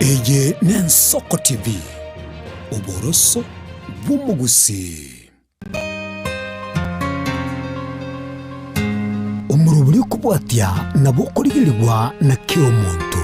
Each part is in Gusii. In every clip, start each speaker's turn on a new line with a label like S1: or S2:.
S1: Eye n'Ensoko TV, oboroso bw'omogusii. Omorobori okobwatia nabo okorigerigwa na kera omonto.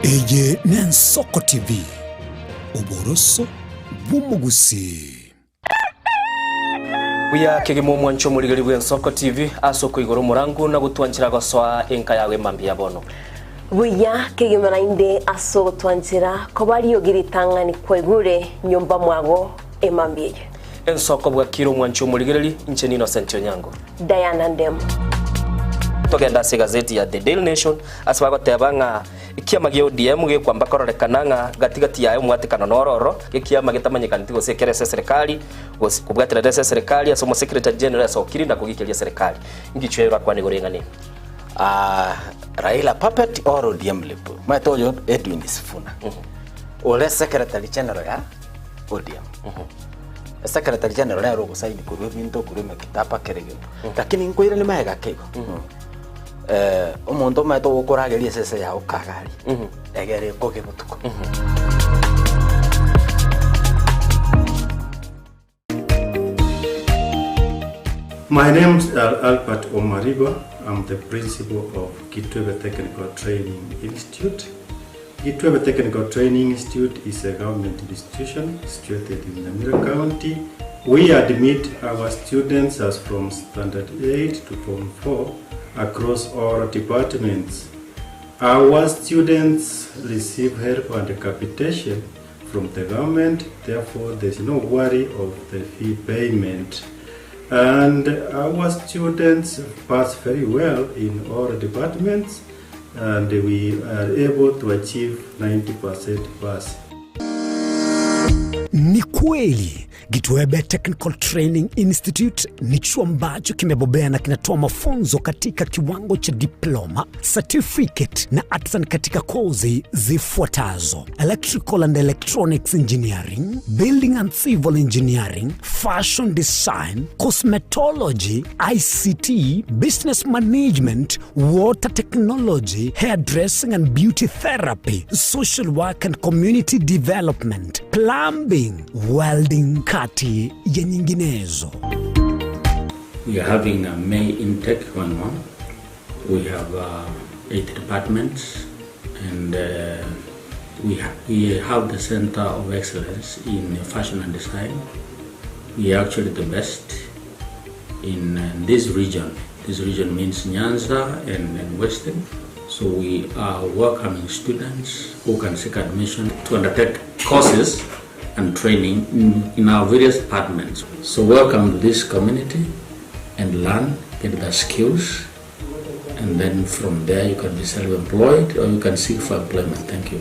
S1: Eye n'Ensoko TV, oboroso bw'omogusii.
S2: Buya kegima omwanche omorigeri bw'Ensoko TV ase okoigora omorangu na gotwanchera gosoa enka yago emambia ya bono.
S3: Buya kegima naende ase ogotwanchera koba riogi ritang'ani kwaigure nyomba mwago emambia eye.
S2: Ensoko bwakire omwanche omorigereri, inche n'Innocent Onyango.
S3: Diana Ndemo.
S2: Togende ase egazeti ya The Daily Nation ase bagoteba ng'a ekiama gia ODM gekwamba kororekana ng'a gati gati yaye omwatekano noro ororo, ekiama getamanyekaneti gose ekere ase eserekari gose kobwaterera ase eserekari ase omosecretary general asokire na kogikeria eserekari. Ngichwa eye orakwane igoro eng'ana eye.
S4: Ah, Raila puppet or ODM lip. Omanyete oyo Edwin Sifuna. Ore secretary general ya ODM. Secretary general nere ogosaini korwa ebinto korwa emekitaba kera egento. Lakini nkoiranie magega ake igo. Eh, omonto omanyete ogokorageria esese yago kagari. Egere ekoge botuko.
S5: My name is Albert Omariba. I'm the principal of Kitwebe Technical Training Institute. Kitwebe Technical Training Institute is a government institution situated in Nyamira County. We admit our students as from Standard 8 to Form 4 across all departments. Our students receive help and capitation from the government, therefore there's no worry of the fee payment. And our students pass very well in all departments and we are able to achieve 90% pass.
S1: Ni kweli Gitwebe Technical Training Institute ni chuo ambacho kimebobea na kinatoa mafunzo katika kiwango cha diploma, certificate na artisan katika kozi zifuatazo: electrical and electronics engineering, building and civil engineering, fashion design, cosmetology, ICT, business management, water technology, hairdressing and beauty therapy, social work and community development, plumbing, welding, kati ya nyinginezo.
S6: We are having a May intake going on. We have eight departments and we, ha we have the Center of Excellence in Fashion and Design. We are actually the best in uh, this region. This region means Nyanza and, and Western. So we are welcoming students who can seek admission to undertake courses and training in, in our various departments. So welcome to this community and learn, get the skills, and then from there you can be self-employed or you can seek for employment. Thank you.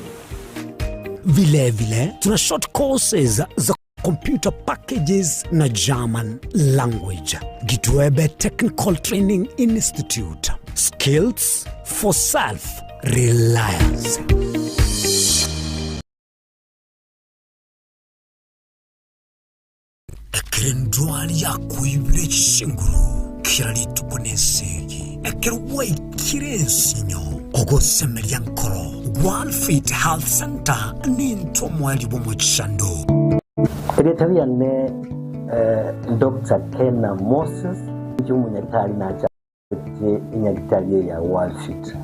S1: Vile vile tuna short courses za computer packages na German language. Gitwebe Technical Training Institute. Skills for self reliance. Ekero endwari yakoibire chinguru kera rituko nesegi, ekero gwaikire ensinyo, ogosemeria nkoro, Gwalfit Health Centre nintwe omoerio bw'omochando.
S7: Erieta riane Doctor Kena Moses, inche omonyagitari nacha. Eke enyagitari eye ya Worldfit.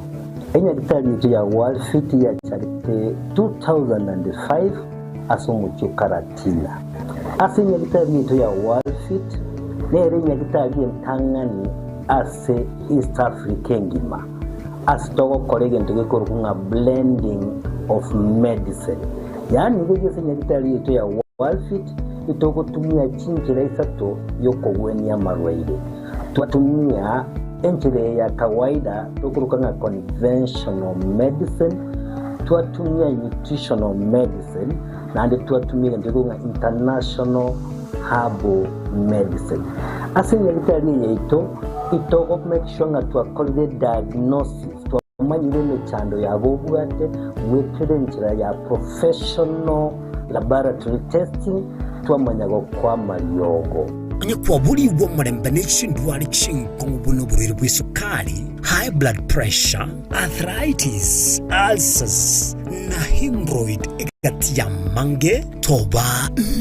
S7: Enyagitari echo ya Worldfit yacharete 2005 ase omochie o Karatina. Ase enyagitari yaito ya Worldfit nere enyagitari entang'ani ase East Africa engima ase togokora egento gekorokwa ng'a blending of medicine. Yaani iga ase enyagitari yaito ya Worldfit itogotumia chinchera isato yokogwenia amarwaire. Twatumia enchera eye ya kawaida tokoroka ng'a conventional medicine. Twatumia nutritional medicine naende twatumia egento gekogwa ng'a international herbal medicine. Ase enyagitari eye yaito, itogo make sure ng'a twakorire diagnosis, twamanyire emechando yabo obwate goetera enchera ya professional laboratory testing, twamanya gokoa amariogo.
S1: Onye kwaborigwe omorembe ne chindwari chinkong'u buna oborwaire bw'esukari, high blood pressure, arthritis, ulcers, na hemorrhoid egati y'amange, toba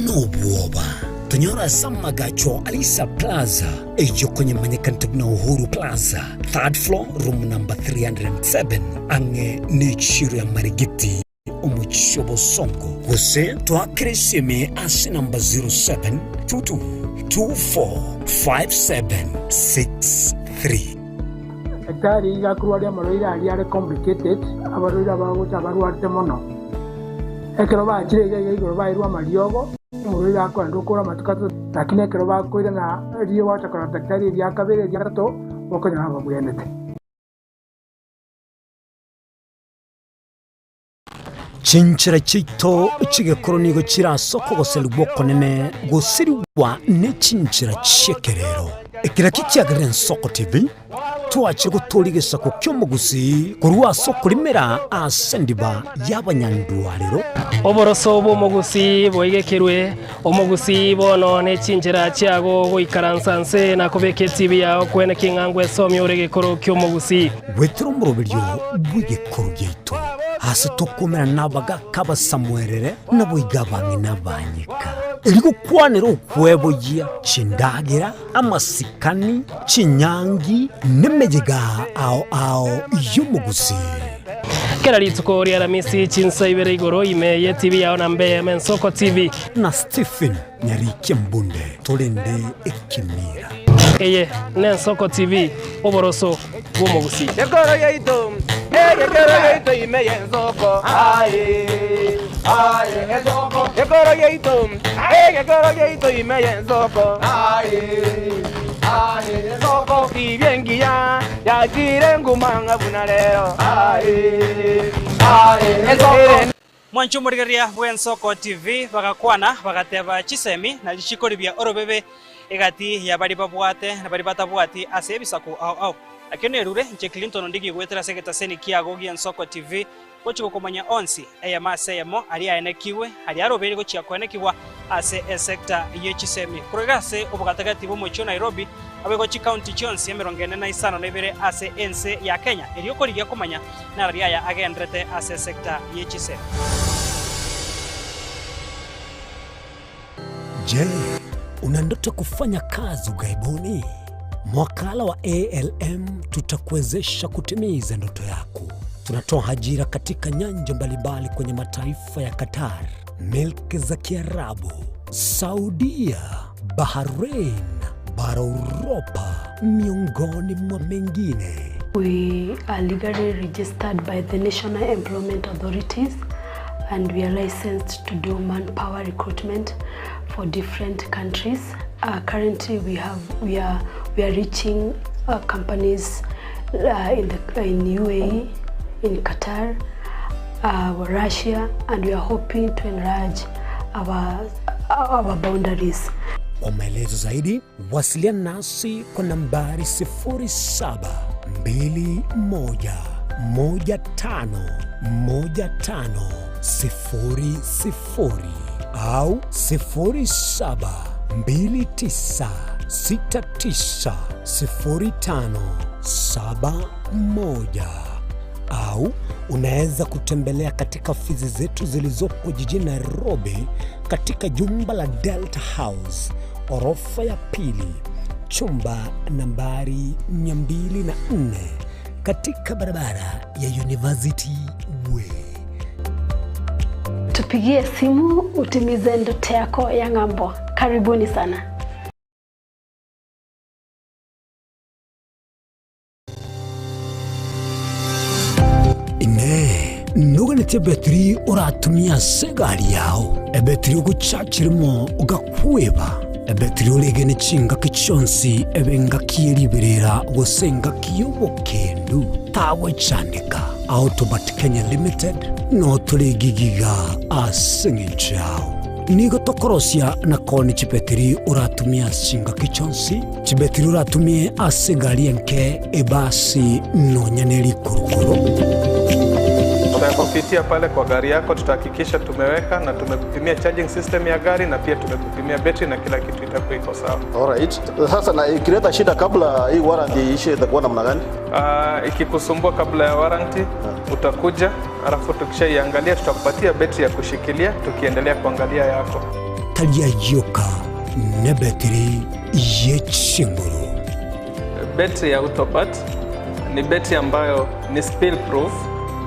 S1: nobwoba. Tonyore ase amagacho a Lisa Plaza, eyio konyemanyekanete buna Uhuru Plaza, third floor, room number 307, ang'e n'echiro ya Marigiti, omochie o Bosongo. Gose toakere esimi ase namba 0722 245763.
S8: Daktari iga akorwaria amarwaire aria are complicated, abarwaire abagocha abarwarete mono. Ekero bachire iga iga igoro bairwe amariogo, omorwaire akoenda okora amatuko atato, lakini ekero bakoirana riria gwacha korora daktari eria kabere eria gatato, bokonyora babwenete.
S1: Chinchera chiaito chi'egekoro nigo chire ase okogoserigwa okonene gosirigwa ne chinchera chi'ekerero. Ekero ekio kiagerire Ensoko TV, twachire gotooria egesaku ki'omogusii korwa ase okorimera ase endiba y'abanyandwarero.
S9: Oboroso bw'omogusii boigekerwe, omogusii bono ne chinchera chiago goikaransa nse na kobeka etibi yao kwene king'a ngwesomia ore egekoro ki'omogusii.
S1: Goetera omoroberio bw'egekoro giaito, aase tokomerana nabagaaka abasamuerere, naboigo abang'ina abanyeka, erio gokwanera okweboyia chindagera, amasikani, chinyangi, nemeyega ao ao y'omogusii.
S9: Kera rituko ri'Aramisi chinsa ibere igoro ime y'etibi yao na mbe Mensoko TV.
S1: Na Stephen Nyarikia Mbunde torende ekemira.
S9: Eye n'Ensoko TV, oboroso bw'omogusii.
S10: Gekoro giaito, egekoro giaito ime y'ensoko, aye, aye, ensoko. Gekoro giaito, egekoro giaito ime y'ensoko, aye, aye, ensoko. Tibia engiya yachire nguma ng'a buna rero, aye, aye, ensoko.
S11: Mwanche omorigereria bw'Ensoko TV bagakwana bagateba chisemi nario chikoribia orobebe egati ya baria babwate na baria batabwati ase ebisaku ao ao. Nakio nerure inche Clinton Ondigi goetera ase egetaseni kiago gi'Ensoko TV gochia gokomanya onsi eyemo ase eyemo aria aenekigwe aria arobeire gochia koenekigwa ase esecta ye chisemi korwa iga ase obogatagati bw'omochie o Nairobi aboigo chikaunti chionsi emerongo ene na isano na ibere ase ense ya Kenya erio korigia komanya Narari aya agenderete ase esecta ye chisemi.
S1: Je, una ndoto kufanya kazi ughaibuni? Mwakala wa ALM tutakuwezesha kutimiza ndoto yako. Tunatoa ajira katika nyanja mbalimbali kwenye mataifa ya Qatar, milki za Kiarabu, Saudia, Bahrain, bara Uropa, miongoni mwa mengine.
S12: We are legally registered by the National Employment Authorities and we are licensed to do manpower recruitment for different countries. Uh, currently we have we are we are reaching uh, companies uh, in the in UAE, in Qatar, uh, Russia and we are hoping to enlarge our our boundaries.
S1: Kwa maelezo zaidi wasiliana nasi kwa nambari 0721151500 au 0729690571 au unaweza kutembelea katika ofisi zetu zilizopo jijini Nairobi katika jumba la Delta House orofa ya pili chumba nambari 204 katika barabara ya University Way.
S12: Tupigie simu utimize ndoto yako ya ng'ambo. Karibuni sana.
S1: Inee! Noganetie ebetiri oratumie ase egari yao, ebetiri ogochachirimo ogakweba, ebetiri oregene chingaki chionsi ebe engaki ye riberera gose engaki y'obokendu? Tagwechandeka. Autobat Kenya Limited no tore gigiga ase eng'encho yao. Nigo tokorosia na koonia chibetiri oratumie ase chingaki chionsi, chibetiri oratumie ase egari enke, ebasi, nonya ne rikurukuru.
S13: Tutakupitia pale kwa gari yako, tutahakikisha tumeweka na tumekupimia charging system ya gari na pia tumekupimia betri na kila kitu itakuwa iko sawa.
S14: Alright. Sasa na ikileta shida kabla hii warranty iishe itakuwa namna gani?
S13: Ikikusumbua kabla ya warranty utakuja, alafu tukishaiangalia tutakupatia betri ya kushikilia tukiendelea kuangalia yako.
S1: Tari ayio nebetiri ye chinguru.
S13: Betri ya Autopat ni betri ambayo ni spill proof,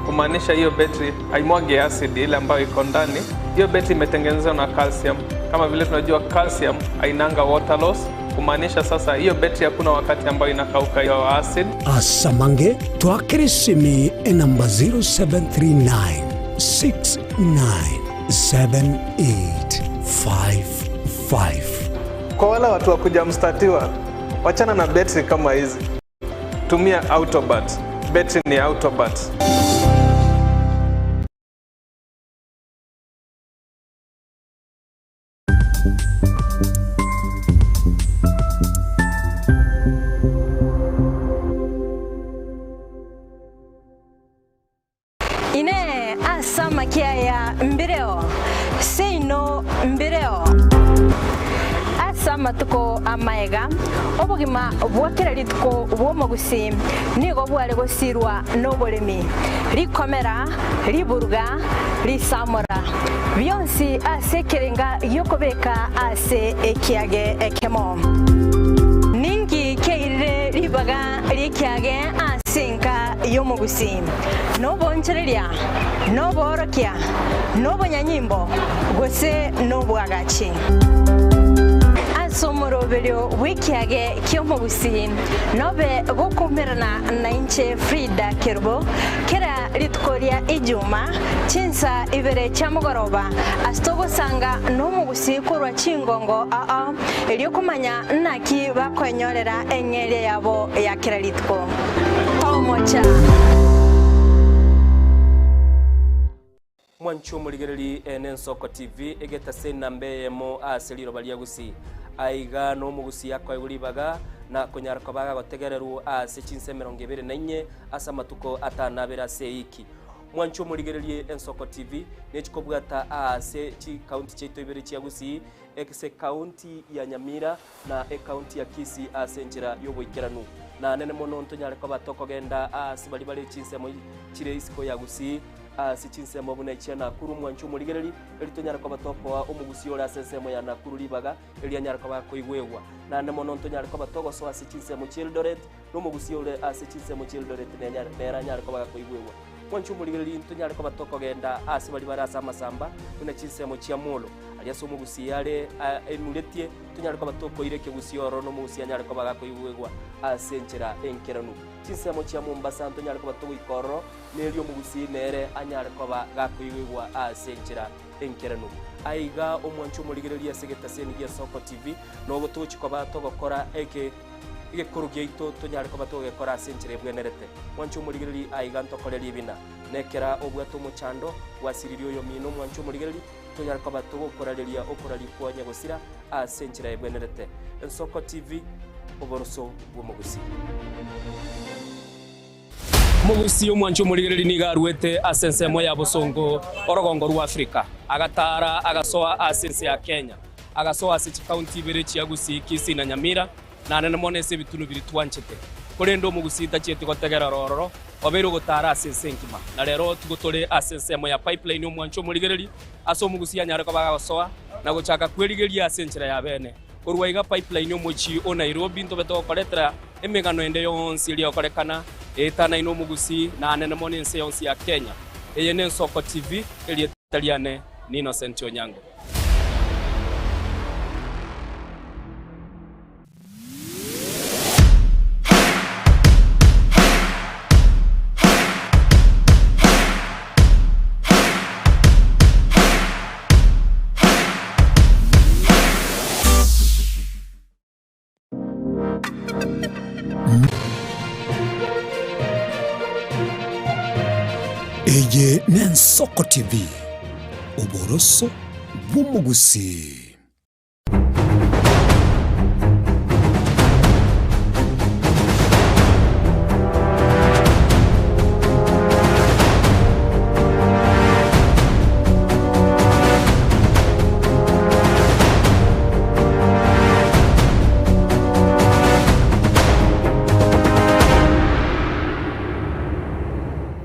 S13: kumaanisha hiyo betri haimwagi acid ile ambayo iko ndani. Hiyo betri imetengenezwa na calcium. Kama vile tunajua calcium hainanga water loss, kumaanisha sasa hiyo betri hakuna wakati ambayo inakauka hiyo acid.
S1: Asamange twakere esimi enamba 0739 697855.
S13: Kwa wale watu wa kuja mstatiwa, wachana na betri kama hizi, tumia Autobat. Betri ni Autobat.
S15: Inee! Ase amakia aya mbireo? Seino mbireo. Ase amatuko amaega, obogima bwa kera rituko bw'omogusii nigo bware gosirwa noboremi, rikomera, riburuga, risamora, bionsi ase ekerenga gi'okobeka ase ekiage ekemo. Ninki keirire ribaga ri'ekiage ase enka y'omogusii? Noboonchoreria, noboorokia, nobonyanyimbo, gose nobwagachi? Ase omoroberio bw'ekiage ki'omogusii nobe gokoumerana nainche Frida Kerubo kera rituko ria Ijuma chinsa ibere chia mogoroba ase togosanga nomogusii korwa chingongo ao erio komanya naki bakoenyorera eng'eria yabo ya kera rituko. Omocha.
S2: Mwanche omorigereri ene Ensoko TV egetase enamba eyemo ase riroba ria Gusii. Aiga nomogusii akoegwa ribaga na konyara koba agagotegererwa ase chinsa emerongo ebere na inye ase amatuko atano abere ase eiki. Mwanche omorigererie Ensoko TV nechikobwata aase chikaunti chiaito ibere chia Gusii ase ekaunti ya Nyamira na ekaunti ya Kisii ase enchera y'oboikeranu. Na nene mono ntonyare koba tokogenda aase baria bare chinsemo chire isiko ya Gusii ase chinsemo buna echia Nakuru mwanche omorigereri, erio tonyare koba tokoa omogusii ore ase ensemo ya Nakuru ribaga erio anyare koba akoigwegwa. Naende mono ntonyare koba togosoa ase chinsemo chi'Eldoret, na omogusii ore ase chinsemo chi'Eldoret nere anyare koba gakoigwegwa. Mwanche omorigereri ntonyare koba tokogenda aase baria bare ase amasamba, buna chinsemo chia Molo, aria ase omogusii are aimuretie, tonyare koba tokoira ekegusii ororo na omogusii anyare koba gakoigwegwa ase enchera enkeranu. Chinsemo chia Mombasa ntonyare koba togoika ororo, nerio omogusii nere anyare koba gakoigwegwa ase enchera enkeranu. Aiga omwanche omorigereria ase egetaseni gia Soko TV, nogo togochia koba togokora eke egekoro giaito tonyare koba togegekora ase enchera ebwenerete. Mwanche omorigereria aiga ntokore ribina. Nekera obwate omochando, gwasiririe oyomino omwanche omorigereria, tonyare koba togokorareria okoraria kwa nyagosira ase enchera ebwenerete. Ensoko TV, oboroso bw'omogusii. Omogusii omwanche omorigereria nigo aruete ase ensemo ya bosongo orogongo rwa Afrika, agataara agasoa ase ense ya Kenya, agasoa ase chikaunti ibere chia Gusii, Kisii na Nyamira, na nene mono ase ebitunu biria twanchete. Korende omogusii tachieti gotegerera ororo, obeire ogotaara ase ense engima. Na rero tigo tore ase ensemo ya Pipeline omwanche omorigereria, ase omogusii anyare koba agagosoa na gochaka kwerigeria ase enchera ya bene. Korwa iga Pipeline omochie o Nairobi ntobe togokoretera emegano ende yonsi eria egokorekana eetanaine omogusii na anene mono ense yonsi ya Kenya. Eye n'Ensoko TV, erieta riane ni Innocent Onyango.
S1: Eye n'Ensoko TV, oboroso bw'omogusii.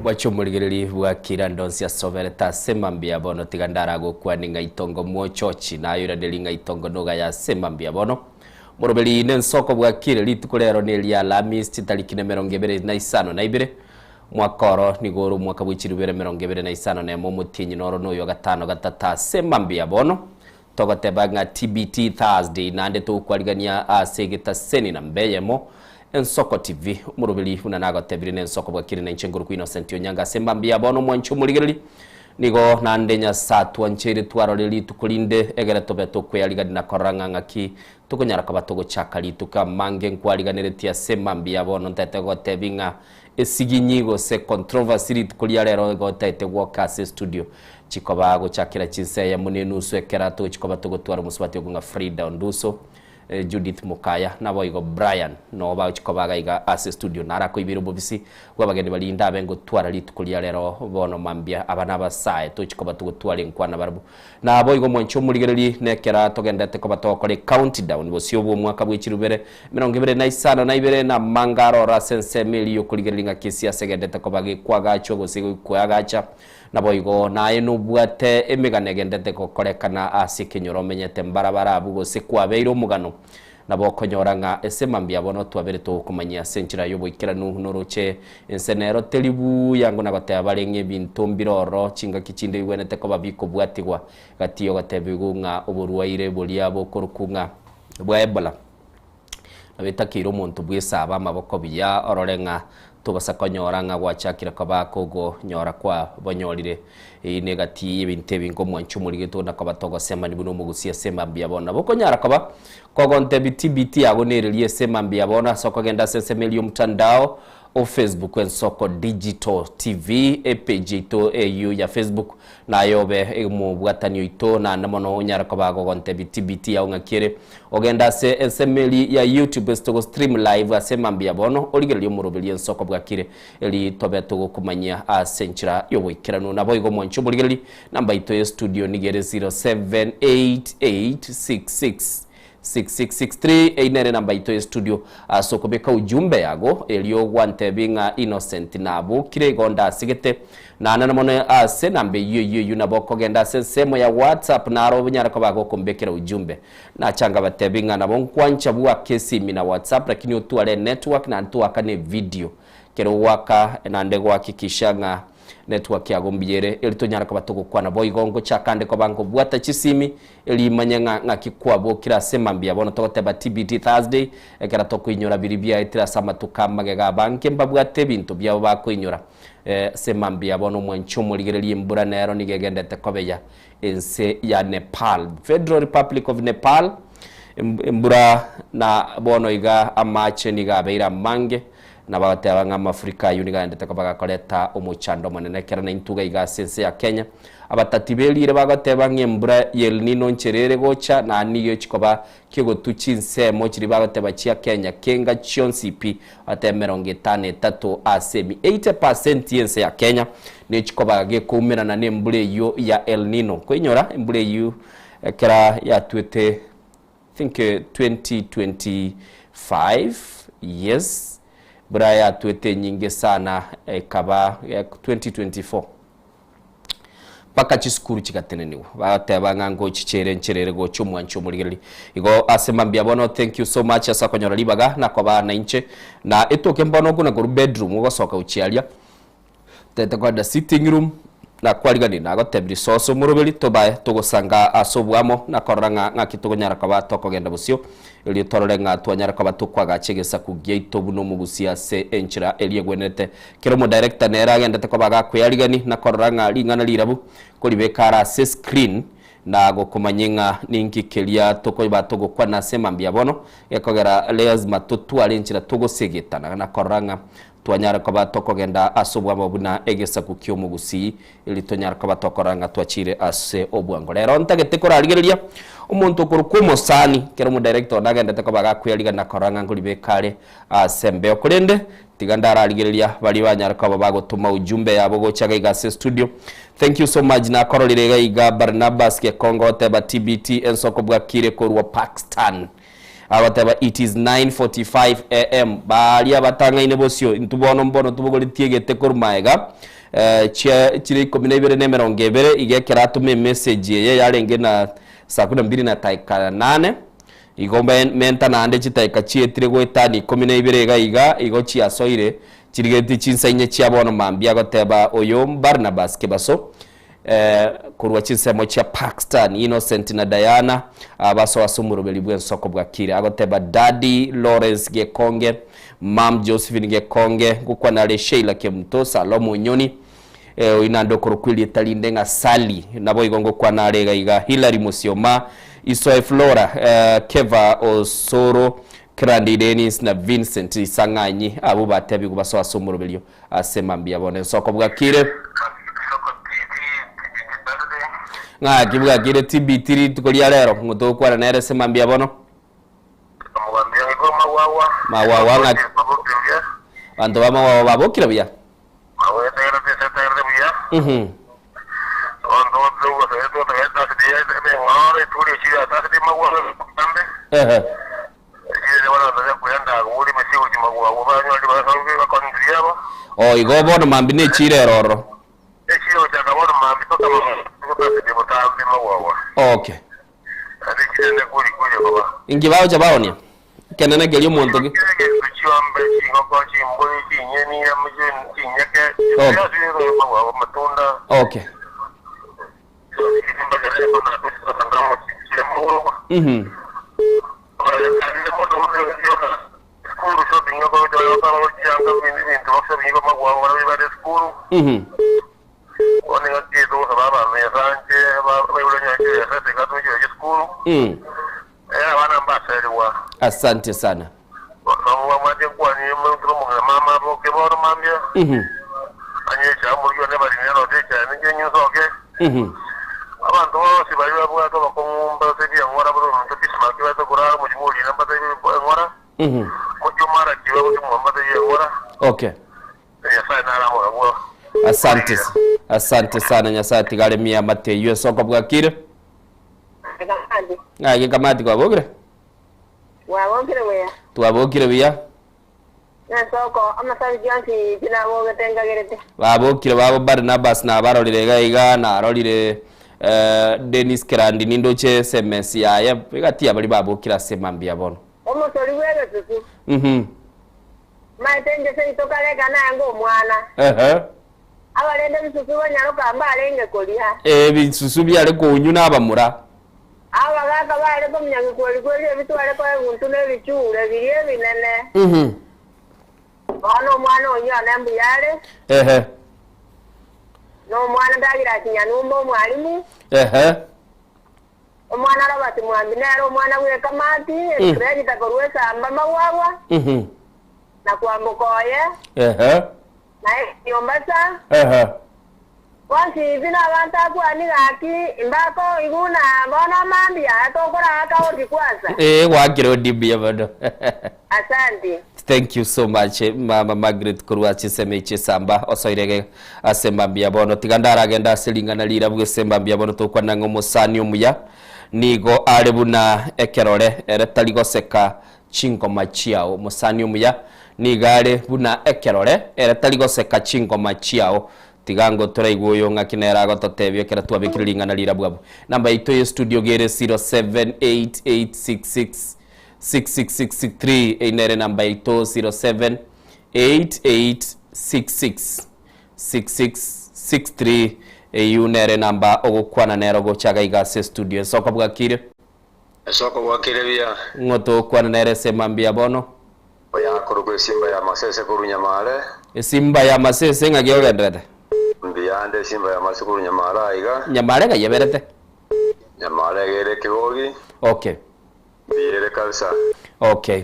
S2: Bwacha omorigereria bwa kira ndonsi asoberete ase mambia bono tiga ndaragokwane ng'a itongo mwochochi nayoiranerie ng'a itongo nogaya ase mambia bono moroberi nensoko bwakire rituko rero neria Alhamisi chitariki na emerongo ebere na isano na ibere Mwaka oro nigo ore omwaka bwe chirubere 251, omotienyi noro noyo gatano gatato ase mambia bono. Togoteba ng'a TBT Thursday naende togokwarigania ase egetaseni namba eyemo, Ensoko TV. Omoroberi buna nagotebire nensoko bwakire na inche nkorokwa Innocent Onyango ase mambia bono omwanche omorigereri. Nigo naende Nyasae atwancheire twarore rituko rinde egere tobe tokweyarigania na korora ng'a ng'aki tokonyara koba togochaka rituko amange nkwariganeretie ase mambia bono ntete gogotebi ng'a Esiginyi gose controversy rituko ria rero igo otaete gwoka ase studio chikoba gochakera chinsa eyemo na enusu ekero togochi koba togotwara omosubati ogo ng'a Frida Onduso, Judith Mokaya naboigo Brian noo bagochi koba iga iga ase studio naro akoibeire obobisi bw'abageni baria indabe ngotwara rituko ria rero bono mambia aba nabasae tochi koba togotwara enkwana barabwo Naboigo mwanche omorigererie nekera togenderete koba togokora ecountdown bosio bw'omwaka bwe chirubere 25 na namanga aroro ase ensemo eria y'okorigereria ng'aki esiasa egenderete koba gekwagachwa gose kweagacha. Naboigo naye nobwate emegano egenderete gokorekana ase ekenyoro omenyete mbarabara abwo gose kwabeire omogano. Nabo okonyora ng'a ase mambia bono twabere togokomanyia ase enchera y'oboikeranu noroche ense nero teri buya nguna goteba bare ng'a ebinto mbire ororo chingaki chinde bigwenerete koba bikobwatigwa gati y'ogotebigu ng'a oborwaire boria bokorokwa ng'a bwa Ebola nabo etakeire omonto bw'esaaba amaboko buya orore ng'a tobasa konyora ng'a gwachakire koba kogonyora kwa bonyorire. Eyio negati y'ebinto ebinge omwanchi omorigetwe na koba togosemani buna omogusia ase mambia bono. Nabo okonyara koba kogontebia TBT yago nereria ase mambia bono ase okogenda ase ensemo eria y'omotandao o Facebook Ensoko Digital TV epage yaito eyio ya Facebook naye obe omobwatani oito naende mono onyare koba gogontebia TBT yago ng'aki ere. Ogende ase ensemo eria ya YouTube ase togo stream live ase mambia bono origererie omoroberio Ensoko bwakire Eri tobe togokomanyia ase enchera y'oboikeranu. Naboigo mwanche omorigereria, namba yaito ye studio nigo ere 0788666663, eyio nere namba yaito ye studio ase okobeka ujumbe yago erio gwantebi ng'a Innocent nabokire igo ndasigete. Naende mono ase namba eyio eyio eyio nabo okogenda ase ensemo ya WhatsApp naro onyare koba gokombekera ujumbe. Nacha ngabatebi ng'a nabo nkwancha bwake esimi na WhatsApp lakini otware enetwork naende toakane evideo. Kero ogoaka naende gohakikisha ng'a network yago mbuya ere, eri tonyare koba togokwana. Boigo ngochaka ande koba nkobwata chisimi, eri imanye ng'a ng'aki kwabokire ase mambia. Bono togoteba TBT Thursday, ekero tokoinyora biria biaetire ase amatuko amagega abange mbabwate ebinto biabo bakoinyora ase mambia. Bono omwanchi omorigereria embura nero nigo egendete kobeya ense ya Nepal, Federal Republic of Nepal, embura na bono iga amache nigo abeire amange, na bagateba ng'a amafuriko ayio nigo aendete koba gakoreta omochando omonene. Ekero naintwe iga iga ase ense ya Kenya, abatati b'erire bagoteba ng'a embura ya El Nino nchera ere gocha, na nigo echi koba kegotu chinsemo chiria bagoteba chia Kenya kenga chionsi pi, bagateba emerongo etano etato ase emi 80 percent y'ense ya Kenya nechi koba gekoumerana nembura eyio ya El Nino. Koinyora embura eyio ekera yatwete think 2025 yes mbura yatwete enyinge sana ekaba 2024 mpaka chisukuru chigateneniwa bagateba ng'a ngochicha ere enchera ere gocha omwanchi omorigereria igo ase mambia bono thank you so much ase okonyora ribaga nakoba nainche na etoke mbono okuna korwa bedroom ogosoka gochia aria Tete kogenda sitting room, nakwariganie nagotebirie sosa omoroberi tobae togosanga ase oboamo na korora ng'a ng'aki tokonyara koba tokogenda bosio, erio torore ng'a twanyara koba tokoagacha egesaku giaito buna omogusia ase enchera eria egwenerete. Kera omodirector nere agendete koba gakwearigani na korora ng'a ring'ana rirabu koribeka are ase screen na gokomanyia ng'a ninki keria tokoba togokwana ase mambia bono, gekogera lazima totware enchera togosegetana na korora ng'a. Twanyara koba tokogenda ase obwamo buna egesaku ki'omogusii, erio tonyare koba tokorora ng'a twachire ase obwango. Rero ntagete korarigereria omonto okorokwa omosani, ekero omodirector one agendete koba gakweriga na korora ng'a nkoribeka are ase embeo. Korende tiga ndararigereria baria banyare koba bagotoma ujumbe yabo gocha iga iga ase estudio. Thank you so much nakororire iga iga Barnabas Gekongo oteba TBT ensoko bwakire korwa Pakistan. Agoteba it is 9:45 am baria batang'aine bosio intwe bono mbono tobogoretie egete korwa maega eh, chia chire ikomi na ibere na emerongo ebere iga ekero atoma emessage eye yarenge na saa kumi na mbili na dakika nane igo menta naende chidakika chietire goetania ikomi na ibere iga iga igo chiasoire chirigeretie chinsa inye chia bono mambia agoteba oyo Barnabas Kebaso Korwa chinsemo chia Pakistan, Innocent na Diana basoa ase omoroberi bw'ensoko bwakire. Agoteba Daddy Lawrence Gekonge, Mum Josephine Gekonge, ngokwana are Sheila Kemunto, Salomo Onyoni, oyio naende okorokwa erieta rinde ng'a Sally, naboigo ngokwana are iga iga Hillary Musioma, Isoe Flora, Keva Osoro, Kirandi Dennis na Vincent Isang'anyi abwo batebigwe basoe ase omoroberio Ase mambia bono ensoko bwakire. Ng'aki bwakire TBT rituko ria rero ng'o togokwana nere ase mambia bono. Magwagwa ng'aki banto ba magwagwa babokire buya. Mhm. Ehe. Oh, igo bono mambia nechiira ere ororo. Okay. Inki bagocha baonia? Ekenene keria omonto ki? Okay. Mhm. Mhm. Mm. Asante sana. Mhm. Mhm.
S16: Abanto bonsi baria babwate obokong'u mbatebie eng'ora, buna omonto Bismarck baete korara omochie bw'orina mbatebie eng'ora, omochie o Maraki bagochia mbatebie eng'ora,
S2: Okay.
S16: Nyasae nare amo nabwo.
S2: Asante, asante sana Nyasae tiga aremie amate eyio esoko bwakire.
S17: Kamati.
S2: Ng'aki Kamati kwabokire?
S17: Mwabokire buya?
S2: Twabokire buya.
S17: Nensoko amasabiki onsi tinabogete nkagerete.
S2: Babokire babo Barnabas nabarorire iga iga narorire eh, Dennis Kerandi nindoche sms yaye egati ya baria babokire ase mambia bono.
S17: Omosori bw'egesusu.
S2: Mhm.
S17: Maete inche seito kareka naye ng'omwana.
S2: Ehe.
S17: Abarende ebisusu banyaroka mbarenge koria.
S2: Ebisusu biare kounywa nabamura.
S17: Abagaaka baare komunya kweri-kweri ebitware koa eguntu na ebichure biria ebinene. Bono omwana oyio one mbuya are, na omwana Douglas Nyanumba omwalimu, omwana Robert Mwambi nere omwana bw'ekamati, Elector korwa esamba Magwagwa, na kwamboka oye, na Mombasa. Bonsi inwe nabanto akwani gaki, imbako iguna bono mambia tokoraa kaoti kwanza.
S2: Eh, gwakire odi mbuya mono.
S17: Asante.
S2: Thank you so much mama Margaret korwa chiseme chisamba osoirege ase mambia bono tiga ndaragenda ase ring'ana rira bwese mambia bono tokwana ng'a omosani omuya nigo are buna ekerore ere tari goseka chingoma chiao omosani omuya nigo are buna ekerore ere tari goseka chingoma chiao Tiga ango toraigwe oyo ng'aki nere agototebia ekero twabekire ring'ana rirabwo abwo. Namba yaito ye studio iga ere 0788666663 eyio nere namba yaito 0788666663 eyio nere namba ogokwana nero gocha iga iga ase studio. Ensoko bwakire?
S18: Ensoko bwakire buya.
S2: Ng'o togokwana nere ase mambia bono?
S18: Oyakorokwa esimba y'amasese korwa nyamare.
S2: Esimba y'amasese ng'aki ogenderete?
S18: Mbiyande esimba y'amasese korwa nyamare aiga.
S2: Nyamare ng'ai eberete?
S18: Nyamare iga ere ekegogi.
S2: Okay.
S18: Mbuya ere kabisa.
S2: Okay.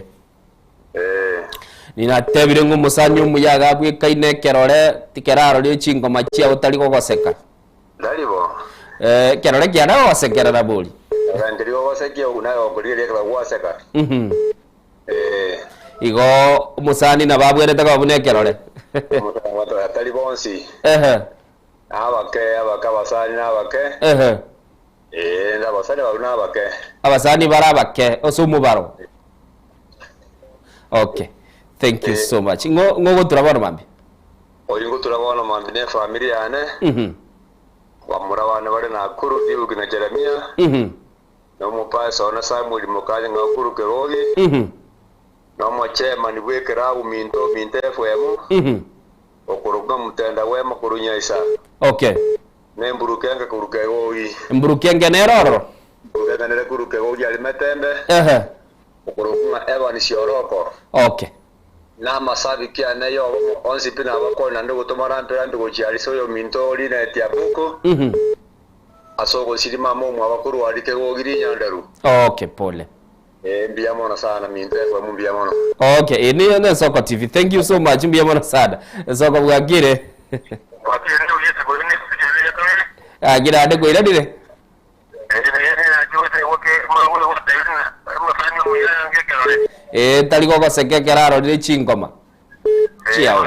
S18: Ee.
S2: Ninatebire ng'a omosani omuya iga abwekaine ekerore, tikerarorie chingoma chiao tari gogoseka.
S18: Tari bo.
S2: Eh, ekerore kiane gogosekerera bori.
S18: Egento rigogosekia okwo naye gokorigereria ekero gwaseka.
S2: Mhm.
S18: Ee.
S2: Igo omosani nabo abwenerete koba buna ekerore.
S18: Omosani gotoya tari bonsi.
S2: Ehe.
S18: Nabake, abake abasani nabake.
S2: Ehe.
S18: Ee, abasani barabwo nabake.
S2: Abasani bare abake ase omobaro. Okay. Thank you so much. Ng'o ng'o ogotura bono mambia?
S18: Oyio ngotura bono mambia ne efamiri yane.
S2: Mhm.
S18: Bamura bane bare Nakuru, Diuki na Jeremia.
S2: Mhm.
S18: Na omopasa one Samuel Mokanye Ng'akuru Kerogi.
S2: Mhm.
S18: Na omochairman bw'ekerabu Minto Minto FM.
S2: Mhm.
S18: Okorokwa Mutenda Wema korwa Nyaisa.
S2: Okay.
S18: Na emburuke enke korwa Kegogi.
S2: Emburuke enke nere ororo?
S18: Emburuke enke nere korwa Kegogi aria Metembe.
S2: Ehe.
S18: Okorokwa ng'a Evans Oroko.
S2: Okay.
S18: Na amasabiki ane y'obomo onsi pi nabakore naende gotoma rampi rampi gochia aria ase oyominto o Linet Abuku,
S2: Mhm.
S18: ase ogosiri mama omwabo korwa aria Kegogi Rinyanderu.
S2: Okay, pole.
S18: Ee, mbuya mono sana minto FM mbuya mono.
S2: Okay, eye niyo Ensoko TV. Thank you so much. Mbuya mono sana. Ensoko bwakire. Akire ande kwairanire. Ee, tari gogoseka ekero arorire chingoma chiao.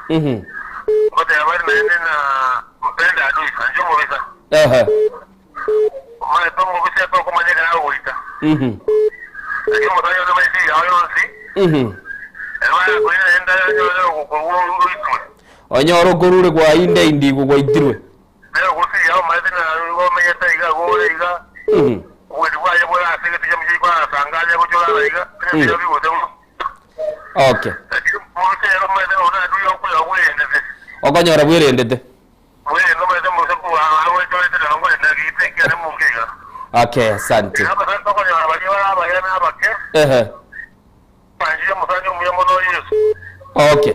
S2: Mhm. Ehe. Mhm. Mhm. Onyore okorure kwa inde indi igo gwaitirwe. Mhm. Mm. Okay. Okonyora bwerendete. Okay, asante. Ehe. Okay.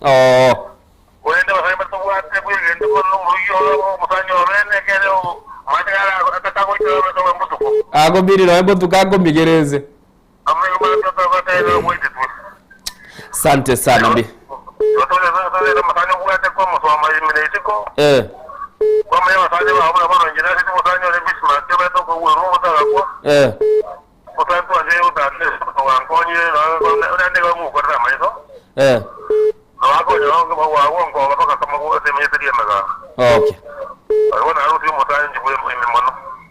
S2: Oh. Agomirire oe botuko akomigereze. Asante sana mbi. Eh. Eh. Eh. Okay.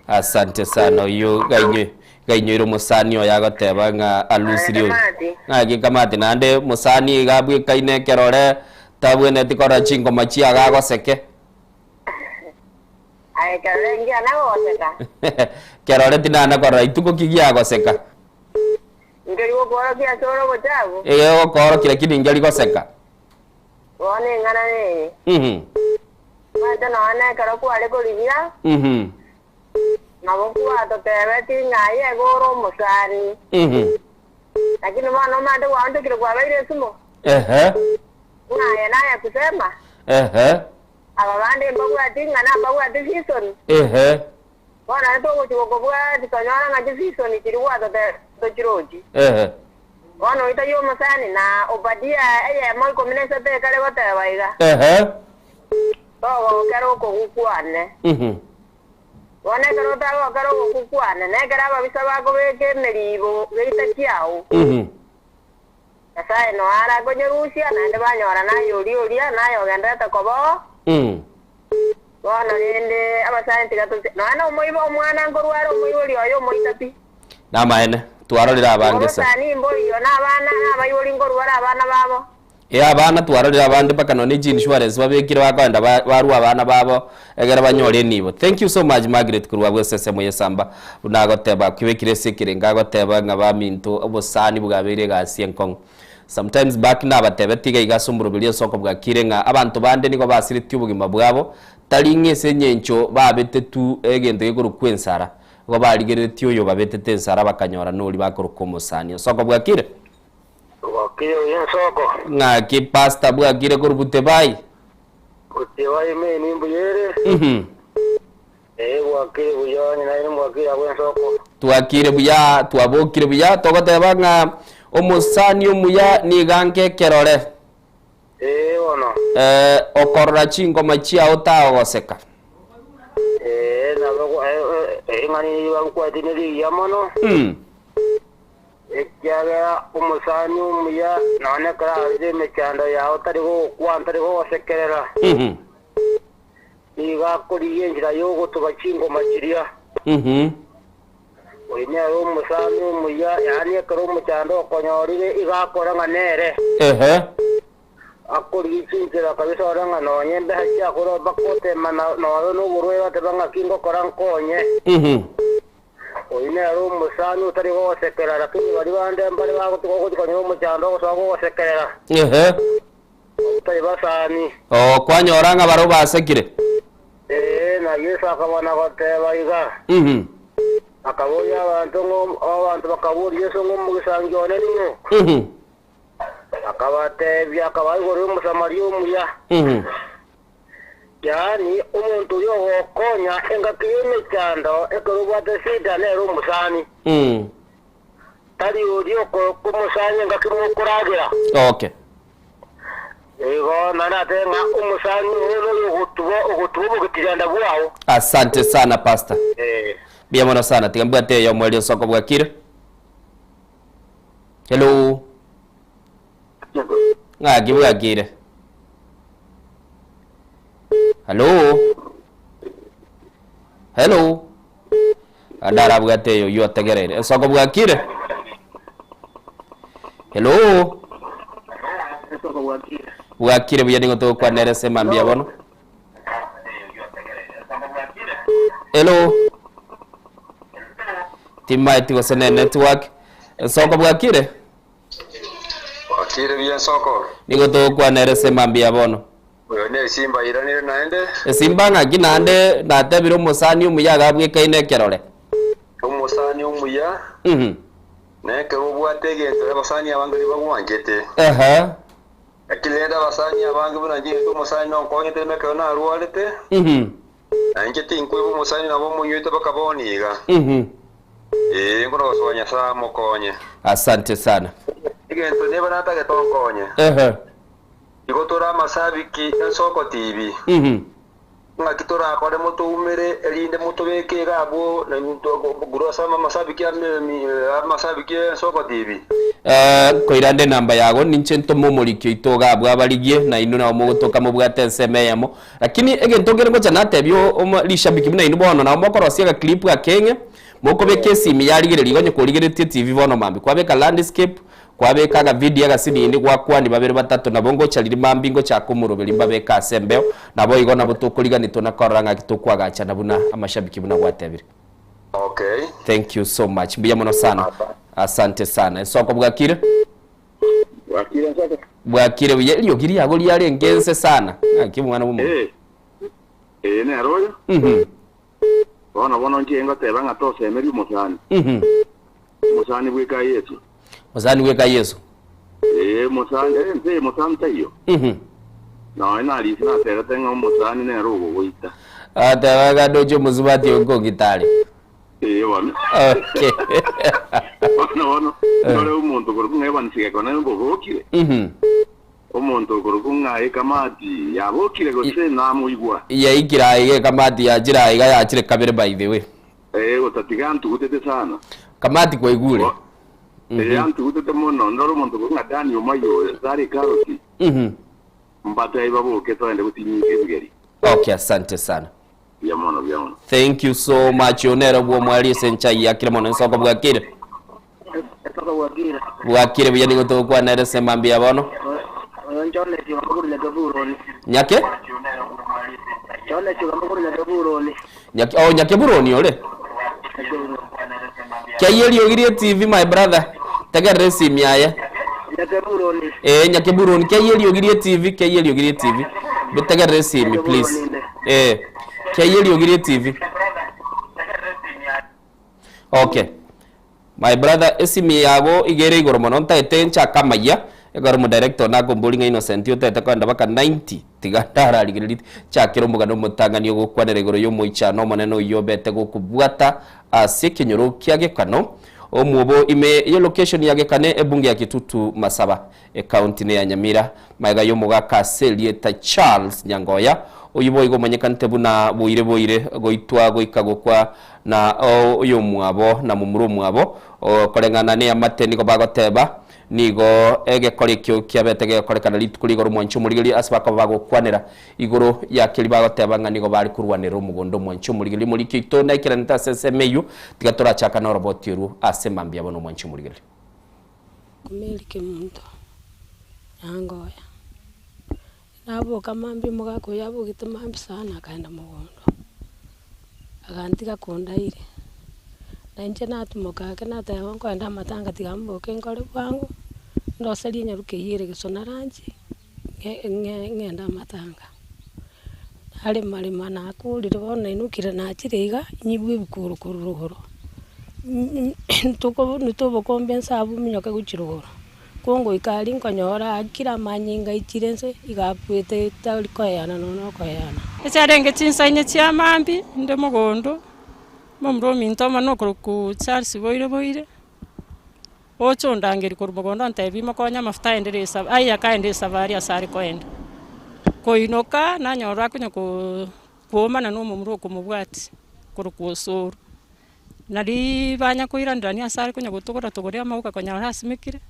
S2: Asante sana oyo gainywe gainyoire omosani oyo agoteba ng'a alusirie oyo. Ng'aki kamati naende mosani iga abwekaine ekerore tabwenereti korora chingoma chiago agoseke.
S17: Aye kerore ngiana goseka.
S2: Kerore tinana korora ituko ki giagoseka.
S17: Nkeri gokoorokia ase ore obochafu.
S2: Egegokoorokia lakini nkeri goseka.
S17: Bono eng'ana neye.
S2: Mhm.
S17: Omanyete nonya nekero kware korigia.
S2: Mhm.
S17: Nabo gwatotebetie ng'a aye igo ore omosani.
S2: Mhm.
S17: Lakini bono omanyete gwaonchokire kwabeire esumo.
S2: Ehe.
S17: Ng'a aye naye kusema.
S2: Ehe.
S17: Aba bande mbabwati ing'ana mbabwati season.
S2: Ehe.
S17: Bono naende togochia gokobwati tonyore ng'a chiseason chiria gwatotebetie tochirochi.
S2: Ehe.
S17: Bono oyo tari omosani, na Obadia eyemo ikomi na isato ekare goteba iga,
S2: Ehe.
S17: Togokera okogwa kwane.
S2: Mhm.
S17: Bono ekero otagokera ogokwa kwane, na ekero ababisa bakobeka emeriibo geita kiao,
S2: Mhm.
S17: Nyasae noyo arakonyerusia, naende banyora naye oria oria, naye ogendererete koba oo.
S2: Mm.
S17: Bono rende abasani tiga toche, nonya nomoibo omwana nkorware omoibori oye omoita pi.
S2: Namaene, twarorire abange se.
S17: Obosani mboiyo, na abana, na abaibori nkorware abana babo.
S2: Ee abana twarorire abande mpaka nonya ne chiinsurance babekire bakoenda ba barue abana babo egere banyore enibo. Thank you so much Margaret korwa abwo ase ensemo ya esamba buna agoteba kwebekire ase ekerengo agoteba ng'a baminto obosani bwabeire egasi enkong'u. Sometimes back nabatebeti iga iga ase omoroberi ase okobwakire ng'a abanto bande nigo basiretie obogima bwabo tari ng'a ase eng'encho babete tu egento gekorokwa ensara, igo barigereretie oyo obabetete ensara bakanyora noria bakoroka omosani. Ase okobwakire.
S16: Bwakire buya ensoko.
S2: Ng'aki pastor bwakire korwa Butebai?
S16: Butebai main mbuya ere.
S2: Mhm.
S16: Ee, bwakire buya, onye naye mbwakire agwo ensoko.
S2: Twakire buya, twabokire buya, togoteba ng'a omosani omuya nigo ange ekerore.
S16: Ee bono.
S2: Eh, okorora chingoma chiao tagogoseka.
S16: Ee, nabo ring'ana eri bagokwati nerigiya mono. Ekiagera omosani omuya nonya ekero arorire emechando yao tari gogokwana, tari gogosekerera. Nigo akorigia enchera y'ogotuba chingoma chiria. Oyo nere omosani omuya, yaani ekero omochando okonyorire igo akore ng'a nere. Akorigia chinchera kabisa ore ng'a nonye embesa chiakorwa bakotema na noyo noborwaire oteba ng'aki ngokora nkonye. Oyo nere omosani otari gogosekerera, lakini baria bande mbare bagotiga ogochia konyora omochando ogosoa gogosekerera. Tari basani.
S2: Oo, kwanyora ng'a barabwo basekire.
S16: Ee, na Yeso akabana goteba iga. Akaboria abanto ng'a abanto bakaboria Yeso ng'a omogisangio one ning'o? Akabatebia, akabaa igoro y'Omosamaria omuya. Yaani, omonto oria ogokonya engaki y'emechando ekero obwate shida nere omosani. Tari oria okomosania engaki mokoragera.
S2: Okay.
S16: Igo naende atebe ng'a omosani oyo noyo ogotuba ogotuba obogetiranda bwao.
S2: Asante sana pastor.
S16: Eh.
S2: Mbuya mono sana tiga mbwate eyomo erio nsoko bwakire. Hello. Ng'aki bwakire. Hello. Hello. Ande arabwate eyo oyio otegereire. Ensoko bwakire? Hello. Bwakire buya nigo togokwanera ase mambia bono. Hello. Timaeti gose ne network. Ensoko bwakire?
S18: Bwakire buya ensoko.
S2: Nigo togokwanera ase mambia bono.
S18: Oyo nesimba airanire naende.
S2: Esimba ng'aki naende natebire omosani omuya agabwekaine ekerore.
S18: Omosani omuya, na ekero obwate egento abasani abange tibagwanchete. Lakini rende abasani abange buna inche ng'ete omosani nonkonyete rimo ekero narwarete, na inche tinkweba omosani nabo omonywete mpaka bono iga. Ee, nkonogosoa Nyasae amokonye.
S2: Asante sana.
S18: Egento neba natagete onkonye. Igo tore amasabiki ensoko tibi. Ng'aki torakore motoumere, erinde motobeke iga abwo korwa ase amasabiki amasabiki ensoko tibi.
S2: Nkoirande enamba yago, ninche ntome omoriki oito iga abwo abarigie, na inwe nabo mogotoka mobwate ensemo eyemo. Lakini egento nkere ngocha natebia rishabiki buna inwe bono nabo mokorosia agaclip akeng'e, mokobeka esimi yarigereria igo onye korigereretie etibi bono mambia, kwabeka landscape, Kwabeka agavidio agasinini gwakwani babere batato nabo ngocha riria mambia ngochaka omoroberi mbabeke ase embeo, naboigo nabo tokoriganetwe na korora ng'aki tokwagachana buna amashabiki buna gwatebire.
S18: Okay.
S2: Thank you so much. Mbuya mono sana. Asante sana. Ensoko bwakire?
S19: Bwakire nsoko.
S2: Bwakire buya. Eriogi riago riarenge ense sana. Ng'aki omwana bw'omonto.
S19: Eh. Eh, nere oyo. Bono bono nchiye ngoteba ng'a tosemerie omosani. Omosani bweka Yeso.
S2: Mosani bweka Yeso.
S19: Ee, omosani, eh, ense eye mosani taiyo. Nonya narisi natebete ng'a omosani nere ogogoita.
S2: Ateba ng'a ndoche omosubati oyo nkong'ita are.
S19: Ee bono.
S2: Okay.
S19: Bono bono, ndore omonto okorokwa ng'a Evans Gekona mbobokire. Omonto okorokwa ng'a ekamati yabokire gose namoigwa.
S2: Yaikire aiga ekamati yachire aiga yachire kabere by the way.
S19: Ee, gotatiga antugutete sana.
S2: Kamati kwaigure?
S19: Ee, antugutete mono. Ndore omonto okorokwa ng'a Dani omoyio oyo tari ekaroti. Mbatebi baboke togende gotinyinka ebigeri.
S2: Okay, asante sana.
S19: Buya mono, buya mono.
S2: Thank you so much. Oyo nere bw'omwari ase enchai yakire mono ensoko bwakire. Bwakire buya nigo togokwana ere ase mambia bono. Nyake? Nyake oh Nyakeburoni ore? Kiai eriogi rie TV my brother. Tegerera esimi yaye. Eh Nyakeburoni kiai eriogi rie TV, kiai eriogi rie TV. Tegerera esimi please. Eh kiai eriogi rie TV. Okay. My brother esimi yago iga ere igoro mono ntagete nchake amayia. Ekero omodirector one akombori ng'a Innocent otete kogenda mpaka 90 tiga ndararigereria chakera omogano omotang'ani ogokwanera igoro y'omoichano omonene oyio obete gokobwata ase ekenyoro kia Gekano omwobo ime ye location ya Gekane ebunge ya Kitutu Masaba Ecounty neya Nyamira magega y'omogaka ase erieta Charles Nyangoya oyio boigo omanyekanete buna Boire Boire goitwa goika gokwa na oyomwabo na momura omwabo koreng'ana neamate nigo bagoteba Nigo egekora ekio kiabete gegokorekana rituko rigoro omwanche omorigereria ase bakoba bagokwanera igoro ya keria bagoteba ng'a nigo bare korwanera omogondo omwanche omorigereria omoriki oito naikeranete ase ensemo eyio tiga torachaka noroboti orwo ase mambia bono omwanche omorigereria.
S12: Mary Kemunto, Nyangoya, Naboka mambia omogaka oyio abogete mambia sana akaenda mogondo, agantiga kondaire. Na inche natimoka ake nateba nkoenda amatanga tiga mboke nkore bwango, ndoserie enyaroke eywo ere gesona ranchi, ng'ende amatanga. Narema rema nakorire bono nainokire nachire iga, nyigwe ebikuro korwa rogoro, ntobokombe nse abwo minyoke gochia rogoro. Kongoika aria nkonyora akire amanyinga aichire inse, iga akwete tari koeyana nonya nokoeyana.
S20: Echiarenge chinsa inye chia mambia, inde mogondo, momura ominto omonene okorokwa Charles Boire Boire, ocha ondangeria korwa mogondo ontebia mokonye amafuta aendere esa aye akaenda esafari ase are koenda. Koinoka, nanyora akonya koo koomana na omomura okomobwatia, korokwa Osoro. Nariiii banya koiranerania ase are konya gotogora togoria amauga konya ore asimekire,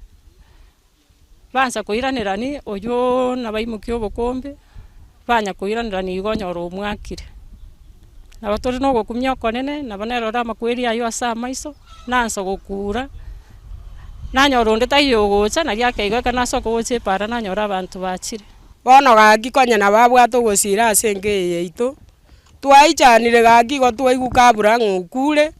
S20: bansa koiranerani oywooo nabaimokia obokombe, banya koiranerani igo onyora omwakire. Nabo tore na ogokumia okonene, nabo nere ore amakweri aywo ase amaiso, nansa gokura, nanyora onde taiyo ogocha nari akeigo ekero nasoka gocha epaara nanyora abanto bachire.
S21: Bono gaki konya nabo abwate ogosira ase enka eye yaito, Twaichanire gaki igo twaigwa kabura ng'a okure,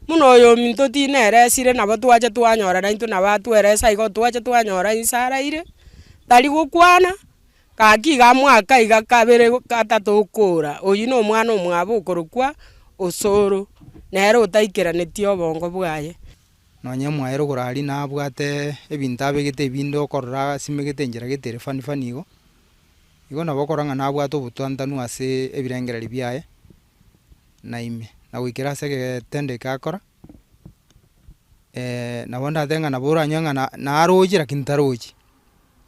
S21: buna oyominto tineresire nabo twacha twanyora naintwe nabo atweresa igo twacha twanyora inse araire, tari gokwana, gaki iga mwaka iga kabere gatato okora, oywo na omwana omwabo okorokwa Osoro, nere otaikeranetie obongo bwaye.
S22: Nonye mwaye rogoro aria nabwate ebinto abegete ebinde okorora asimegete enchera gete ere funny funny igo. Igo nabo okorora ng'a nabwate obotantanu ase ebirengererio biaye, na ime, na goikera ase egetendo eke akora, nabo ndatebe ng'a nabo oranyore ng'a na naroche lakini tarochi,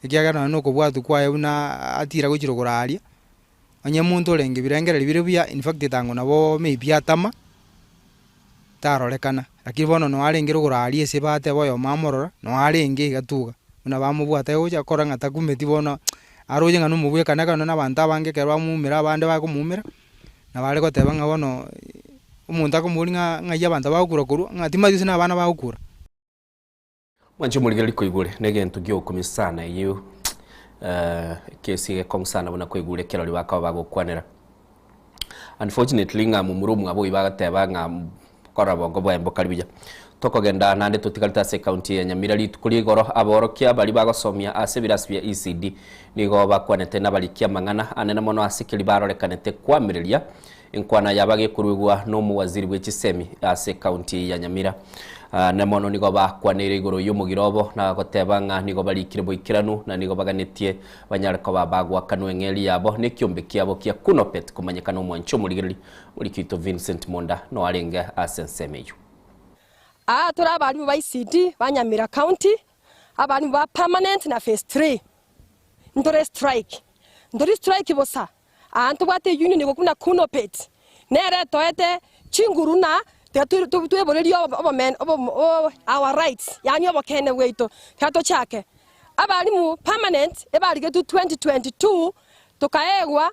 S22: ekiagera nonye na okobwatwa kwaye buna atira gochia rogoro aria, onye omonto orenge birengererio bire buya in fact etango nabo maybe atama, tarorekana, lakini bono noo arenge rogoro aria ase bateba oyomo amorora, noo arenge iga tuga, buna bamobwate gocha korora ng'a takumeti bono, aroche ng'a nomobwekano ekero na abanto abange ekero bamoumera abande bakomoumera, nabo are goteba ng'a bono omonto akomoboria ng'a ng'ai abanto bagokura korwa, ng'a timanyeti gose na abana bagokura.
S2: Mwanche omorigereria koigure negento giokumia sana eyio ekesi egekong'u sana buna koigure ekerori bakaba bagokwanera. Unfortunately ng'a momura omwabo oyio bagateba ng'a korora bongo bwaye mbokari buya. Tokogenda naende totigarete ase ecounty ya Nyamira rituko ria igoro aborokia baria bagosomia ase ebirasi bia ECD nigo bakwanete nabariki amang'ana anene mono ase keria barorekanete koamereria Enkwana yaba gekoruegwa nomowaziri bwe chisemi ase ecounty ya Nyamira. Na mono nigo bakwaneire igoro y'omogiro obo na goteba ng'a nigo barikire boikeranu na nigo baganetie banyare koba bagoakanwa eng'eria yabo na ekiombe kiabo kia Kunopet komanyekana omwanchi omorigereria moriki oito Vincent Monda no arenge ase ensemo eyio.
S23: Aa tore abalimu ba ECD ba Nyamira County, abalimu ba permanent na phase 3 ntore strike. Ntori strike bosa, Aa ntobwate eunion ego buna Kunopet, nere etoete chinguru na tiga tweborerie our rights, yaani obokeene bwaito. Tiga tochake. Abalimu permanent ebarigetwe 2022 tokaegwa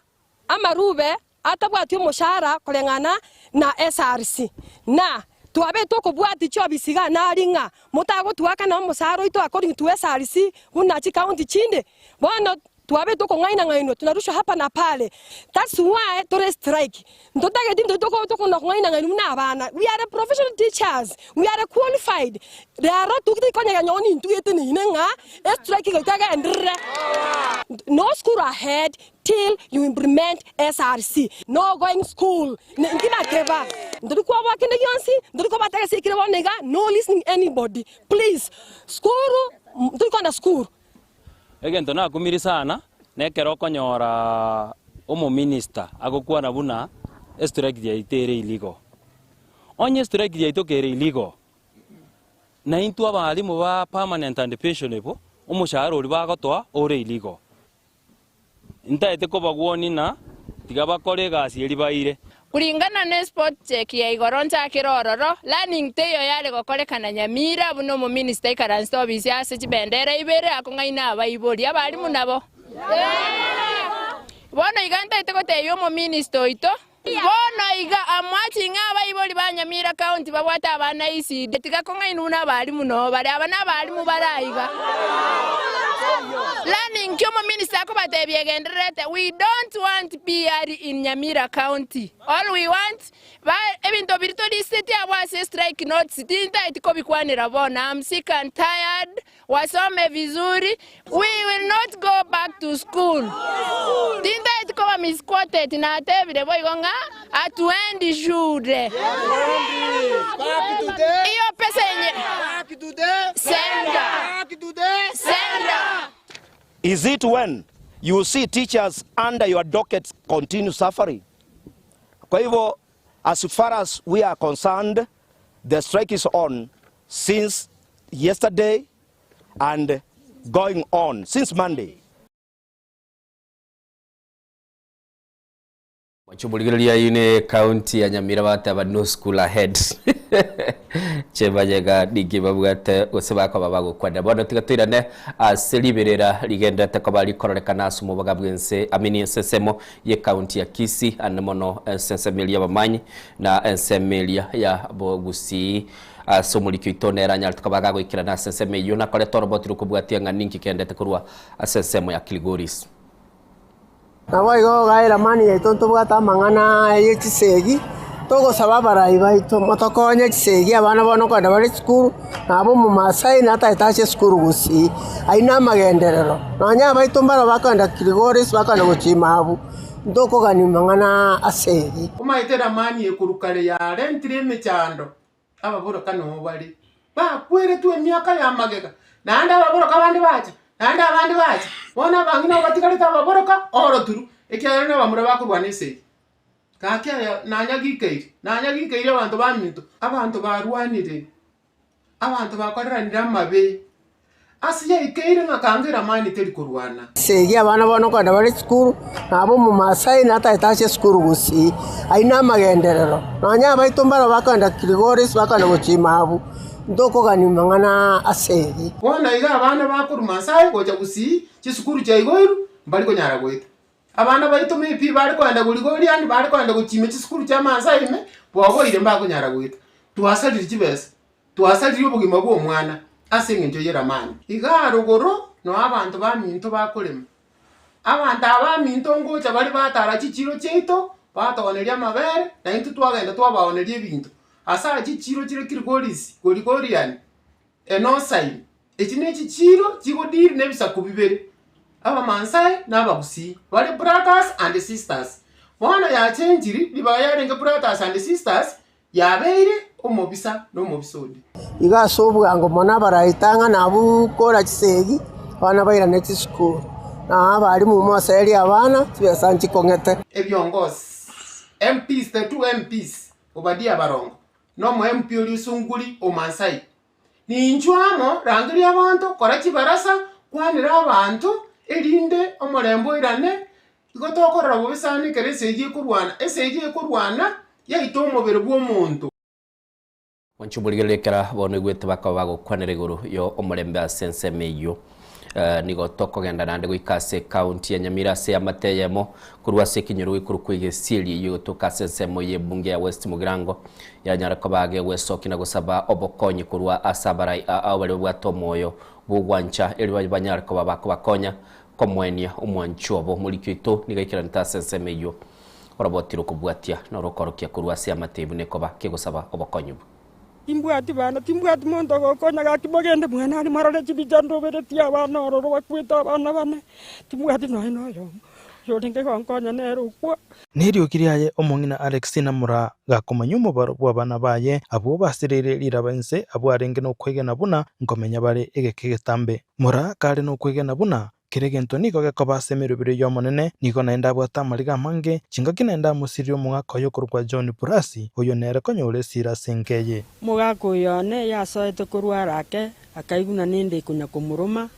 S23: amarube atabwati omoshahara koreng'ana na SRC. Na twabete okobwati chiofisi iga nari ng'a motagotuakana omoshahara oito according to SRC buna chicounty chinde. Bono Twabete okong'aina-ng'ainwa, tunarushwa hapa na pale. That's why tore strike. Ntotageti intwe toko tokona kong'aina-ng'ainwa buna abana. We are professional teachers, we are qualified. Rero tokonyega nonye nintwe geteneine ng'a estrike goika egenderere. No school ahead till you implement SRC. No going school. Inki nakeba? Ntori koboa kende gionsi, ntori kobata gese ekere bono iga, no listening anybody. Please, school, ntori kogenda school.
S3: Egento nakumiri sana nekero okonyora omominister agokwana buna estrike yaito ere illegal. Onye estrike yaito kere illegal, naintwe abalimu ba permanent and pensionable omoshahara oria bagotoa ore illegal. Ntaete kobagwonia na tiga bakore egasi eria baire.
S4: Kulingana ne spot check ya igoro nchakere ororo, learning teiyo yare gokorekana Nyamira buna omominister aikaransete obisi ase chibendera ibere akong'aina abaibori abalimu nabo. Bono iga ntaete gotebia omominister oito Bono iga amwachi ng'a abaibori ba Nyamira County babwate abana ECD tiga kong'ainwa buna abalimu noo bare aba nabalimu bare aiga. Learning ki omominister akobatebia egendererete we don't want PR in Nyamira County all we want ba ebinto biria toriseti abwo ase strike notes tintaeti kobikwanera bono am sick and tired Wasome vizuri, we will not go back to school. Tintaeti koba misquoted, natebire boigo ng'a hatuendi shule. Iyo pesa yenye Senda. Senda.
S5: Is it when you see teachers under your docket continue suffering? Kwa hivyo as far as we are concerned, the strike is on since yesterday and going on since Monday.
S2: Machuburigereria ine county ya Nyamira bateba no school ahead chebanyega ninki babwate gose bakoba bagokwana bono tiga toirane ase riberera rigenderete koba rikororekana ase omobaga bwense amini ensesemo ye county ya Kisii ande mono ensensemo eria y'abamanyi na ensemo eria ya bogusii ase omoriki oito nere anyarete koba gagoikerana ase ensemo eyio nakorete oroboti rokobwatia ng'a ninki kendete korwa ase ensemo ya Kilgoris.
S24: Naboigo iga eramani yaito ntobwate amang'ana ye chisegi, togosaba abarai baito motokonye chisegi abana bono kogenda bare esukuru, nabo omomasai natagete ache esukuru gusii, ayio namagenderero. Nonya abaito mbaro bakogenda Kilgoris bakogenda gochia ime abwo, ntokogania amang'ana ase egi.
S25: Omaete eramani ekorwa kare yarentire emechando Ababoroka noo bare, bakweretwe emiaka ya magega, naende ababoroka bande bacha, naende abande bacha. Bono abang'ina abo batigarete ababoroka oroturu, ekiagera nabamura bakorwana esegi. Gaki aya nanyagikeire, nanyagikeire abanto baminto, abanto barwanire, abanto bakoreranire amabe. Ase yaikeire ng'a kanga eramani teri korwana.
S24: Esegi abana bono kogenda bare esukuru, nabo omomasai natagete ache esukuru gusii, ayio namagenderero. Nonya abaito mbaro bakogenda Kilgoris bakogenda gochia ime abwo, ntokogania amang'ana ase egi.
S25: Bono iga abana bakorwa Masai gocha Gusii, chisukuru chiaigoirwe, mbari konyara goeta. Abana baito maybe bare kogenda Gorigoriani, bare kogenda gochia ime chisukuru chia Masai ime, boboire mbakonyara goeta. Twasarire chibesa. Twasaririe obogima bw'omwana ase engencho y'eramani. Iga rogoro noo abanto baminto bakorema. Abanto aba baminto ngocha bare batara chichiiro chiaito, batooneria amabere, na intwe twagenda twabaooneria ebinto. Ase aya chichiiro chire Kilgoris, Gorigoriani, Enosaini. Echi nechichiiro chigodiri nebisaku bibere, Abamaasai na Abagusii, bare brothers and sisters. Bono yachenchiri ribaga yarenge brothers and sisters, Yabeire omobisa nomobisa onde.
S24: Igo ase obwango mono abaraitang'ana abwo kora chisegi, abana bairane chisukuru, na abalimu moserie abana chibesa nchikong'ete.
S25: Ebiongozi, MPs, the two MPs, Obadia Barongo, na omo MP oria Sunguri o Maasai. Ninchwe amo, rangeria abanto, kora chibarasa, kwanera abanto, erinde omorembe oirane, Igo tokorora bobe sana ekero esegi ekorwana, esegi ekorwana yaita omobere bw'omonto.
S2: Mwanche omorigereria ekero bono oigwete bakaba bagokwanera igoro yo omorembe ase ensemo eyio. Eh, nigo tokogenda naende goika ase ekaunti ya Nyamira ase eamate eyemo korwa ase ekenyoro gekorokwa Egesieri eyio egotoka ase ensemo y'ebunge ya West Mugirango yanyara koba gegwesokia na gosaba obokonyi korwa ase abarai ao baria babwate omoyo bw'ogwancha erio banyare koba bakobakonya Komoenia omwanchwa obo omoriki oito nigo aikeranete ase ensemo eyio, oroboti rokobwatia na orokorokia korwa ase amatebu nekoba kegosaba obokonyi bwe.
S26: Timbwati bana, timbwati monto ogokonya gaki mogende mwane aria morore chibicha ndoberetie abana ororo bakwete abana bane, timbwati nonya noyomo oyorenge gonkonya nere okwa.
S27: Neriogi riaye omong'ina Alexina Moraa gakomanya omobaro bw'abana baye abwo basireire riraba inse abwo arenge nokwegena buna nkomenya bare egeka egetambe. Moraa kare nokwegena buna. Kera egento nigo gekoba ase emeroberi y'Omonene, nigo naende abwate amariga amange, chingaki naende amosirie omogaka oye okorokwa John Purasi, oyio nere konyora esira ase enka eye.
S26: Omogaka oyo one yasoete korwa arake, akaigwa na nende konya komoroma,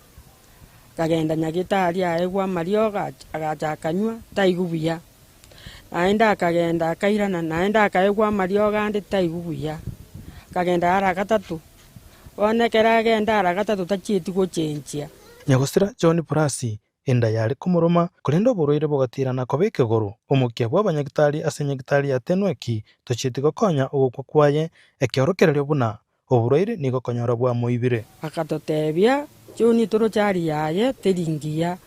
S26: akagenda nyagetari aegwe amariogo, agacha akanywa, taigwa buya. Naende akagenda akairana, naende akaegwa amariogo ande taigwa buya. Akagenda ara gatato, bono ekero agenda ara gatato tachieti gochenchia.
S27: Nyagosira John Purasi, enda yare komoroma, korende oborwaire bogatirana koba ekegoro. Omokia bw'abanyagitari ase nyagitari ya Tenweki tochieti gokonya ogokwa kwaye, ekeorokererio buna oborwaire nigo konyora bwamoibire.
S26: Akatotebia, John toroche aria yaye teri ngiya,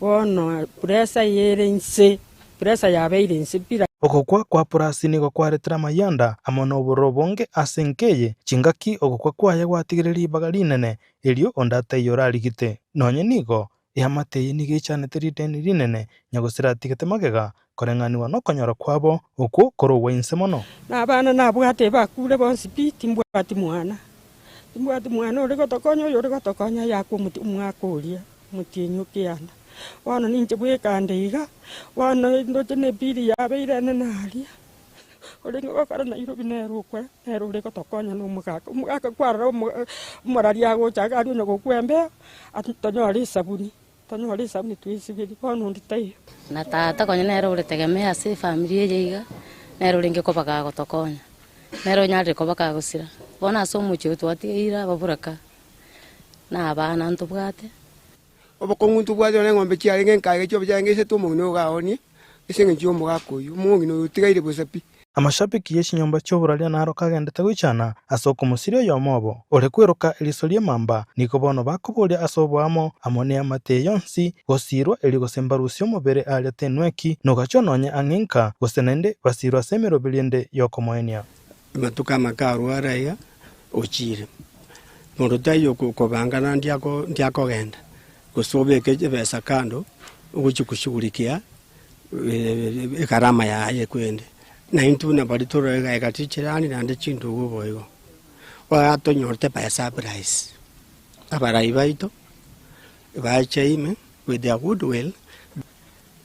S26: bono pressure ere inse, pressure yabeire inse pi.
S27: Ogokwa kwa Purasi nigo kwaretire amayanda amo nobororo obonge ase enka eye, chingaki ogokwa kwaye gwatigire ribaga rinene erio onde ataiyo orarigite. Nonye nigo, eamate eye nigo echanete rideni rinene nyagosira atigete magega, koreng'anigwa nokonyora kwabo okwo kore ogwa inse mono.
S26: Na abana nabwate bakure bonsi pi, timbwati mwana. Timbwati mwana ore gotokonya, oyore gotokonya ayakwe omote omwaka oria, omotienyi o kianda. Bono ninche bweka nde iga, bono ndoche na ebili yabeire enene aria. Orenge gokora Nairobi nere okwe, nere ore gotokonya na omogaka. Omogaka kwarora omoraria agocha iga aria onye gokwa embeo, ati tonyore esabuni, tonyore esabuni twesiberie, bono onde taiyo.
S6: Na tata konya nere ore tegemeo ase efamiri eye iga, nere orenge koba kagotokonya, nere onyarire koba kagosira. Bono ase omochie oyo twatigeire ababuraka, na abana ntobwate.
S7: Obokong'u ntobwate nonya neng'ombe chiarenge nkaega chiombe chiarenge isato omong'ina oyo gaonie, ase engencho y'omogaka oyio, omong'ina oyo otigaire bosa pi.
S27: Amashabiki ye chinyomba chi'oboraria naro kagendete goichana ase okomosiria oyomo obo, ore kweroka eriso ri'emamba, nigo bono bakoboria ase oboamo amo neamate eye yonsi, gosiirwa erio gose mbarusie omobere aaria tenweki, nogachwa nonye ang'e nka, gose naende basiirwe ase emeroberi ende y'okomoenia.
S7: Amatuko amake arware aiga, ochiire. Monto taiyo okobangana ndiakogenda, gose obeke chibesa kando, ogochia koshughulikia egharama yaye kwende. Na intwe buna baria tore iga iga chichirani naende chindugu boigo. Bono tonyorete by surprise, abarai baito, bache ime with their good will,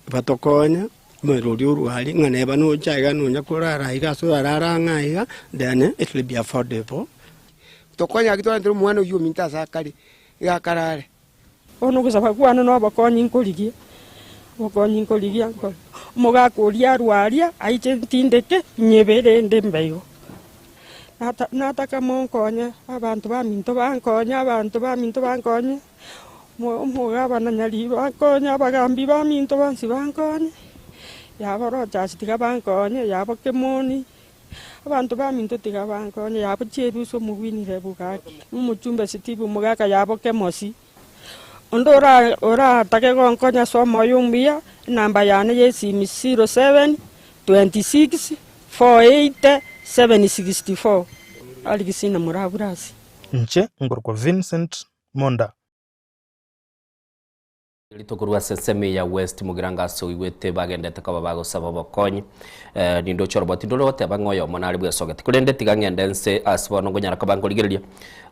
S7: batokonye. Omorero oria orware, ng'a neba nocha iga nonya korara iga ase orarare ang'e iga, then it will be affordable. Tokonya gaki twarentere omwana oyio ominto ase akare, iga akarare.
S26: Bono ogosaba kwane na obokonyi nkorigia, obokonyi nkorigia nkore, omogaka oria arwaria aiche ntindeke nyebe rende mbe igo. Nata nataka monkonye, abanto baminto bankonye, abanto baminto bankonye. Omogabana Nyaribo ankonye, abagambi baminto bonsi bankonye, yabo Rogers tiga bankonye, yabo Kemoni, abanto baminto tiga bankonye, yabo Cherusa omogwinire bogaki, omochumbe Steve omogaka yabo Kemosi. Onde oratake gonkonya ase omoyo omuya, enamba yane ya esimi 07 26 480 764. Arisina Muraburasi.
S27: Inche nkorokwa Vincent Monda.
S2: Rituko rwa ase ya West Mugirango ase oigwete bagendete koba bagosaba obokonyi. Eh, nindoche oroboti ndore goteba ng'a oyomo nare bwesogete. Korende tiga ng'ende nse ase bono ngonyara koba nkorigereria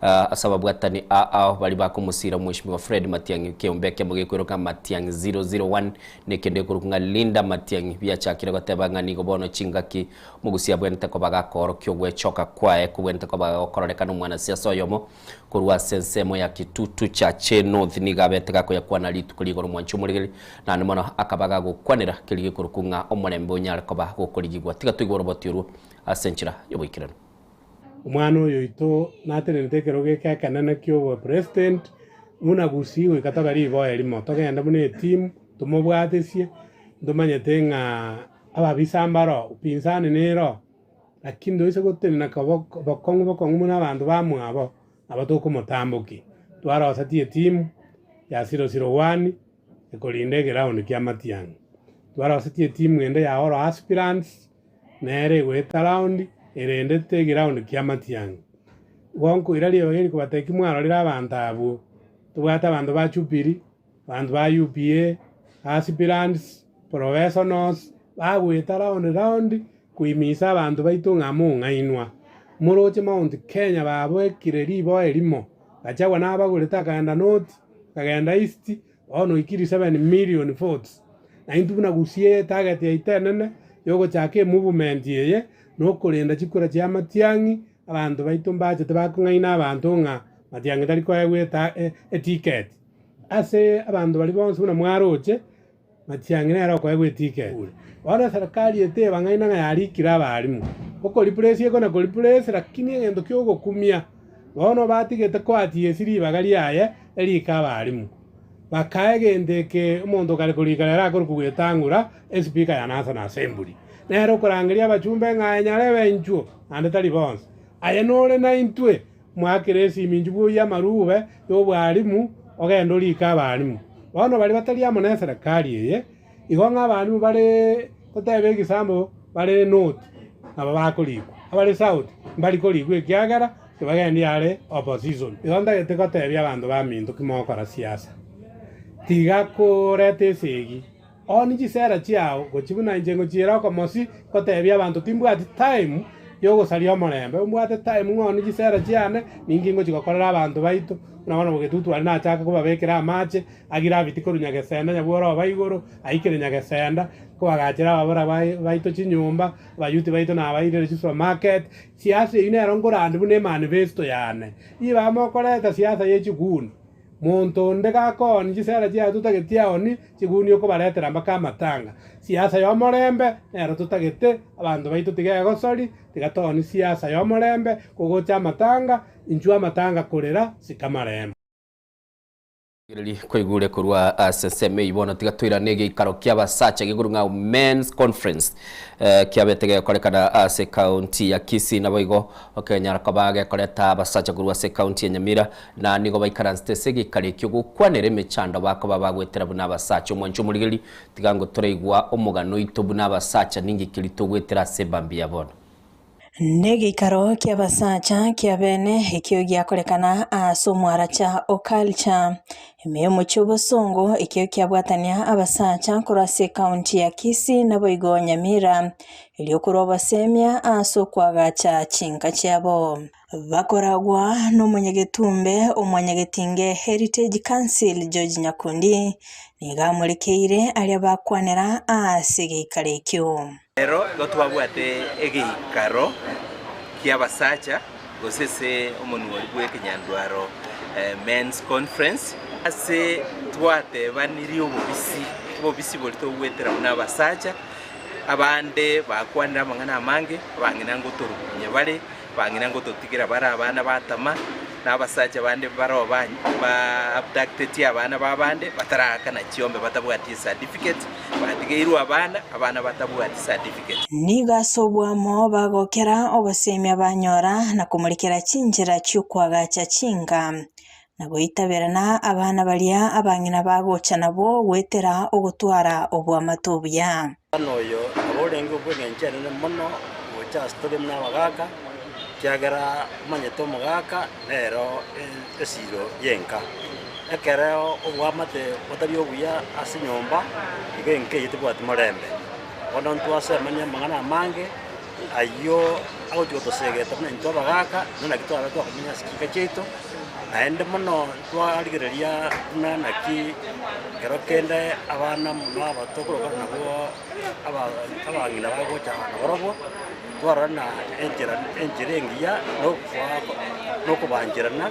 S2: ah, ase ababwatani ao bari bakomosira Mheshimiwa Fred Matiang'i keombe ekemo gekweroka Matiang'i 001 nekende ekorokwa ng'a Linda Matiang'i biachakire goteba ng'a nigo bono chingaki mogusia abwenerete koba gakoorokia ogwechoka kwaye kobwenerete koba gakororekana omwanasiasa oyomo Korwa ase ensemo ya Kitutu Chache North nigo abete gakoyakwana rituko rigoro omwanchi omorigeri, naende mono akaba gagokwanera keria gekorokwa ng'a omorembe onyare koba gokorigigwa. Tiga toigwe oroboti orwo ase enchera y'oboikeranu.
S8: Omwana oyo oito natenenete ekerogo eke ekenene ki'obopresident buna Gusii goika tobe riboa erimo, togende buna etimu tomobwatesie, ntomanyete ng'a ababisa mbaro, upinzani nero. Lakini toise gotenena bokong'u bokong'u buna abanto bamwabo, nabo tokomotambokia. Twarosetie etimu ya 001 ekorinda egeroundi kia Matiang'i. Twarosetie etimu ende ya All Aspirants, nere egoeta round erendete egeroundi kia Matiang'i. Igo nkoira ribaga eri kobatebia ki mwarorire abanto abwo, tobwate abanto ba Jubilee, abanto ba UPA, Aspirants, Professionals, bagoeta round round Koimisa abanto baito ng'a mong'ainwa. Moroche Mount Kenya baboekire riboa erimo. Gachagua nabagorete akagenda North, akagenda East, Bono oikiri 7 million votes. Na intwe buna Gusii etarget yaito enene yogochaka emovement eye nokorenda chikura chia Matiang'i, abanto baito mbachete bakong'aina abanto ng'a Matiang'i tari koegwa eta eticket. Ase abanto baria bonsi buna mwaroche, Matiang'i nere okoegwa eticket. Bono eserekari eteba ng'aina ng'a yarikire abalimu, okoriplace eko na koriplace lakini egento kia ogokumia, bono batigete koa TSC ribaga riaye erike abalimu. Bakaa egento eke omonto kare korika rero akorokwa Wetang'ula, espeaker ya National Assembly. Nere okorangeria abachumbe ng'a aye nyarebe inchuo, naende tari bonsi. Aye nore naintwe, Mwakere esimi inchuo bwoyie amarube y'obwarimu, ogende orike abarimu. Bono baria batari amo neserekari eye, igo ng'a abarimu bare goteba egesambo bare north nabo bakorikwa, abare south mbari korikwa ekiagera tibagendi are opposition. Igo ntagete gotebia abanto baminto ki mogokora siasa, tiga koreta esegi, Oni chisera chiao gochia buna inche ngochiera okomosi gotebia abanto timbwati time yogosaria omorembe, mbwate time ng'a oni chisera chiane ninki ngochia gokorera abanto baito, buna bono bogetutu aria nachaka kobabekera amache agirabiti korwa Nyagesenda Nyabworoba igoro aikire Nyagesenda, kobagachera ababura baito chinyomba, abayuti baito nabairire chisupermarket, siasa eyio nero nkorandi buna emanifesto yane. Ribaga mokoreta siasa ye chiguni. Monto onde gakooni chisera chiaye totageti aoni chiguni okobaretera mpaka amatanga. Siasa y'omorembe nero totagete, abanto baito tiga egosori, tiga tooni siasa y'omorembe, kogocha amatanga, inchuo amatanga korera sika marembe.
S2: Rigereria kwaigure korwa ase ensemo eyio bono tiga toirane egeikaro ki'abasacha gekorwa ng'a Men's Conference kiabete gekorekana ase ekaunti ya Kisii naboigo okenyara koba gekoreta abasacha korwa ase ekaunti ya Nyamira Na nigo baikaransete ase egeikaro ekio gokwanera emechando bakoba bagwetera buna abasacha. Omwancho omorigereria, tiga ngo toraigwa omogano oito buna abasacha ninki keria togwetera ase ebambi ya bono.
S1: Negeikaro ki'abasacha kia bene ekio giakorekana ase omwaracha o Culture, ime y'omochie obosongo ekio kiabwatania abasacha korwa ase ekaunti ya Kisii naboigo Nyamira, erio korwa obosemia ase okoagacha chinka chiabo. Bakoragwa nomonyagetumbe omwanyagetinge Heritage Council George Nyakundi nigo amorekeire aria bakwanera ase egeikaro ekio.
S9: Ero igo twabwate egeikaro ki'abasacha gose ase omonwori bw'ekenyandwaro Men's Conference, ase twatebanirie obobisi, obobisi boria togwetera buna abasacha, abande bakwanire amang'ana amange, abang'ina ngotorugunya bare, Abang'ina ngototigera bare abana batama, na abasacha bande baroo ba abductetie abana b'abande bataraakana chiombe batabwati ecertificate, batigeirwe abana, abana batabwati certificate.
S1: Nigo ase oboamo bagokera obosemia banyora na komorekera chinchera chi'okoagacha chinka, na goitaberana abana baria abang'ina bagocha nabwo goetera ogotwara oboamate obuya.
S10: Omwana oyo nabo orenge obw'engencho enene mono gocha ase tore buna abagaaka, ekiagera omanyete omogaka nero esiro y'enka. Ekero oboamate botari obuya ase enyomba, igo enka eyio tebwati morembe. Bono ntwasemania amang'ana amange, ayio agochia gotosegeta buna intwe abagaaka, buna naki twaba twakomenya ase chinka chiaito, naende mono twarigereria buna naki ekero kende abana mono aba tokorokana nabwo aba abang'ina bagocha nabarobwo, twarora na enchera enchera engiya na okoa na okobancherana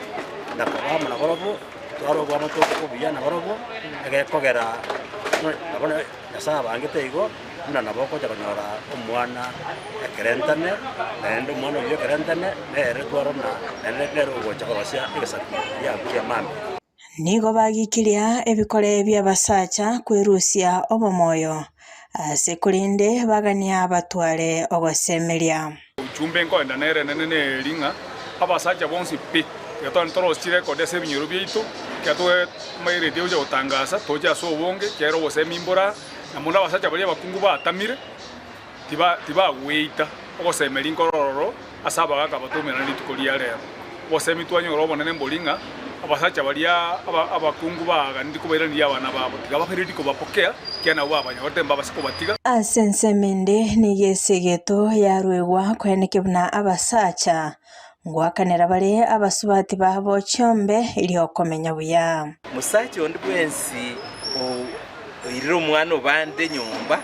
S10: na koba amo nabarobwo, twara obwamate obuya nabarobwo, egekogera nabo Nyasae abangete igo, buna nabo ogocha konyora omwana ekerentane, naende omwana oyio ekerentane, nere twarora naende nere ogocha korosia egesaku kiago kia mambia.
S1: Nigo bagikiria ebikore bi'abasacha kwerusia obomoyo, ase korende bagania batware ogosemeria.
S11: Ujumbe nkoenda nere enene neri ng'a abasacha bonsi pi, tiga togende torosie chirekodi ase ebinyoro biaito, ekero tomaeretie gocha gotangasa, toche ase obonge, ekiagera obosemi mbora, na mono abasacha baria abakungu batamire, tiba tibagweita ogosemeria nkoro ororo ase abagaka batoumerana rituko ria rero. Obosemi twanyora obonene mbori ng'a abasacha baria aba abakungu baaganire kobairaneria abana babo, tiga babe ready kobapokea, ekiagera nabwo babanyorete mbabase kobatiga.
S1: Ase ensemo ende nigo esegeto yaruegwa koeneke buna abasacha. Ngwakanera bare abasubati babo chiombe riokomenya buya.
S9: Mosacha onde bwensi oirire omwana obande nyomba,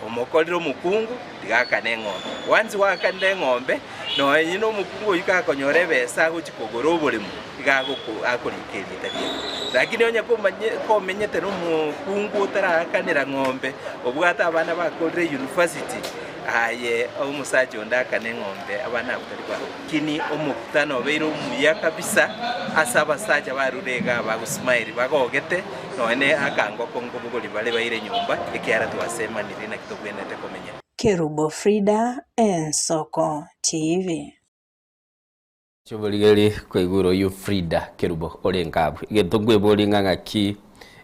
S9: omokorire omokungu, tiga akane eng'ombe. Once gwakanire eng'ombe, nonye na omokungu oyio gakonyora ebesa agochia kogora oboremo, iga akorika erieta riaye. Lakini onye komenyete na omokungu otaraakanera ng'ombe, obwate abana bakorire university, Aye omosacha onde akane eng'ombe, abana abwo tari barobwo. Lakini omokutano obeire omuya kabisa ase abasacha barure igaa bagosmile bagogete, nonya ne akangoko nkobogoria bare baire nyomba, ekiagera twasemanirie naki tobwenerete komenya.
S1: Kerubo Frida, Ensoko TV.
S2: Chioborigereria koigure oyio Frida Kerubo ore nkabu. Egento nkweboria ng'a ng'aki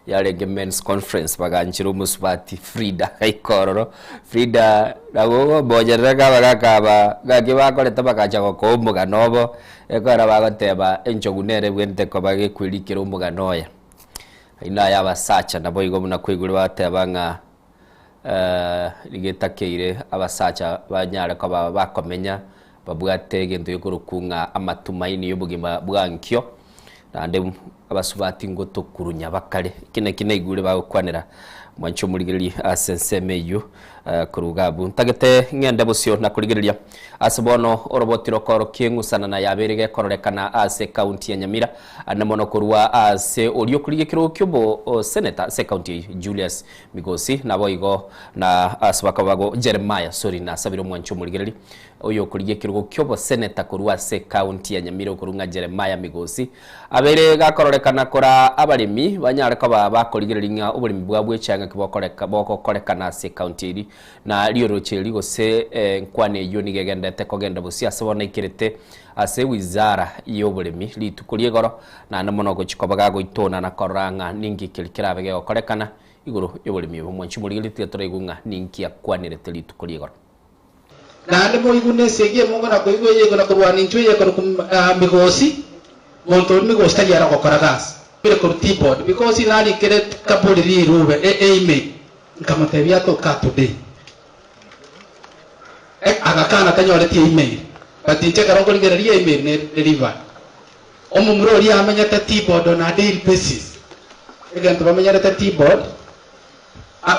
S2: yarenge men's conference baganchera omosubati Frida gaika ororo. Frida nabo ogombonyerera ng'a abagaka aba ng'aki bakorete bagacha gokoa omogano obo, ekero bagoteba enchogu nere ebwenerete koba gekwerikera omogano oye. Ayio naye abasacha naboigo buna kwaigure bagoteba ng'a Rigetakeire abasacha banyare koba bakomenya babwate egento gekorokwa ng'a amatumaini y'obogima bwa nkio, naende abasubati ngotokurunya bakare. Eki nakio naigure bagokwanera mwanche omorigereria ase ensemo eyio korwa iga abwo. Ntagete ng'ende bosio na korigereria ase bono oroboti rokorokia eng'usanana yabeire gekororekana ase ekaunti ya Nyamira ande mono korwa ase oria okorigia ekerogo kiobo seneta ase ekaunti eyio Julius Migosi, naboigo na ase bakaba bago Jeremiah, sorry, nasabire omwanchi omorigereria, oyokorigia ekerogo ki'oboseneta korwa ase ekaunti ya Nyamira okorwa ng'a Jeremiah Migosi, abeire gakororekana koraa abaremi banyare koba bakorigereria ng'a oboremi bwabwo echiang'a ki bokoreka bogokorekana ase ekaunti eri na rioroche eri gose enkwana eyio nigo egenderete kogenda bosio ase bono aikerete ase ewizara y'oboremi rituko ri'igoro naende mono gochia koba gagoitona na korora ng'a ninki keria kerabe gegokorekana igoro y'oboremi obo. Mwanche omorigereria tiga toraigwe ng'a ninki akwanerete rituko ri'igoro.
S13: Naende moigwe nesegi emongo na koigwa eyeko na korwana inchwe eyekoroku migosi, monto oria migosi tari are ogokora gasi. Bire korwa T-board, because narikere kaburi rirube e email, nkamotebia atoka today. Agakana tanyoreti email, but inche ekero nkorigereria email ne riba. Omomura oria amenyete T-board on a daily basis, egento bamenyerete T-board,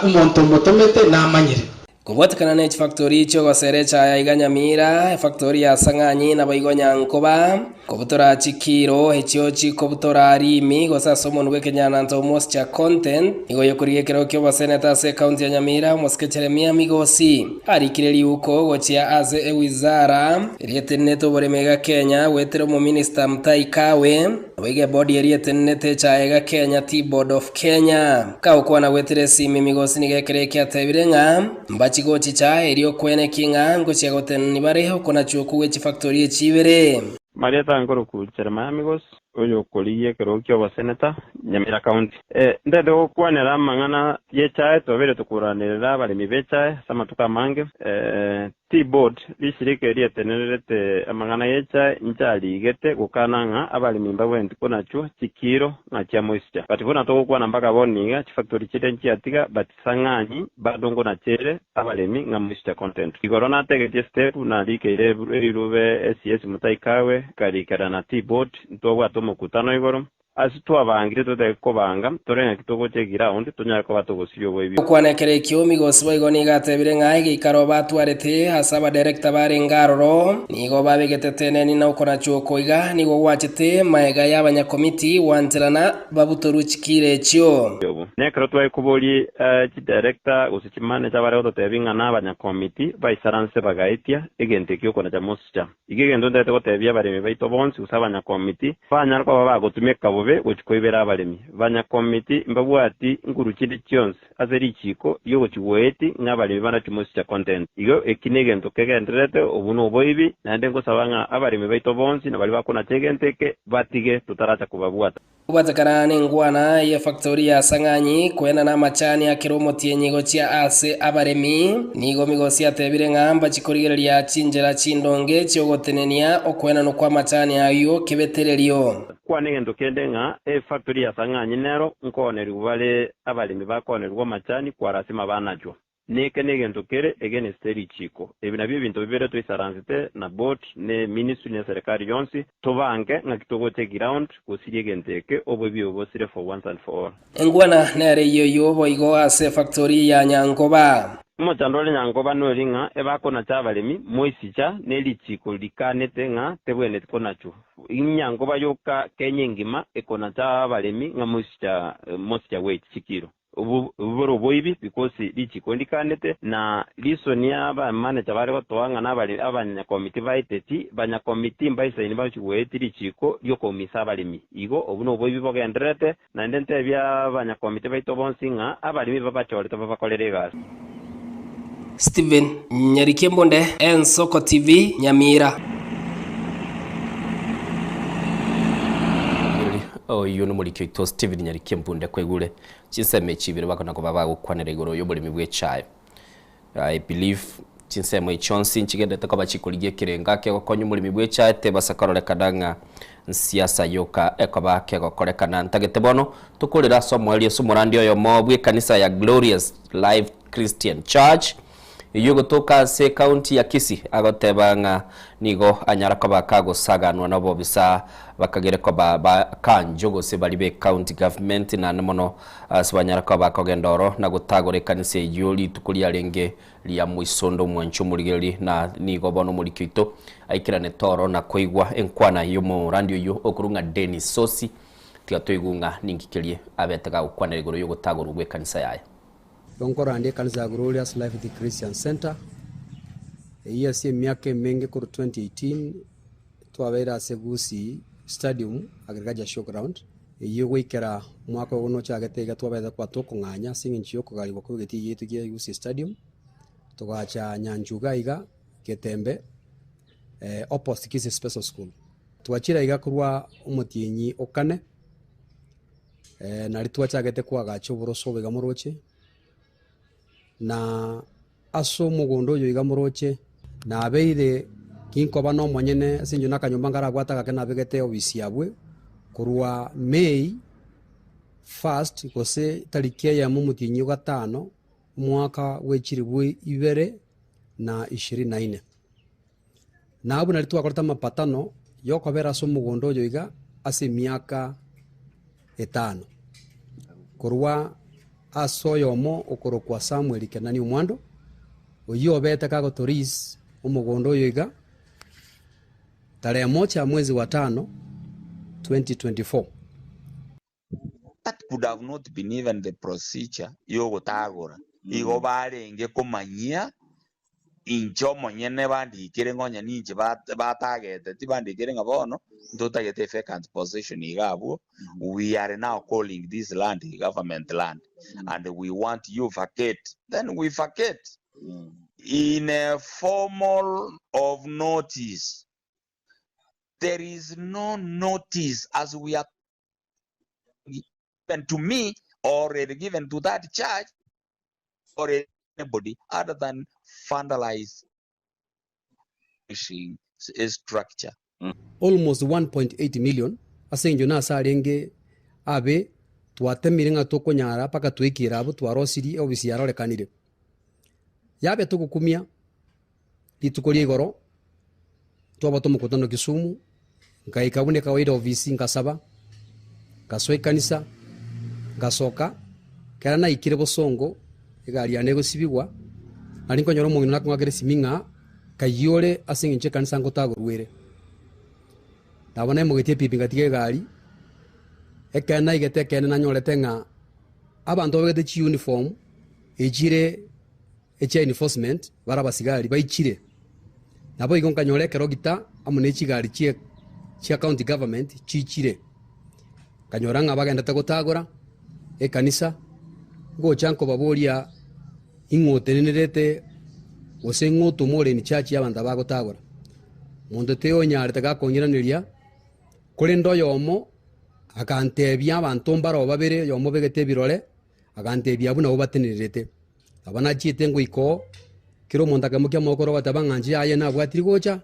S13: omonto omotomete namanyire.
S14: Kobwatekana ne chifactori chi'ogosera echae aiga Nyamira, efactori ya Sang'anyi naboigo Nyankoba, kobutora chikiro echio chikobutora rimi gose ase omonwa bw'ekenyananto moisture content, nigo yokorigia ekerogo ki'oboseneta ase ecounty ya Nyamira omosike Jeremia Migosi arikire riuko gochia ase ewizara eria etenenete oboremi iga Kenya goetera omominista Mutahi Kagwe. Naboigo ebodi eria etenenete echae iga Kenya Tea Board of Kenya. Kagokwana goetera esimi Migosi nigo ekero eke atebire ng'a mbachi gochicha erio kweneki ng'a ngochia goteneni bare okonachwa okwo gwe chifactori echi ibere.
S15: Marieta nkoroku Jeremiah Migosi, oyokorigia ekerogo ki'oboseneta, Nyamira County. Ntete gokwanera amang'ana y'echae, twabeire tokoranerera abaremi b'echae ase amatuko amange. Tea Board, rishirika eri rietenererete amang'ana y'echae, nchariigete gokana ng'a abaremi mbabwenereti konachwa chikiro ng'a chia moisture. But buna togokwana mpaka bono iga, chifactory chiria nchiatiga but Sang'anyi bado ngonachere abaremi ng'a moisture content. Igoro nategetie step narikeire erirube SCS Mutahi Kagwe nkarikera na Tea Board ntwabwate omokutano igoro. Ase twabangire totake kobanga, tore ng'aki togocha eground tonyare koba togosiria oboibi.
S14: Gokwana ekero ekio, Migosi boigo nigo atebire ng'a egeikaro batwarete ase abadirector barenge aroro nigo babegete teneni na okonachwa oko iga nigo gwachete maega y'abanyakomiti gwancherana babutorwe chikiira echio.
S15: Obo. Nekero twaikoborie chidirector gose chimanager bare gototebia ng'a nabanyakomiti baisaranse bagaetia egento ekio okonacha mosicha. Igo egento ntagete gotebia abaremi baito bonsi gose abanyakomiti, banyare koba bagotumeka bobe gochia koibera abaremi. Banyakomiti mbabwati nguru chinde chionsi ase richiiko riogochia goeti ng'a abaremi banachwe mosicha content. Igo eki negento kegendererete, obwo noboibi, naende ngosaba ng'a abaremi baito bonsi na baria bakonacha egento eke batige totaracha kobabwata.
S14: Kobwatekana nengwana y'efactori ya Sang'anyi koenana amachani a kera omotienyi gochia ase abaremi, nigo Migosi atebire ng'a mbachi korigereria chinchera chindonge chi'ogotenenia okoenanwa kw'amachani ayio kebetererio.
S15: Kwana egento kende ng'a efactori ya Sang'anyi nero nkoonerigwa bare abaremi bakoonerigwa amachani kwarasima banachwa. Neke negento kere against erichiko. Ebi nabio ebinto bibere toisaransete na board ne ministry ne serikali yonsi tobange ng'aki togocha eground gosiria egento eke oboibi obo bosire for once and for all.
S14: Engwana nere eyio boigo ase efactori ya Nyankoba.
S15: Omochando ore Nyankoba nori ng'a ebakonacha abaremi moisicha ne richiko rikanete ng'a tebwenereti konachwa. Nyankoba yoka Kenya engima ekonacha abaremi ng'a moisicha mosicha weight chikiro. Obo bore oboibi because richiko ndikanete, na reason ya abamanager bare gotoa ng'a nabare abanyakomiti baeteti, banyakomiti mbaisaini bagochi goeti richiko riokoumisa abaremi. Igo obwo noboibi bogendererete, naende ntebie abanyakomiti baito bonsi ng'a abaremi babachorete babakorere egasi.
S14: Stephen Nyarikia Mbunde, Ensoko TV, Nyamira.
S2: Oyio nomoriki oito Stephen Nyarikia Mbunde kwaigure chinsemo echi ibere bakona koba bagokwanera igoro y'oboremi bw'echae. I believe chinsemo echi chionsi nchigenderete koba chikorigia ekerengo kegokonya omoremi bw'echae tebasa kororekana ng'a nsiasa yoka ekoba kegokorekana. Ntagete bono tokorere ase omoerio ase omorandi oyomo bw'ekanisa ya Glorious Life Christian Church eyio egotoka ase ekaunti ya Kisii agoteba ng'a nigo anyara koba kagosaganwa nobobisa bakagere koba ba kanjo gose baria be county government naende mono ase banyara koba bakogenda oro na gotagora ekanisa eyio rituko riarenge ria moisondo omwanchi omorigereria na nigo bono omoriki oito aikeranete oro na koigwa enkwana y'omorandi oyio okorwa ng'a Dennis Sosi tiga toigwe ng'a ninki keria abete gagokwanera igoro y'ogotagorwa gw'ekanisa yaye.
S12: Igo nkorandia ekanisa ya Glorious Life the Christian Centre, eyio ase emiaka emenge korwa 2018 twabeire ase Gusii Stadium Agriculture Show Ground, eyio goikera omwaka oyo nochagete iga twabete koba tokong'anya ase eng'encho yokogarigwa kwa egetii giaito kia Gusii Stadium, togacha Nyanchuga iga Getembe opposite Kisii Special School. Twachire iga korwa omotienyi o kane. Nario twachagete koagacha oboroso obo iga moroche, na ase omogondo oyo iga moroche, nabeire ginkoba nomonyene ase eng'encho na akanyomba nkarabwate agake nabegete ofisi abwe, korwa May first gose tariki eyemo omotienyi o gatano, omwaka bwe chilifu ibere na ishirini na ine. Na abwo nario twakorete amapatano y'okobera ase omogondo oyo iga ase emiaka etano, korwa ase oyomo okorokwa Samweli Kenani Omwando, oyio obete kagotoris omogondo oyo iga tarehe moja mwezi wa tano 2024.
S16: That could have not been even the procedure yogotagora. Igo barenge komanyia inche omonyene bandikire ng'a onye ninche batagete tibandikire ng'a bono ntotagete a vacant position iga abwo, we are now calling this land government land and we want you vacate, then we vacate in a formal of notice. There is no notice as we are given to me or given to that church or anybody other than vandalize structure.
S12: Almost 1.8 million ase eng'encho nase arenge abe twatemire ng'a tokonyara mpaka twaikire abwo twarosirie ofisi yarorekanire. Yabe togokumia rituko ria igoro twabwate omokutano Kisumu, nkaika buna ekawaida ofisi nkasaba, nkasoa ekanisa, ngasoka, ekero naikire bosongo egari yane egosibigwa, nari nkonyora omong'ina nakong'akera esimi ng'a kayio ore ase eng'encho ekanisa ngotagorwa ere. Nabo naimogetie epipi ngatiga egari, ekero naigete ekeene nanyorete ng'a abanto babegete chiuniform echire echia enforcement bare abasigari baichire. Naboigo nkanyora ekerogita amo ne chigari chie chia county government chiichire. Nkanyora ng'a bagendete gotagora ekanisa, ngocha nkobaboria ing'o otenenerete gose ing'o otoma ore in charge y'abanto aba bagotagora. Monto tiyonyarete gakong'iraneria, korende oyomo akantebia abanto mbaro babere, oyomo obegete ebirore, Agantebia, Abwo nabwo batenenerete. Nabo nachiete ngoika oo, kera omonto akaimokia amaboko ore ogoteba ng'a inche aye nabwatire gocha,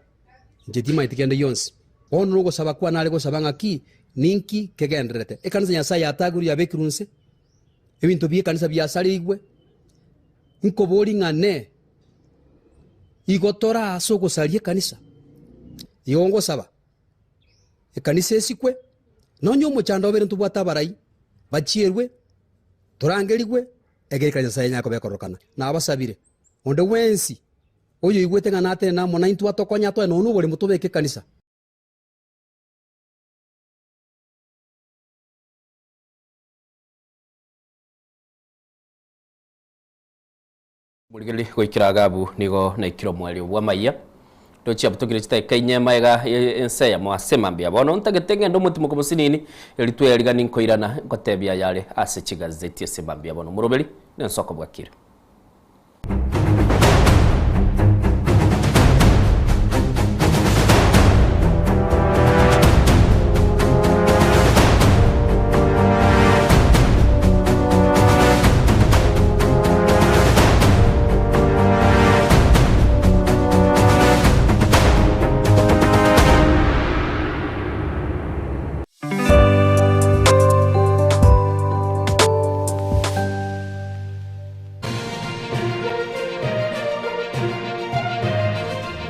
S12: inche timanyeti kende gionsi. Bono nogosaba kwane are gosaba ng'aki, ninki kegendererete? Ekanisa ya Nyasae yatagirwe yabekirwe inse, ebinto bi'ekanisa biasareigwe. Nkoborie ng'a nee, igo tore ase ogosaria ekanisa? Igo ngosaba ekanisa esikwe, nonye omochando obere ntobwate abarai, bachierwe, torangerigwe, egeikera Nyasae anyare koba ekororokana. Nabasabire, onde bwensi oyoigwete ng'a natenene amo naintwe atokonye atoe nonya noboremo tobeke ekanisa.
S2: Morigererie goikera Agabu nigo naikire omoerio bw'amayia. Ndochia abutokire chidakika inye magega ense eyemo ase mambia. Bono ntagete ngende omotimoko mosinini, eri twerigani nkoirana nkotebia ayare ase chigazeti ase mambia bono. Moroberi nensoko bwakire.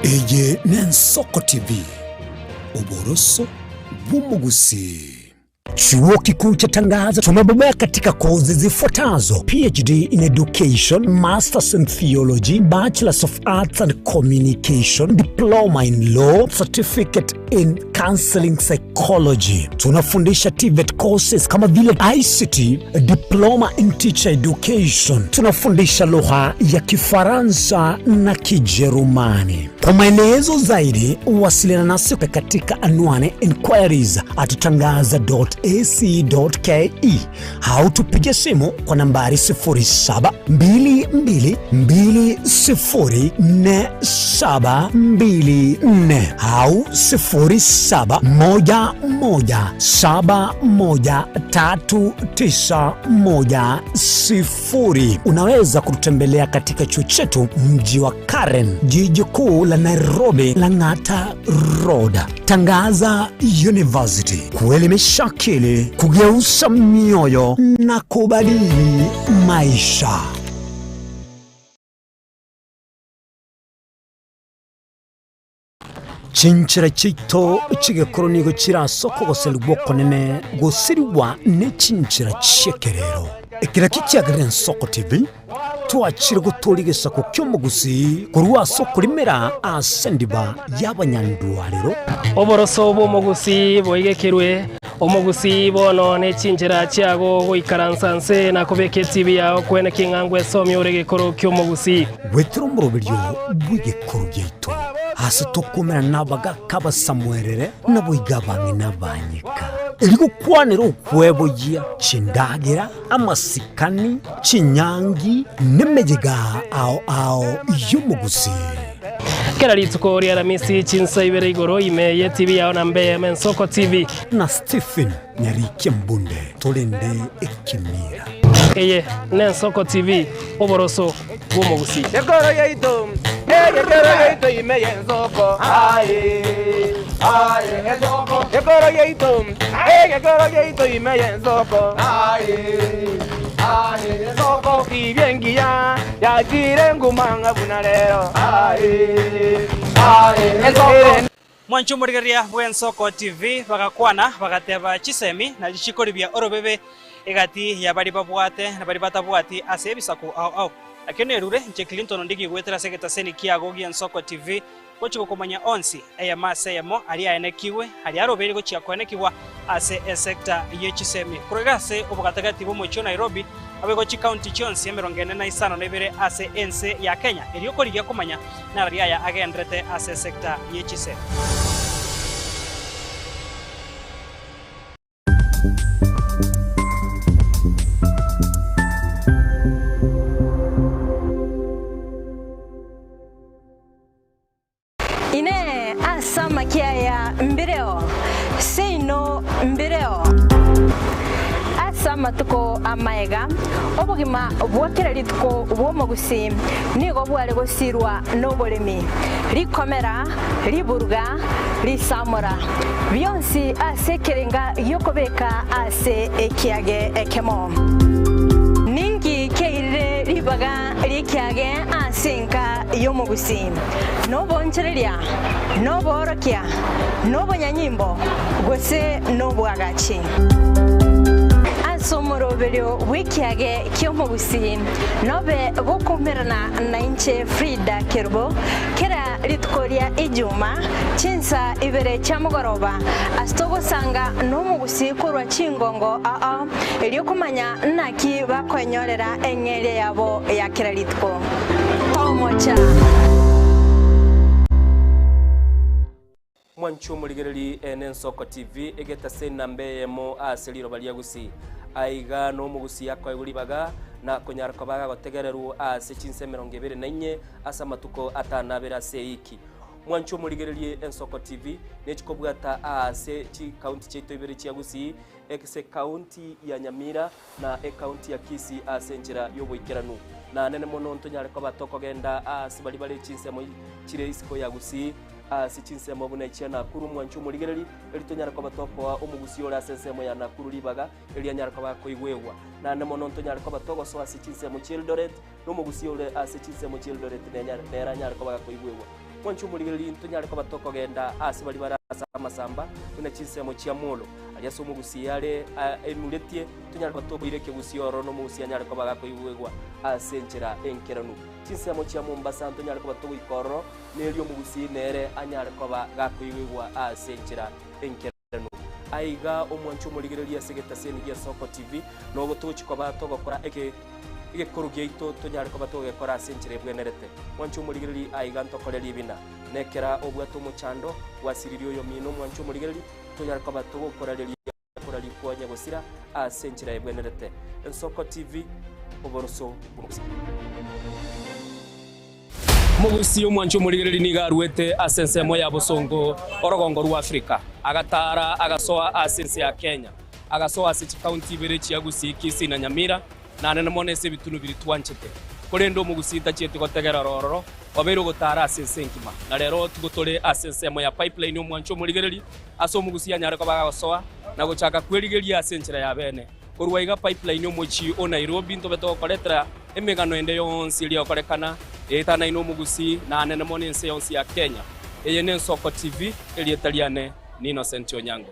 S17: Eye n'Ensoko TV, oboroso bw'omogusii. Chuo Kikuu cha Tangaza tumebobea katika kozi zifuatazo: PhD in Education, Masters in Theology, Bachelors of Arts and Communication, Diploma in Law, Certificate in Counseling Psychology. Tunafundisha TVET courses kama vile ICT, Diploma in Teacher Education. Tunafundisha lugha ya Kifaransa na Kijerumani. Kwa maelezo zaidi wasiliana nasi katika anwani inquiries at tangaza.ac.ke au tupige simu kwa nambari 0722204724 au 0711713910. Unaweza kututembelea katika chuo chetu mji wa Karen, jiji kuu la Nairobi, Lang'ata Road. Tangaza University, kuelimisha akili, kugeuza mioyo na kubadili maisha. Chinchera chiaito chi'egekoro nigo chire ase okogoserigwa okonene gosirigwa ne chinchera chi'ekerero. Ekero ekio kiagerire Ensoko TV twachire gotooria egesaku ki'omogusii korwa ase okorimera ase endiba y'abanyandwarero.
S14: Oboroso bw'omogusii boigekerwe, omogusii bono ne chinchera chiago goikaransa nse na kobeka etibi yao kwene king'a ngwesomia ore egekoro ki'omogusii.
S17: Goetera omoroberio bw'egekoro giaito, aase tokoumera nabagaaka abasamuerere, naboigo abang'ina abanyeka, erio gokwanera okweboyia chindagera, amasikani, chinyangi, nemeyega ao ao y'omogusii.
S14: Kera rituko ri'Aramisi chinsa ibere igoro ime y'etibi yao na mbe Ensoko TV.
S17: Na Stephen Nyarikia Mbunde torende ekemira.
S14: Eye n'Ensoko TV, oboroso bw'omogusii.
S18: Gekoro yaito, egekoro yaito ime y'ensoko, aye, aye, ensoko. Gekoro yaito, egekoro yaito ime y'ensoko, aye, aye, ensoko. Tibia engiya yachire nguma ng'a buna rero, aye, aye, ensoko.
S19: Mwanche omorigereria bw'Ensoko TV bagakwana bagateba chisemi nachi chikoribia orobebe egati ya baria babwate na baria batabwati ase ebisaku ao ao. Nakio nerure inche Clinton Ondigi goetera ase egetaseni kiago gi'Ensoko TV gochia gokomanya onsi eyemo ase eyemo aria aenekigwe aria arobeire gochia koenekigwa ase esecta ye chisemi korwa iga ase obogatagati bw'omochie o Nairobi Naboigo chikaunti chionsi 45 ase ense ya Kenya erio korigia komanya narari aya agenderete ase esecta ye chisemi.
S1: Inee! Ase amakia aya mbireo? Seino mbireo. Ase amatuko amaega, obogima bwa kera rituko bw'omogusii nigo bware gosirwa noboremi, rikomera, riburuga, risamora, bionsi ase ekerenga gi'okobeka ase ekiage ekemo. Ninki kiairire ribaga ri'ekiage? Ekiage ase enka y'omogusii, noboonchoreria, noboorokia, nobonyanyimbo, gose nobwagachi. Ase omoroberio bw'ekiage ki'omogusii, nobe gokoumerana nainche Frida Kerubo, kera rituko ria Ijuma, chinsa ibere chia mogoroba, ase togosanga nomogusii korwa chingongo ao, erio komanya naki bakoenyorera eng'eria yabo ya kera rituko. Tomocha!
S2: Mwanche omorigereri ene Ensoko TV egetase enamba eyemo ase riroba ria Gusii. Aiga nomogusii akoegwa ribaga na konyara koba agotegererwa ase chinsa 24 ase amatuko 52 ase eiki. Mwanche omorigererie Ensoko TV nechikobwata aase chikaunti chiaito ibere chia Gusii ase ekaunti ya Nyamira na ekaunti ya Kisii ase enchera y'oboikeranu. Na nene mono ntonyare koba tokogenda aase baria bare chinsemo chire isiko ya Gusii, ase chinsemo buna echia Nakuru mwanche omorigereri, eri tonyare koba tokoa omogusii ore ase ensemo ya Nakuru ribaga, eri anyare koba akoigwegwa. Naende mono ntonyare koba togosoa ase chinsemo chi'Eldoret, na omogusii ore ase chinsemo chi'Eldoret nere anyare koba gakoigwegwa. Mwanche omorigereri ntonyare koba tokogenda aase baria bare ase amasamba, buna chinsemo chia Molo, aria ase omogusii are emuretie, tonyare koba tokoira ekegusii ororo na omogusii anyare koba gakoigwegwa ase enchera enkeranu. Chinsemo chia Mombasa ntonyare koba togoika ororo, na erio omogusii nere anyare koba gakoigwegwa ase enchera enkeranu. Aiga omwanche omorigereria ase egetaseni gia Soko TV, nobo togochia koba togokora eke egekoro giaito tonyare koba togegekora ase enchera ebwenerete. Mwanche omorigereria aiga ntokore ribina. Nekera obwate omochando, gwasiririe oyomino omwanche omorigereria, tonyare koba togokorareria kora rikwonya gosira ase enchera ebwenerete. Ensoko TV, oboroso bw'omogusii. Omogusii omwanchi omorigereria nigo aruete ase ensemo ya bosongo orogongo rwa Afrika, agataara agasoa ase ense ya Kenya, agasoa ase chikaunti ibere chia Gusii, Kisii na Nyamira, na mono ase ebitunu biria twanchete. Korende omogusii tachieti gotegera ororo, obeire ogotaara ase ense engima. Na rero tigo tore ase ensemo ya Pipeline omwanchi omorigereria, ase omogusii anyare koba agagosoa na gochaka kwerigeria ase enchera ya bene. Korwa iga Pipeline omochie o Nairobi ntobe togokoretera emegano ende yonsi eria egokorekana eetanaine omogusii na anene mono ense yonsi ya Kenya. Eye n'Ensoko TV, erieta riane ni Innocent Onyango.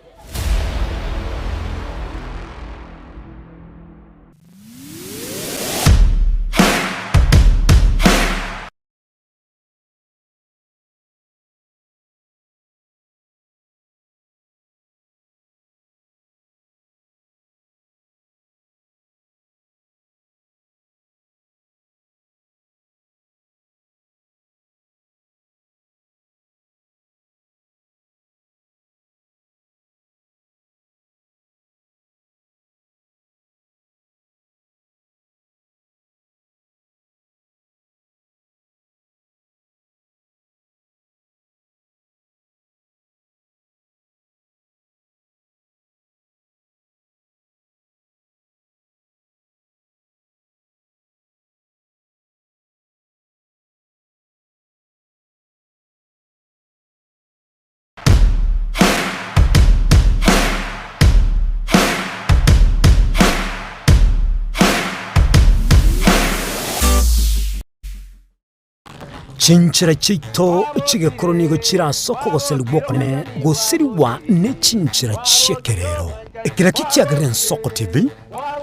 S17: Chinchera chiaito chi'egekoro nigo chire ase okogoserigwa okonene gosirigwa ne chinchera chi'ekerero. Ekero ekio kiagerire Ensoko TV,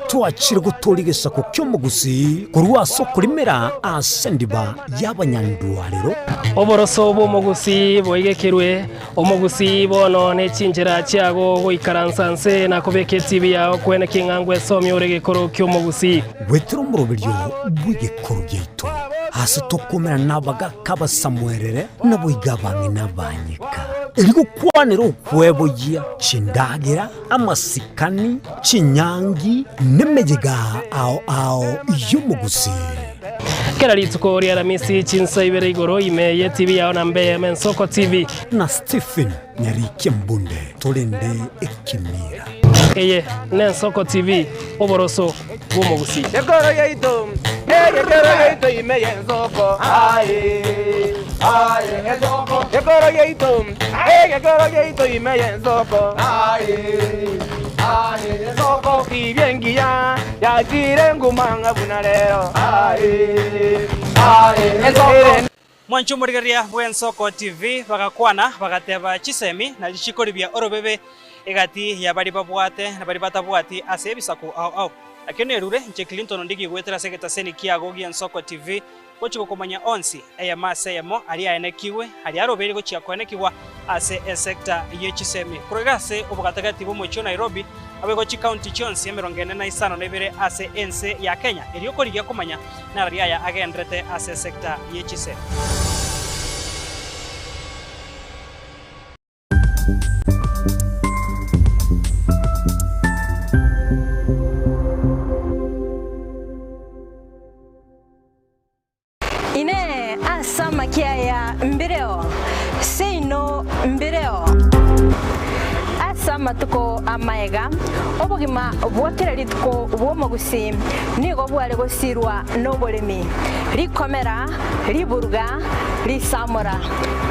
S17: twachire gotooria egesaku ki'omogusii korwa ase okorimera ase endiba y'abanyandwarero.
S14: Oboroso bw'omogusii boigekerwe, omogusii bono ne chinchera chiago goikaransa nse na kobeka etibi yao kwene king'a ngwesomia ore egekoro ki'omogusii.
S17: Goetera omoroberio bw'egekoro giaito, ase tokomerana nabagaaka abasamuerere, naboigo abang'ina abanyeka, erio gokwanera okweboyia chindagera, amasikani, chinyangi, nemeyega ao ao y'omogusii.
S14: Kera rituko ri'Aramisi chinsa ibere igoro ime y'etibi yao na mbe Ensoko TV.
S17: Na Stephen Nyarikia Mbunde torende ekemira.
S14: Eye n'Ensoko TV, oboroso bw'omogusii.
S18: Ekoro yaito, egekero yaito ime y'ensoko, aye, aye, ensoko. Ekoro yaito, egekero yaito ime y'ensoko, aye, aye, ensoko. Tibia engiya yachire nguma ng'a buna rero, aye.
S19: Mwanche omorigereria bw'Ensoko TV bagakwana bagateba chisemi nachi chikoribia orobebe egati ya baria babwate na baria batabwati ase ebisaku ao ao. Nakio nerure inche Clinton Ondigi goetera ase egetaseni kiago gi'Ensoko TV gochia gokomanya onsi eyemo ase eyemo aria aenekigwe aria arobeire gochia koenekigwa ase esecta ye chisemi korwa iga ase obogatagati bw'omochie o Nairobi naboigo chikaunti chionsi 42 ase ense ya Kenya erio korigia komanya narari aya agenderete ase esecta ye chisemi.
S1: Inee! Ase amakia aya mbireo? Seino mbireo. Ase amatuko amaega, obogima bwa kera rituko bw'omogusii nigo bware gosirwa noboremi, rikomera, riburuga, risamora,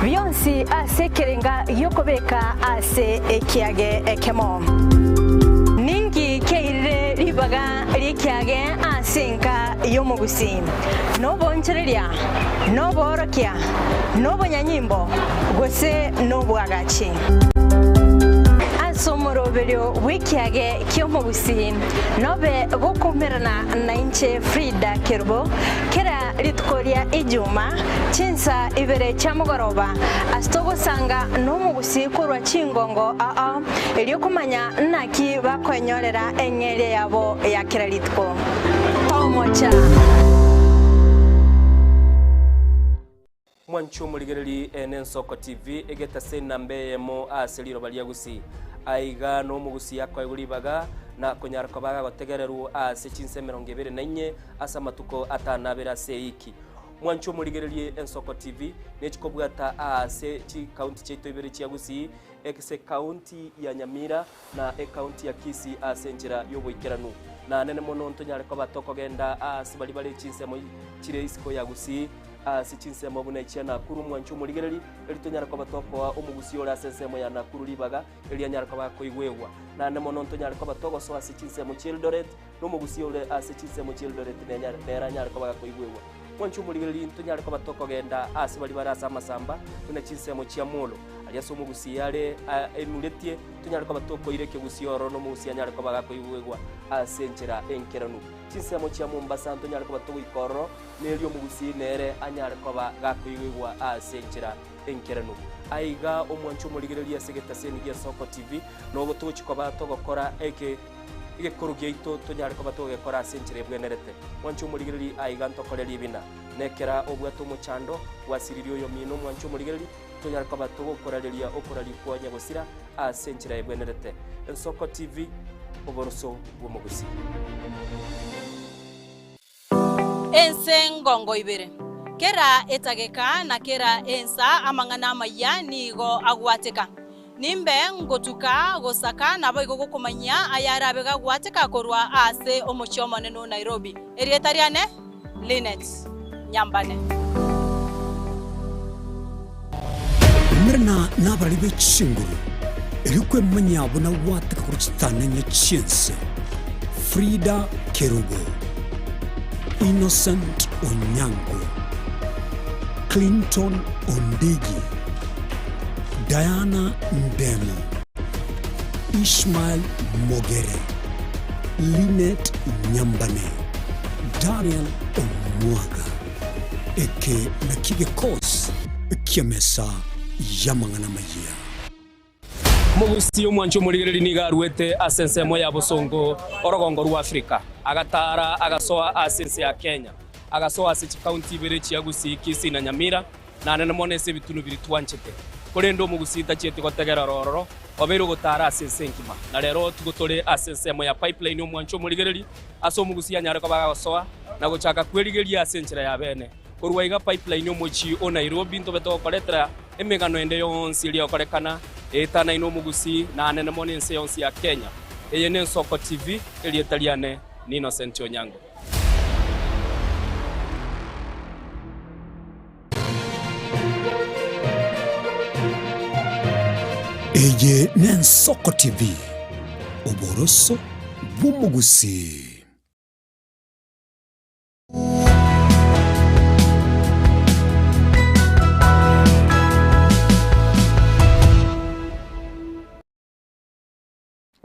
S1: bionsi ase ekerenga gi'okobeka ase ekiage ekemo. Ninki kiairire ribaga ri'ekiage ase enka y'omogusii? Noboonchoreria, noboorokia, nobonyanyimbo, gose nobwagachi? Ase omoroberio bw'ekiage ki'omogusii nobe gokoumerana nainche Frida Kerubo kera rituko ria Ijuma chinsa ibere chia mogoroba ase togosanga nomogusii korwa chingongo ao erio komanya naki bakoenyorera eng'eria yabo ya kera rituko. Tomocha.
S2: Mwanche omorigereri ene Ensoko TV egetase enamba eyemo ase riroba ria Gusii. Aiga nomogusii akoegwa ribaga na konyara koba agagotegererwa ase chinsa 24 ase amatuko atanabere ase eiki. Mwanche omorigererie Ensoko TV nechikobwata ase chikaunti chiaito ibere chia Gusii, ase ekaunti ya Nyamira na ekaunti ya Kisii ase enchera y'oboikeranu. Na nene mono ntonyare koba tokogenda aase baria bare chinsemo chire isiko ya Gusii, ase chinsemo buna echia Nakuru omwancho omorigereri, erio tonyare koba tokoa omogusii ore ase ensemo ya Nakuru ribaga, erio anyare koba akoigwegwa. Naende mono ntonyare koba togosoa ase chinsemo chi'Eldoret, na omogusii ore ase chinsemo chi'Eldoret nere anyare koba gakoigwegwa. Mwanche omorigereria ntonyare koba tokogenda aase baria bare ase amasamba, buna chinsemo chia Molo, aria ase omogusii are aimuretie, tonyare koba tokoira ekegusii ororo na omogusii anyare koba gakoigwegwa ase enchera enkeranu. Chinsemo chia Mombasa ntonyare koba togoika ororo, na erio omogusii nere anyare koba gakoigwegwa ase enchera enkeranu. Aiga omwanche omorigereria ase egetaseni gi'Esoko TV, nogo togochia koba togokora eke. Egekoro giaito tonyare koba togekora ase enchera ebwenerete. Mwanche omorigereria aiga ntokore ribina. Nekera obwate omochando, gwasiririe oyomino mwanche omorigereria, tonyare koba togokorareria okoraria kwa nyagosira ase enchera ebwenerete. Ensoko TV, oboroso bw'omogusii.
S3: Ense ngongo ibere. Kera etageka na kera ensa amang'ana amayia nigo agwateka. Nimbe ngotuka gosaka naboigo gokomanyia ayarabe gagwateka korwa ase omochie omonene o Nairobi. Erieta riane Linet Nyambane.
S17: Umerana nabarari be chinguru, erio kwemanyia buna gwateka korwa chitananya chi'ense. Frida Kerubo, Innocent Onyango, Clinton Ondigi, Diana Ndemo, Ishmael Mogere, Linet Nyambane, Daniel Omwaga. Eke nakio gekosi ki'emesa y'amang'ana amayia.
S2: Omogusii omwancha omorigereria nigo aruete ase ensemo ya bosongo orogongo rwa Afrika, agataara agasoa ase ense ya Kenya, agasoa ase chikaunti ibere chia Gusii, Kisii na Nyamira, na nene mono ase ebitunu biria twanchete. Korende omogusii tachieti gotegerera ororo, obeire ogotaara ase ense engima. Na rero tigo tore ase ensemo ya Pipeline omwancha omorigereria, ase omogusii anyare koba agagosoa na gochaka kwerigeria ase enchera ya bene. Korwa iga Pipeline omochie o Nairobi ntobe togokoretera emegano ende yonsi eria egokorekana eetanaine omogusii na anene mono ense yonsi ya Kenya. Eye n'Ensoko TV, erieta riane ni Innocent Onyango.
S17: Eye n'Ensoko TV, oboroso bw'omogusii.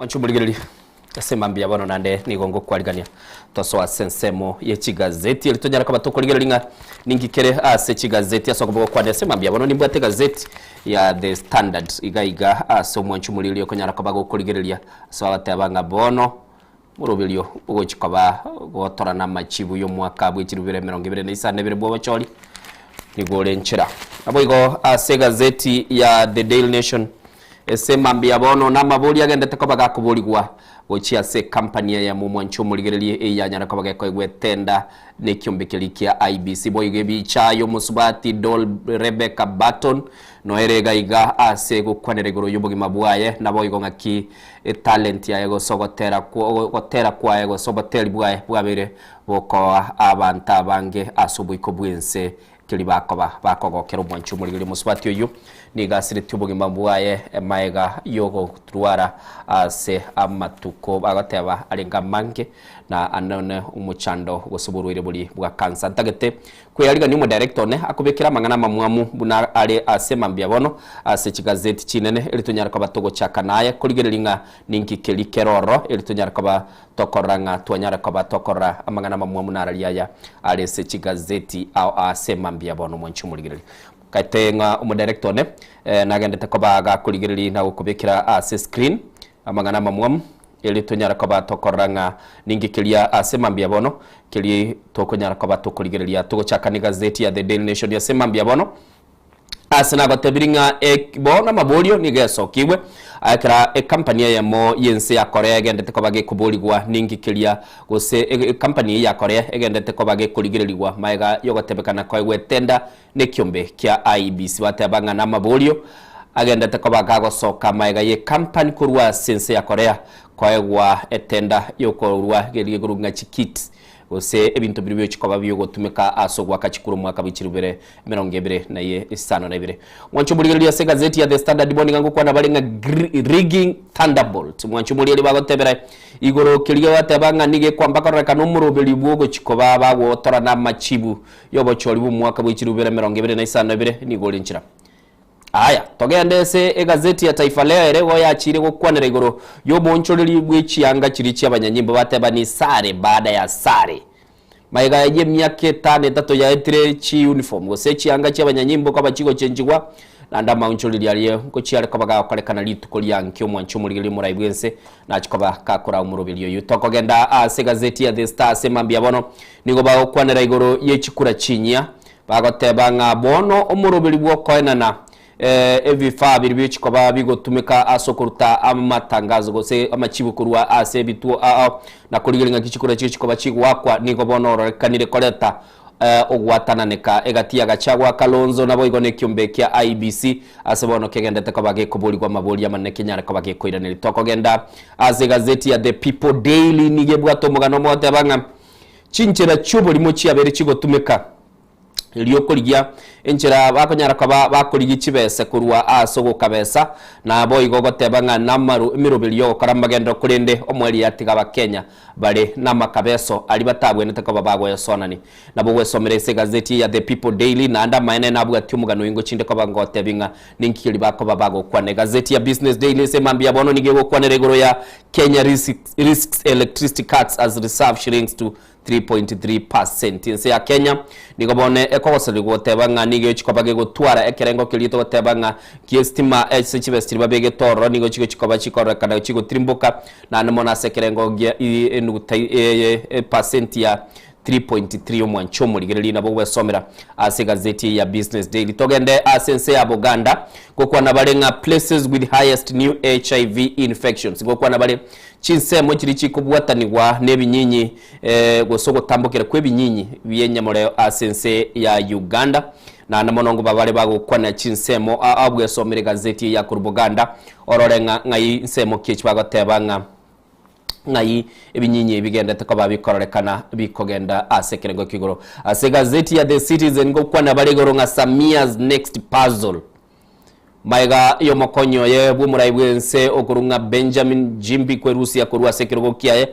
S2: Mwanche omorigereria ase mambia bono naende nigo ngokwarigania tosoa ase ensemo ye chigazeti eri tonyare koba tokorigereria ng'a ninki kere ase chigazeti ase okoba gokwanera ase mambia bono nimbwate egazeti ya The Standard iga iga ase omwanche omorigereria okonyara koba gokorigereria ase bagoteba ng'a bono moroberio ogochi koba gotorana amachibu y'omwaka bwe chirubere 25 bw'obochori nigo ore nchera. Naboigo ase egazeti ya The Daily Nation Ase mambia bono namabori agendete koba gakoborigwa gochia ase ekampani eyemo omwanchi omorigererie eyanyare koba gekoegwa etenda nekiombe keria kia IEBC. Boigo ebicha y'omosubati Dol Rebecca Burton noere iga iga ase gokwanera igoro y'obogima bwaye naboigo ng'aki etalent yaye gose ogotera ogotera kwaye gose oboteri bwaye bwabeire bokoa abanto abange ase oboiko bw'ense Keria bakoba bakogokera omwanchi omorigereria omosubati oyio, nigo asiretie obogima bwaye magega y'ogoturwara ase amatuko bagoteba arenge amange, na anone omochando gose oborwaire boria bwa kansa. Ntagete kweyarigania omodirector one akobekere amang'ana amamwamu buna are ase mambia bono ase chigazeti chinene eri tonyare koba togochaka naye korigereria ng'a ninki keria kere ororo eri tonyare koba Tokorora ng'a twanyare koba tokorora amang'ana amamwamu narari aya are ase chigazeti ao ase mambia bono mwanche omorigereria. Kaete ng'a omodirector one nagendete koba gakorigereria na gokobekera ase screen amang'ana amamwamu erio tonyare koba tokorora ng'a ninki keria ase mambia bono keria tokonyara koba tokorigereria. Togochaka negazeti ya The Daily Nation ase mambia bono. Ase nagotebirie ng'a bono amaborio nigo esokigwe, ekero ekampani eyemo y'ense ya Korea egendete koba gekoborigwa ninki keria, gose ekampani eyio ya Korea egendete koba gekorigererigwa magega y'ogotebekana koegwa etenda nekiombe kia IEBC. Bateba ng'a namaborio agendete koba gagosoka magega y'ekampani korwa ase ense ya Korea koegwa etenda y'okorua keria gekorokwa ng'a chikits Gose ebinto biria biochia koba biogotumeka ase ogoaka chikura omwaka bwe chirubere 2052. Mwanche omorigereria ase egazeti ya The Standard bono iga ngokwana bare ng'a Rigging Thunderbolt. Mwanche omorigereria bagotebera igoro keria bateba ng'a nigo ekwamba kororekana omoroberi bwogochia koba bagotorana amachibu yobochori bw'omwaka bwe chirubere 2052 nigo ore nchera. Aya, togende ase egazeti ya Taifa Leo ere igo yachiire gokwanera igoro y'oboonchoreri bwe chianga chiria chi'abanyanyimbo bateba ni sare baada ya sare. Magega y'emiaka etano etato yaetire chiuniform gose chianga chi'abanyanyimbo koba chigochenchigwa, naende amaonchoreri aria ngochiare koba gagokorekana rituko ria nkio omwanchi omorigereria omorai bw'ense nachie koba gakoraa omoroberi oyio. Tokogenda ase egazeti ya The Star ase mambia bono nigo bagokwanera igoro ye chikura chinyia Bagoteba ng'a bono omoroberi bw'okoenana ebifaa biria biochikoba bigotumeka ase okoruta amatangazo gose amachibu korwa ase ebituo ao na korigereria ng'aki chikura chigochikoba chigoakwa nigo bono ororekanire koreta ogwatananeka egati ya Gachagua, Kalonzo naboigo nekiombe kia IEBC ase bono kegendete koba gekoborigwa amaboria amanene kenyare koba gekoiraneria. Tokogenda ase egazeti ya The People Daily nigo ebwate omogano omogoteba ng'a Chinchera chi'oborimo chiabeire chigotumeka erio korigia enchera bakonyara koba bakorigia chibese korwa ase ogokabesa, naboigo goteba ng'a namaru emeroberi y'ogokora amagenderero korende omoerio yatiga abakenya bare namakabeso aria batabwenerete koba bagoesonani. Nabo gwesomera ase egazeti eye ya The People Daily naende amaene nabwatie omogano oyo ngochinde koba ngotebia ng'a ninki keria bakoba bagokwana. Egazeti ya Business Daily ase mambia bono nigo egokwanera igoro ya Kenya risks electricity cuts as reserve shrinks to 3.3 per cent. Ense ya Kenya nigo bono ekogoserigwa goteba ng'a nigo echikoba gegotwara ekerengo keria togoteba ng'a ki'estima ase chibesa chiria babegete ororo nigo chigochi koba chikororekana chigotirimboka naende mono ase ekerengo gia enuguta epercent ya 3.3 omwancho omorigereria nabo gwesomera ase egazeti eye ya Business Daily. Togende ase ense ya Buganda gokwana bare ng'a places with highest new HIV infections gokwana bare chinsemo chiria chikobwatanigwa nebinyinyi eh, gose ogotambokera kwebinyinyi bi'enyamoreo ase ense ya Uganda naende mono ngo babare bagokwana chinsemo abwesomera egazeti eye ya korwa Buganda orore ng'a ng'ai nsemo ki echi bagoteba ng'a Ng'ai ebinyinyi ebi bigendete koba bikororekana bikogenda ase ekerengo kia igoro? Ase egazeti ya The Citizen ngokwana bare igoro ng'a Samia's next puzzle. Magega y'omokonyi oye bw'omorai bw'ense okorwa ng'a Benjamin Jimbi kwerusia korwa ase ekerogo kiaye.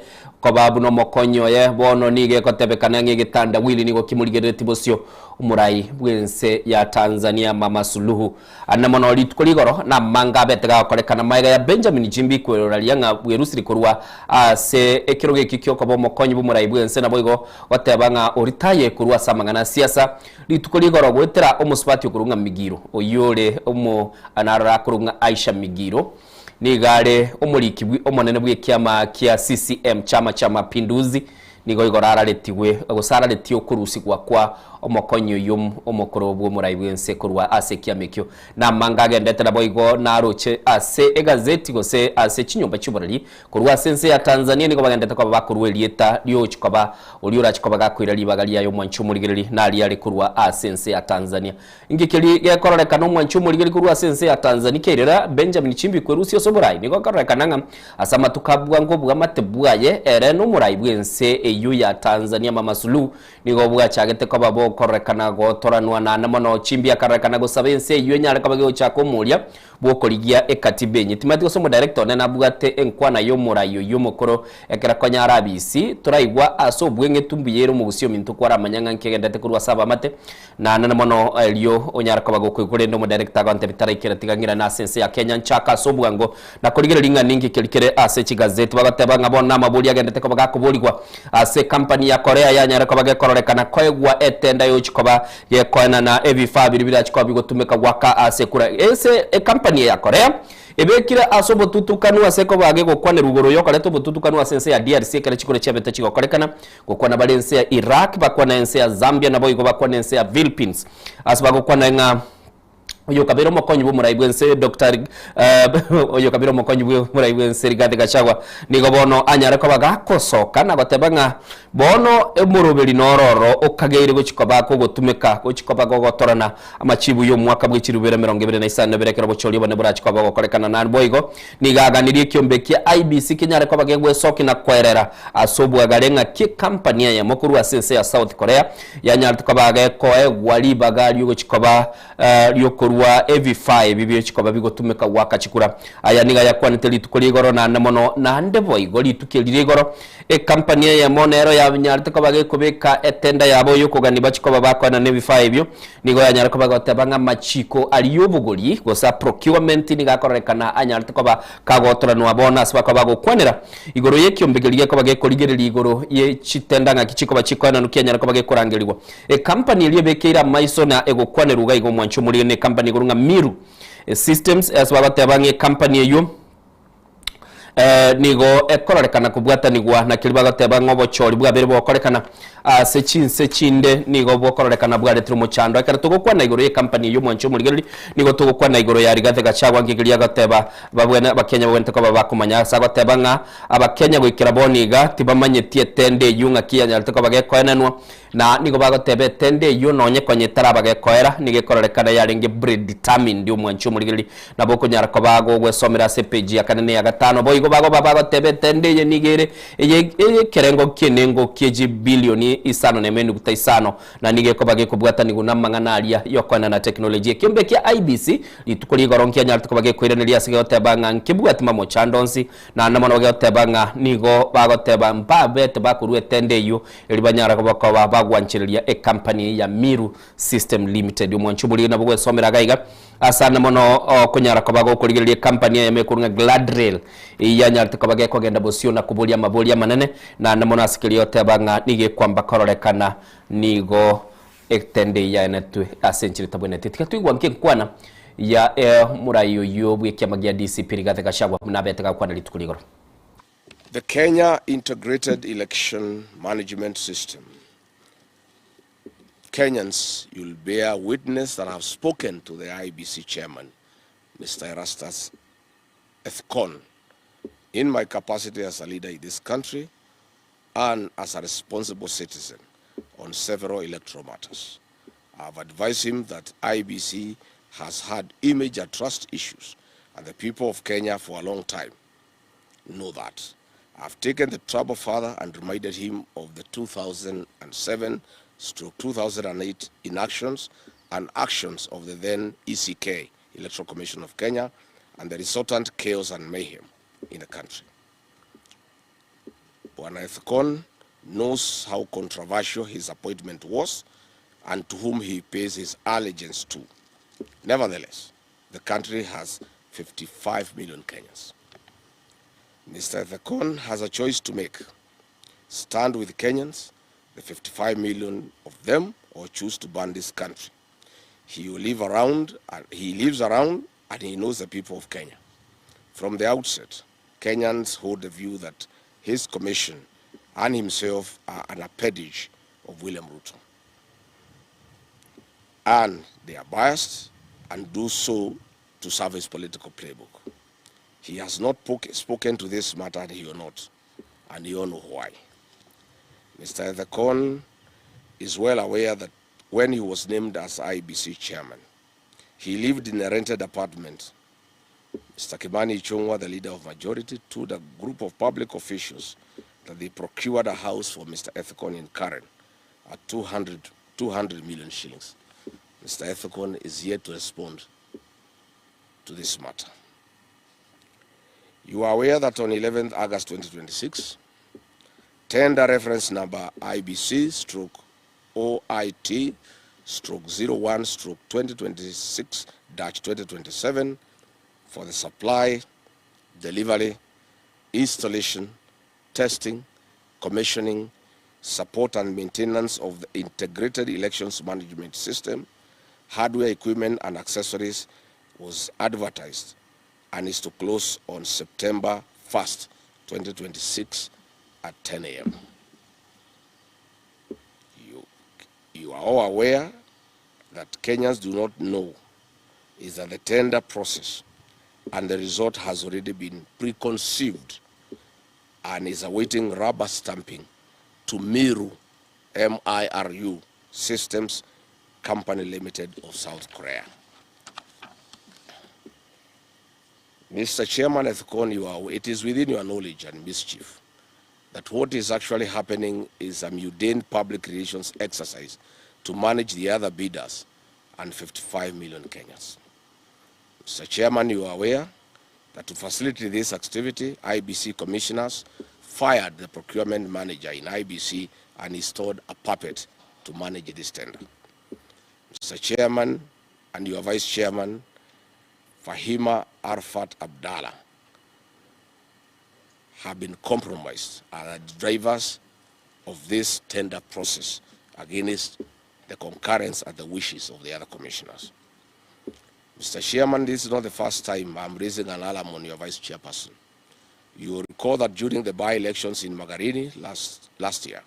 S2: Koba buna omokonyi oye, bono nigo egotebekana ng'a egetandawili nigo kimorigereretie bosio omorai bw'ense ya Tanzania Mama Suluhu. Ande mono rituko rigoro namanga abete gagokorekana magega ya Benjamin Jimbi kweroraria ng'a bwerusiri korwa ase ekerogo ekio kiokoba omokonyi bw'omorai bw'ense naboigo goteba ng'a oritaye korwa ase amang'ana a siasa rituko rigoro goetera omosubati okorwa ng'a Migiro oyio ore omo narora akorwa ng'a Aisha Migiro Nigo are omoriki omonene bw'ekiama kia CCM, Chama cha Mapinduzi, nigo igoro araretigwe gose araretie okorusigwa kwa omokonyi oyio omokoro bw'omorai bw'ense korwa ase ekiama ekio. Namanga agendete naboigo naroche ase egazeti gose ase chinyomba chi'oboreri korwa ase ense ya Tanzania nigo bagendete koba bakorua erieta riogochi koba oria orache koba gakoira ribaga riaye omwanchi omorigereri naria are korwa ase ense ya Tanzania. Inki keria gekororekana omwanchi omorigeri korwa ase ense ya Tanzania kerera Benjamin Chimbi kwerusia ase oborai? Nigo ekororekana ng'a ase amatuko a bwango bw'amate bwaye ere nomorai bw'ense eyio ya Tanzania Mama Suluhu nigo bwachagete koba bokororekana gotoranwa naende mono Chimbi akarorekana gosaba ense eyio enyare koba gegochaka omoria bw'okorigia ekatiba enye. Timanyeti gose omodirector one nabwate enkwana y'omorai oyio omokoro ekero konya arabisi toraigwa ase obweng'etu mbuya ere omogusia ominto kwaramanya ng'a nkegendete korwa ase abamate Naende mono erio onyare koba gokoigwa korende omodirector agontebia taraikera tiga ng'irane ase ense ya Kenya nchake ase obwango na korigereria ng'a ninki keri kere ase chigazeti bagoteba ng'a bono namabori agendete koba gakoborigwa ase ecompany ya Korea yanyare koba gekororekana koegwa etenda yochi koba gekoenana ebifaa biria birachi koba bigotumeka goaka ase ekura ase ecompany eye ya Korea Ebekire ase obotutukanu ase koba gegokwanerwa igoro y'okoreta obotutukanu ase ense ya DRC ekero chikura chiabete chigokorekana. Gokwana bare ense ya Iraq, bakwana ense ya Zambia naboigo bakwana ense ya Philippines. Ase bagokwana ng'a oyo okabeire omokonyi bw'omorai bw'ense Doctor oyo okabeire omokonyi bw'omorai bw'ense Rigathi Gachagua nigo bono anyare koba gakosoka na goteba ng'a bono omoroberi noro oro okageire gochi koba kogotumeka gochi koba gogotorana Amachibu y'omwaka bwe chirubere 25 ekero obochori obonene borache koba bogokorekana Naboigo nigo aganirie ekiombe kia IEBC kenyare koba gegwesokia na koerera ase obwagare ng'a ki ekampani eyemo korwa ase ense ya South Korea yanyarete koba gekoegwa ribaga riogochi koba riokorua ebifaa ebi biochi koba bigotumeka goaka chikura. Aya nigo ayakwanete rituko ria igoro naende mono naende boigo rituko eri ria igoro Ekampani eyemo nero yanyarete koba gekobeka etenda yabo y'okogania bachie koba bakoenana ebifaa ebio, nigo yanyare koba egoteba ng'a amachiko aria y'obogori gose a procurement nigo akororekana anyarete koba kagotoranwa bono ase bakoba bagokwanera igoro y'ekiombe keria gekoba gekorigereria igoro ye chitenda ng'aki chikoba chikoenanwa kianyare koba gekorangerigwa. Ekampani eria ebekeire amaiso na egokwanerwa iga iga omwancho omorige ne ekampani igoro ng'a Miru Systems ase bagoteba ng'a ekampani eyio Nigo ekororekana kobwatanigwa na keria bagoteba ng'a obochori bwabere bogokorekana ase chinse chinde nigo bokororekana bwaretire omochando. Ekero togokwana igoro y'ekampani eyio omwanchi omorigereria, nigo togokwana igoro ya Rigathi Gachagua nki keria agoteba babwene abakenya babwenerete koba bakomanya ase agoteba ng'a abakenya goikera bono iga tibamanyeti etende eyio ng'aki yanyarete koba gekoenanwa Na nigo bagoteba etende eyio nonye konya etaraba gekoera, nigo ekororekana yarenge predetermined, omwanchi omorigereria nabo okonyara koba gogwesomera ase epeji ya kane na eya gatano. Boigo bagoba bagoteba etende eye nigo ere eye ekerengo ki'enengo kie chibilioni isano nemo enuguta isano, na nigo ekoba gekobwatanigwa namang'ana aria y'okoenana teknolojia. Ekiombe kia IEBC rituko rigoro nkianyarete koba gekoiraneria ase gegoteba ng'a nkebwati mamochando onsi, Naende mono bagoteba ng'a nigo bagoteba mbabete bakorua etenda eyio erio banyare koba bagwanchereria ekampani ya Miru System Limited. Omwancho oboriri nabo gwesomera iga iga ase ande mono okonyara koba gokorigereria ekampani eyemo ekorwa ng'a Gladrail eyio yanyarete koba gekogenda bosio na koboria amaboria amanene naende mono ase keria oteba ng'a nigo ekwamba kororekana nigo Etende eyio yaenetwe ase enchera etabwenereti. Tiga toigwa nkenkwana ya omorai oyio bw'ekiama gia DCP Rigathi Gachagua buna abete gakwana rituko rigoro.
S4: The Kenya Integrated Election Management System Kenyans, you'll bear witness that I have spoken to the IEBC chairman, Mister Erastus Ethekon, in my capacity as a leader in this country and as a responsible citizen on several electoral matters. I have advised him that IEBC has had image and trust issues and the people of Kenya for a long time know that. I've taken the trouble further and reminded him of the 2007 stroke 2008 inactions and actions of the then ECK, Electoral Commission of Kenya, and the resultant chaos and mayhem in the country. Bwana Ethekon knows how controversial his appointment was and to whom he pays his allegiance to. Nevertheless, the country has 55 million Kenyans. Mr. Ethekon has a choice to make. Stand with Kenyans, the 55 million of them, or choose to burn this country. He will live around, and he lives around and he knows the people of Kenya. From the outset, Kenyans hold the view that his commission and himself are an appendage of William Ruto. And they are biased and do so to serve his political playbook. He has not spoken to this matter and he will not, and you all know why. Mr. Ethekon is well aware that when he was named as IEBC chairman, he lived in a rented apartment. Mr. Kimani Ichung'wah, the leader of majority, told a group of public officials that they procured a house for Mr. Ethekon in Karen at 200 million shillings. Mr. Ethekon is yet to respond to this matter. You are aware that on 11th August 2026, tender reference number IBC stroke OIT stroke 01 stroke 2026 dash 2027 for the supply, delivery, installation, testing, commissioning, support and maintenance of the integrated elections management system, hardware, equipment and accessories was advertised and is to close on September 1st, 2026 at 10 a.m. You are all aware that Kenyans do not know is that the tender process and the result has already been preconceived and is awaiting rubber stamping to Miru, M-I-R-U, Systems Company Limited of South Korea. Mr. Chairman Ethekon, it is within your knowledge and mischief that what is actually happening is a mundane public relations exercise to manage the other bidders and 55 million Kenyans. Mr. Chairman, you are aware that to facilitate this activity, IEBC commissioners fired the procurement manager in IEBC and installed a puppet to manage this tender. Mr. Chairman and your Vice Chairman, Fahima Arfat Abdallah, have been compromised as the drivers of this tender process against the concurrence and the wishes of the other commissioners. Mr. Chairman, this is not the first time I'm raising an alarm on your vice chairperson. You will recall that during the by-elections in Magarini last year,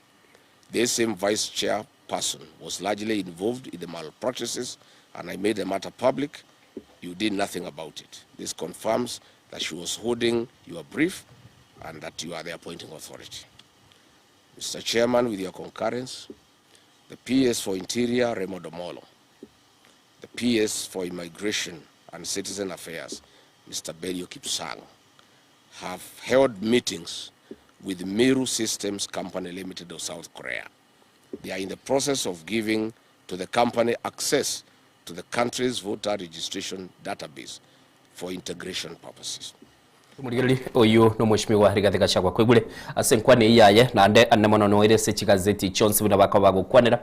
S4: this same vice chairperson was largely involved in the malpractices, and I made the matter public. You did nothing about it. This confirms that she was holding your brief and that you are the appointing authority. Mr. Chairman, with your concurrence, the PS for Interior, Raymond Omollo, the PS for Immigration and Citizen Affairs, Mr. Belio Kipsang, have held meetings with Miru Systems Company Limited of South Korea. They are in the process of giving to the company access to the country's voter registration database for integration purposes.
S2: Omorigereria oyio nomweshimiwa Rigathi Gachagua kwaigure ase enkwana eyio yaye naende ane mono noere ase chigazeti chionsi buna bakoba bagokwanera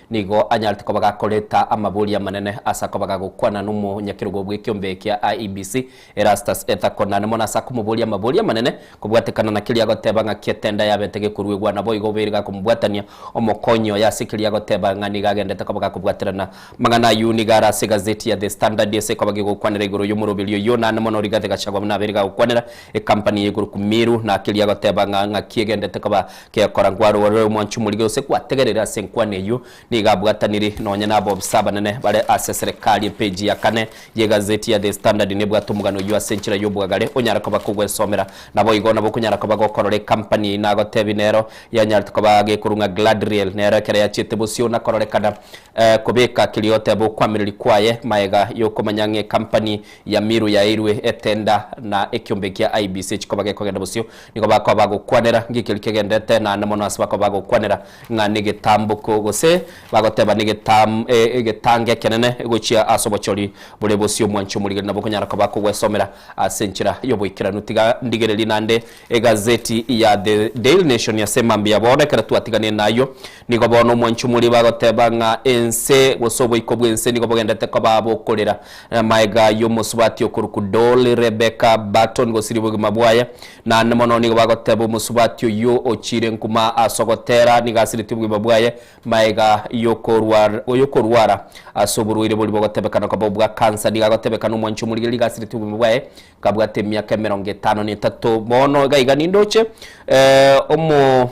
S2: nigo anyarete koba gakoreta amabori amanene ase akoba gagokwana nomonyakerogo bw'ekiombe kia IEBC Erastus Ethekon naende mono ase akomoboria amabori amanene kobwatekana na keria agoteba ng'a kietenda yabete gekoruegwa naboigo obeire gakomobwatania omokonyi oye ase keria agoteba ng'a nigo agendete koba gakobwaterana Amang'ana ayio nigo are ase egazeti ya The Standard ase ekoba gegokwanera igoro y'omoroberio oyio naende mono Rigathi Gachagua buna abeire gagokwanera ekampani ya igoro Kumiru na keria agoteba ng'a ng'aki egendete koba gekora nkwarorere omwancho omorige gose gwategerere ase enkwana eyio nigo abwataniri nonya na abobisa abanene bare ase eserekari epeji ya kane y'egazeti ya The Standard nebwate omogano oyio ase enchera y'obwagare onyare koba kogwesomera Naboigo nabo okonyara koba gokorora ekampani nagotebi nero yanyarete koba gekorwa ng'a Gladriel nero ekero yachiete bosio na kororekana kobeka keria oteba okwamireria kwaye maega yokomanya ng'a ekampani ya Miru yaeirwe etenda na ekiombe kia IEBC chikoba gekogenda bosio nigo bakoba bagokwanera ng'ekeri kegendete naende mono ase bakoba bagokwanera ng'a negetamboko gose Bagoteba negetam egetango ekenene gochia ase obochori bore bosio omwanchi omorigeri nabo okonyara koba kogwesomera ase enchera y'oboikeranu. Tiga ndigererie naende egazeti ya The Daily Nation ase mambia bono ekero twatiganire nayio. Nigo bono omwanchi omoriri bagoteba ng'a ense gose oboiko bw'ense nigo bogendete koba bokorera maega y'omosubati okorokwa Dolly Rebecca Barton gosiria obogima bwaye. Naende mono nigo bagoteba omosubati oyio ochiire nkuma ase ogotera nigo asiretie obogima bwaye Magega y'okorwara ase oborwaire boria bogotebekana koba obwa kansa, nigo agotebekana omwanchi omorigereria iga asirete obogima bwaye kabwate emiaka 53. Bono iga iga nindoche omo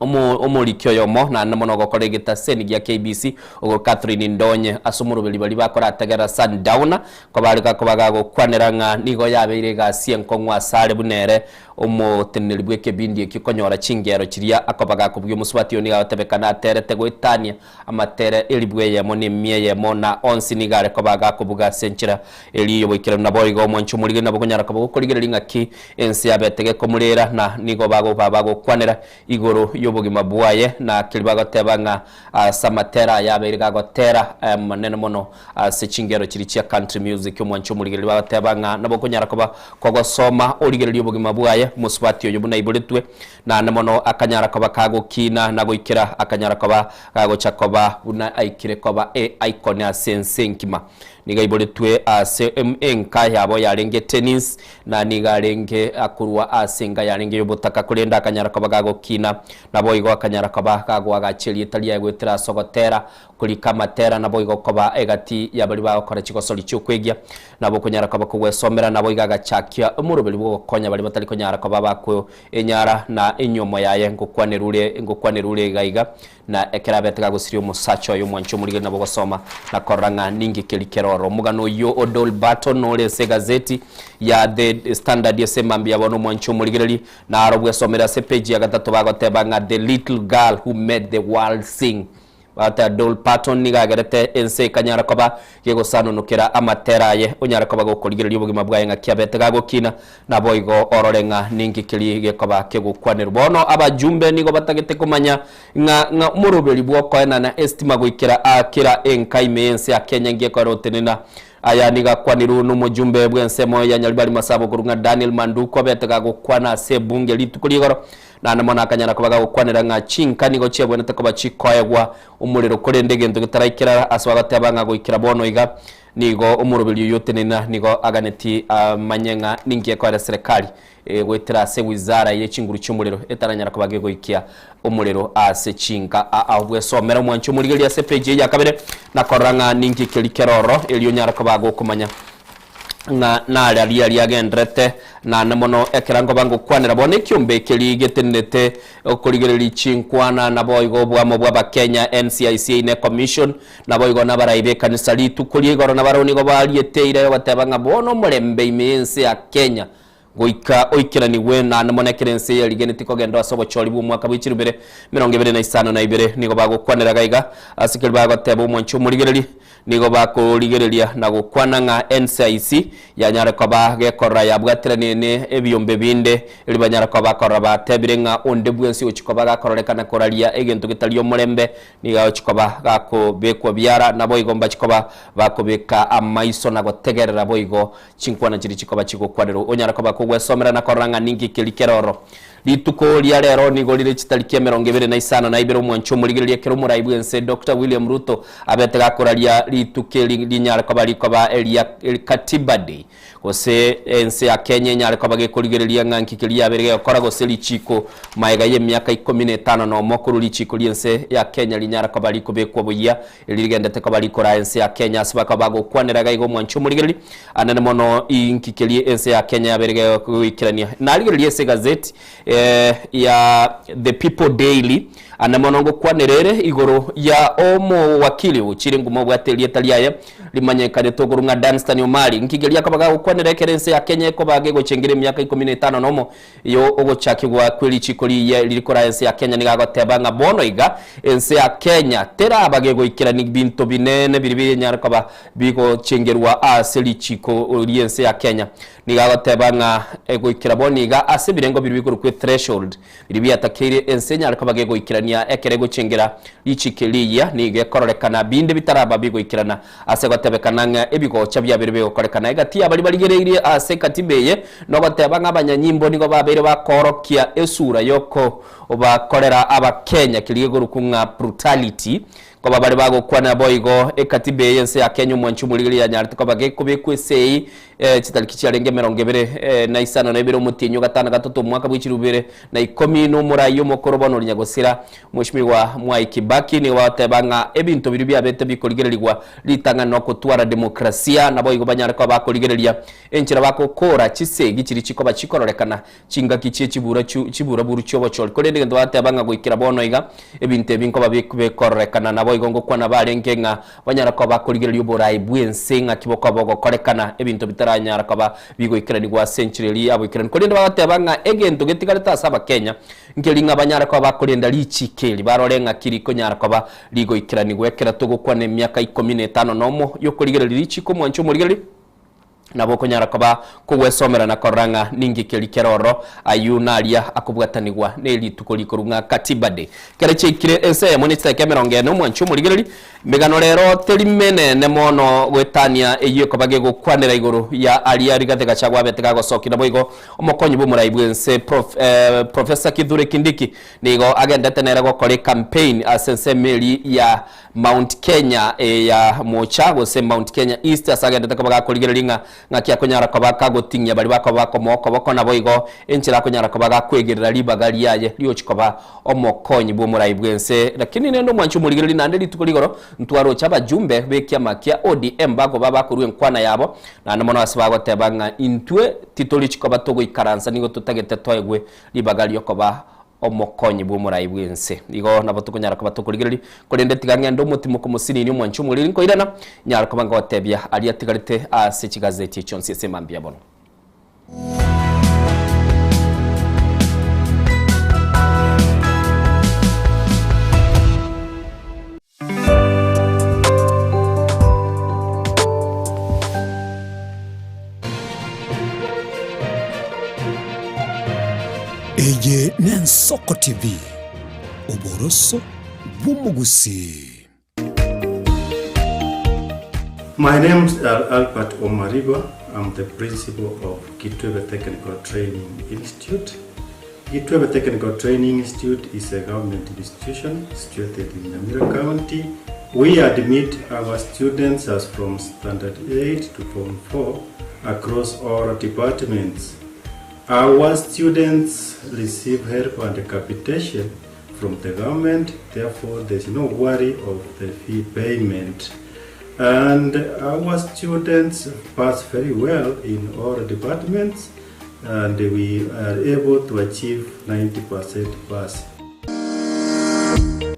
S2: omo omoriki oyomo naende mono ogokora egetaseni gia KBC ogo Catherine Ndonye ase omoroberi baria bakorategerera Sundowner kobare gakoba gagokwanera ng'a nigo yabeire egasi enkong'u asare buna ere Omoteneneri bw'ekebindi ekio konyora chingero chiria akoba gakobugia omosubati oyo nigo agotebekana aterete goetania amatere elibu eyemo na emia eyemo, na onsi nigo are koba gakobuga ase enchera eria y'oboikeranu. Naboigo omwancho omorigeri nabo okonyara koba gokorigereria ng'aki ense yabete gekomorera, na nigo bagoba bagokwanera igoro y'obogima bwaye, na keria bagoteba ng'a ase amatera aya abeire gagotera amanene mono ase chingero chiria chia country music. Omwancho omorigereria bagoteba ng'a nabo okonyara koba kogosoma origererie obogima bwaye, omosubati oyo buna aiboretwe, naende mono akanyara koba kagokina na goikera akanyara koba gagocha koba buna aikire koba e icon ase ense enkima. Nigo aiboretwe ase enka yabo yarenge Tennis, na nigo arenge akorwa ase enka yarenge y'obotaka, korende akanyara koba gagokina, naboigo akanyara koba kagoagacha erieta riaye goetera ase ogotera, korika amatera, naboigo koba egati ya baria bagokora chigosori chi'okwegia, nabo okonyara koba kogwesomera, naboigo agachakia omoroberi bw'ogokonya baria batari konyara koba bakoenyara, na enyiomo yaye ngokwanerure ngokwanerure iga iga. Na ekero abete gagosiria omosacha oye omwanchi omorigeri nabo gosoma na korora ng'a ninki keria kere ororo. Omogano oyio o Dolly Barton ore ase egazeti ya The Standard ase mambia bono omwanchi omorigereri naro bwesomere ase epeji ya gatato bagoteba ng'a The Little Girl Who Made the World Sing. Bagoteba Dolly Parton nigo agerete ense ekanyara koba gegosanonokera amatera aye onyare koba gokorigereria obogima bwaye ng'aki abete gagokina Naboigo orore ng'a ninki keria gekoba kegokwanerwa. Bono abajumbe nigo batagete komanya ng'a ng'a omoroberi bw'okoenana esitima goikera aa kera enka ime y'ense ya Kenya ngekoera otenena. Aya nigo akwanirwe nomojumbe bw'ensemo ya Nyaribari Masaba okorwa ng'a Daniel Manduku abete gagokwana ase ebunge rituko ri'igoro naende mono akanyara koba gagokwanera ng'a chinka nigo chiabwenerete koba chikoegwa omorero korende egento getaraikera ase bagoteba ng'a goikera bono iga Nigo omoroberi oyio otenena nigo aganetie amanye ng'a ninki ekoera eserekari goetera ase wizara ye chinguru chi'omorero etaranyara koba gegoikia omorero ase chinka ao. Bwesomera omwanchi omorigereria ase epeji eye ya kabere na korora ng'a ninki keri kere ororo erio onyare koba gokomanya ng'a nare aria riagenderete naende mono ekero nkoba ngokwanera bono ekiombe keria getenenete okorigereria chinkwana naboigo oboamo bw'Abakenya NCIC ne commission Naboigo nabarai b'ekanisa rituko ria igoro nabarabwo nigo bariete eira y'ogoteba ng'a bono omorembe ime y'ense ya Kenya goika oikeranigwe, naende mono ekero ense eye yarigenetie kogenda ase obochori bw'omwaka bwe chirubere 2052 nigo bagokwanera gaiga ase keria bagoteba omwanchi omorigereria nigo bakorigereria na gokwana ng'a NCIC yanyare koba gekorora yabwateranie ne ebiombe binde erio banyare koba bakorora batebire ng'a onde bwensi ochi koba gakororekana koraria egento getari omorembe Nigo agochia koba gakobekwa biara, naboigo mbachie koba bakobeka amaiso na gotegerera boigo chinkwana chiria chikoba chigokwanerwa. Onyare koba kogwesomera na korora ng'a ninki keria kere ororo. Rituko ria rero nigo rire chitariki 25 omwancho omorigereria ekero omorai bw'ense Doctor William Ruto abete gakoraria rituko eri rinyare koba rikoba eria Katiba Day. Gose ense ya Kenya enyare koba gekorigereria ng'a nki keria yabeire gegokora gose richiiko maega y'emiaka ikomi na etano nomo korwa richiiko ri'ense ya Kenya rinyare koba rikobekwa boyia eri rigendete koba rikoraa ense ya Kenya ase bakaba bagokwanera iga iga omwanchi omorigereria anene mono inki keria ense ya Kenya yabeire gegoikerania. Narigereria ase egazeti ya The People Daily ane mono ngokwanera ere igoro ya omowakili ochire nguma obwate erieta riaye Rimanyekanete okorwa ng'a Danstan Omari nki keria akoba gagokwanera ekero ense ya Kenya ekoba gegochengera emiaka ikomi na etano nomo yo ogochakigwa kwe richiko riiye riri koraa ense ya Kenya nigo agoteba ng'a bono iga ense ya Kenya teraba gegoikerani binto binene biri binyare koba bigochengerwa ase richiko riense ya Kenya. Nigo agoteba ng'a goikera bono iga ase ebirengo biria bikorokwa ethreshold biria biatakeire ense enyare koba gegoikerania ekero egochengera richiko rigiya nigo ekororekana binde bitaraba bigoikerana ase gotebekana ng'a ebigocha biabeire bigokorekana egati ya baria barigereirie ase ekatiba eye nogoteba ng'a abanyanyimbo nigo babeire bakoorokia esura yokobakorera abakenya keria gekorokwa ng'a brutality Koba bare bagokwana boigo ekatiba eye y'ense ya Kenya omwanchi omorigereria yanyarete koba gekobekwa esei chitariki chiarenge 21 na isano na ibere omotienyi o gatano gatato omwaka bwe chilifu ibere na ikomi na omorai omokoro bono oria nyagosira Mweshimiwa Mwai Kibaki nigo bagoteba ng'a ebinto biria biabete bikorigererigwa ritang'ani nokotwara demokrasia naboigo banyare koba bakorigereria enchera bagokora chisegi chiria chikoba chikororekana Chingaki chie chibura chiburaburu chi'obochori. Korende egento bateba ng'a goikera bono iga, ebinto ebi nkoba bikororekana. Naboigo ngokwana barenge ng'a banyara koba bakorigereria oboraai bw'ense ng'aki bokoba bogokorekana, ebinto bitaranyara koba bigoikeranigwa ase enchera eria yaboikeranu. Korende bagateba ng'a egento getigarete ase Abakenya nkeri ng'a banyare koba bakorenda richiiko eri, barore ng'aki rikonyara koba rigoikeranigwa. Ekero togokwana emiaka ikomi na etano nomo y'okorigereria richiiko omwanche omorigereria, Nabo okonyara koba kogwesomera na korora ng'a ninki keria kere ororo, ayio naria akobwatanigwa ne rituko rikoru ng'a Katiba Day. Kere chiaikire ense eyemo ne chidakika emerongo ene omwanchi omorigereri, emegano rero teri menene mono goetania eyio ekoba gegokwanera igoro ya aria Rigathi Gachagua abete gagosokia naboigo omokonyi bw'omorai bw'ense Prof Professor Kithure Kindiki nigo agendete nere gokora ecampaign ase ensemo eria ya Mount Kenya ya Mocha gose Mount Kenya East ase agenderete koba gakorigereria ng'a ng'aki akonyara koba kagoting'ia baria bakoba bakomoa okoboko naboigo enchera akonyara koba gakwegerera ribaga riaye riochi koba omokonyi bw'omorai bw'ense. Lakini rende omwanchi omorigereria naende rituko rigoro ntwaroche abajumbe b'ekiama kia ODM bakoba bakorua enkwana yabo naende mono ase bagoteba ng'a intwe titorichi koba togoikaransa nigo totagete toegwe ribaga riokoba omokonyi bw'omorai bw'ense. Igo nabo tokonyara koba tokorigereria, korende tiga ng'ende omotimoko mosinini omwanche omoriri nkoirana, nyare koba ngotebia aria atigarete ase chigazeti chionsi ase mambia bono.
S17: Eye n'Ensoko TV, oboroso bw'omogusii.
S5: My name's Albert Omariba, I'm the principal of Kitwebe Technical Training Institute. Gitwebe Technical Training Institute is a government institution situated in Nyamira County. We admit our students as from Standard 8 to Form 4 across all departments. Our students receive help and capitation from the government, therefore there's no worry of the fee payment. And our students pass very well in all departments and we are able to achieve 90% pass.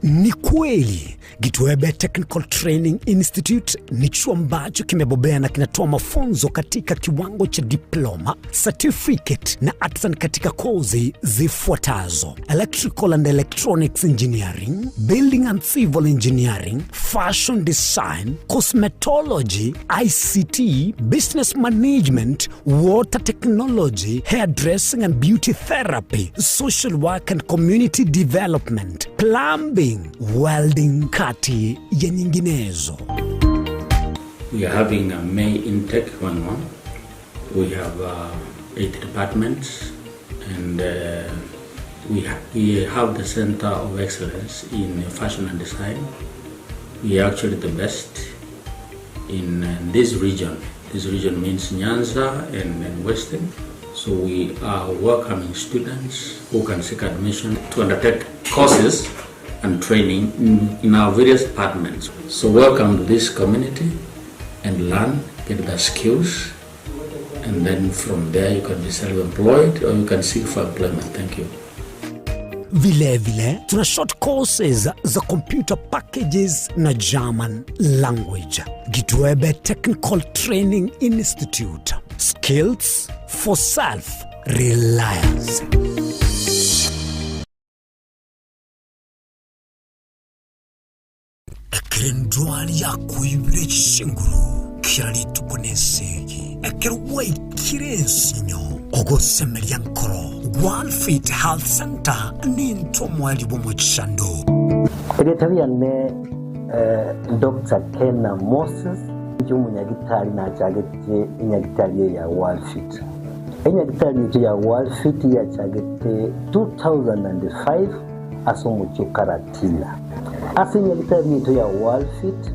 S17: Ni kweli Gitwebe Technical Training Institute ni chuo ambacho kimebobea na kinatoa mafunzo katika kiwango cha diploma, certificate na artisan katika kozi zifuatazo: electrical and electronics engineering, building and civil engineering, fashion design, cosmetology, ICT, business management, water technology, hairdressing and beauty therapy, social work and community development, plumbing, welding, kati ya nyinginezo.
S20: We are having a May intake going on. We have 8 departments and we, ha we have the Center of Excellence in Fashion and Design. We are actually the best in uh, this region. This region means Nyanza and, and Western. So we are welcoming students who can seek admission to undertake courses and training in, in our various departments. So welcome to this community and learn, get the skills, and then from there you can be self-employed or you can seek for employment. Thank you.
S17: Vilevile tuna short courses za computer packages na German language. Gitwebe Technical Training Institute. Skills for self reliance. Ekero endwari yakoibire chinguru. Kera rituko nesegi, ekero gwaikire ensinyo, ogosemeria nkoro. Walfit Health Centre nintwe omoerio bw'omochando.
S6: Erieta riane Doctor Kena Moses, inche omonyagitari nachagete enyagitari eye ya Walfit. Enyagitari yaito ya Walfit yachagete 2005 ase omochie o Karatina. Ase enyagitari yaito ya Walfit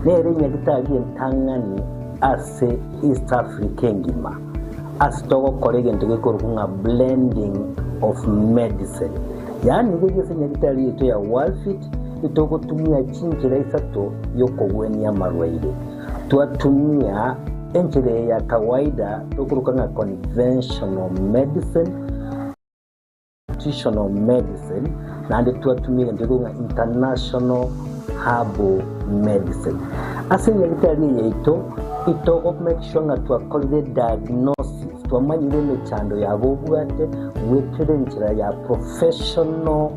S6: nere enyagitari entang'ani ase East Africa engima ase togokora egento gekorokwa ng'a blending of medicine. Yaani riria ase enyagitari yaito ya Walfit itogotumia chinchera isato yokogwenia amarwaire. Twatumia enchera eye ya kawaida tokoroka ng'a conventional medicine, traditional medicine, naende twatumia egento gekorokwa ng'a international herbal medicine. Ase enyagitari eye yaito, itogo make sure ng'a twakorire diagnosis, twamanyire emechando yabo obwate goetera enchera ya professional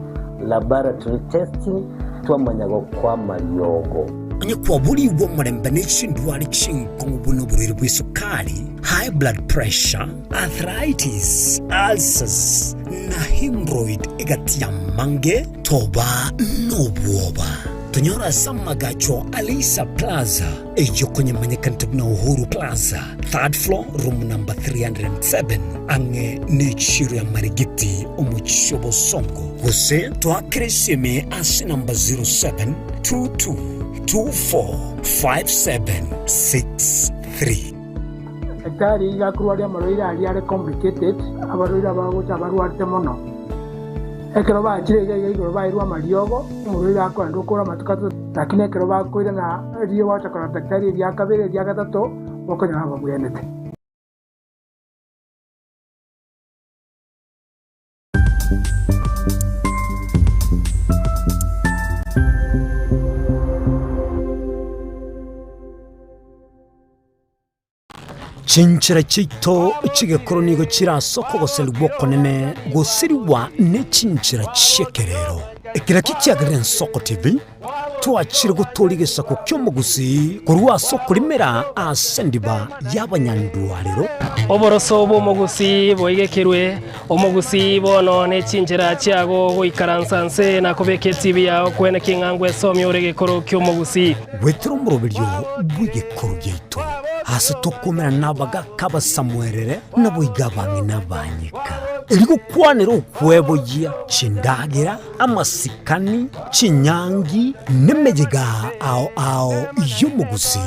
S6: laboratory testing, twamanya gokoa amariogo.
S17: Onye kwaborigwe omorembe ne chindwari chinkong'u buna oborwaire bw'esukari, high blood pressure, arthritis, ulcers, na hemorrhoid egati y'amange, toba nobwoba. Tonyore ase amagacho a Leisa Plaza, eyio konyemanyekanete buna Uhuru Plaza, third floor, room number 307, ang'e nechiiro ya Marigiti, omochie o Bosongo. Gose toakere esimi ase namba 0722245763.
S7: Daktari iga akorwaria amarwaire aria are complicated, abarwaire abagocha abarwarete mono. Ekero bachire iga iga igoro bairwe amariogo, omorwaire akoenda okore amatuko atato, lakini ekero bakoirana riria gwacha korora daktari eria kabere eria gatato, bokonyora babwenerete.
S17: Chinchera chiaito chi'egekoro nigo chire ase okogoserigwa okonene gosirigwa ne chinchera chi'ekerero. Ekero ekio kiagerire Ensoko TV, twachire gotooria egesaku ki'omogusii korwa ase okorimera ase endiba y'abanyandwarero.
S14: Oboroso bw'omogusii boigekerwe, omogusii bono ne chinchera chiago goikaransa nse na kobeka etibi yao kwene king'a ngwesomia ore egekoro ki'omogusii.
S17: Goetera omoroberio bw'egekoro giaito, ase tokomerana nabagaaka abasamuerere, naboigo abang'ina abanyeka, erio gokwanera okweboyia chindagera, amasikani, chinyangi, nemeyega ao ao y'omogusii.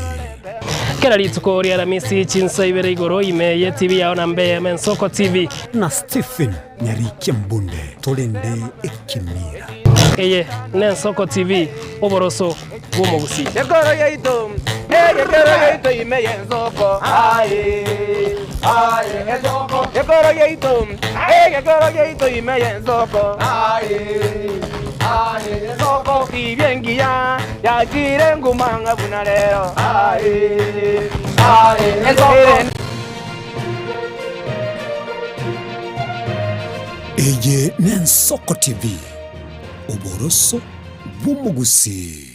S14: Kera rituko ri'Aramisi chinsa ibere igoro ime ye TV yao na mbe Mensoko TV.
S17: Na Stephen Nyarikia Mbunde torende ekemira.
S14: Eye n'Ensoko TV, oboroso bw'omogusii.
S18: Ekoro yaito, egekero yaito ime y'ensoko, aye, aye, ensoko. Ekoro yaito, egekero yaito ime y'ensoko, aye, aye, ensoko. Tibia engiya yachire nguma ng'a buna rero, aye, aye, ensoko.
S17: Eye n'Ensoko TV, oboroso bw'omogusii.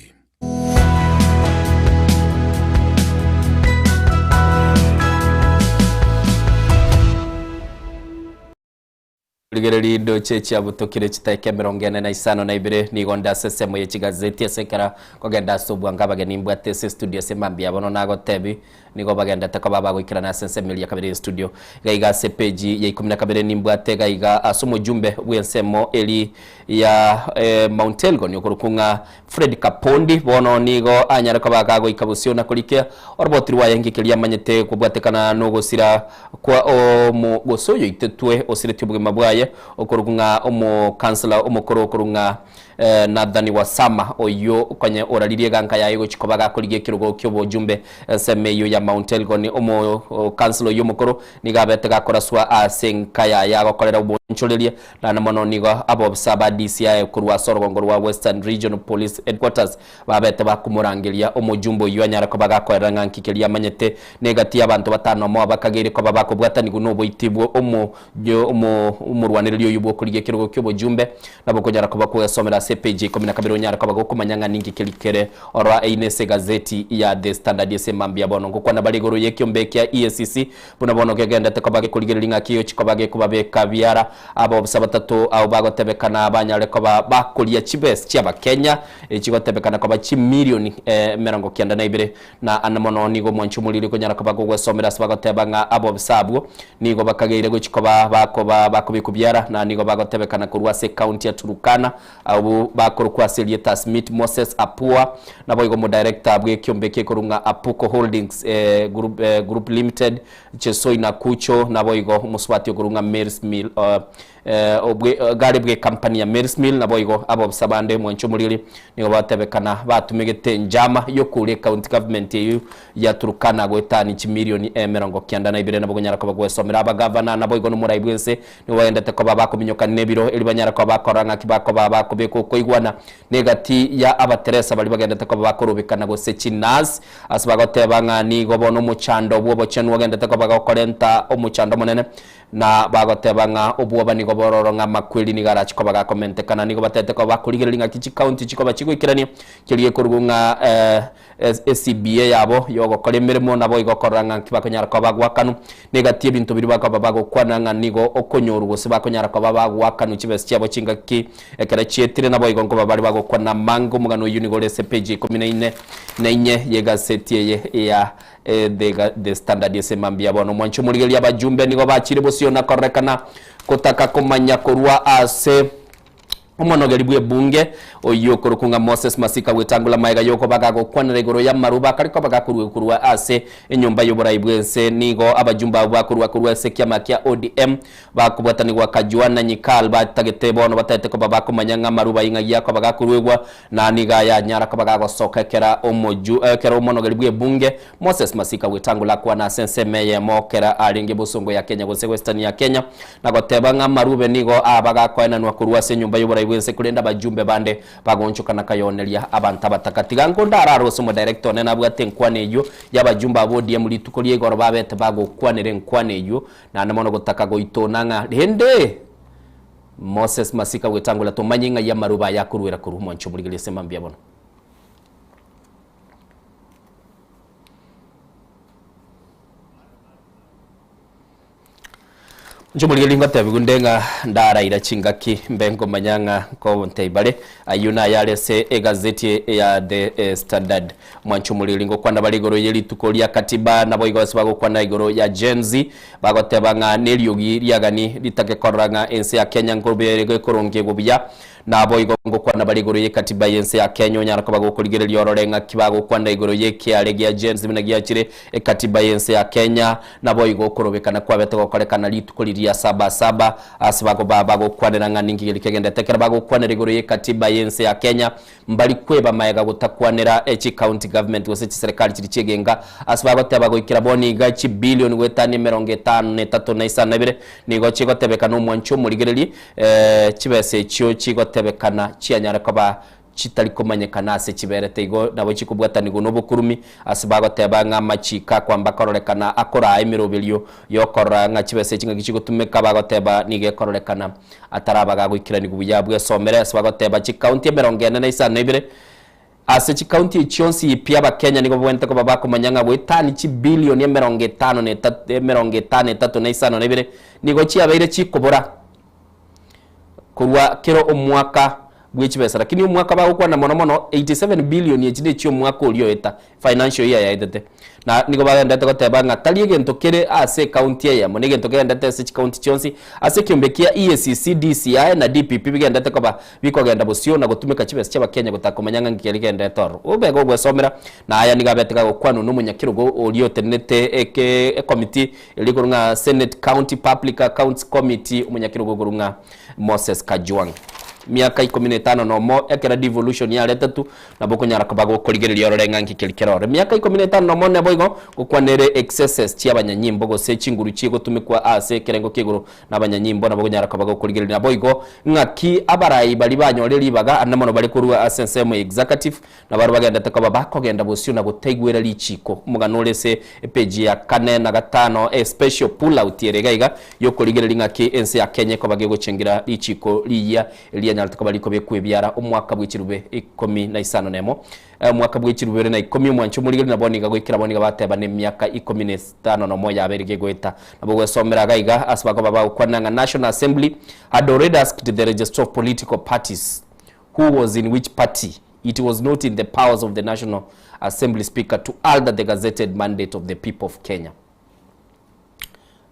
S2: Rigereria ndoche chiabutokire chitaika emerongo ene na isano na ibere, nigo nde ase esemo ye chigazeti ase ekera kogenda ase obwango abageni mbwate ase estudio ase mambia bono nagotebi nigo bagendete koba abagoikerana ase ensemo eria kabere y'estudio. Iga iga ase epeji ya ikomi na kabere nimbwate iga iga ase omojumbe bw'ensemo eri ya Mount Elgon okorokwa ng'a Fred Kapondi bono nigo anyare koba gagoika bosio na korikia oroboti rwaye ng'ike riamanyete kobwatekana nogosira kwa omo gose oyoitetwe osiretie obogima bwaye okorokwa ng'a omokansela omokoro okorokwa ng'a Nathan Wasama oyio konye oraririe eganka yaye gochia koba gakorigia ekerogo ki'obojumbe ensemo eyio ya Mount Elgon. Omokansela oyio omokoro nigo abete gakoraswa ase enka yaye agokorera obonchoreria Naende mono nigo abobisa ba DCI korwa ase orogongo rwa Western Region Police Headquarters babete bakomorangeria omojumbe oyio anyare koba gakoerera ng'a nki keria amanyete negati y'abanto batano omo abakageire koba bakobwatanigwa noboiti bwo omo omorwanereri oyio bwokorigia ekerogo ki'obojumbe nabo okonyara koba kogesomera ase. ase epeji ya ikomi na kabere onyare koba gokomanya ng'a ninki keri kere oroa eine ase egazeti ya The Standard ase mambia bono. Ngokwana bare igoro y'ekiombe kia EACC buna bono kegendete koba gekorigereria ng'aki egochi koba gekobabeka biara abaofisa batato abwo bagotebekana banyare koba bakoria chibesa chi'Abakenya echigotebekana koba chimilioni 92 Na ande mono nigo omwanchi omoriri okonyara koba gogwesomera ase bagoteba ng'a abobisa abwo nigo bakageire gochia koba bakoba bakobekwa biara, na nigo bagotebekana korwa ase ecounty ya Turukana, abwo bakorokwa ase erieta Smith Moses Apua, naboigo omodirector bw'ekiombe kekorwa ng'a Apuko Holdings Group, Group Limited, Chesoi Nakucho, naboigo omosubati okorwa ng'a Mary's Mill Obwe gare bw'ekampani ya Mary's Mill naboigo abobisa bande mwanche omoriri nigo batebekana batumegete enchama y'okoura ecounty government eyio ya Turkana goetani chimilioni 92 nabo konyara koba gwesomera abagavana naboigo nomorai bwense nigo bagendete koba bakominyokani nebiro eri banyare koba bakorora ng'aki bakoba bakobeka okoigwana negati ya abateresa baria bagendete koba bakorobekana gose chinurse ase bagoteba ng'a nigo bono omochando bw'obochenu ogendete koba gokorenta omochando omonene Na bagoteba ng'a obwoba nigo bororo ng'a amakweri nigo arache koba gakomentekana. Nigo batete koba bakorigereria ng'aki chikaunti chikoba chigoikerania keria gekorugwa ng'a ECBA yabo yogokora emeremo naboigo korora ng'a nki bakonyara koba bagoakanwa. Negati ebinto biria bakoba bagokwana ng'a nigo okonyorwa gose bakonyara koba bagoakanwa chibesa chiabo chingaki ekero chietire naboigo nkoba bare bagokwana amange. Omogano oyio nigo ore ase epeji ya ikomi na ine na inye yegaseti eye ya The The Standard ase mambia bono. Omwancho omorigereria abajumbe nigo bachire bosio na kororekana gotaka komanya korwa ase omonogeri bw'ebunge oyio okorokwa ng'a Moses Masika gwetangula maega y'okoba gagokwanera igoro y'amaruba akare koba gakoruegwa korwa ase enyomba y'oborai bw'ense. Nigo abajumbe abwo bakorwa korwa ase ekiama kia ODM bakobwatanigwa Kajwana Nyikal batagete bono batagete koba bakomanya ng'a amaruba ing'aki akoba gakoruegwa Na nigo ayanyara koba gagosoka ekero omoju, ekero omonogeri bw'ebunge Moses Masika gwetangula akwana ase ensemo eyemo kera arenge bosongo ya Kenya gose Western ya Kenya na goteba ng'a amarube nigo aba gakoenanwa korwa ase enyomba y'oborai bw'ense korende abajumbe bande bagoonchoka na kayoneria abanto abataka. Tiga nkonde arare ase omodirector one nabwate enkwana eyio y'abajumbe aba ODM rituko ria igoro babete bagokwanera enkwana eyio naende mono gotaka goitona ng'a rende Moses Masika gwetangula tomanye ng'ai amaruba aya akoruera korwa omwancho omorigereria ase mambia bono. Inche omorigereria ngotebiwa nde ng'a ndaraira chingaki mbe nkomanya ng'a nkontebia bare ayio nayare ase egazeti ya The Standard. Mwanche omoriri ngokwana bare igoro ye rituko ria katiba, naboigo ase bagokwana igoro ya Gen Z, bagoteba ng'a neriogi riagani ritake korora ng'a ense ya Kenya nkobe gekorongegwa buya. Naboigo ngokwana bare igoro ye katiba y'ense ya Kenya onyara koba gokorigereria orore ng'aki bagokwana igoro y'ekiare gia Gen Z buna giachire ekatiba y'ense ya Kenya. Naboigo okorobekana kwabete gokorekana rituko riria saba saba ase bakoba bagokwanera ng'a ninki keria kegendete ekero bagokwanera igoro ye katiba y'ense ya Kenya. Mbari kweba magega gotakwanera chi county government gose chiserekari chiria chiegenga ase bagoteba goikera bono iga chibillion goetania 53 na isano na ibere nigo chigotebekana omwancho omorigererie chibesa echio chigotebekana chianyare koba chitari komanyekana ase chiberete igo nabo chikobwatanigwa nobokurumi ase bagoteba ng'a amachiko akwamba kororekana akoraa emeroberio yokorora ng'a chibesa echi ng'aki chigotumeka bagoteba nigo ekororekana ataraba gagoikeranigwa buya bwesomere ase bagoteba chikaunti 42 ase chikaunti echi chionsi pi abakenya nigo babwenerete koba bakomanya ng'a goetani chibilioni 53 na isano na ibere nigo chiabeire chikobora korwa kera omwaka bwe chibesa lakini omwaka bagokwana mono mono 87 billion echi ne chiomwaka oria oeta financial year yaetete na nigo bagendete goteba ng'a tari egento kere ase ecounty eyemo na egento kegendete ase chicounty chionsi ase ekiombe kia EACC, DCI na DPP bigendete koba bikogenda bosio na gotumeka chibesa chia abakenya gotaka komanya ng'a nki kegendete ororo. Obe gogwesomera na aya nigo abete gagokwanwa na omonyakerogo oria otenenete eke ecommittee eria ekorwa ng'a Senate County Public Accounts Committee omonyakerogo okorwa ng'a Moses Kajwang. Miaka ikomi na etano nomo ekero devolution yaretetwe nabo okonyara koba gokorigereria orore ng'a nki keri kere ore. Miaka ikomi na etano nomo naboigo gokwanere excesses chi'abanyanyimbo gose chinguru chigotumekwa ase ekerengo kia igoro nabanyanyimbo nabo okonyara koba gokorigereria naboigo ng'aki abarai baria banyore ribaga ande mono bare korua ase ensemo ya executive Nabarabwo bagendete koba bakogenda bosio na gotaigwera richiiko. Omogano ore ase epeji ya kane na gatano, a special pull out ere iga iga y'okorigereria ng'aki ense ya Kenya ekoba gegochengera richiiko riyia eria. ndianyarete koba rikobekwa ebiara omwaka bwe chirube 15. Omwaka bwe chirube na 10 omwancho omorigeri nabo niga goikera bo niga bateba na emiaka 15 yabeire gegoeta. Nabo gwesomera iga iga ase bakoba bagokwana ng'a National Assembly had already asked the registrar of political parties who was in which party it was not in the powers of the National Assembly Speaker to alter the gazetted mandate of the people of Kenya.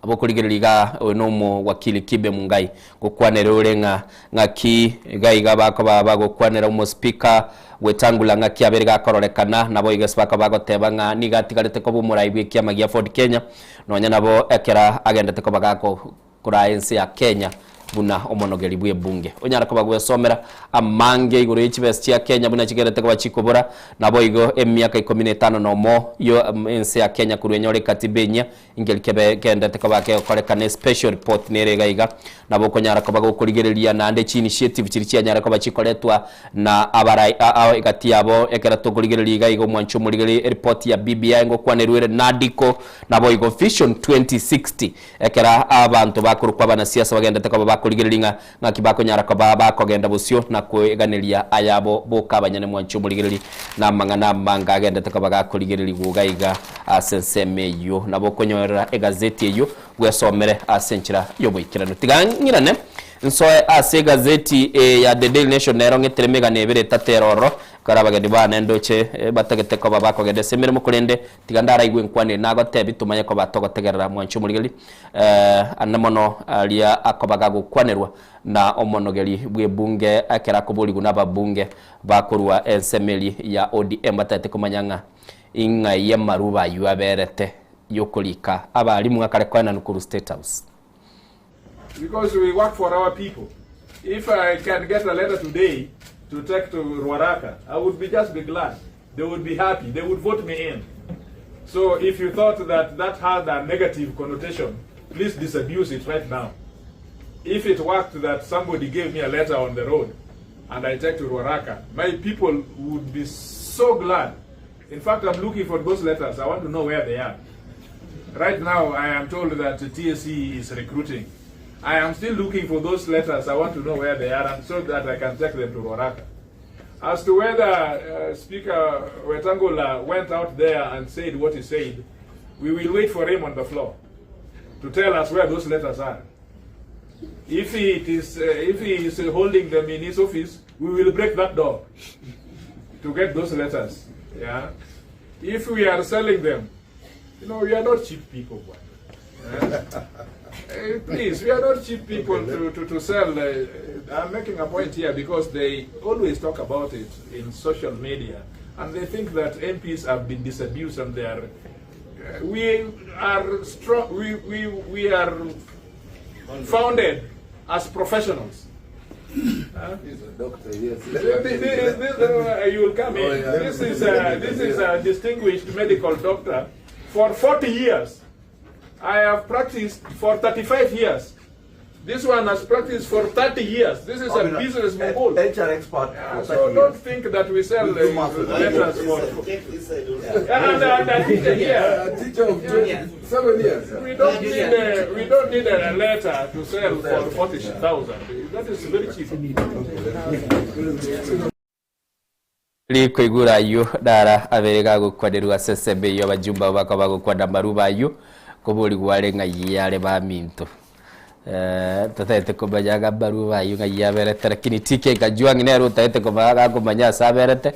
S2: Abokorigereria iga oyo nomowakili Kibe Mungai gokwanera ore ng'a ng'aki iga iga bakoba bagokwanera omospeaker Wetangula ng'aki abere gakororekana nabo iga ase bakoba bagoteba ng'a nigo atigarete koba omorai bw'ekiama gia Ford Kenya nonya nabo ekero agendete koba gako koraa ense ya Kenya buna omonogeri bw'ebunge. Onyare koba gwesomera amange igoro ye chibesa chia Kenya buna chigerete koba chikobora, naboigo emiaka ikomi na etano nomo yo ense ya Kenya korwa enyore ekatiba enyia, ingeri kebe keendete koba kegokorekana especial report nere iga iga. Nabo okonyara koba gokorigereria naende chi initiative chiria chianyare koba chikoretwa na abarai ao egati yabo ekero tokorigereria iga iga omwancho omorigereria eripoti ya BBI ngokwanerwa ere NADCO naboigo Vision 2060 Ekero abanto bakorokwa abanasiasa bagendete koba bakorigereria ng'a ng'aki bakonyara koba bakogenda bosio na kweganeria ayabo boka abanyene mwanche omorigereri na amang'ana amange agendete koba gakorigererigwa iga iga ase ensemo eyio. Nabo okonyorera egazeti eyio bwesomere ase enchera y'oboikeranu. Tiga ng'irane nsoe ase egazeti eye ya The Daily Nation nero ng'etere emegano ebere etato ere ororo, ekero abageni bane ndoche batagete koba bakogenda ase emeremo korende Tiga ndaraigwe enkwana eye nagotebie tomanye koba togotegerera mwanche omorigeri ande mono aria akoba gagokwanerwa na omonogeri bw'ebunge ekero akoborigwa n'ababunge bakorwa ensemo eria ya ODM batagete komanya ng'a ing'ai amaruba ayio aberete yokorika abarimu akare koenanwa korwa State House.
S11: Because we work for our people. If I can get a letter today to take to Ruaraka, I would be just be glad. They would be happy. They would vote me in. So if you thought that that had a negative connotation, please disabuse it right now. If it worked that somebody gave me a letter on the road and I take to Ruaraka, my people would be so glad. In fact, I'm looking for those letters. I want to know where they are. Right now, I am told that TSC is recruiting. I am still looking for those letters. I want to know where they are and so that I can take them to Ruaraka. As to whether Speaker Wetangula went out there and said what he said, we will wait for him on the floor to tell us where those letters are. If he, it is, if he is holding them in his office, we will break that door to get those letters. Yeah. If we are selling them, you know, we are not cheap people. Boy. Yeah? Please, we are not cheap people to, to, to sell. I'm making a point here because they always talk about it in social media and they think that MPs have been disabused and they are. We are strong, we, we, we are founded as professionals. Huh?
S21: He's a doctor, yes.
S11: This, you will come in.
S21: Oh, yeah.
S11: This is a, this is a distinguished medical doctor for 40 years. I have practiced for 35 years. This one has practiced for 30 years. This is a business mogul.
S21: HR expert.
S11: Yeah,
S21: for
S11: so
S21: 30
S11: don't
S21: years.
S11: think that we sell
S21: We do math.
S11: letters for.
S21: Yeah.
S11: And a teacher here.
S21: A teacher of 27 years.
S11: We don't need a, we don't need a letter to sell for 40,000. That is very cheap.
S2: Rikoigura ayio nara abere gagokwanerwa ase ensemo eyio abajumbe abwo bakaba bagokwana amaruba ayio, koborigwa are ng'ai are baminto. Totagete komanya ng'a amaruba ayio ng'ai aberete lakini TK Kajwang' nere otagete komanya gakomanya ase aberete,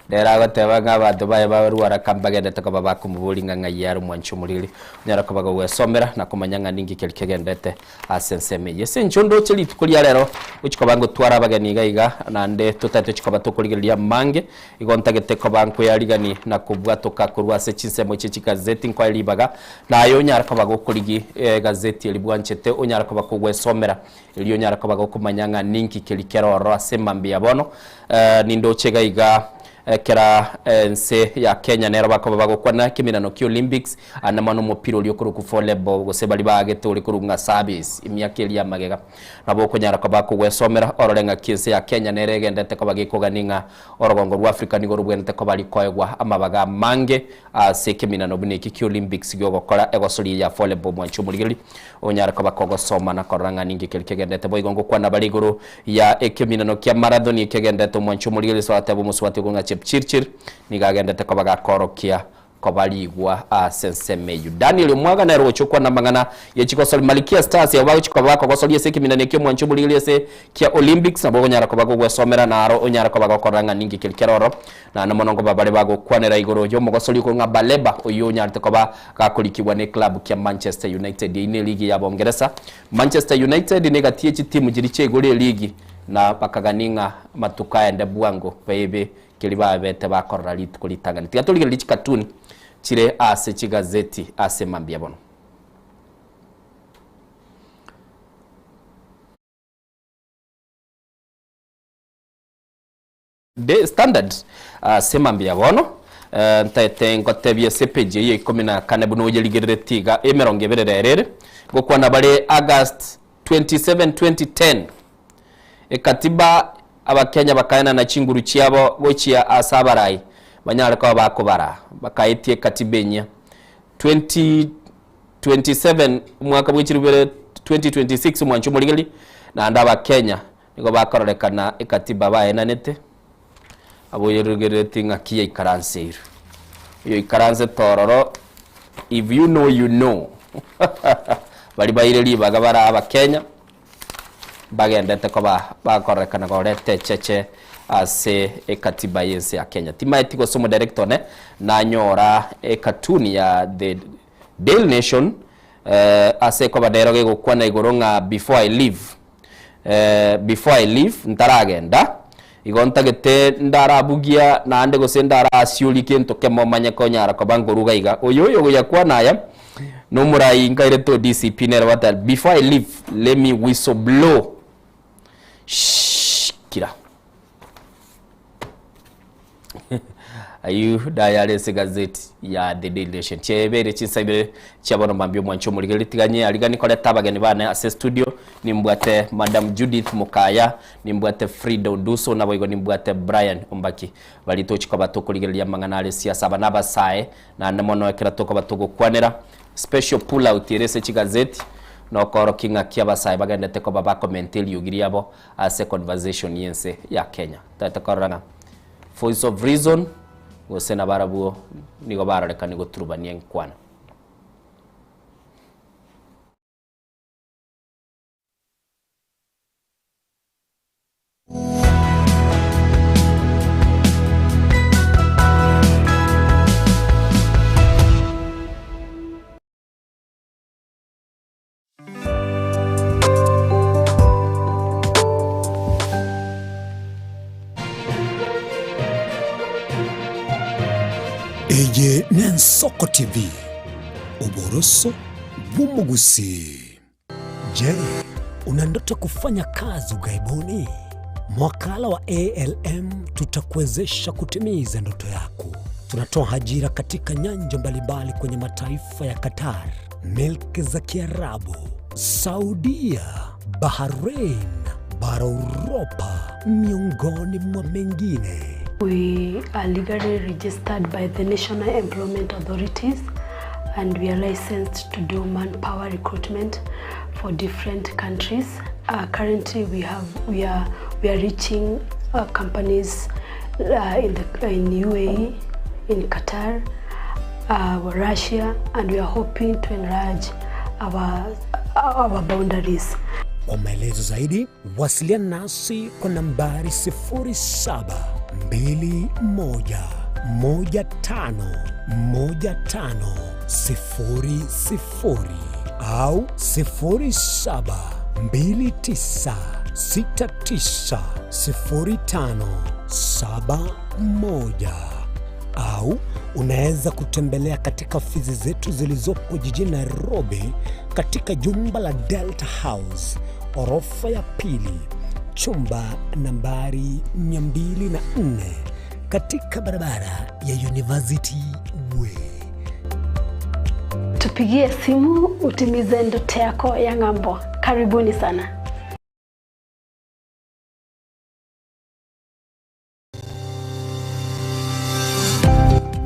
S2: nere agoteba ng'a abanto baye barware aka mbagendete koba bakomoboria ng'a ng'ai are omwanchi omoriri, onyare koba gogwesomera na komanya ng'a ninki keria kegendete Ase ensemo eye. Ase enchwa ndoche rituko ria rero, gochia koba ngotwara abageni iga iga, naende totari tochia koba tokorigereria amange, igo ntagete koba nkoyarigani na kobwatoka korwa ase chinsemo chie chigazeti nkoe ribaga, naye onyare koba gokorigi egazeti eria bwanchete, onyare koba kogwesomera, erio onyare koba gokomanya ng'a ninki keria kere ororo ase mambia bono. Nindoche iga iga. Ekera ense ya Kenya nero bakoba bagokwana ekeminano kia Olympics ande mono omopira oria okorokwa volleyball gose baria baagete ore korokwa ng'a service emiaka eria amagega. Nabo okonyara koba kogwesomera orore ng'aki ense ya Kenya nere egendete koba gekogania ng'a orogongo rwa Africa nigo robwenerete koba rikoegwa amabaga amange ase ekeminano buna eki kia Olympics giogokora egosori eye ya volleyball mwanche omorigereria onyare koba kogosoma na korora ng'a ninki keria kegendete boigo ngokwana bare igoro ya ekeminano kia marathon ekegendete omwanche omorigereria ase agateba omosubati okwo ng'a Chepchirchir nigo agendete koba gakorokia koba rigwa ase ensemo eyio. Daniel omwaga nere ogochia okwana amang'ana ye chigosori Malkia Stars abo bagochia koba bakogosoria ase ekeminano ekio omwanche omorigereria ase kia Olympics nabo okonyara koba kogwesomera naro onyare koba gokorora ng'a ninki keria kere ororo Naende mono nkoba bare bagokwanera igoro y'omogosori okwo ng'a Baleba, oyio onyarete koba gakorikigwa n'eclub kia Manchester United. Eyio neligi ya Bongeresa. Manchester United negati ye chitimu chiria chia igoro eligi na bakagania ng'a amatuko aende bwango baibe keria babete bakorora rituko ritang'ani. Tiga torigererie chikatuni chire ase chigazeti ase mambia bono. The Standard ase mambia bono ntaete ngotebie ase epeji eye ya ikomi na kane buna oyerigereretie iga emerongo ebere rero ere ngokwana bare August 27 2010 ekatiba abakenya bakaenana chinguru chiabo gochia ase abarai banyare koba bakobaraa bakaetia ekatiba enyia 2027 omwaka bwe chilifu ibere 2026 omwancho omorigereria naende abakenya Nigo bakororekana ekatiba baenanete, aboyerogereti ng'aki yaikaranseirwe. Oyoikaransete ororo, if you know you know. Baria baire ribaga bare Abakenya, mbagendete koba bakororekana koreta echeche ase ekatiba y'ense ya Kenya. Timaeti gose omodirector one nanyora ecartoon ya The Daily Nation ase ekoba nero gegokwana igoro ng'a before I leave. Before I leave, ntaragenda, igo ntagete ndarabugia naende gose ndarasiurie kento kemo manye konyara koba nkoruga iga. Oyo oyogoyakwana aya, nomorai nkairete o DCP nere gwateba before I leave, let me whistle blow. Shh kira. Ayio nayare ase egazeti ya The Daily Nation. Chiabeire chinsa ibere chia bono mambia omwancho omorigereria tiga nyeariganie koreta abageni bane ase estudio nimbwate Madam Judith Mukaya, nimbwate Frida Oduso naboigo nimbwate Brian Ombaki baria tochi koba tokorigereria amang'ana are siasa aba nabasae naende mono ekero tokoba togokwanera special pull out ere ase chigazeti nokorokia ng'aki abasae bagendete koba bakomenta eriogi riabo ase conversation y'ense ya Kenya. Totagete korora ng'a voice of reason gose nabarabwo nigo barorekane goturubania enkwana.
S17: Eye n'Ensoko TV, oboroso bw'omogusii. Je, una ndoto ya kufanya kazi ughaibuni? Mwakala wa ALM tutakuwezesha kutimiza ndoto yako. Tunatoa ajira katika nyanja mbalimbali kwenye mataifa ya Qatar, milki za Kiarabu, Saudia, Bahrain, bara Uropa, miongoni mwa mengine.
S8: We are legally registered by the National Employment Authorities and we are licensed to do manpower recruitment for different countries. Uh, currently we have we are we are reaching uh, companies uh, in the in UAE, in Qatar, uh, Russia and we are hoping to enlarge our our boundaries.
S17: Kwa maelezo zaidi wasiliana nasi kwa nambari 0721151500 au 0729690571 au unaweza kutembelea katika ofisi zetu zilizopo jijini Nairobi katika jumba la Delta House orofa ya pili chumba nambari 204. katika barabara ya University Way.
S8: Tupigie simu utimize ndoto yako ya ng'ambo. Karibuni sana.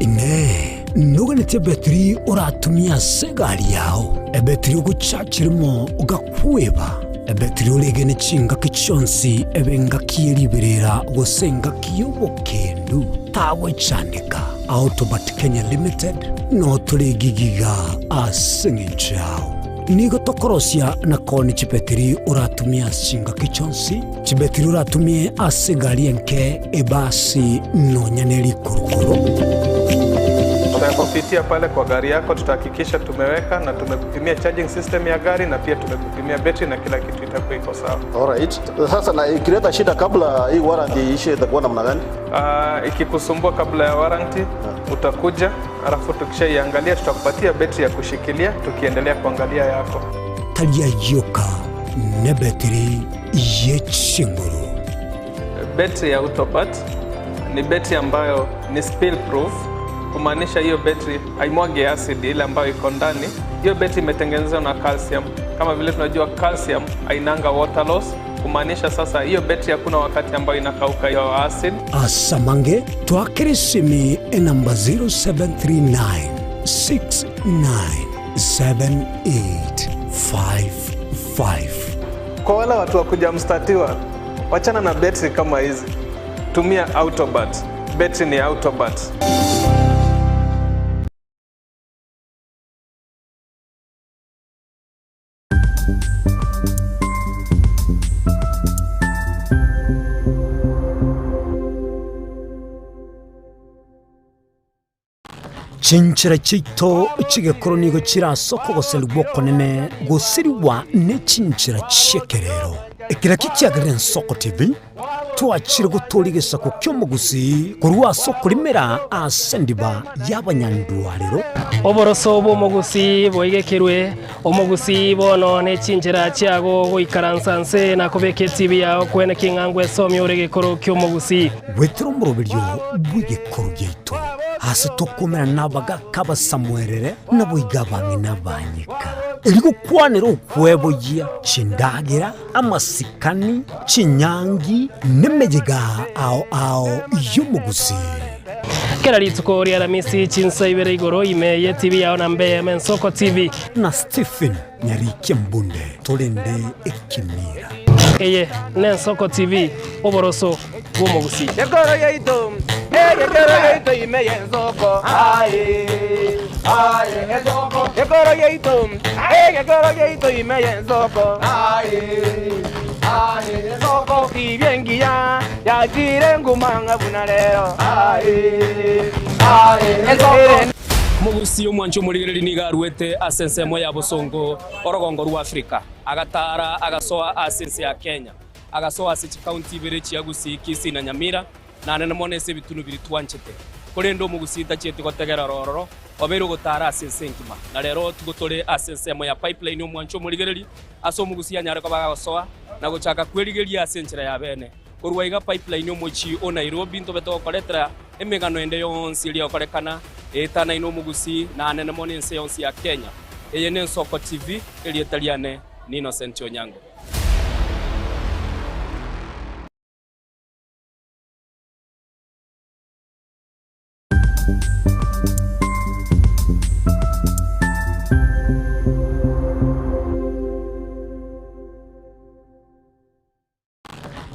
S17: Inee! Noganetie ebetiri oratumie ase egari yao, ebetiri ogochachirimo ogakweba, ebetiri oregene chingaki chionsi ebe engaki ye riberera gose engaki y'obokendu? Tagwechandeka. Autobat Kenya Limited noo tore gigiga ase eng'encho yao. Nigo tokorosia na koonia chibetiri oratumie ase chingaki chionsi, chibetiri oratumie ase egari enke, ebasi, nonya ne rikurukuru.
S10: Tutakupitia pale kwa gari yako, tutahakikisha tumeweka na tumekupimia charging system ya gari na pia tumekupimia betri na kila kitu itakuwa iko sawa.
S22: Alright. Sasa na ikileta shida kabla hii warranty iishe itakuwa namna gani?
S10: Uh, ikikusumbua kabla ya warranty utakuja, alafu tukishaiangalia tutakupatia betri ya kushikilia tukiendelea kuangalia yako.
S17: Tari ayioka nebetiri ye chinguru.
S10: Betri ya Autopat ni betri ambayo ni spill proof, kumaanisha hiyo betri haimwagi acid ile ambayo iko ndani. Hiyo betri imetengenezwa na calcium. Kama vile tunajua calcium hainanga water loss, kumaanisha sasa hiyo betri hakuna wakati ambayo inakauka hiyo acid.
S17: Asamange twakere esimi enamba 0739 697855.
S10: Kwa wale watu wa kujamstatiwa, wachana na betri kama hizi, tumia Autobat. Betri ni Autobat.
S17: Chinchera chiaito chi'egekoro nigo chire ase okogoserigwa okonene gosirigwa ne chinchera chi'ekerero. Ekero ekio kiagerire Ensoko TV twachire gotooria egesaku ki'omogusii korwa ase okorimera ase endiba y'abanyandwarero.
S14: Oboroso bw'omogusii boigekirwe, omogusii bono ne chinchera chiago goikaransa nse na kobeka etibi yao kwene king'a ngwesomia ore egekoro ki'omogusii.
S17: Goetera omoroberio bw'egekoro giaito, ase tokomerana nabagaka abasamuerere, naboigo abang'ina abanyeka, erio gokwanera okweboyia chindagera, amasikani, chinyangi, nemeyega ao ao y'omogusii.
S14: Kera rituko ri'Aramisi chinsa ibere igoro ime y'etibi yao na mbe Ensoko TV.
S17: Na Stephen Nyarikia Mbunde torende ekemira.
S14: Eye n'Ensoko TV, oboroso bw'omogusii.
S18: Ekoro yaito, egekero yaito ime y'ensoko, aye, aye, ensoko. Ekoro yaito, egekero yaito ime y'ensoko, aye, aye, ensoko. Tibia engiya yachire nguma ng'a buna rero, aye, aye, ensoko.
S2: Omogusii omwanchi omorigereria nigo aruete ase ensemo ya bosongo orogongo rwa Afrika, agataara agasoa ase ense ya Kenya, agasoa ase chikaunti ibere chia Gusii, Kisii na Nyamira, na anene mono ase ebitunu biria twanchete. Korende omogusii tachieti gotegerera ororo, obeire ogotaara ase ense engima. Na rero tigo tore ase ensemo ya Pipeline omwanchi omorigereria, ase omogusii anyare koba agagosoa na gochaka kwerigeria ase enchera ya bene. Korwa iga Pipeline omochie o Nairobi ntobe togokoretera emegano ende yonsi eria egokorekana eetanaine omogusii na anene mono ense yonsi ya Kenya. Eye n'Ensoko TV, erieta riane ni Innocent Onyango.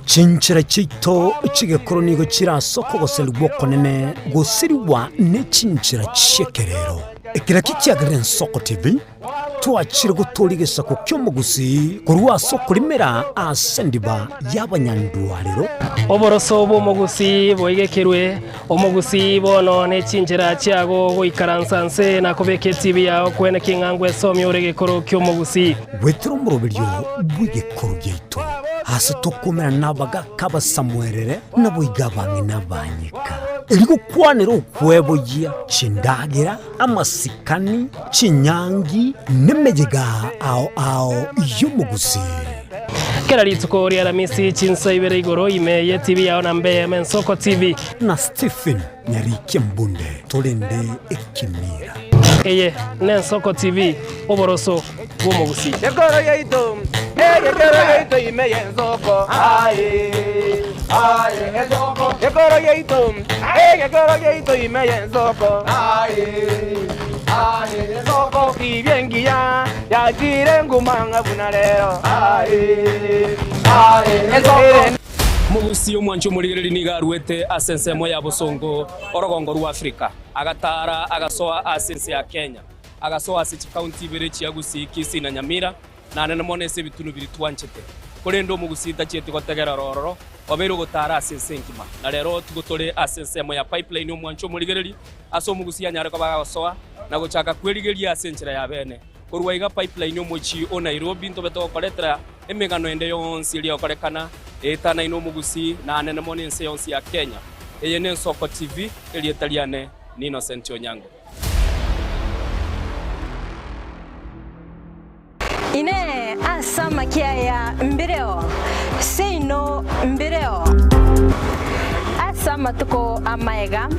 S17: Chinchera chiaito chi'egekoro nigo chire ase okogoserigwa okonene gosirigwa ne chinchera chi'ekerero. Ekero ekio kiagerire Ensoko TV, twachire gotooria egesaku ki'omogusii korwa ase okorimera ase endiba y'abanyandwarero.
S14: Oboroso bw'omogusii boigekirwe, omogusii bono ne chinchera chiago goikaransa nse na kobeka etibi yao kwene king'a ngwesomia ore egekoro ki'omogusii.
S17: Goetera omoroberio bw'egekoro giaito, ase tokomerana nabagaka abasamuerere, naboigo abang'ina abanyeka, erio gokwanera okweboyia chindagera, amasikani, chinyangi, nemeyega ao ao y'omogusii.
S14: Kera rituko ria Aramisi chinsa ibere igoro ime ye TV yao na mbe Ensoko TV.
S17: Na Stephen Nyarikia Mbunde torende ekemira.
S14: Eye n'Ensoko TV, oboroso bw'omogusii.
S18: Ekoro yaito, egekero yaito ime y'ensoko, aye, aye, ensoko. Ekoro yaito, egekero yaito ime y'ensoko, aye, aye, ensoko. Tibia engiya yachire nguma ng'a buna rero, aye, aye, ensoko.
S2: Mogusi omwanchi omorigereria nigo aruete ase ensemo ya bosongo orogongo rwa Afrika, agataara agasoa ase ense ya Kenya, agasoa ase chikaunti ibere chia Gusii, Kisii na Nyamira, na nene mono ase ebitunu biria twanchete. Korende omogusii tachieti gotegera ororo, obeire ogotaara ase ense engima. Na rero tigo tore ase ensemo ya Pipeline omwanchi omorigereria, ase omogusii anyare koba agosoa na gochaka kwerigeria ase enchera ya bene. Korwa iga Pipeline omochie o Nairobi ntobe togokoretera emegano ende yonsi eria egokorekana eetanaine omogusii na anene mono ense yonsi ya Kenya. Eye n'Ensoko TV, erieta riane ni Innocent Onyango.
S1: Inee! Ase amakia aya mbireo? Seino mbireo. Ase amatuko amaega,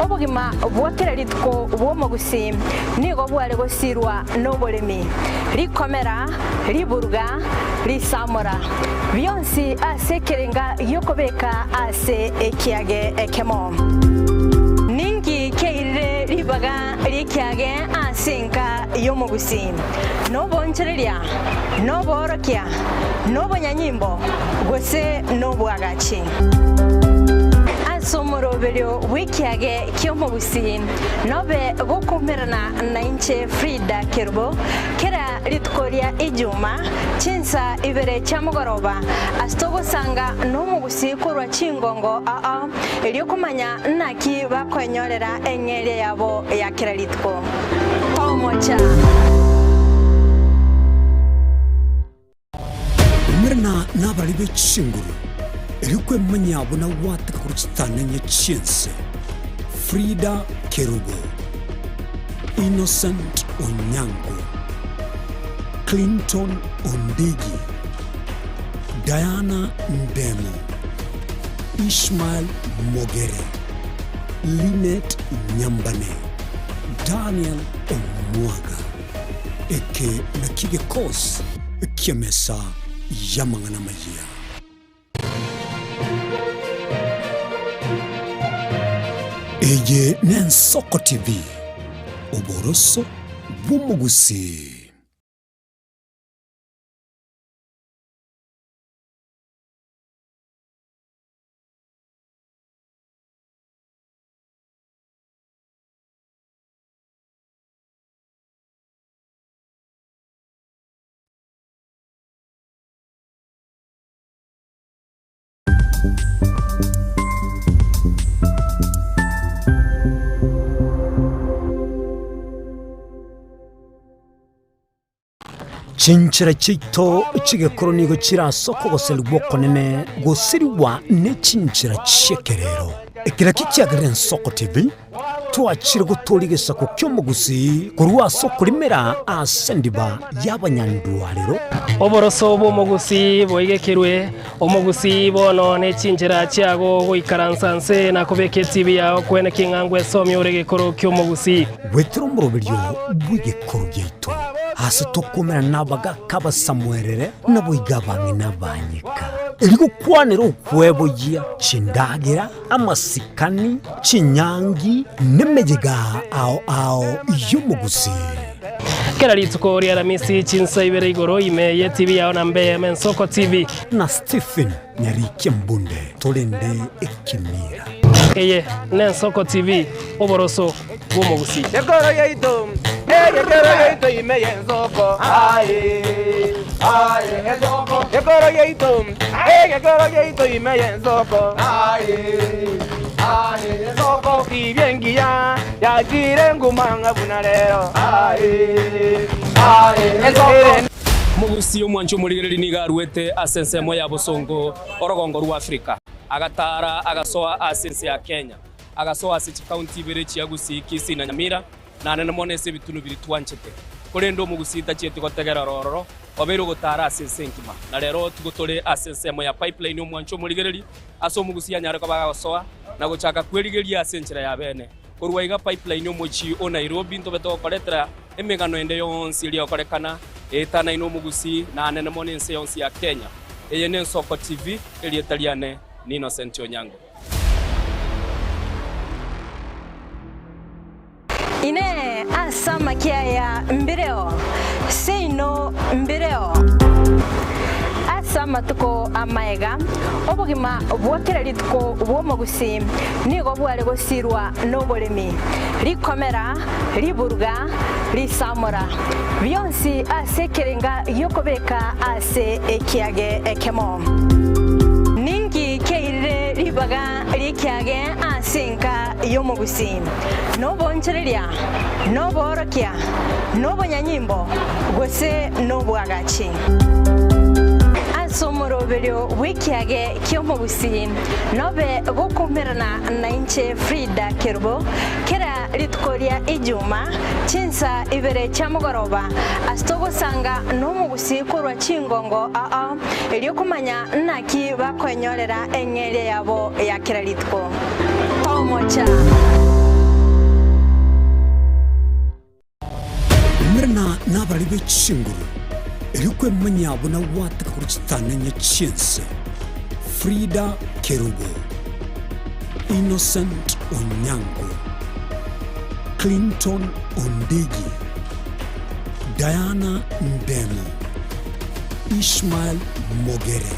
S1: obogima bwa kera rituko bw'omogusii nigo bware gosirwa noboremi, rikomera, riburuga, risamora, bionsi ase ekerenga gi'okobeka ase ekiage ekemo. Ninki kiairire ribaga ri'ekiage ase enka y'omogusii? Nobonchereria, noboorokia, nobonyanyimbo, gose nobwagachi? Ase omoroberio bw'ekiage ki'omogusii nobe gokoumerana nainche Frida Kerubo kera rituko ria Ijuma chinsa ibere chia mogoroba ase togosanga nomogusii korwa chingongo ao erio komanya naki bakoenyorera eng'eria yabo ya kera rituko. Omocha.
S17: Umerana nabari be chinguru, erio kwemanya buna gwateka korwa chitanenye chi'ense. Frida Kerubo, Innocent Onyango, Clinton Ondigi, Diana Ndemo, Ishmael Mogere, Linet Nyambane, Daniel Omwaga. Eke nakio gekosi ki'emesa y'amang'ana amayia. Eye n'Ensoko TV, oboroso bw'omogusii. Chinchera chiaito chi'egekoro nigo chire ase okogoserigwa okonene gosirigwa ne chinchera chi'ekerero. Eke nakio kiagerire Ensoko TV twachire gotooria egesaku ki'omogusii korwa ase okorimera ase endiba y'abanyandwarero.
S14: Oboroso bw'omogusii boigekerwe, omogusii bono ne chinchera chiago goikaransa nse na kobeka etibi yao kwene king'a ngwesomia ore egekoro ki'omogusii.
S17: Goetera omoroberio bw'egekoro giaito, aase tokomerana nabagaaka abasamuerere, naboigo abang'ina abanyeka, erio gokwanera okweboyia chindagera, amasikani, chinyangi, nemeyega ao ao y'omogusii.
S14: Kera rituko ri'Aramisi chinsa ibere igoro ime y'etibi yao na mbe Ensoko TV.
S17: Na Stephen Nyarikia Mbunde torende ekemira.
S14: Eye n'Ensoko TV, oboroso bw'omogusii.
S18: Ekoro yaito, egekero yaito ime y'ensoko, aye, aye, ensoko. Ekoro yaito, egekero yaito ime y'ensoko, aye, aye, ensoko. Tibia engiya yachire nguma ng'a buna rero, aye, aye, ensoko.
S2: Mogusi omwanchi omorigereria nigo aruete ase ensemo ya bosongo orogongo rwa Afrika, agataara agasoa ase ense ya Kenya, agasoa ase chikaunti ibere chia Gusii, Kisii na Nyamira, na nene mono ase ebitunu biria twanchete. Korende omogusii tachieti gotegera ororo, Obeire ogotara ase ense engima, na rero tigo tore ase ensemo ya pipeline omwancho omorigereri ase omogusi anyare koba agosoa na gochaka kwerigeria ase enchera ya bene. Korwa iga pipeline omochie o Nairobi ntobe togokoretera emegano ende yonsi eria egokorekana eetanaine omogusi na anene mono ense yonsi ya Kenya. Eye n'Ensoko TV, erieta riane ni Innocent Onyango.
S1: Inee! Ase amakia aya mbireo? Seino mbireo. Ase amatuko amaega, obogima bwa kera rituko bw'omogusii nigo bware gosirwa noboremi, rikomera, riburuga, risamora, bionsi ase ekerenga gi'okobeka ase ekiage ekemo. Ninki kiairire ribaga ri'ekiage ase enka y'omogusii? Noboonchoreria, noboorokia, nobonyanyimbo, gose nobwagachi. Ase omoroberio bw'ekiage ki'omogusii nobe gokoumerana nainche Frida Kerubo kera rituko ria Ijuma chinsa ibere chia mogoroba ase togosanga nomogusii korwa chingongo ao erio komanya naki bakoenyorera eng'eria yabo ya kera rituko. Tomocha.
S17: Umerana nabare be chinguru, erio kwemanyia buna gwateka korwa chitananya chi'ense. Frida Kerubo, Innocent Onyango, Clinton Ondigi, Diana Ndemo, Ishmael Mogere,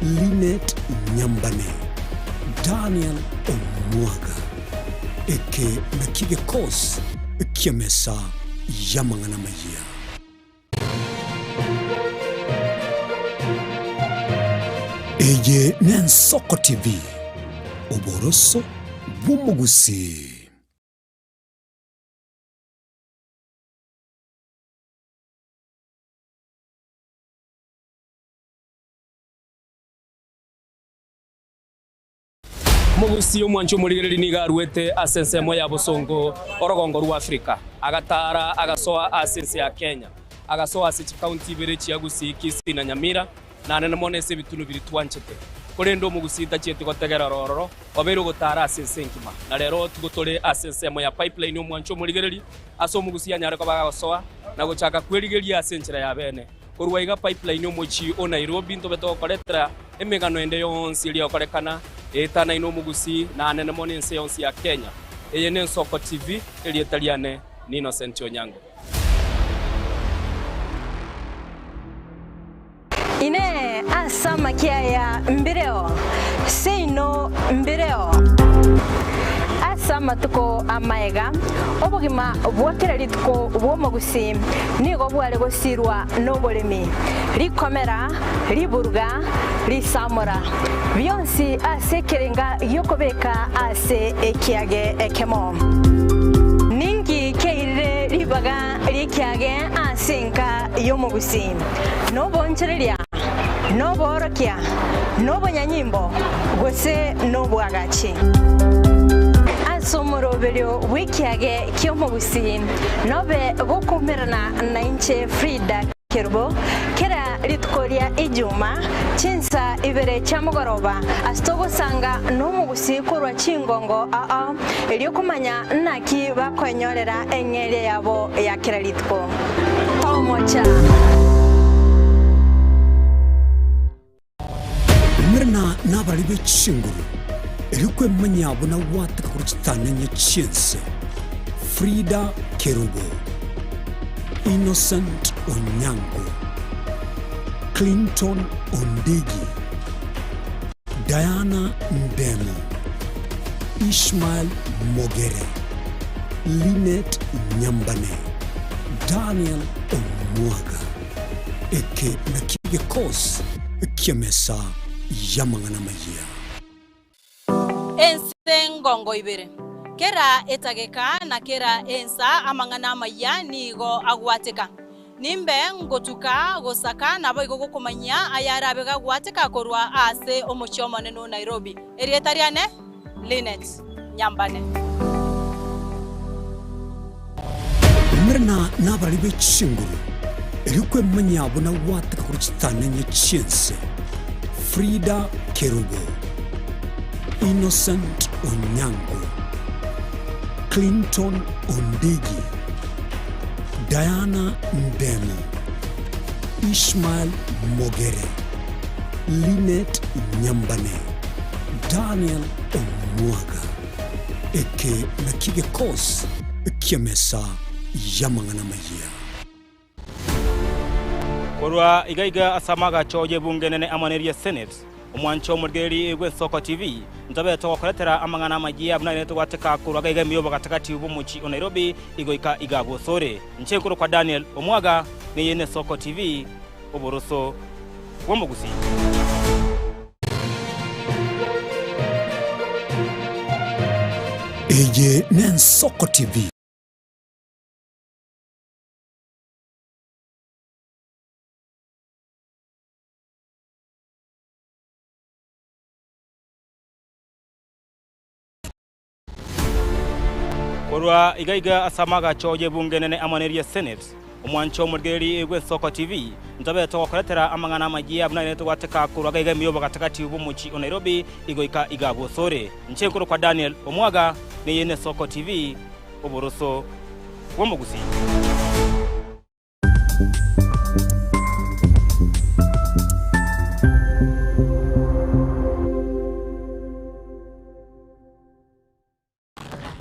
S17: Linet Nyambane, Daniel Omwaga. Eke nakio gekosi ki'emesa y'amang'ana amayia. Eye n'Ensoko TV, oboroso bw'omogusii.
S2: Omogusii omwanchi omorigereria nigo aruete ase ensemo ya bosongo orogongo rwa Afrika, agatara agasoa ase ense ya Kenya, agasoa ase chikaunti ibere chia Gusii, Kisii na Nyamira, na anene mono ase ebitunu biria twanchete. Korende omogusii tachieti gotegerera ororo, obeire ogotara ase ense engima. Na rero tigo tore ase ensemo ya pipeline omwanchi omorigereria, ase omogusii anyare koba agosoa na gochaka kwerigeria ase enchera ya bene. Korwa iga pipeline omochie o Nairobi ntobe togokoretera emegano ende yonsi eria egokorekana eetanaine omogusii na anene mono ense yonsi ya Kenya. Eye n'Ensoko TV, erieta riane ni Innocent Onyango.
S1: Inee! Ase amakia aya mbireo? Seino mbireo. Ase amatuko amaega, obogima bwa kera rituko bw'omogusii nigo bware gosirwa noboremi, rikomera, riburuga, risamora, bionsi ase ekerenga gi'okobeka ase ekiage ekemo. Ninki kiairire ribaga ri'ekiage ase enka y'omogusii? Noboonchoreria, noboorokia, nobonyanyimbo, gose nobwagachi. Ase omoroberio bw'ekiage ki'omogusii nobe gokoumerana nainche Frida Kerubo kera rituko ria Ijuma chinsa ibere chia mogoroba ase togosanga nomogusii korwa chingongo ao erio komanya naki bakoenyorera eng'eria yabo ya kera rituko. Tomocha.
S17: Umerana nabare be chinguru, erio kwemanyia buna gwateka korwa chitananya chi'ense. Frida Kerubo, Innocent Onyango, Clinton Ondigi, Diana Ndemo, Ishmael Mogere, Linet Nyambane, Daniel Omwaga. Eke nakio egekosi ki'emesa y'amang'ana amayia.
S3: Ense engongo ibere, kera etageka na kera ensa amang'ana amayia nigo agwateka. Nimbe ngotuka gosaka naboigo gokomanyia ayarabe gagwateka korwa ase omochie omonene o Nairobi. Erieta riane Linet Nyambane.
S17: Umerana nabarari be chinguru, Erio kwemanyia abwo na gwateka korwa chitanenye chi'ense, Frida Kerubo, Innocent Onyango, Clinton Ondigi, Diana Ndemo, Ishmael Mogere, Linet Nyambane, Daniel Omwaga. Eke nakio gekosi ki'emesa y'amang'ana amayia.
S19: Korwa iga iga ase amagacho y'ebunge enene amo neria Senate, omwancho omorigereria bw'Ensoko TV, ntobe togokoretera amang'ana amayia buna ere togwateka korwa iga iga ime y'obogatagati bw'omochie o Nairobi igoika iga bosore. Inche nkorokwa Daniel Omwaga, neye n'Esoko TV, oboroso bw'omogusii.
S17: Eye n'Ensoko TV.
S19: Korwa iga iga ase amagacho y'ebunge enene amo neria Senate, omwancho omorigereria bw'Ensoko TV, ntobe togokoretera amang'ana amayia buna ere togwateka korwa iga iga ime y'obogatagati bw'omochie o Nairobi igoika iga bosore. Inche nkorokwa Daniel Omwaga, neye n'Esoko TV, oboroso bw'omogusii.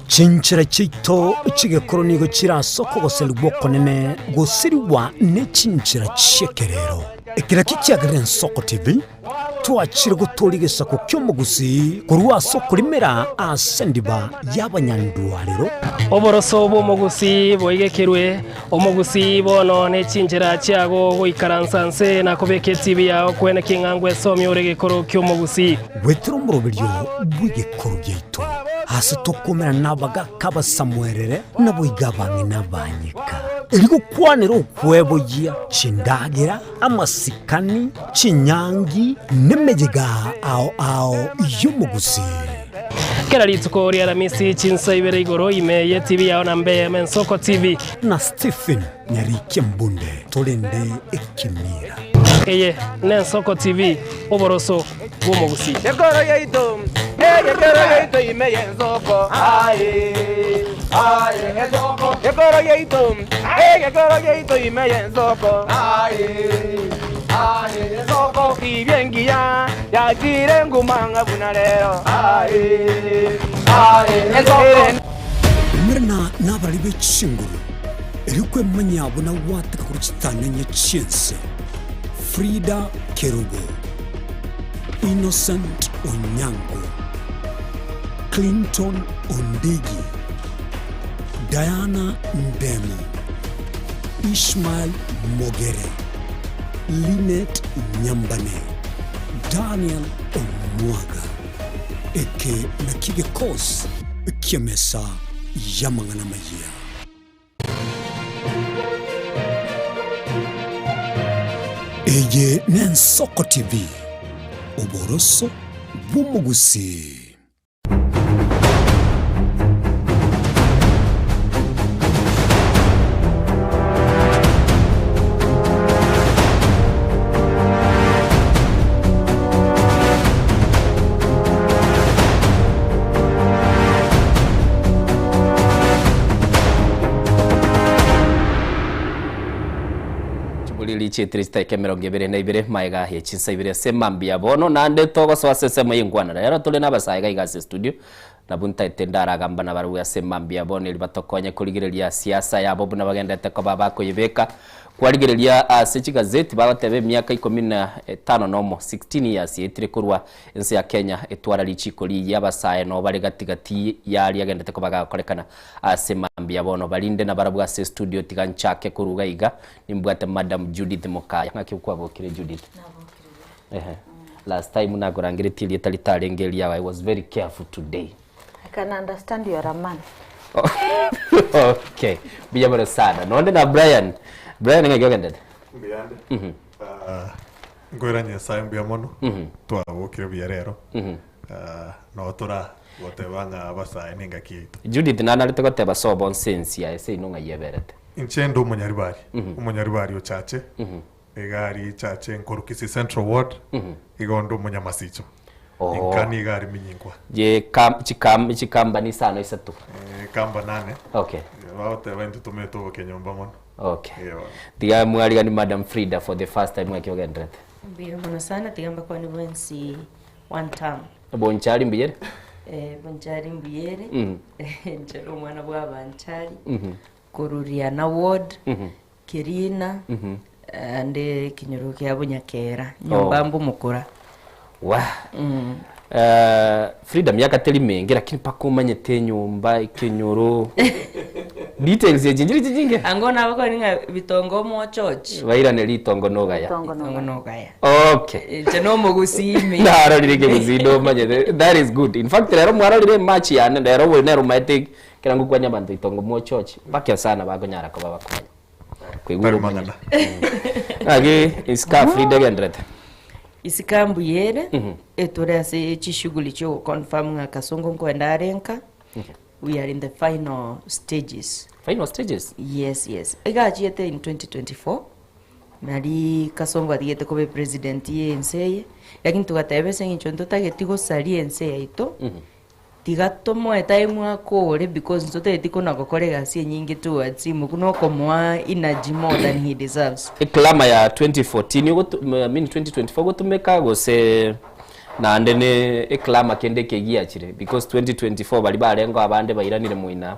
S17: Chinchera chiaito chi'egekoro nigo chire ase okogoserigwa okonene gosirigwa ne chinchera chi'ekerero. Eke nakio kiagerire Ensoko TV twachire gotooria egesaku ki'omogusii korwa ase okorimera ase endiba y'abanyandwarero.
S14: Oboroso bw'omogusii boigekerwe, omogusii bono ne chinchera chiago goikaransa nse na kobeka etibi yao kwene king'a ngwesomia ore egekoro ki'omogusii.
S17: Goetera omoroberio bw'egekoro giaito, ase tokomerana nabagaaka abasamuerere, naboigo abang'ina abanyeka, erio gokwanera okweboyia chindagera, amasikani, chinyangi, nemeyega ao ao y'omogusii.
S14: Kera rituko ri'Aramisi chinsa ibere igoro ime ye TV yao na mbe Mensoko TV.
S17: Na Stephen Nyarikia Mbunde torende ekemira.
S14: Eye n'Ensoko TV, oboroso bw'omogusii.
S18: Ekoro yaito, egekero yaito ime y'ensoko, aye, aye, ensoko. Ekoro yaito, egekero yaito ime y'ensoko, aye, aye, ensoko. Tibia engiya yachire nguma ng'a buna rero, aye, aye, ensoko.
S17: Umerana nabari be chinguru, erio kwemanyia buna gwateka korwa chitanenye chi'ense. Frida Kerubo, Innocent Onyango, Clinton Ondigi, Diana Ndemo, Ishmael Mogere, Linet Nyambane, Daniel Omwaga. Eke nakio gekosi ki'emesa y'amang'ana amayia. Eye n'Ensoko TV, oboroso bw'omogusii.
S2: Chiburiri chietire chitaika emerongo ebere na ibere maega ye chinsa ibere ase mambia bono naende togosoa ase ensemo y'enkwana rero tore nabasae iga iga ase studio nabwo ntaete ndaragamba nabarabwo ase mambia bono eri batokonye korigereria siasa yabo buna bagenderete koba bakoyebeka Kwarigereria ase chigazeti bagoteba emiaka ikomi na etano nomo, 16 years, yaetire korwa ense ya Kenya etwara richiko riiya abasae noo bare gati gati yaria agendete koba gakorekana ase mambia bono barinde nabarabwo ase estudio tiga nchake koruga iga nimbwate Madam Judith Mokaya ng'aki kwabokire Judith? Ehe last time nakorangeretie erieta ritarenge eriao I was very careful today.
S9: I can understand you are a man.
S2: Okay, mbuya mono sana. Nonde na Brian. Brian ng'aki ogendete?
S13: Mbuyande.
S2: Mhm.
S13: Ah, nkoira Nyasaye mbuya mono. Twabokire buya rero. Ah, noo tora goteba ng'a abasae nengaki yaito.
S2: Judith nanarete goteba sobo nse ensi yaye seino ng'ai eberete.
S13: Inche inde omonyaribari, omonyaribari ochache, egari chache nkorwa Kisii Central Ward, igo inde omonyamasicho.
S2: Oh.
S13: Inka nigo ari minyinkwa.
S2: Je kam, chikam, chikambani isano isato.
S13: Eh, kamba nane.
S2: Okay.
S13: Bagoteba intwe tomanyete obokenyomba mono.
S2: Okay.
S13: Eeh bono.
S2: Tiga mwarigani Madam Frida for the first time ng'aki ogenderete.
S15: Mbuya mono sana tiga mbakwane bwensi one term.
S2: Bonchari mbuyere?
S15: Eh, Bonchari mbuyere.
S2: Mhm.
S15: Nchare omwana bwa Abanchari.
S2: Mhm.
S15: Korwa Riana ward.
S2: Mhm.
S15: Kirina.
S2: Mhm.
S15: Ande ekenyoro kia Bonyakera. Nyomba
S2: Oh.
S15: mbomokora.
S2: Wa.
S15: Mm.
S2: Eh, Frida miaka teri menge lakini mpaka omanyete enyomba ekenyoro details echi nchiri chinyinge
S15: Ango nabakoni ng'a bitongo omochochi.
S2: bairane ritongo nogaya
S15: Bitongo nogaya.
S2: okay
S15: Inche nomogusii
S2: narorire ekegusii nomanyete that is good in fact rero mwarorire ematch yane rero obo nero omaete kera ngokwani abanto itongo mochochi bake sana bakonyara koba bakomanya koigwera omanyete ng'aki isika Frida egenderete
S15: Isika mbuya ere,
S2: Mhm.
S15: etore ase chishughuli chia ogoconfirm ng'a Kasongo nkoenda are nka, we are in the final stages.
S2: Final stages?
S15: Yes, yes. Iga achiete in 2024, nari Kasongo atigete koba epresident ya ense eye, lakini togateba ase eng'encho ntotageti gosaria ense yaito, Tiga tomoe time akore because ntotageti kona gokora egasi enyinge towards him okwo nokomoa energy more than he deserves.
S2: Eclama ya 2014 ogotu I mean 2024 ogotumeka gose naende ne eclama kende eke giachire because 2024 baria barengeo abande bairanire moina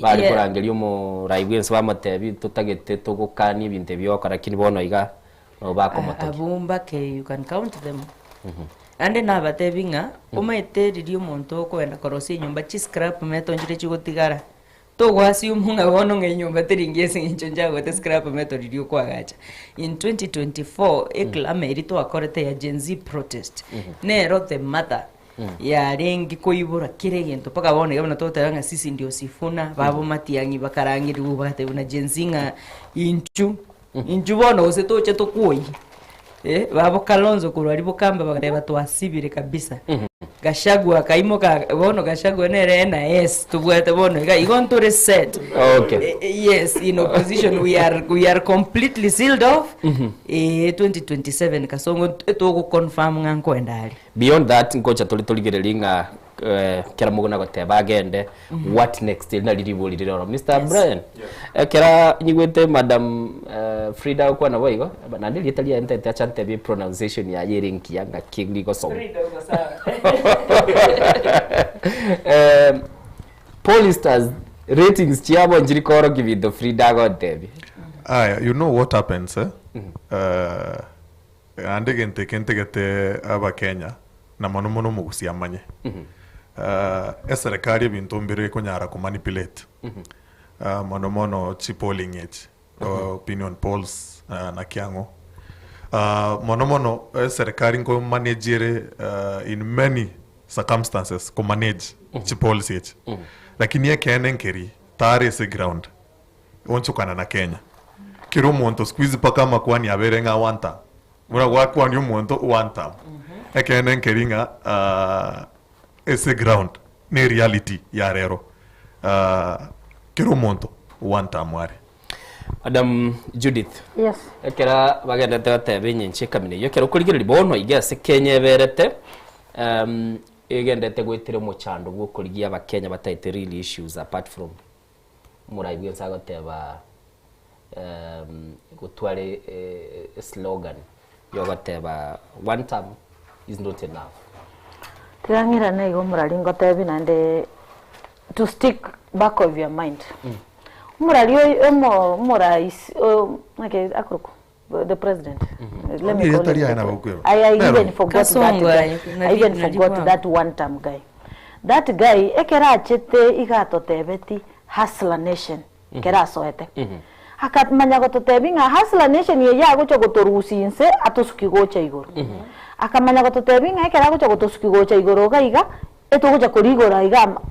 S2: bare
S15: Yeah.
S2: korangeria omorai bwensi bamotebi totagete togokania ebinto ebi ogokora lakini bono iga nabo bakomotogia.
S15: Abwo mbake you can count them. Naende nabatebi ng'a omanyete riria omonto okoenda korosia enyomba chiscrap metal nchire chigotigara, togoassume ng'a bono ng'a enyomba teri engiya ase eng'encho nchagote scrap metal riria okoagacha. In 2024 eclama eria twakorete ya Gen Z protest, nero the mother yarenge koibora kera egento mpaka bono iga buna togoteba ng'a sisi ndio Sifuna, babo Matiang'i bakarangerigwa bagatebigwa na Gen Z ng'a inchu. Inchuo bono gose toche tokwoyie. Eh, babo Kalonzo korwa aria bokamba bagateba twasibire kabisa. Gachagua akaimoka bono Gachagua nere NIS tobwate bono iga igo ntore set.
S2: Okay.
S15: Eh, eh, yes, in opposition we are we are completely sealed off. Eh, 2027 Kasongo etogoconfirm ng'a nkoenda aria.
S2: Beyond that ngocha tore torigererie ng'a eh, kera mogona goteba agende what next eri nari ribori rire oro Mr. Brian ekera nyigwete madam eh, Frida agokwana boigo naende erieta riaye ntaete acha ntebie pronunciation yaye ere engiya ng'aki rigosoma Eh, pollsters ratings chiabo nchiri koorokia binto Frida agotebia
S13: Aya, you know what happens eh? Naende egento eke ntegete Abakenya, na mono mono omogusii amanye, eserekari ebinto mbire ekonyara komanipulate, mono mono chipolling echi, opinion polls naki ang'o. Mono mono eserekari nkomanage ere in many circumstances komanage chipolls echi, lakini ekeene nkeri tari ase eground. Onchokana na Kenya. Kera omonto siku hizi mpaka amakwani abere ng'a one term. Buna gwakwania omonto one term. Ekeene nkeri ng'a ah, ase ground ne reality ya rero ah, kera omonto one term are.
S2: Madam Judith,
S9: Yes.
S2: ekera bagendete goteba enyencho ekamina eyio, ekero okorigereria bono iga ase Kenya eberete, egendete goetera omochando bwa okorigia abakenya bataete real issues apart from Omorai bwensi agoteba gotware eslogan yogoteba one term is not enough.
S9: Tiga ng'irane iga omorari ngotebi naende to stick back of your mind. Omorari oyo omo omorais ng'aki akorokwa the president let me call
S13: Erieta
S9: him
S13: riaye
S9: the
S13: nabo
S9: pre-
S13: okweba.
S9: I, I
S13: Nero.
S9: even forgot that
S15: Kasongo
S9: guy.
S15: aye,
S9: I even
S15: nari-
S9: forgot
S15: nari
S9: that one term guy. That guy ekero achete iga atotebeti hustler nation ekero asoete. Akamanya gototebia ng'a hustler nation eye agocha gotorusia inse atosuki gocha igoro. Akamanya gototebia ng'a ekero agocha gotosuki gocha igoro iga iga, etogocha korigora iga ama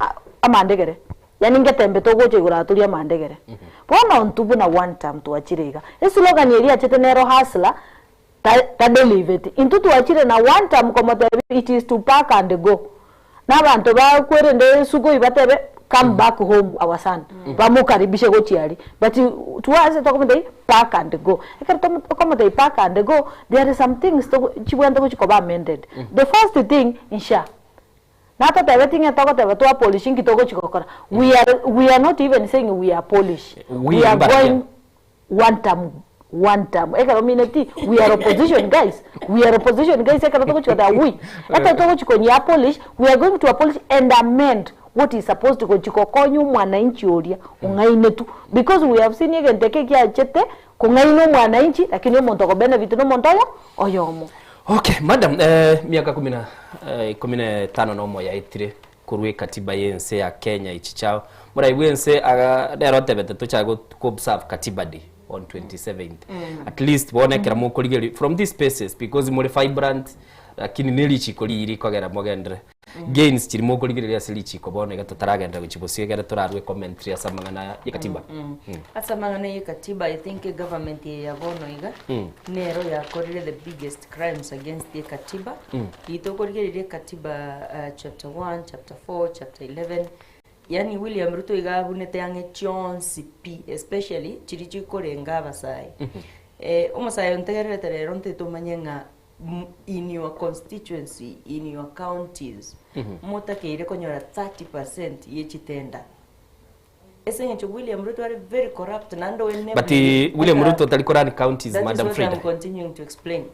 S9: amandegere. Yaani ngetembe togocha igoro aa torie amandegere. Bono intwe buna one term twachire iga. Eslogan eria yachete nero hustler ta tadeliveti. Intwe twachire na one term komotebia it is to pack and go. Na abanto bakwerende esugoi batebe come back home our son, bamokaribishe gochia aria. But to us tokomotebia pack and go. Ekero tomo okomotebia pack and go, there is some things togo chibwenerete gochi koba amended. The first thing, nsha. Natotebetie ng'a togoteba twa polish nki togochi gokora. We are we are not even saying we are polish.
S2: We
S9: We are
S2: mbarabia.
S9: going one term one term. Ekero omineti we are opposition guys. We are opposition guys ekero togochi goteba we. Ekero togochi konyia polish, we are going to abolish and amend what is supposed to gochi gokonya omwananchi oria ong'ainetwe. Because we have seen egento eke giachete kong'aina omwananchi lakini omonto okobenefit na omonto oyo oyomo.
S2: Okay, madam, eh, miaka kumi na eh, ikomi na etano na omo yaetire korwa ekatiba y'ense ya Kenya echichao. Morai bw'ense aga nere otebete tochake go go observe Katiba Day on 27th. At least bono ekero mokorigereria from these spaces because more vibrant lakini ne richiko riria rikogera mogenderere. Gains chiria mokorigereria ase richiko bono iga totaragenderera gochia bosio egere torarwe commentary ase amang'ana aya ye katiba.
S15: Ase amang'ana ye katiba I think egovernment eye ya bono iga nero yakorire the biggest crimes against the katiba. Ritokorigereria ekatiba chapter 1, chapter 4, chapter 11 yaani William Ruto iga abunete ang'e chionsi pi especially chiria chikorenga abasae. Omosae ontegererete rero ntete omanye ng'a in your constituency, in your counties, motakeire konyora 30% ye chitenda. Ase eng'encho William Ruto are very corrupt naende oe
S2: But William Ruto tari korani counties,
S15: That is
S2: Madam
S15: what I'm
S2: Frida.
S15: continuing to explain.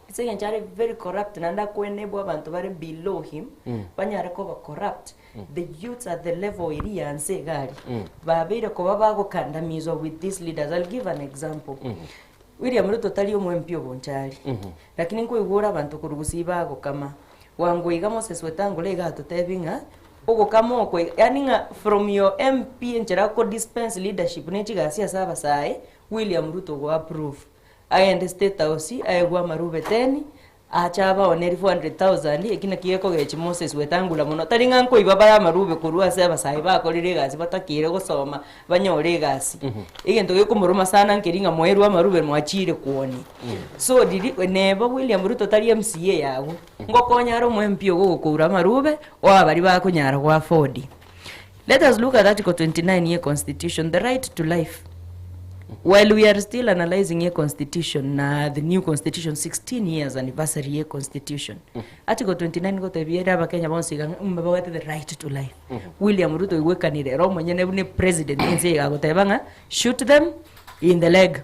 S15: Ase eng'encho are very corrupt naende akoenebwa abanto bare below him, banyare koba corrupt, the youths at the level eria ya nse iga aria, babeire koba bagokandamizwa with these leaders. I'll give an example. William Ruto tari omo-MP obonchari, lakini nkoigwa ore abanto korwa gusii bagokama. Bwango iga Moses Wetangula iga atotebie ng'a ogokama oko iga yaani ng'a from your MP enchera ako dispense leadership ne chigasi ase abasae, William Ruto go approve agende state house aegwe amarube ten, ache abaonerie 400,000 eki nakio gekogechi Moses Wetangula mono. Tari ng'a nkoiba bare amarube korwa ase abasae bakorire egasi batakeire gosoma banyore egasi. Egento gekomoroma sana nkeri ng'a mwaerwe amarube mwachire kwonia. So riri neba William Ruto tari MCA yago, ngokonya are omo MP ogo ogokoura amarube, oa baria bakonyara go afford. Let us look at article 29 ye constitution, the right to life. While we are still analyzing ye constitution na the new constitution 16 years anniversary ye constitution. Article 29 gotebia ere abakenya bonsi iga ng'a mbabwate the right to life. William Ruto oigwekanire ere omonyene buna epresident ense eye agoteba ng'a shoot them in the leg.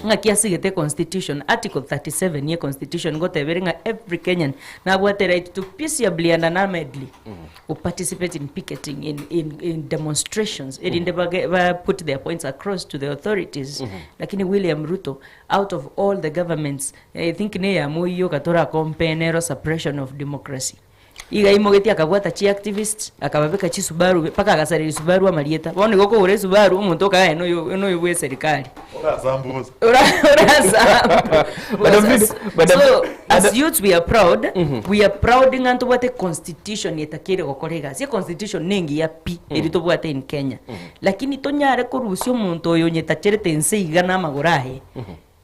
S15: Ng'aki asigete econstitution, article 37 ye constitution ngoteba ere ng'a every Kenyan nabwate right to peaceably and unarmedly go participate in picketing, in, in, in demonstrations erinde bage, ba put their points across to the authorities. Lakini William Ruto out of all the governments I think neye Moi yoka toracompare nero suppression of democracy. Iga aimogetie akabwata chiactivists, akababeka chisubaru mpaka agasareria Subaru amarieta. Bono igo okogora esubaru omonto okaga aye noyo noyo bwa eserikali.
S13: Orasambusa.
S15: Orasambu.
S2: Madam Frida, Madam-
S15: So as
S2: Madam-
S15: youths we are proud, we are proud ng'a ntobwate constitution etakeire gokora egasi. Econstitution nengiya pi eri tobwate in Kenya. Lakini tonyare korusia omonto oyo onyetacherete ense iga na amagoro aye,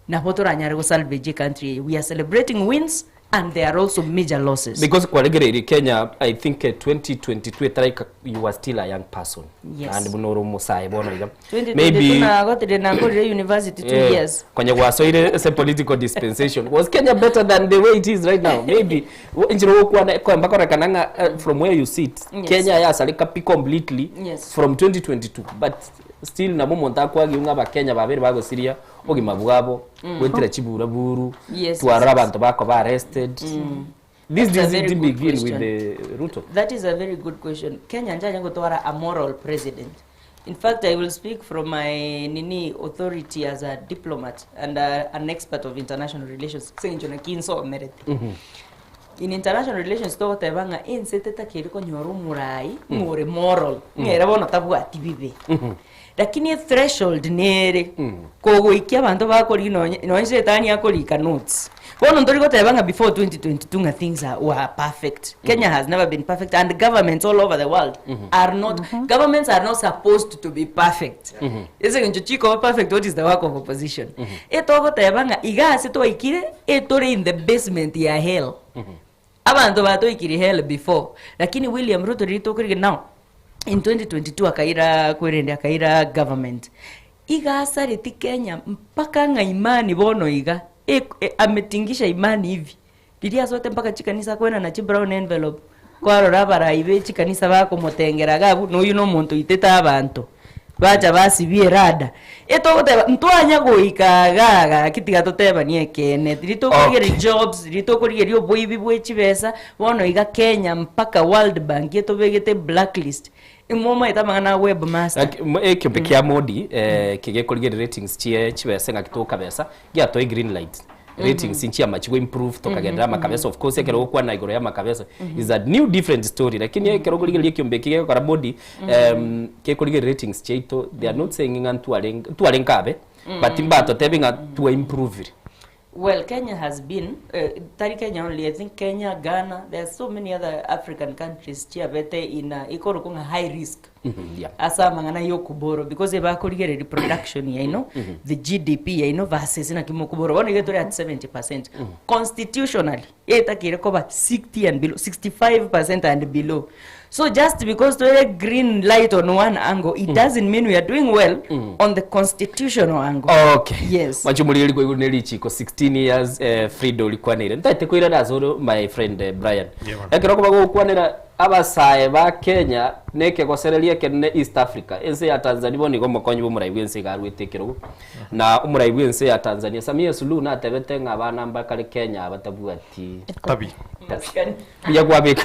S15: Nabo toranyare go salvage ecountry eye, we are celebrating wins and there are also major losses.
S2: Because kwaregereirie Kenya I think 2022 etaraika you were still a young person.
S15: Yes.
S2: Naende buna ore omosae bono iga.
S15: 2022 nagotire nakorire university two
S2: Eh,
S15: years.
S2: Konya gwasoire ase political dispensation. Was Kenya better than the way it is right now? Maybe. Inchera ogokwana ekoemba korekana ng'a eh, from where you sit
S15: Yes.
S2: Kenya yasareka pi completely
S15: Yes.
S2: from 2022 but still nabo omonto akwagiu ng'a abakenya babere bagosiria obogima bwabo goetera chiburaburu
S15: Yes,
S2: twarora
S15: yes, yes.
S2: abanto bakoba arrested this
S15: That's a
S2: doesn't
S15: very good
S2: begin with
S15: question.
S2: the Ruto
S15: That is a very good question. Kenya nchanya gotwara a moral president. In fact, I will speak from my nini authority as a diplomat and an expert of international relations. Ase eng'encho naki nsomerete. In international relations togoteba ng'a ense tetakeire konyora omorai ng'a ore moral, ng'a ere bono tabwati bibe. Lakini ethreshold nere, kogoikia abanto bakorigia nonye nonye shetani akorika notes. Bono ntori goteba ng'a before 2022 ng'a things are were perfect. Kenya has never been perfect and governments all over the world are not governments are not supposed to be perfect. Ase eng'encho chikoba perfect what is the work of opposition? Etogoteba ng'a iga ase twaikire etore in the basement ya hell. Abanto batoikiri hell before lakini William Ruto riria tokorigia now in 2022 akaira kwerende akaira government iga asareti Kenya mpaka ng'a imani bono iga e ametingisha imani hivi riria asoete mpaka chikanisa akoenana chi brown envelope kwarora abarai be chikanisa bakomotengera iga abwo noywo na omonto oitete abanto. Bacha basibia erada. Etogoteba ntwanya goika igaa gaki tiga totebanie ekeene. Riria tokorigereria jobs, riria tokorigereria oboibi bwe chibesa, bono iga Kenya mpaka World Bank etobegete blacklist. Imomaete amang'ana a webmaster.
S2: Laki- mo- ekiombe kia Modi eh, kegekorigereria ratings chie chibesa ng'aki tokabesa giatoe green light ratings nchiamachi go improve tokagenderera amakabesa of course ekero gokwana igoro ya amakabesa is a new different story lakini ekero okorigereria ekiombe eki gegokora Modi em, gekorigereria ratings chiaito they are not saying ng'a ntware ntware nkabe but mbatotebi ng'a twa improvire
S15: Well, Kenya has been, eh, tari Kenya only, I think Kenya, Ghana, there are so many other African countries chiabete in a, ikorokwa ng'a high risk.
S2: Yeah.
S15: Ase amang'ana ya okoboro because ebakorigereria production yaino, the GDP yaino versus naki mokoboro. Bono iga tore at 70%. Constitutionally, etakeire koba 60 and below, 65% and below. So just because tore green light on one angle, it doesn't mean we are doing well on the constitutional angle.
S2: Okay.
S15: Yes.
S2: Mwancho morigereria kwaigure ne richiko 16 years eh, Frida orikwanire. Ntaete koirana ase ore my friend eh, Brian.
S13: Yeah, man.
S2: Ekero koba gokwanera Abasae ba Kenya nekegosereria ekenene East Africa. Ense ya Tanzania bono igo omokonyi bw'omorai bw'ense iga arwete ekerogo. Na omorai bw'ense ya Tanzania Samia Suluhu natebete ng'a abana mbakare Kenya batabwati
S13: Tabi.
S2: Tabi. Buya kwabeka.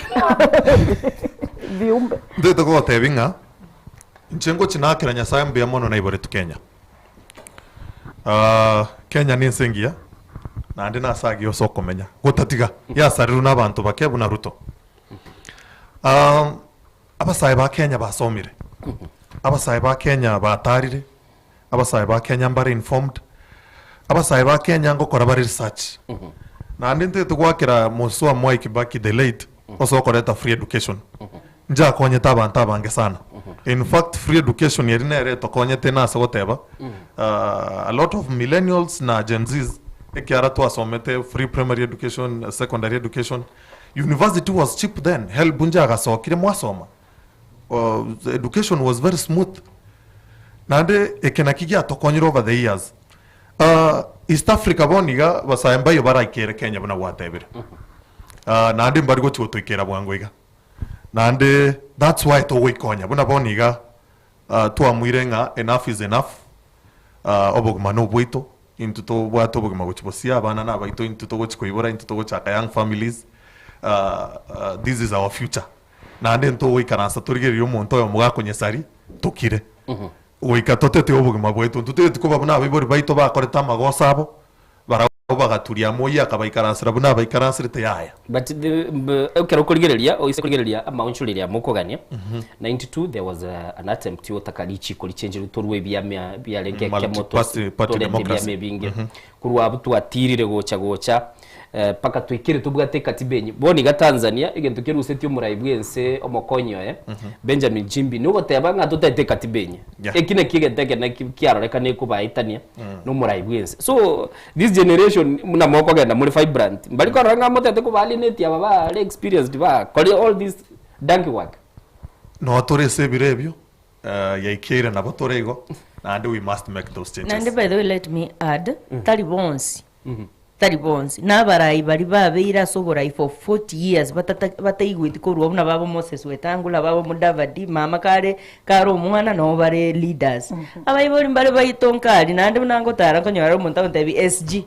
S9: Viumbe.
S13: Ntoete kogotebia ng'a inche ngochi nakera Nyasaye mbuya mono naiboretwe Kenya. Ah, Kenya nense engiya naende nase agiya ase okomenya gotatiga yasarirwe na abanto bake buna Ruto. Abasae ba Kenya basomire, abasae ba Kenya batarire, abasae ba Kenya mbare informed, abasae ba Kenya ngokora bare research. Naende ntagete goakera Mosua Mwai Kibaki the late ase okoreta free education. Inche akonyete abanto abange sana. In fact free education eri nere etokonyete nase goteba a lot of millennials na Gen Zs ekiara twasomete free primary education, secondary education, University was cheap then, helb njagasokire mwasoma, education was very smooth. Naende eke naki giatokonyire over the years. East Africa bono iga abasae mbaiyo baraikere Kenya buna gwatebire. Naende mbari gochi gotoikera bwango iga. Naende that's why togoikonya buna bono iga Twamoire ng'a enough is enough, obogima nobwaito, intwe tobwate obogima gochia bosio, abana nabaito intwe togochia koibora, intwe togochaka young families, this is our future. Naende ntogoikaransa torigererie omonto oyomo gakonyesari, tokire. Goika totete obogima bwaito, intwe totageti koba buna abaibori baito bakorete amagoso abo, Barabwo bagaturia amo oyio akabaikaransera buna abaikaranserete yaya.
S2: But the mb ekero okorigereria oise korigereria amaonchoreria amo okogania 92 there was a, an attempt yotaka richiko richenjerwe torwe ebiama biarenge ekemo
S13: Multi party, party
S2: torente
S13: democracy.
S2: ebiama ebinge korwa abwo twatirire gocha gocha eh, mpaka twaikire tobwate ekatiba enye bono iga Tanzania egento kerusetie omorai bwense omokonyi oye Benjamin Jimbi nogoteba ng'a totaete ekatiba enye
S13: Yeah.
S2: Eki nakio egento ekenene kiarorekana ekobaetania nomorai bwense. So this generation buna mokogenda more vibrant, mbari korora ng'a motete koba alienate aba bare experienced bakore all this donkey work.
S13: Noo tore ase ebiro ebio, yaikeire nabo tore igo, naende we must make those changes.
S15: Naende by the way let me add, tari bonsi Tari bonsi, na abarai baria babeire ase oborai for 40 years batata bataigweti korwa buna babo Moses Wetangula, babo Mudavadi, mama kare kare omwana nabo bare leaders. Abaibori mbare baito nkari naende buna ngotara nkonyora omonto agontebia SG,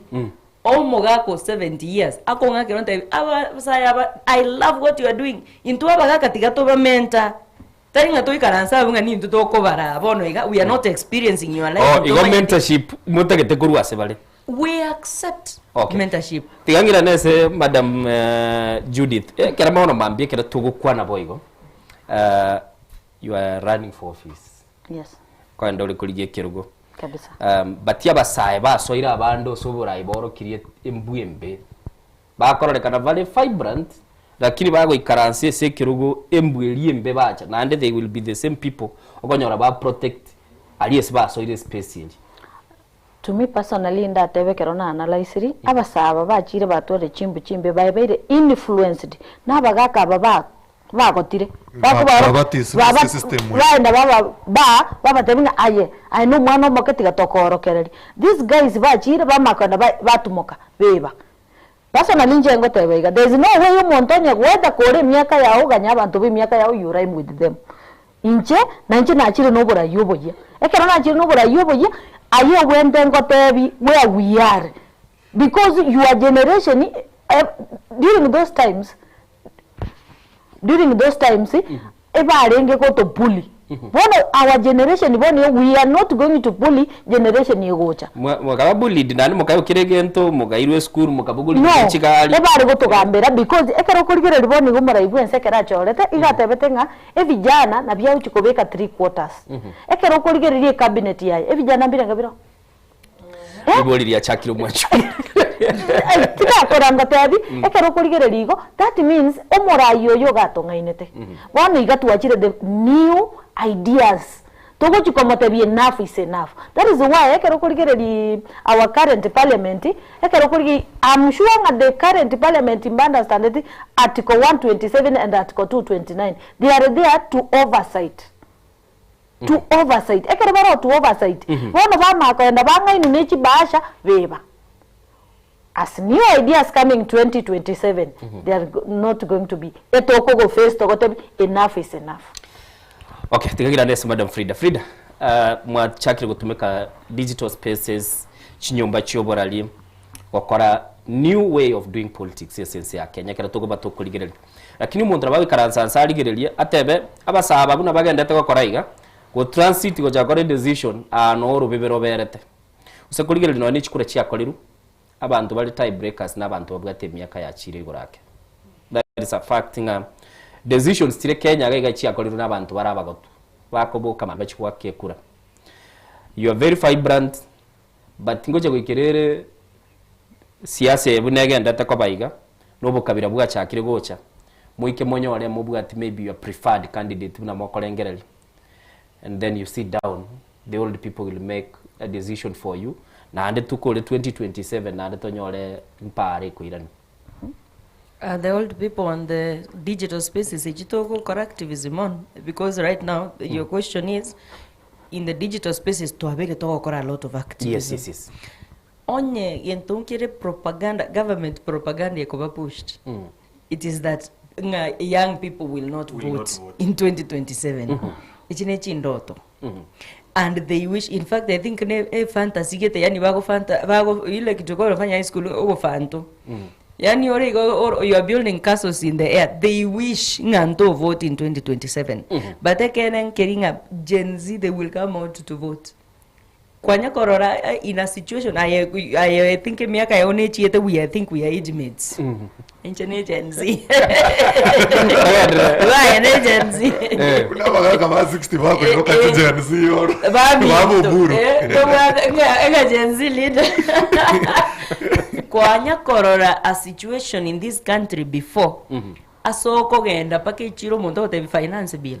S15: omogaka o 70 years akong'akera ontebia abasae aba I love what you are doing, intwe abagaka tiga toba mentor. Tari ng'a toikaranse abwo ng'a nintwe tokobaraa bono iga, we are not experiencing your life,
S2: Oh, igo
S15: ntomanyeti.
S2: mentorship motagete korwa ase bare.
S15: We accept
S2: Okay.
S15: mentorship.
S2: Tiga ng'irane ase Madam eh, Judith. Ekero bono mambia ekero togokwana boigo, eh, you are running for office.
S9: Yes.
S2: Kogenda ore korigia ekerogo.
S9: Kabisa.
S2: Um, but abasae basoire abande ase oborai baorokirie embwa embe. Bakororekana bare vibrant, lakini bagoikaransa ase ekerogo embwa eria embe bacha, naende they will be the same people okonyora ba protect aria ase basoire espace eria.
S9: To me personally ndatebe ekero na analysiri, abasae aba bachire batwarire chimbu chimbe babeire influenced na abagaka aba ba bagotire. Bakobaro
S13: Babatisire ase system eye.
S9: baenda baba ba babatebia ng'a aye aye na omwana omoke tiga tokoorokereria. These guys bachire bamanya kogenda ba batumoka beba. Personally inche ngoteba iga, there is no way omonto onye goeta kore emiaka yao oganye abanto ba emiaka yao you rhyme with them. Inche, nainche nachire noborai oboyia. Ekero nachire noborai oboyia, aye obwente ngotebi where we are because your generation during those times, during those times ebarenge goto bully. Bono our generation bono igo we are not going to bully generation egocha.
S2: Mokaba bullied naende mokaigwa egento, mokairwa esukuru, mokabogorigwa
S9: No,
S2: chigari.
S9: ebare gotogambera because ekero okorigereria bono igo omorai bwensi ekero achorete, iga atebete ng'a Ebijana nabio agochia kobeka 3/4. Ekero okorigereria ecabinet yaye, ebijana mbirenge bire oo?
S2: Ribori riachakire omwancho.
S9: Tigakora ngotebi, ekero okorigereria igo, that means omorai oyo iga atong'ainete. Bono iga twachire the new ideas, togochia komotebia enough is enough. That is why ekero okorigereria our current parliament, Ekero okorigia I'm sure ng'a the current parliament mba understandeti article 127 and article 229 they are there to oversight to oversight ekero bare to oversight bono bamanya kogenda bang'ainwe ne chibahasha beba as new ideas coming 2027 they are not going to be etokogo face togotebi enough is enough.
S2: Okay, tiga ng'irane ase Madam Frida. Frida, uh, mwachakire gotumeka digital spaces, chinyomba chioborari, gokora new way of doing politics ase ense ya Kenya ekero tokoba tokorigereria. Lakini omonto nabo agoikaransa nse arigererie, atebe, abasae aba buna bagendete gokora iga, go transit gocha gokora edecision, aa noo orobebe roberete. Gose korigereria nonya ne chikura chiakorirwe, abanto bare tie breakers na abanto babwate emiaka yachiire igoro ake. That is a fact ng'a decisions chire Kenya iga iga chiakorirwe na abanto bare abagotu, bakoboka mambia chigoaka ekura. You are very vibrant but ngocha goikera ere siasa eye buna egenderete koba iga, na obokabira bwachakire gocha, moike monyore mobwati maybe your preferred candidate buna mokorengereria and then you sit down the old people will make a decision for you naende tokore 2027 naende tonyore mpara ekoirania.
S15: The old people on the digital spaces echi togokora activism on because right now your question is in the digital spaces twabeire togokora a lot of activism.
S2: Yes, yes, yes.
S15: Onye gento nkere propaganda government propaganda ekoba pushed it is that ng'a young people will not
S13: Will
S15: vote
S13: not vote.
S15: in 2027 echi ne chindoto and they wish in fact i think ne e fantasy gete yani bago fanta bago ile kitu kwa unafanya high school ogofanto yani ore igo or, you are building castles in the air they wish ng'a nto vote in 2027 but ekene nkeri ng'a gen z they will come out to vote Kwanya korora in a situation aye aye I think emiaka yao nechiete we I think we are age mates. Inche ne Gen Z. Baye ne Gen Z.
S13: Kuna abagaka ba 60 bakoiroka chi Gen Z oro.
S15: Baminto,
S13: Baba Oburu.
S15: eh, tobwate ng'a ng'a Gen Z leader. Kwanya korora a situation in this country before ase okogenda mpaka echiro omonto agotebi finance bill.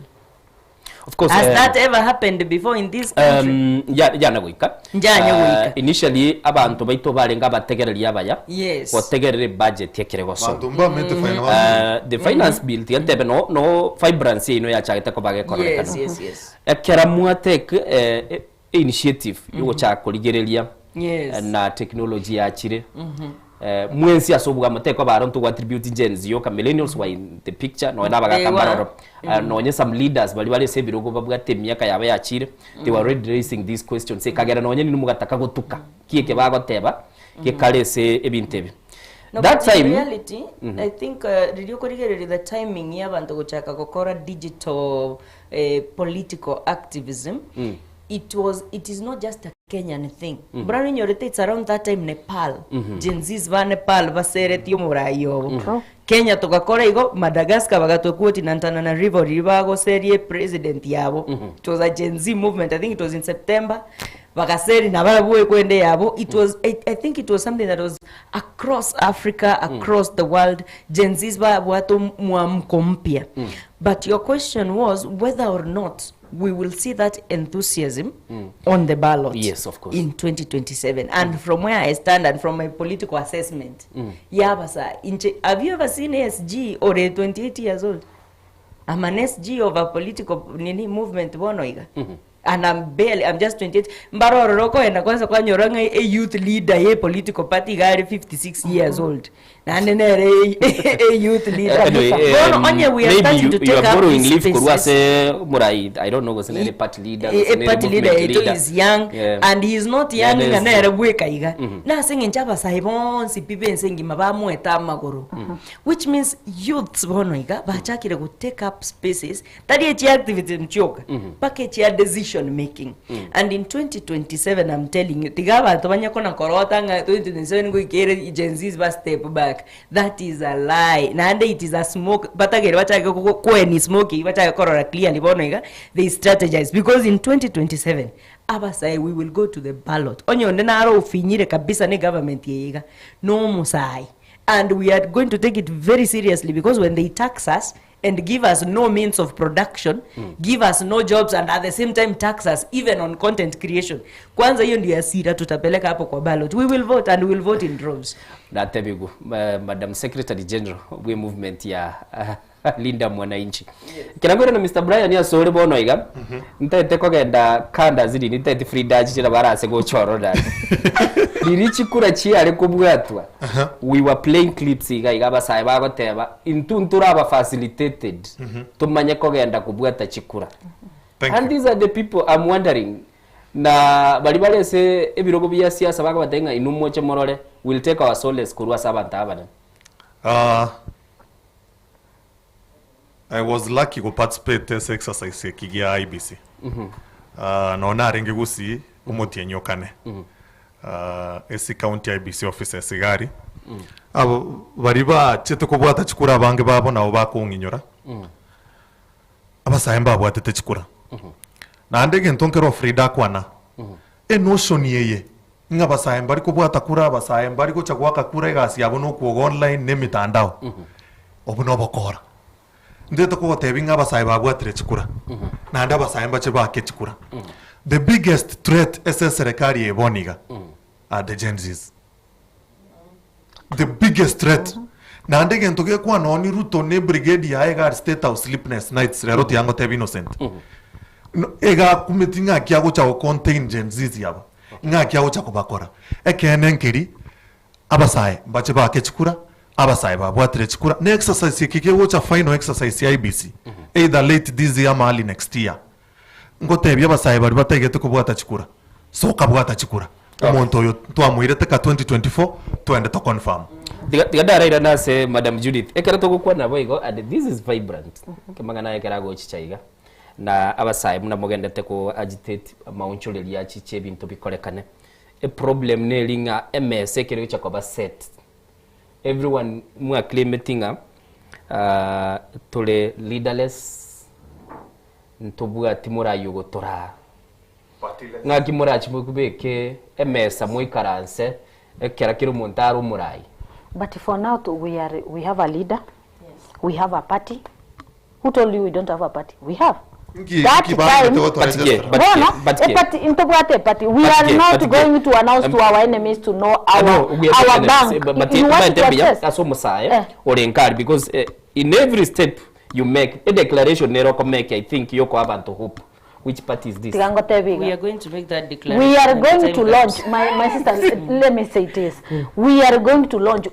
S2: Of course,
S15: Has
S2: eh,
S15: that ever happened before in this country?
S2: Njana goika.
S15: Njanya goika.
S2: Initially abanto baito barenge abategereria abaya.
S15: Yes.
S2: Gotegerera ebudget ekere gosoma.
S13: Banto mbamete finance bill.
S2: The finance bill tiga ntebe no no vibrancy yaino yachagete koba gekororekana.
S15: Yes, yes, yes.
S2: Ekera mwatake eh, initiative yogochaka korigereria
S15: Yes.
S2: na technology yachire mwensi ase obwamo tekoba aro ntogo attribute Gen Z yoka millennials were in the picture nonya na abagaka
S15: They were.
S2: mbaroro nonye some leaders baria bare ase ebirogo babwate emiaka yabo yachire they were already raising these questions ekagera nonye ninwe mogataka gotuka ki eke bagoteba gekare ase ebinto ebi
S15: No,
S2: that
S15: but in
S2: time
S15: reality, I think riria okorigereria the timing ya abanto gochaka gokora digital political activism, it was it is not just a Kenyan thing. Buna ninyorete it's around that time Nepal, Gen Zs ba Nepal baseretie omorai obo. Kenya togakora igo, Madagascar bagatwa na Antananarivo riria bagoseria epresident yabo. It was a Gen Z movement, I think it was in September. Bagaseri nabarabwo ekwende yabo. It was I think it was something that was across Africa, across the world. Gen Zs babwate omwamko mpya. But your question was whether or not We will see that enthusiasm on the ballot
S2: Yes, of course.
S15: in 2027. And from where I stand and from my political assessment, yabasa inche, have you ever seen SG or a 28 years old? I'm an SG of a political nini movement bono iga. And I'm barely, I'm just 28. Mbarororo koenda kwanza kwanyora ng'a a youth leader ye political party gari 56 years old. Nande nere a youth leader.
S2: Anyway,
S15: Bono onye we are
S2: maybe
S15: starting
S2: you,
S15: to
S2: you
S15: take
S2: are
S15: up
S2: borrowing
S15: these
S2: leaf korwa
S15: spaces.
S2: ase murai i don't know gose nere party leader
S15: A-
S2: gose
S15: a
S2: nere
S15: party leader
S2: movement
S15: eto
S2: leader.
S15: is young
S2: Yeah.
S15: and he is not young
S2: Yeah,
S15: ng'a
S2: there's-
S15: nere bweka iga
S2: Mhm.
S15: nase eng'encho abasae bonsi pi bense engima bamoete amagoro which means youths bono iga bachakire go take up spaces tari echi activism chioka mpaka echi ya decision making and in 2027 I'm telling you tiga abanto banye kona korota ng'a 2027 ngoika ere Gen Zs ba step back that is a lie naende it is a smoke batagere bachake koeni smoke eywo bachake korora clearly bono iga they strategize because in 2027 abasae we will go to the ballot onye onde naro ofinyire kabisa ne government eye iga na omosae and we are going to take it very seriously because when they tax us and give us no means of production mm. give us no jobs and at the same time tax us even on content creation kwanza hiyo ndio hasira tutapeleka hapo kwa ballot we will vote and we will vote in droves
S2: Natebigu, Madam Secretary General bwe movement ya Linda Mwananchi. Kera na Mr. Brian asore bono iga ntaete kogenda kanda ziri ntaete Frida achichira barase gochorora. Riri chikura chiare kobwatwa. We were playing clips iga iga abasae bagoteba intu nturaba facilitated tumanye kogenda kobwata chikura.
S13: Thank
S2: And these are the people I'm wondering na bari barese ebirogo bia siasa bakabatebia ng'a inwe moche morore we'll take our solace korwa ase abanto aba abanene.
S13: I was lucky go participate ase exercise eki gia IEBC. Nonya narenge gusii omotienyi okane ase county IEBC offices iga aria. Abo baria bachete kobwata chikura abange babo nabo bakong'inyora. Abasae mbabwatete chikura. Naende egento nkero Frida akwana, enotion eye ng'a abasae mbari kobwata kura, abasae mbari gocha goaka kura egasi yabo nokwoga online na emitandao, obwo nobokora. Ntete kogotebia ng'a abasae babwatire chikura, naende abasae mbache baake chikura. The biggest threat ase eserekari eye bono iga are the Gen Zs. The biggest threat. Naende egento gekwana oo ni Ruto ne ebrigade yaye iga aria State House sleepless nights rero tiga ngotebie Innocent. No, egakumeti ng'aki agocha go contain Gen Zs aba, ng'aki agocha kobakora. Ekeene nkeri, abasae mbache baake chikura, abasae babwatire chikura, na exercise eke kegocha final exercise ya IEBC, either late this year ama early next year. Ngotebia abasae baria bataigete kobwata chikura, soka bwata chikura. Omonto oyo twamoirete ka 2024 twende to confirm.
S2: Tiga tiga ndarairane ase Madam Judith, ekero togokwana boigo and this is vibrant, amang'ana aya ekero agochicha iga, na abasae buna mogendete ko agitate amaonchoreria achiche ebinto bikorekane, eproblem neri ng'a emesa ekero egocha koba set, everyone mwaclaimeti ng'a tore leaderless, Ntobwati morai ogotoraa. Ng'aki morache mobeke emesa moikaranse ekero kera omonto are omorai?
S9: But for now to, we are we have a leader we have a party who told you we don't have a party we have
S13: Nki-
S9: that
S13: nki bangete
S9: time
S13: gotoa
S2: But
S13: register?
S2: but
S9: Bono,
S2: but
S9: a party ntobwate a party we
S2: But
S9: are not
S2: but
S9: going to announce to our enemies to know our
S2: No, we are
S9: our
S2: not
S9: bank
S2: enemies, but
S9: you want to
S2: maete buya
S9: access
S2: ase omosae
S9: Eh.
S2: ore nkari because eh, in every step you make a declaration nero okomeke i think yokoa abanto hope which party is this
S9: Tiga ngotebi iga.
S15: We are going to make that declaration.
S9: We are
S15: when the
S9: going
S15: time
S9: to
S15: comes.
S9: launch, my, my sister, let me say this. We are going to launch,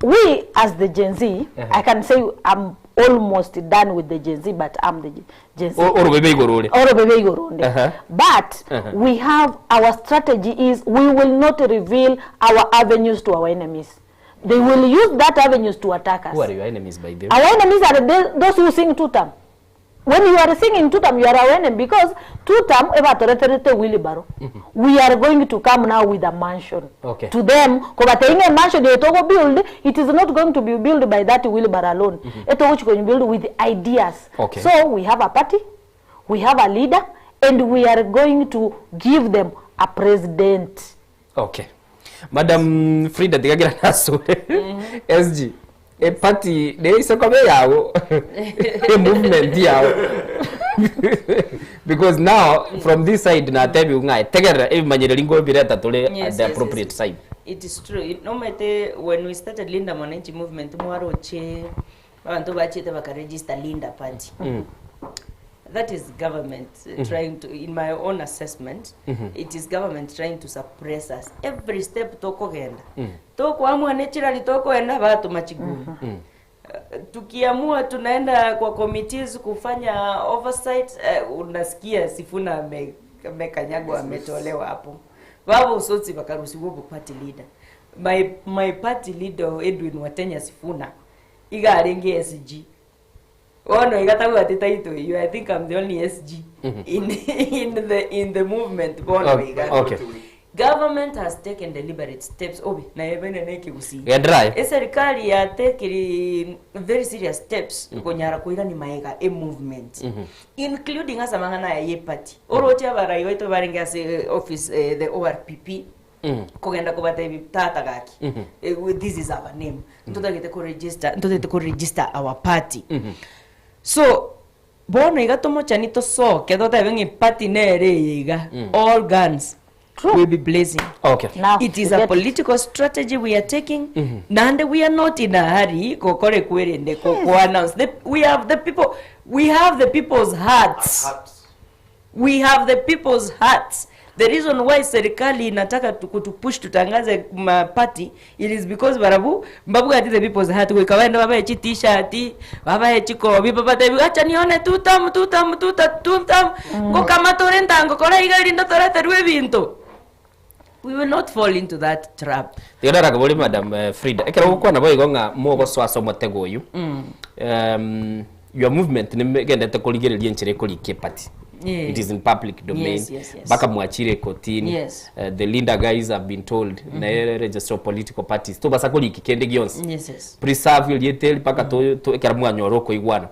S9: we as the Gen Z, I can say I'm almost done with the Gen Z, but I'm the Gen Z.
S2: Orobebe igoro ore.
S9: Orobebe igoro onde. But we have, our strategy is we will not reveal our avenues to our enemies. They will use that avenues to attack us.
S2: Who are your enemies by the way?
S9: Our enemies are those who sing two-term. When you are singing two-term, you are our enemy because two-term, ebatoreterete wheelbarrow. We are going to come now with a mansion.
S2: Okay.
S9: To them, kobateinge mansion etogo build, it is not going to be built by that wheelbarrow alone. Etogo going to build with ideas.
S2: Okay.
S9: So we have a party, we have a leader, and we are going to give them a president.
S2: Okay. Madam Frida tigagira nasore SG eparty neise kobe yago e movement yago. Because now from this side natebiwu ng'a tegerera ebimanyereri nkobireta tore
S15: Yes,
S2: at the
S15: yes, yes,
S2: appropriate
S15: yes.
S2: time.
S15: It is true. Nomanyete when we started Linda Mwananchi movement mwaroche abanto bachete bakaregister Linda party. That is government trying to, in my own assessment, it is government trying to suppress us. Every step tokogenda. Tokoamua naturally tokoenda batoma chigumi. Tukiamua tunaenda kwa committees kufanya oversight unasikia Sifuna amekanyagwa ametolewa hapo. Babo usotsi bakaruhusiwa bo party leader. My party leader Edwin Watenya Sifuna iga arenge SG. Ono igatagwa title you I think I'm the only SG in the movement bono iga. Government has taken deliberate steps obi na ebene nekigusi.
S2: Genderayo.
S15: Eserikali yatekiri very serious steps konyara kuirani maega a movement including asa mang'ana ya ye party oroche abarai baito barenge ase office the ORPP kogenda kobatebi tata gaki this is our name ntotagete ko register ntotagete ko register our party so bono iga tomochani tosoke totebe ng'a party nere eye iga all guns will be blazing.
S9: Now,
S15: It is
S9: you
S15: a
S9: get
S15: political strategy we are taking nande we are not in a hurry kokore kwerende ko ko announce the, we have the people we have the people's hearts we have the people's hearts the reason why serikali inataka kutupush tutangaze mapati it is because barabu mbabuga ati the people's heart goika baende babae chi t-shirt babae chikobi babatebi acha nione tutam tutam tuta tutam ngokama tore ntango kora iga rinda toreterwe ebinto we will not fall into that trap.
S2: Tiga ndarakobori madam Frida ekero gokwana boigo ng'a mogosoa ase omotego oyo your movement nigendete korigereria enchera ekorikia eparty. It is in public domain.
S15: Yes.
S2: Mpaka mwachire kotini. The Linda guys have been told na register of political parties tobasa koriki kende gionsi. Preserve rieteri mpaka to ekero mwanyora okoigwana.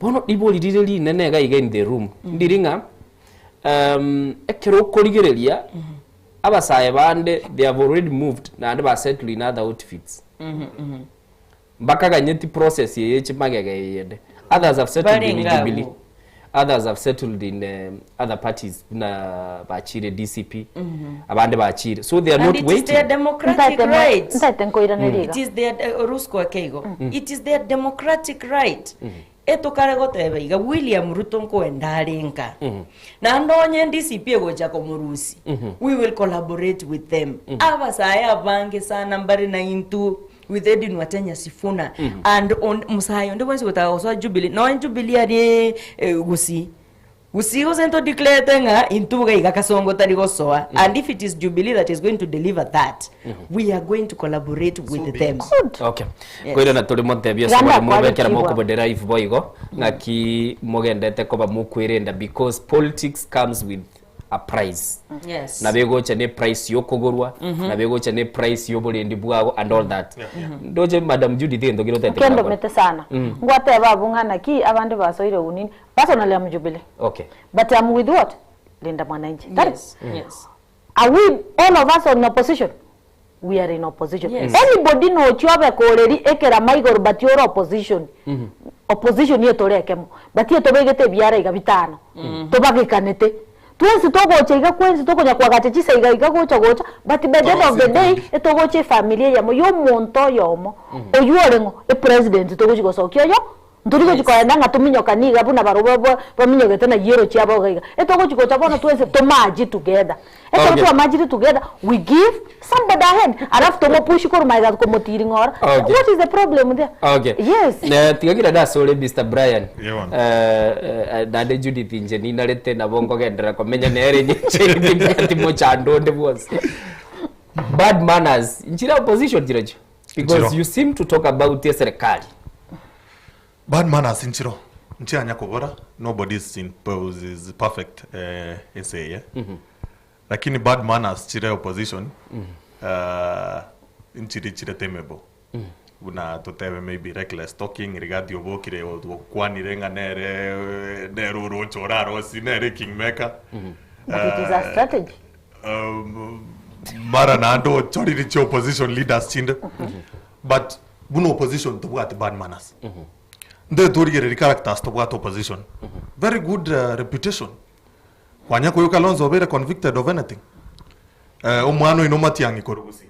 S2: Bono ribori rire rinene iga iga in the room ndiri ng'a ekero okorigereria abasae bande they have already moved naende basettled in other outfits mbakaganyeti process yeye chimagega yende others have settled in
S15: Baringa
S2: Jubilee
S15: abo.
S2: Others have settled in other parties na bachire DCP abande bachire so they are
S15: And
S2: not
S15: it is their
S2: waiting.
S15: democratic right.
S9: Ntaete nkoiraneria
S15: It is their Rusko Akeigo. It is their democratic right. Etokare goteba iga William Ruto nkoenda arenka. Na ndonye DCP egocha komurusi. We will collaborate with them. Abasaya abange sana mbari na intu with Edwin Watenya Sifuna and on musayo ndi bwensi gotaka gosoa Jubilee. No Jubilee ari gusi. Gusi gose nto declare ng'a intu iga kasongo tari gosoa and if it is Jubilee that is going to deliver that we are going to collaborate with them.
S9: Yes.
S2: Koire na turi motebia
S9: Ganda
S2: sore mobekera
S9: kwari
S2: mokobodera ivu boigo ng'aki mogendete koba mokwirenda because politics comes with a price. Na begocha ne price yokogorwa na begocha ne price yoborendi bwago and all that. Ndoche madam Judith endo tete
S9: kendomete sana ngwateba abung'ana ki abande basoire unini personally I'm Jubilee but I'm with what Linda Mwananchi. That is- Are we all of us on opposition? We are in opposition. Anybody no chwabe koreri ekera maigoro but you're opposition. Opposition ye torekemo. But ye tobegete biara iga bitano. Tobagikanete. Twensi togocha iga kwensi tokonya kwagacha chisa iga iga gocha gocha but by the end of the day etogocha familia yamo yo monto yomo. Oyu orengo e president togochi gosokia yo nturi gochi koenda ng'a tominyoka niga buna barobo baminyogete na yero chiabo iga etogochi gocha bono twensi tomaji together ekero twamajire together we give somebody a hand alafu tomopush korumaiga komotiri ng'ora. What is the problem there? Yes.
S2: Tigagira ndasore Mr Brian nande Judith inje ninarete nabo nkogendera komenya nere nyeche mochando onde bwonsi bad manners nchira opposition jirejo because
S13: Nchiro.
S2: you seem to talk about serikali.
S13: Bad manners nchiro nchianya kobora nobody is, in, is perfect eseye lakini bad manners chire opposition nchiri chire temebo buna totebe maybe reckless talking rigati obokire okwanire ng'a nere nere oroche orarosi nere kingmaker.
S9: But it is a strategy.
S13: Mara naende ochorire chi opposition leaders chinde but buna opposition tobwate bad manners. Ntoe torigereria characters tobwate opposition. Very good reputation. Kwanya koigwa Kalonzo obeire convicted of anything? Omwana oino Matiang'i korwa Gusii.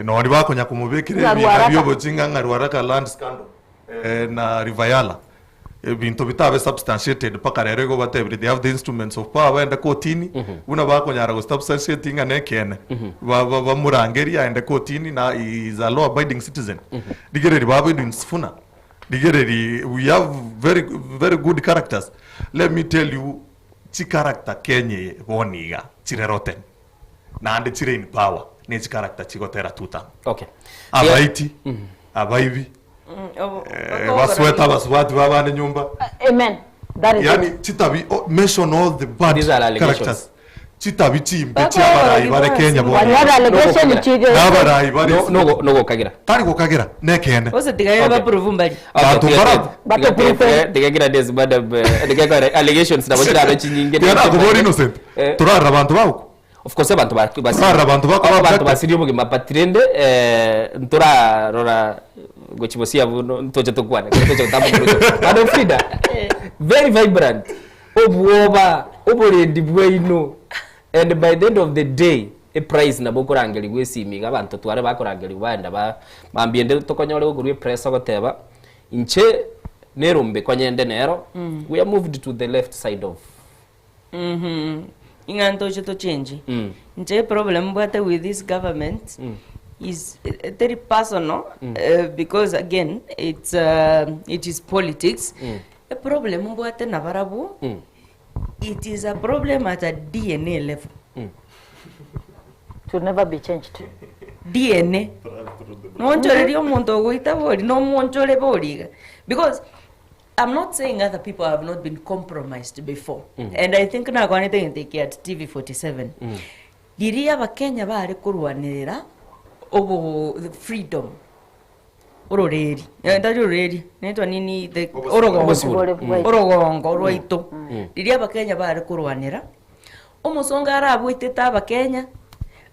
S13: Nori bakonya komobekera
S9: Ng'a
S13: ebina
S9: Ruaraka.
S13: bi'obochinga ng'a Ruaraka land scandal na River Yala. Ebinto bitabe substantiated mpaka rero igo batebire they have the instruments of power baende kotini buna bakonyara go substantiate ng'a nekeene ba- ba- bamorangerie aende kotini na he is a law abiding citizen. Rigereria baba Edwin Sifuna, rigereria we have very very good characters. Let me tell you chicharacter Kenya eye bono iga chire rotten. Naende chire in power ne chicharacter chigotera tutam.
S2: Okay.
S13: Abaiti, abaibi, baswete abasubati babande nyomba.
S9: Amen. That is
S13: Yani
S9: it.
S13: chitabi oh, mention all the bad
S2: These are allegations.
S13: characters. Chitabi chimbe chia abarai bare Kenya bono.
S9: Wanyora allegation chige.
S13: Na abarai bare
S2: No no no
S13: Tari gokagera nekeene.
S15: Ose tigaye ba prove mbari.
S13: Bantu mbara-
S2: tigagira des madam tigakora allegations nabo chirabe chinyinge.
S13: Tiga nakobora innocent. Torarora abanto bago.
S2: Of course abanto ba
S13: Torarora abanto bako
S2: abanto basirie obogima but rende ntorarora gochibosia buno ntoche tokwane toche gotamboka roche. Madam Frida very vibrant obwoba oborendi bwaino and by the end of the day eprice nabo okorangerigwa esimi iga abanto tware bakorangerigwa baenda ba mambia ende tokonyore gokorwa epress ogoteba inche nerombe konyende nero we are moved to the left side of
S15: Ing'a ntoche tochenji. Inche problem mbwate with this government is teri personal because again it's it is politics. Eproblem mbwate nabarabwo it is a problem at a DNA level.
S9: To never be changed.
S15: DNA. Nonchoreria omonto ogoita bori, nomonchore bori iga. Because I'm not saying other people have not been compromised before. And I think nakwanete egento eke at TV47. Riria abakenya bare korwanerera obo the freedom ororeri Eh, ntari ororeri netwa nini the orogongo
S2: Obosibore.
S15: Orogongo rwaito riria abakenya bare korwanera omosongo arabwetete abakenya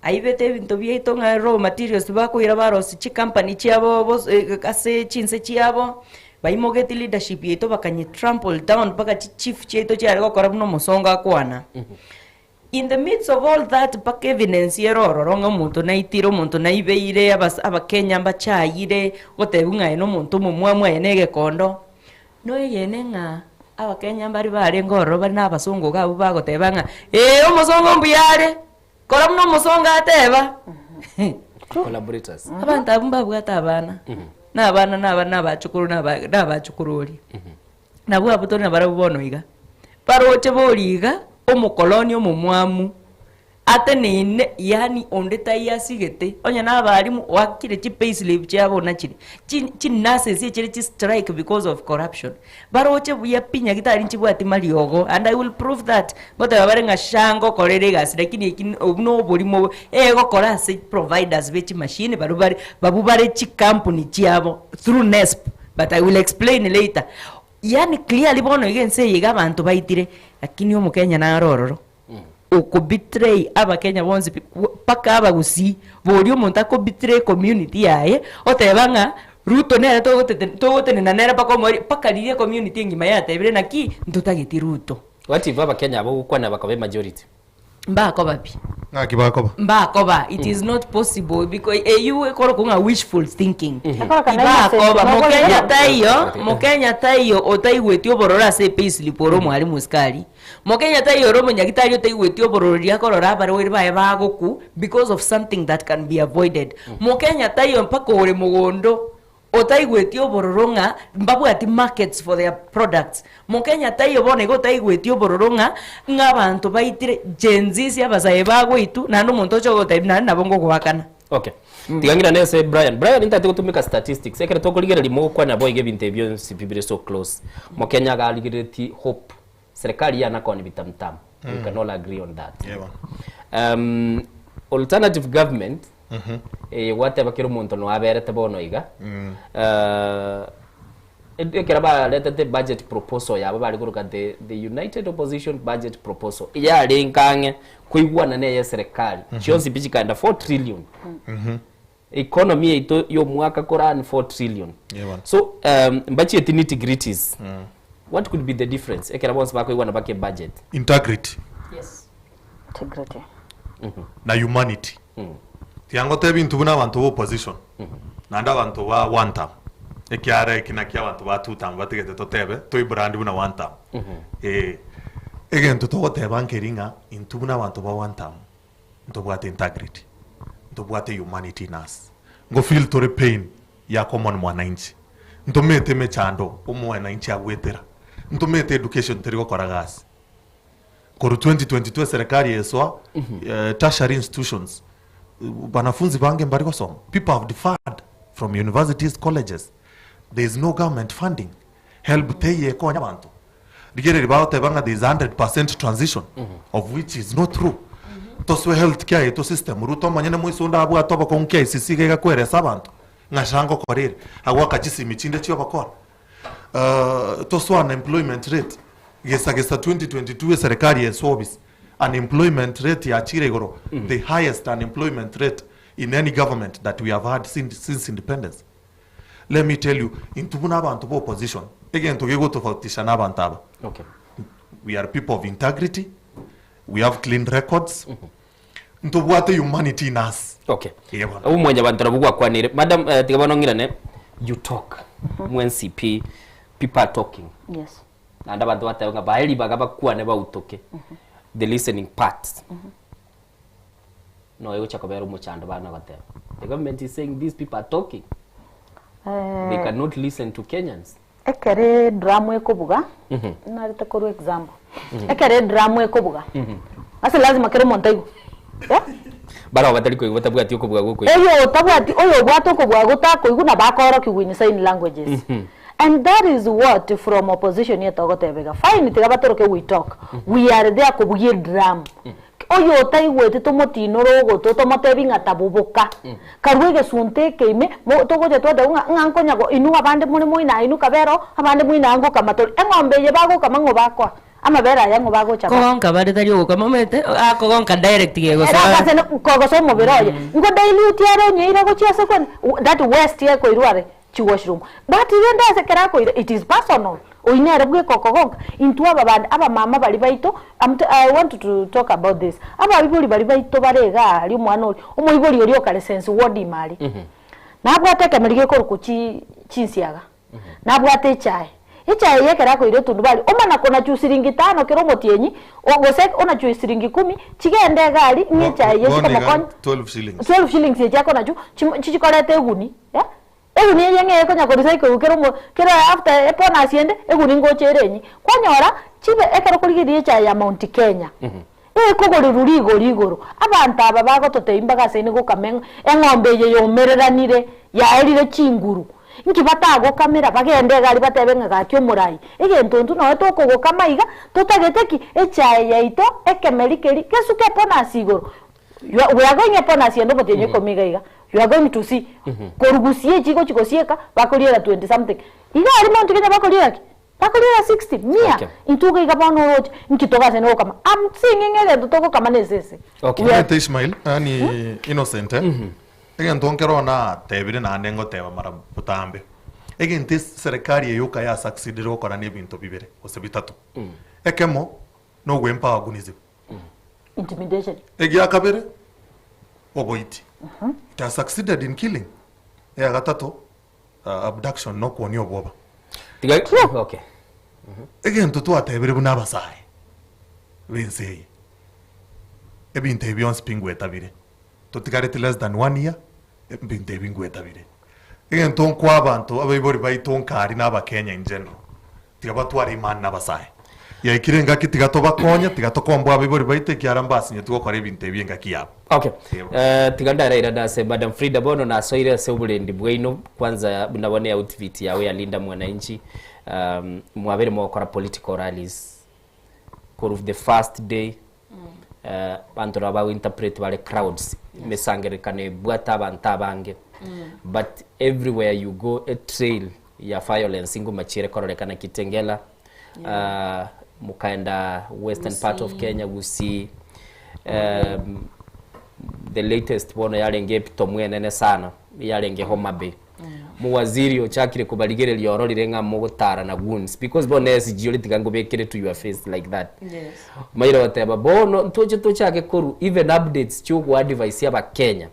S15: aibete ebinto biaito ng'a raw materials bakoira barosia chicompany chiabo bos- ase chinse chiabo baimogeti leadership yaito bakanye trample down mpaka chichief chiaito chiare gokora buna omosongo akwana in the midst of all that mpaka evidence ere ororo ng'a omonto naitire omonto naibeire abas abakenya mbachayire ogotebiwa ng'a aye na omonto omomwamu aye na egekondo noegene ng'a abakenya mbari barenge ororo bare na abasongo iga abwo bagoteba ng'a eh omosongo mbuya are kora buna omosongo ateba
S2: Collaborators.
S15: Abanto abwo mbabwate abana na abana na abana na abachukuru na aba na abachukuru oria. Nabwo abwo tore nabarabwo bono iga. Baroche boria iga, omokoloni omomwamu, ateneine yaani onde taiyo asigete, onye na abalimu oakire chipayslip chiabo onachire, chi chinurses echire chistrike because of corruption. Baroche buya pi nyagetari nchibwati mariogo and I will prove that, ngoteba bare ng'a SHA ngokorere egasi lakini eki obwo na oborimo obo, egokora ase providers be chimashini baria bare babu bare chikampuni chiabo through NESP but I will explain later. Yaani clearly bono iga ense eye iga abanto baitire, lakini omokenya naro ororo okobetray abakenya bonsi pi mpaka abagusii, boria omonto akobetray community yaye, oteba ng'a Ruto nere togotete togotenena nere mpaka omoerio, mpaka riria ecommunity engima yatebire naki, ntotageti Ruto.
S2: What if abakenya abo ogokwana bakoba emajority?
S15: Mbakoba pi.
S13: Ng'aki bakoba?
S15: Mbakoba, it is not possible because eywo ekorokwa ng'a wishful thinking.
S9: Ekoroka na innocent,
S15: Tibakoba,
S9: nokogera.
S15: mokenya taiyo, mokenya taiyo otaigweti obororo ase epayslip ore omwalimu sukari, mokenya taiyo ore omonyagitari otaigweti obororo riria akorora abarwaire baye bagokwa because of something that can be avoided. Mokenya taiyo mpaka ore mogondo otaigweti obororo ng'a mbabwati markets for their products. Mokenya taiyo bono iga otaigweti obororo ng'a ng'a abanto baitire Gen Zs abasae bagoitwa naende omonto oche gotebia naende nabo ngogoakana.
S2: Okay. Tiga ng'irane ase Brian. Brian ntagete gotumeka statistics ekero tokorigereria mogokwana boigo ebinto ebi bionsi pi bire so close. Mokenya iga arigereretie hope. Serikali yana koni bitamutamu. We can all agree on that.
S13: Yeah, bono.
S2: Alternative government eye gwateba kera omonto noe aberete bono iga. Ekero baretete budget proposal yabo bare koroka the, the United Opposition Budget Proposal eyarenge ang'e koigwana na eye serikali chionsi pi chikaenda 4 trillion. Economy yaito ya omwaka kora ni 4 trillion.
S13: Yeah, bono.
S2: So mbachieti nitty gritties. What could be the difference ekero bonsi bakoigwana bake budget?
S13: Integrity.
S9: Yes. Integrity.
S13: Na humanity. Tiga ngotebie intwe buna abanto ba opposition, naende abanto ba one term, ekiara eki nakio abanto ba two term batigete totebe, toi brand buna one term. Eh, egento togoteba nkeri ng'a intwe buna abanto ba one term, ntobwate integrity, ntobwate humanity in us, ngo feel tore pain ya common mwananchi, ntomete emechando omwananchi agwetera, ntomete education teri gokora gasi. Korwa 2022 eserekari esoa tertiary institutions, banafunzi bange mbari gosoma, people have deferred from universities, colleges, there is no government funding, helb teiyo ekonya abanto. Rigereria bagoteba ng'a there is 100% transition of which is not true. Tosoe health care yaito system Ruto omonyene moiso onde abwate obokong'u KICC iga egakweresa abanto ng'a sha ngokora ere, agoaka chisimi chinde chiobokora. Tosoe unemployment rate gesa gesa 2022 eserekari esoe obisi unemployment rate yachire igoro the highest unemployment rate in any government that we have had since independence. Let me tell you, intwe buna abanto ba opposition, egento gegotofautisha na abanto aba,
S2: Okay.
S13: we are people of integrity, we have clean records, ntobwate humanity in us.
S2: Okay.
S13: Eeh bono.
S2: Abwo mwanyabanto nabwo gwakwanire. Madam, eh, tiga bono ng'irane, you talk. Mwe NCP, people are talking.
S9: Yes.
S2: Naende abanto bateba ng'a bae ribaga bakwane bautoke. The listening part. Noyo ogocha kobera omochando bana goteba. The government is saying these people are talking. They cannot listen to Kenyans.
S9: Ekero edrum ekobuga, narete korwa example, ekero edrum ekobuga, ase lazima kera omonto aigwe, eh?
S2: Barabwo batari koigwa batabwati okobuga gokoigwa.
S9: Oyo otabwati, oyo obwate okobuga gotakoigwa nabo akoorokigwa in sign languages. And that is what from opposition etogoteba iga, fine tiga batoroke we talk, we are there kobugia edrum. Oyo otaigweti tomotinore ogoto, tomotebi ng'a taboboka. Karue egesunte eke ime, mo togocha twateba ng'a ng'a nkonya go inwe abande more moina aa inwe kabere oo, abande moina aa ngokama tore. Eng'ombe eye bagokama ng'o bakoa? Amabere aya ng'o bagocha baa?
S15: Kogonka bare tari ogokama omanyete, akogonka direct
S9: Ere
S15: gegosoa.
S9: akase kogosoa omobere oye, nigo dilute ere onyeire gochia ase kwane, that waste ekoirwa are. Chi washroom but rende ase ekero akoira it is personal oyio nere bweka okogonka intwe aba bande abamama baria baito am I want to talk about this abaibori baria baito bare igaa aria omwana oria omoibori oria okare sense ward ime aria nabwate ekemeri gekorokwa chi chinsiaga nabwate echae echae eye ekero akoira etundubari omana konachwa siringi tano kera omotienyi gose onachwe siringi kumi chigende iga aria ng'a echae eye
S13: Bono iga
S9: chikomokonya
S13: 12 shillings.
S9: 12 shillings echi akonachwa chimo chichikoreta eguni. Eguni eye ng'a ekonya korecycle kera omo kera after ebonus ende, eguni ngocha ere enyia. Kwanyora, chibe ekero okorigereria echae ya Mount Kenya, ekogorerwa rigori igoro. Abanto aba bagototebia mpaka ase ine gokama eng'o eng'ombe eye yomereranire, yaerire chinguru. Inki batagokamera bagende iga aria batebe ng'a gaki omorai, egento intwe nonye tokogokama iga, totagete ki? Echae yaito, ekemeri keria, gesuke ebonus igoro. You are, we are going upon us ende omotienyi ikomi iga iga you are going to see korugusia echi gochi gosieka bakoriera 20 something iga aria Mount Kenya bakoriera ki? Bakoriera 60 mia
S2: Okay.
S9: intwe iga iga bono oroche nki togasene gokama am seeing ng'a egento togokama na esese
S2: Okay.
S9: We are-
S13: Omanyete Ishmael, yaani Innocent eh, egento nkero natebire naende ngoteba mara botambe, egento eserekari eyoka ya succeedire gokora na ebinto bibere gose bitato. Ekemo, na ogwempower gunism.
S9: Intimidation.
S13: Egia kabere, oboiti. It has succeeded in killing. Eya gatato, abduction na okwonia obwoba.
S2: Tiga okay.
S13: Egento twatebire buna abasae b'ense eye, ebinto ebi bionsi pi ngwetabire. Totigareti less than one year, ebinto ebi ngwetabire. Egento nkoa abanto, abaibori baito nkari na abakenya in general, Tiga batware imani nabasae. Yaikire engaki tiga tobakonye, tiga tokomboe abaibori baito ekiagera mbasinyetwe gokora ebinto ebi engaki yabo.
S2: Okay. Eh, tiga ndarairane ase Madam Frida bono nasoire ase oborendi bwaino kwanza buna bono eoutfit yago ya Linda Mwananchi um, mwabere mogokora political rallies korwa the first day eh, abanto nabo bago interpret bare crowds emesangererekano ebwate abanto abange but everywhere you go a trail ya violence ngomachiere kororekana Kitengela ah, mukaenda western part of
S3: Gusii.
S2: Kenya Gusii The latest bono yarenge epitomu enene sana yarenge Homa Bay. Mowaziri ochakire kobarigereria ororire ng'a mogotara na goons because bono SG ore tiga nkobekere to your face like that.
S15: Yes.
S2: Omaire goteba bono ntoche tochake korwa even updates chia ogoadvise abakenya.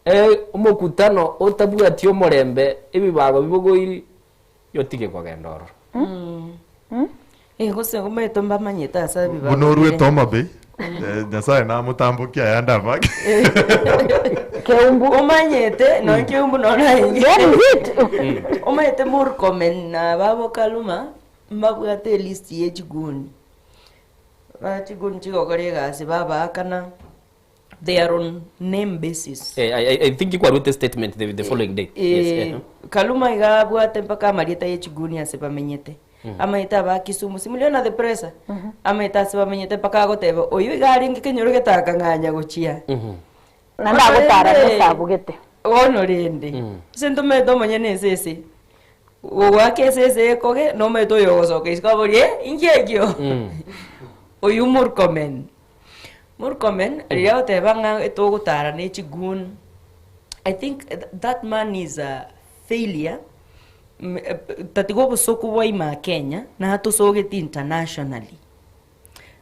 S2: Eh, omokutano otabwati omorembe ebibago bibogoiri yotige kogenda ororo.
S15: Eh, gose omanyete mbamanyete ase ebibago
S13: Buna
S15: bire.
S13: orwete Homa Bay, eh, Nyasaye namotambokia ayande amake.
S15: Keumbu omanyete nonya keumbu nonya nainche.
S9: That is it.
S15: Omanyete Murkomen na babo Kaluma mbabwate elist ye chiguni. Ba chiguni chigokora egasi babaakana they are on name basis.
S2: Eh, I, I, I think ikwarwete statement the, the following day. Yes,
S15: Eh,
S2: eh.
S15: Kaluma iga abwate mpaka amarieta ye chiguni ase bamenyete. Amaete aba Kisumu simuliona the pressure. Amaete ase bamenyete mpaka agoteba oyo iga arenge kenyoro getakang'anya gochia.
S9: Naende agotara nase abugete.
S15: Bono rende ase ntomanyete omonyene esese gogoaka esese ekoge nomanyete oyo ogosoka isiko aborie eh inki ekio? Oywo Murkomen. Murkomen riria agoteba ng'a etogotara ne chigoon I think that man is a failure tatiga obosoku bwa ime aa Kenya natosogeti internationally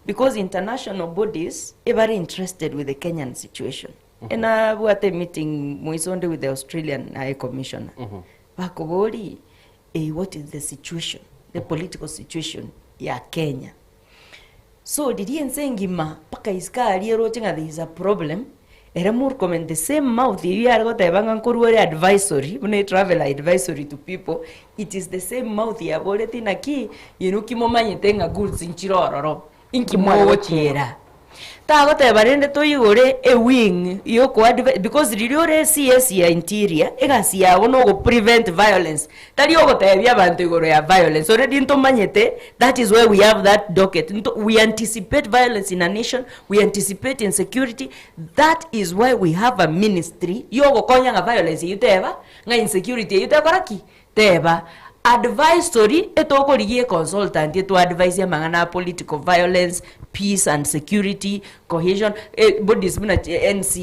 S15: because international bodies ebare interested with the Kenyan situation. Enabwate emeeting moiso onde with the Australian High Commissioner bakoboria eh what is the situation, the political situation ya Kenya. So riria ense engima mpaka isiko aria eroche ng'a there is a problem, ere Murkomen the same mouth eywo yare goteba ng'a nkorwa ore advisory buna etravel advisory to people, it is the same mouth yaboretie naki inwe ki momanyete ng'a goods nchire ororo, inki mogochiera? Tagoteba rende toigore ewing yokoadvi because riria ore CS ya interior, egasi yago na ogoprevent violence, tari ogotebia abanto igoro ya violence, already ntomanyete that is why we have that docket, nto we anticipate violence in a nation, we anticipate insecurity, that is why we have a ministry yogokonya ng'a violence eywo teba, ng'a insecurity eywo tekora ki? Teba, Advisory etokorigia econsultant etoadvise amang'ana a political violence, peace and security, cohesion, bodies buna NC,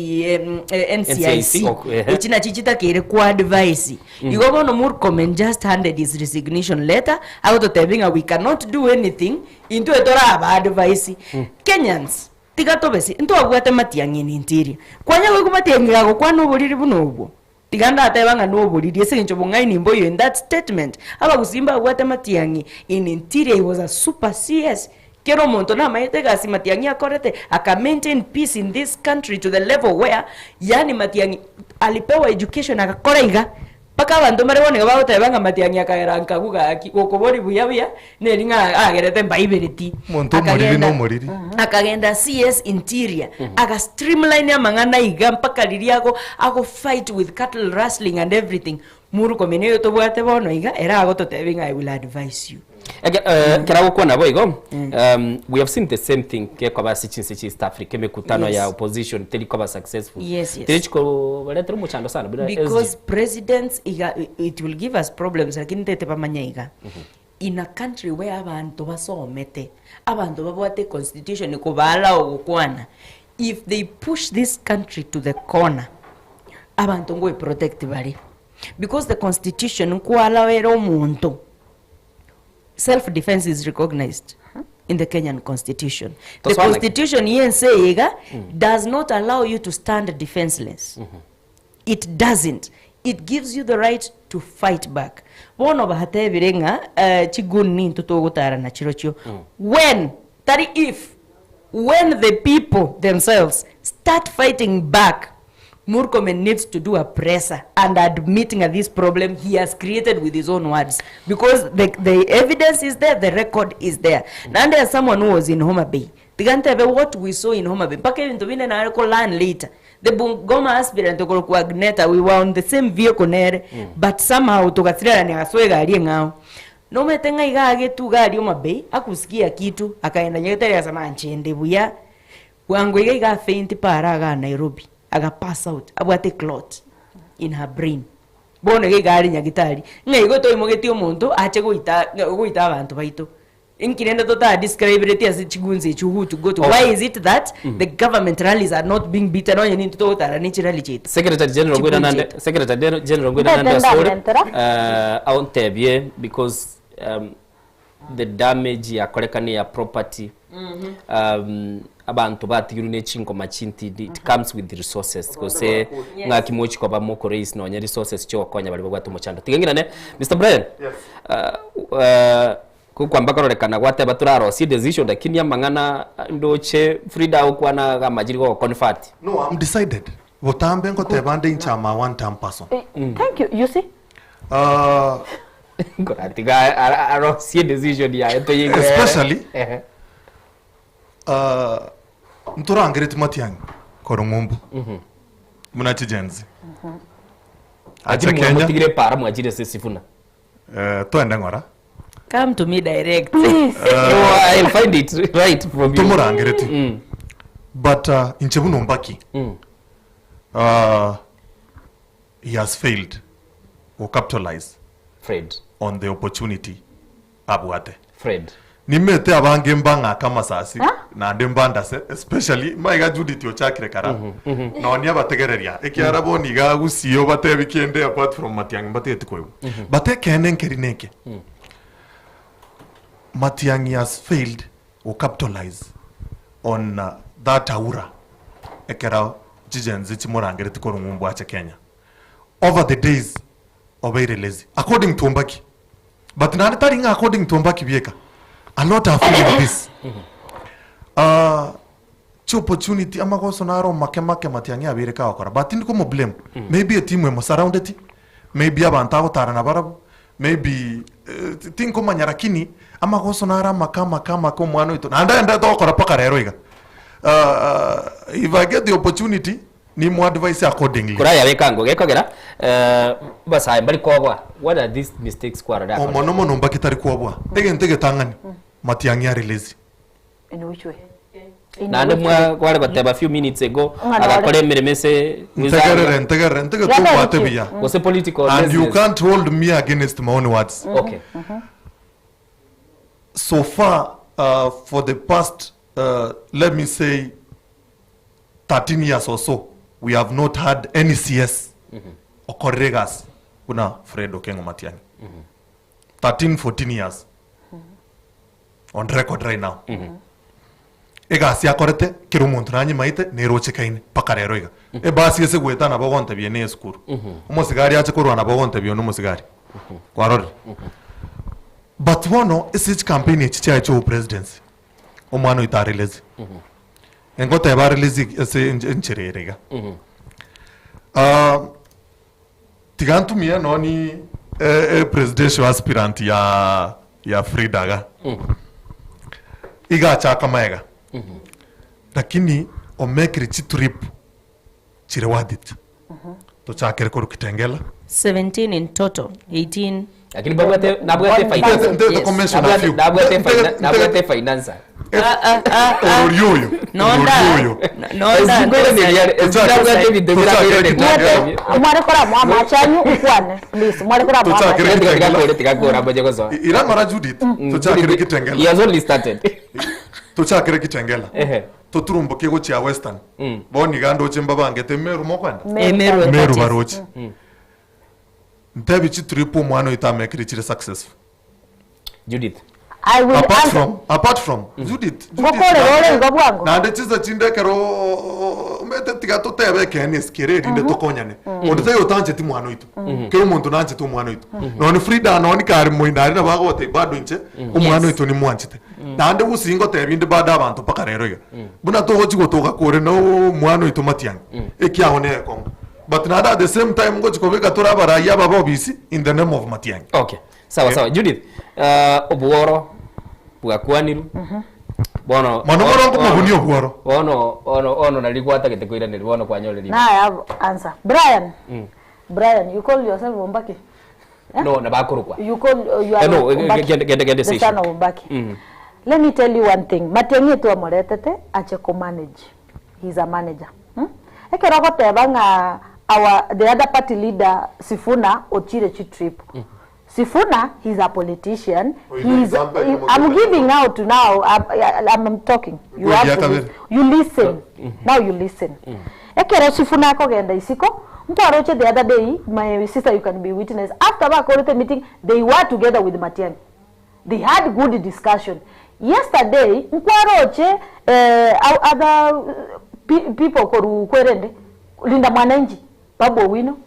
S15: NCIC, echi nachi chitakeire koadvise. Igo bono Murkomen just handed his resignation letter, agototebia ng'a we cannot do anything, intwe torabaadvise. Kenyans, tiga tobe si, ntwabwate matiang'i in interior. Kwanya goika matiang'i gagokwana oboriri buna obwo. Tiga ndateba ng'a noboriri ase eng'encho obong'aini mboiyo in that statement. Abagusii mbabwate Matiang'i in interior he was a super CS. Kera omonto namaete egasi Matiang'i akorete aka maintain peace in this country to the level where yaani Matiang'i alipewa education agakora iga mpaka abanto mbare bono iga bagoteba ng'a Matiang'i akagera nkagwa gaki gokobori buya buya neri ng'a agerete mbaibereti.
S13: Omonto omoriri
S15: Akagenda
S13: nomoriri.
S15: akagenda CS interior aga streamline amang'ana iga mpaka riria ago ago fight with cattle rustling and everything Murkomen oyo tobwate bono iga ere agototebia ng'a I will advise you.
S2: Eke, eh, kera gokwana boigo we have seen the same thing gekoba ase chinse chia East Africa emekutano ya opposition teri koba successful
S15: Yes, yes.
S2: teri chikobaretera omochando sana buna
S15: Because
S2: SG.
S15: presidents iga it will give us problems lakini ntete bamanye iga In a country where abanto basomete, abanto babwate econstitution ekobaalao gokwana, if they push this country to the corner, abanto ngoeprotect bare. Because the constitution nkoallow ere omonto, self defence is recognized in the Kenyan constitution. The
S2: Tosoa naki?
S15: constitution ya ense eye iga does not allow you to stand defenseless. It doesn't. It gives you the right to fight back. Bono batebire ng'a eh, chigun nintwe togotara nachirochio. When, tari if, when the people themselves start fighting back, Murkomen needs to do a presser and admit ng'a this problem he has created with his own words because the, the evidence is there, the record is there. Naende as someone who was in Homa Bay, tiga ntebe what we saw in Homa Bay, mpaka ebinto binde nare ko learn later. The Bungoma aspirant okorokwa Agneta, we were on the same vehicle nere, but somehow togasirerania agasoa egari eng'ao. Nomanyete ng'a iga agetwe iga aria Homa Bay, akusikia kitu, akaenda nyagetari agasema anchende buya, bwango iga iga afaint para igaa Nairobi, aga pass out, abwate clot in her brain. Bono iga iga are nyagitari, ng'a igo toimogetie omonto ache goita goita abanto baito. Inki rende tota describereti ase chigunzi echi who to go to?
S2: Okay.
S15: Why is it that
S2: Mm.
S15: the government rallies are not being beaten onye nintwe togotara ne chirally chiaito?
S2: Secretary General
S15: Chigunzi
S2: ngwina nande
S15: chiaito.
S2: Secretary General ngwina
S9: Ndete
S2: nande asore
S9: ndamentera.
S2: aontebie because the damage yakorekana ya property abanto batigirwe ne chingoma chintindi it comes with resources gose
S12: Yes.
S2: ng'aki mochi koba moko raise nonye resources chiogokonya baria babwate omochando. Tiga ng'irane Mister Brian.
S13: Yes.
S2: Gokwamba kororekana gwateba torarosie decision lakini amang'ana ndoche Frida agokwana iga amachiri gogo convert.
S13: No, I'm decided. Botambe ngoteba nde inche am a one term person.
S9: Thank you. You see?
S2: Nkoratiga arosie decision yaye toyeikwere.
S13: Especially ntorangereti Matiang'i korwa ng'umbu buna chigenzi. Ache
S2: Lakini
S13: Kenya.
S2: mwamotigire para mwachire ase Sifuna.
S13: Eh, twende ng'ora.
S15: Come to me direct.
S13: Please.
S2: No, I'll find it right from you.
S13: Tomorangereti. But inche buna ombaki. He has failed or capitalize
S2: Fred.
S13: on the opportunity abwate.
S2: Fred.
S13: Nimete abange mbang'aka amasasi naende mbandase especially maiga Judith ochakire kara nonya abategereria ekiara bono iga agusie obatebi kende apart from Matiang'i mbatigeti koigwa but ekeene nkeri neke Matiang'i has failed go capitalize on that aura ekero chigenzi chimorangereti korwa ng'umbu ache Kenya over the days obeire lazy according to Ombaki but naende tari ng'a according to Ombaki bieka a lot are feeling this chi opportunity amagoso naro make make Matiang'i abeire kagokora but tindi komo blame maybe etimu emo surroundeti maybe abanto agotara nabarabwo maybe eh, tinkomanya lakini amagoso naro amake amake amake omwana oito naende aenderete gokora mpaka rero iga if I get the opportunity Nimo advise accordingly.
S2: Koraya beka ango gekogera eh, basae mbari koboa what are these mistakes kwarora akore?
S13: Omono mono mbaki tari kwoboa. Egento egetang'ani Matiang'i are lazy.
S9: In which way? In
S2: Naende
S9: which
S2: mwa
S9: way?
S2: kware goteba few minutes ago
S9: Ng'a nore.
S2: agakora emeremo ase
S13: Ntegerere ntegerere ntege
S9: Yaba
S13: tobwate
S9: eriki.
S13: buya.
S2: Gose political
S13: And you
S2: business.
S13: can't hold me against my own words.
S2: Okay.
S13: So far for the past let me say 13 years or so we have not had any CS okorire egasi buna Fred Okengo Matiang'i. 13 14 years on record right now. Egasi akorete kera omonto nanyimaete nerochekaine mpaka rero iga. Ebasi ase goeta nabo ogontebia ne esukuru. Omosigari ache korwa nabo ogontebia one omosigari. Kwarorire? But bono ase chicampaign echi chiaye chia obopresidency, omwana oito are lazy. Engoteba are lazy ase enchera ere iga. Ah, tiga ntumie nonye e presidential aspirant ya ya Frida iga. Iga achaka maega. Lakini omekire chitrip chire worth it. Tochakere korwa Kitengela.
S15: 17 in total, 18.
S2: Lakini babwate nabwate finance.
S13: Nte- nte- mention a few.
S2: Nabwate
S13: Nte-
S2: nabwate financer.
S13: Orori oyo.
S15: Nonda.
S13: Orori oyo.
S15: Nonda.
S9: Mware kora mwa machanyu ukwane please mware kora mwa machanyu.
S13: Iramara Judith tochakere Kitengela.
S2: He has only started.
S13: Tochakere Kitengela.
S2: Ehe.
S13: Toturumboke gochia Western. Bono iga ndoche mbabangete Meru mokwenda.
S15: Meru. Eh, Meru
S13: Meru
S15: 30.
S13: baroche. Ntebi chitrip omwana oito amekire chire successful.
S2: Judith.
S9: I will
S13: Apart
S9: answer.
S13: from apart from Judith.
S9: Ngokore rore igo bwango.
S13: Naende chinsa chinde ekero omanyete tiga totebe ekeene ase kere erinde tokonyane. Onde taiyo otancheti mwana oito. Kera omonto nanchete omwana oito. Nonye Frida nonye kare moino aria nabo agoteba bado inche omwana
S15: Yes.
S13: oito nimwanchete. Naende gose ngotebia inde bado abanto mpaka rero iga. Buna togochi gotoka kore na omwana oito matiang'i. Ekiago nere ekongo. But naende at the same time ngochi kobeka tore abarai aba ba obisi in the name of matiang'i.
S2: Okay. Sawa sawa. Judith, obworo bwakwanirwe. Bono
S13: Mono mono nkomobunia obworo.
S2: Bono ono ono nari gwatagete koiraneria bono kwanyoreria.
S9: Now I have answer. Brian. Brian, you call yourself Ombaki?
S2: No, nabakorokwa.
S9: You call you are
S2: Eh, no,
S9: Ombaki.
S2: gende
S9: the
S2: session.
S9: son of Ombaki. Let me tell you one thing. Matiang'i twamoretete ache ko manage. He's a manager. Ekero agoteba ng'a our the other party leader Sifuna ochire chi trip. Sifuna he's a politician
S13: Oyo
S9: he is
S13: example
S9: he,
S13: ekemo
S9: I'm
S13: kiaye.
S9: giving out now I'm, I'm, I'm talking you
S13: Kweli
S9: have to
S13: akabere.
S9: listen. you listen now you listen ekero Sifuna akogenda isiko nkwaroche the other day my sister you can be witness after bakorete meeting they were together with Matiang'i they had good discussion yesterday nkwaroche eh, other people koru kwerende Linda Mwananchi Babu Owino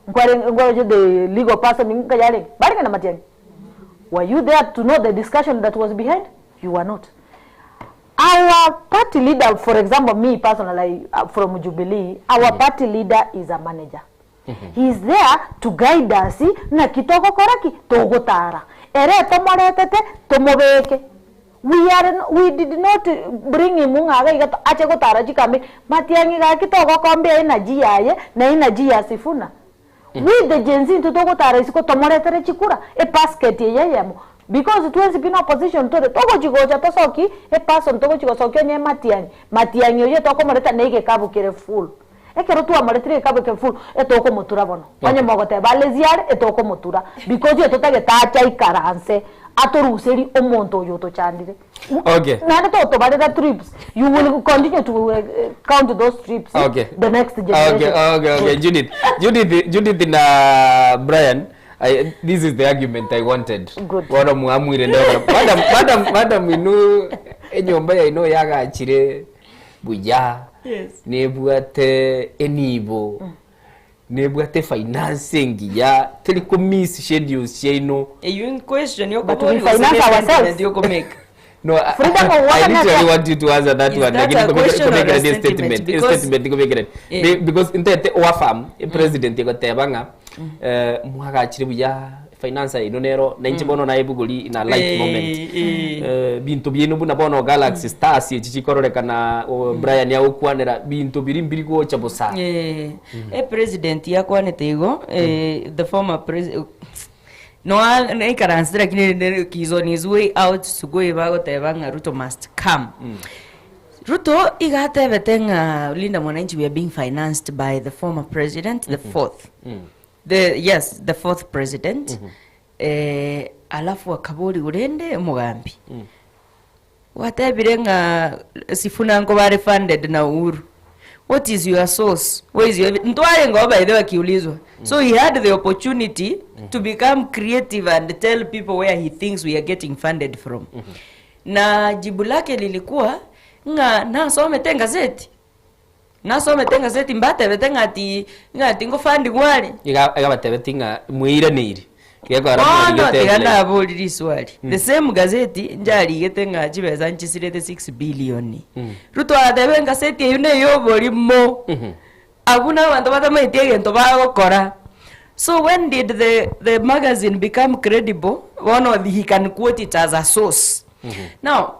S9: nkware nkwaroche the legal person nkayarenge barenge na Matiang'i were you there to know the discussion that was behind you were not our party leader for example me personally from Jubilee our party leader is a manager he is there to guide us naki togokora ki togotara ere tomoretete tomobeke we are we did not bring him ng'a iga ache gotara chikambi Matiang'i gaki togokombia energy yaye na energy ya Sifuna we the Gen Z intwe togotara isiko tomoretere chikura ebasket eye eyemo because twensi pi na opposition tore togochigocha tosoki eperson togochigosokia onye Matiang'i Matiang'i oyo tokomoreta na egekabu kere full ekero twamoretire egekabu kere full etokomotura bono onye mogoteba lazy are etokomotura because etotagete ache aikaranse atoruseri omonto oyo otochandire
S12: Okay.
S9: naende totobarera trips you will continue to count those trips
S12: Okay.
S9: the next generation
S12: Okay. Judith, Judith, Judith na Brian, I, this is the argument I wanted.
S9: Good.
S12: Bono mwamwire ndogora. Madam, madam, madam inu enyomba yaino yagachire buya.
S15: Yes.
S12: Nebwate enibo. Nebwate financing ya teri ku miss schedules chiaino.
S15: Eyo in question
S9: But we finance ourselves.
S15: yokomake
S12: No, I,
S9: Freedom of
S12: I
S9: work
S12: literally
S9: na-
S12: want you to answer that
S15: Is
S12: one.
S15: that
S12: Lakini
S15: a question or a
S12: komekera ni
S15: sentiment?
S12: statement. A
S15: Because-
S12: statement komekera.
S15: Eh.
S12: Because intete owa farm president egoteba ng'a eh mwagachire buya finance ino nero na inche bono naye buguri in a light
S15: Eh,
S12: moment.
S15: eh.
S12: Eh bintu bienu buna bono Galaxy Stars echi chikororekana o, Brian yagokwanera bintu biri mbiri gocha bosa.
S15: Eh, e president yakwanete igo eh, the former president no naikaransire lakini he's on his way out sugoi bagoteba ng'a Ruto must come Ruto igatebete ng'a Linda Mwananchi we are being financed by the former president the fourth the yes the fourth president eh, alafu akabori urende mugambi watebire ng'a Sifuna nko bare funded na Uhuru what is your source where is your ntware ngo by the way akiulizwa so he had the opportunity to become creative and tell people where he thinks we are getting funded from na jibu lake lilikuwa ng'a nasomete ngazeti nasomete ngazeti mbatebete ng'ati ng'ati ngofandi gware
S12: Iga igabatebeti ng'a mwiranire. Gekora
S15: bono tiga naborire iswali the same gazeti njarigete ng'a chibesa nchisirete 6 billion Ruto atebe ngazeti eyo neyo oborimo abu na abanto batamaete egento bagokora so when did the magazine become credible bono he can quote it as a source now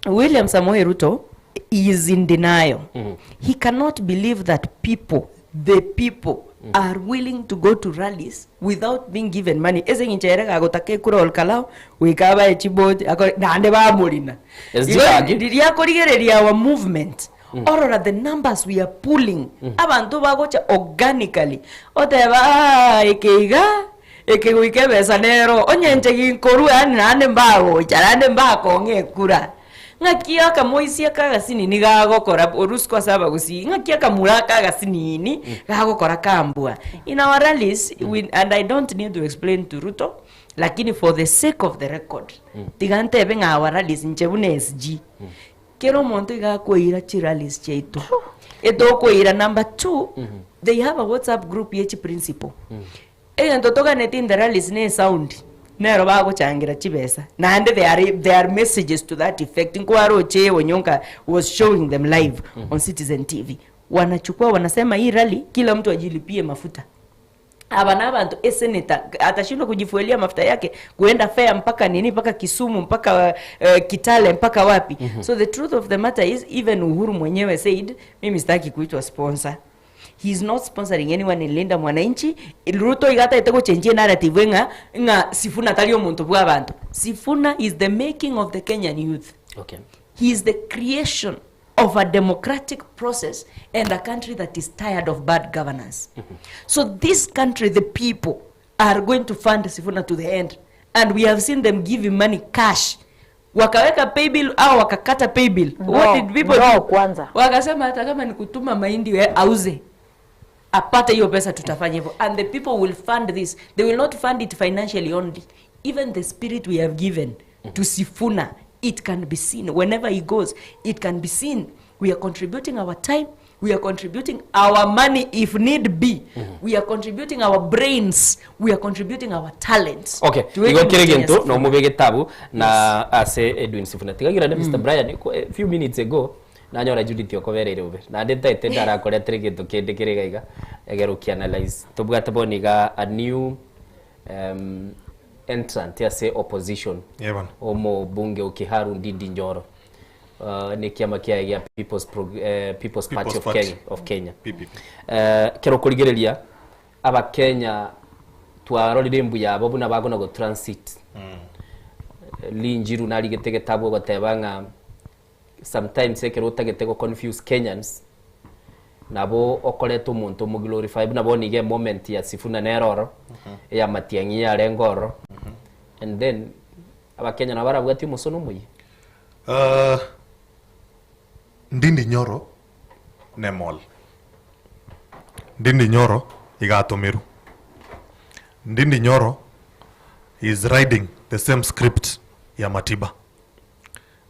S15: William Samoei Ruto is in denial he cannot believe that people the people are willing to go to rallies without being given money ese ng'incho ere gagotaka ekura olkalao goika abae chiboti naende bamorina
S12: SG
S15: Igo
S12: gaki.
S15: riria akorigereria our movement orora the numbers we are pulling abanto bagocha organically oteba "Ah, eke iga eke goika ebesa nero onyenche ginkorwa yaani naende mbagocha naende mbakong'a ekura ng'aki akamoisia kagasinini gagokora orusiko ase abagusii ng'aki akamura kagasinini gagokora kambua in our rallies we, and i don't need to explain to Ruto lakini for the sake of the record tiga ntebe ng'a our rallies inche buna SG kera omonto iga akoira chirallies chiaito etokoira number two they have a whatsapp group ye chiprinciple egento toganeti in the rallies ne sound nero bagochangira chibesa naende there are messages to that effect nkwaroche Onyonka was showing them live on Citizen TV wanachukua wanasema hii rally kila mtu ajilipie mafuta aba na abantu eseneta atashindwa kujifuelia mafuta yake kuenda fare mpaka nini mpaka Kisumu mpaka Kitale mpaka wapi so the truth of the matter is even Uhuru mwenyewe said mimi sitaki kuitwa sponsor he is not sponsoring anyone in Linda Mwananchi Ruto igataete gochenjia narrative ng'a ng'a Sifuna tari omonto bwa abantu Sifuna is the making of the Kenyan youth
S2: Okay.
S15: he is the creation of a democratic process and a country that is tired of bad governance. So this country, the people, are going to fund Sifuna to the end and we have seen them give him money cash wakaweka paybill au wakakata paybill
S9: No,
S15: what did people
S9: no,
S15: do
S9: kwanza.
S15: wakasema hata kama ni kutuma mahindi we auze apate hiyo pesa tutafanya hivyo and the people will fund this they will not fund it financially only even the spirit we have given to sifuna it can be seen whenever he goes it can be seen we are contributing our time we are contributing our money if need be we are contributing our brains we are contributing our talents
S2: okay
S15: To
S2: igo
S15: Edwin
S2: kire
S15: Kenya
S2: gintu
S15: Sifuna.
S2: no mube gitabu na ase Edwin Sifuna tigagira ne Mr Brian a few minutes ago nanyora Judith okobereire ube na ndetaete ndarakoretire gintu kindi kiri gaiga egero ki analyze tubwate boniga a new entrant ase opposition
S13: Yeah, bana.
S2: omo bunge ukiharu Ndindi Njoro ni kiama kia gia People's, Prog People's Party
S13: People's
S2: of
S13: Party.
S2: Kenya, of Kenya.
S13: PPP.
S2: Kero kurigereria abakenya twarorire mbu yabo buna bagona go transit linjiru narigete getabu goteba ng'a sometimes ekero otagete go confuse Kenyans nabo okorete omonto omoglorify buna bono iga moment ya Sifuna neroro ya Matiang'i yarenge ororo and then abakenya nabo barabwati omosono omoyia
S13: Ndindi Nyoro ne mall. Ndindi Nyoro igatomiru. Ndindi Nyoro is riding the same script ya Matiba.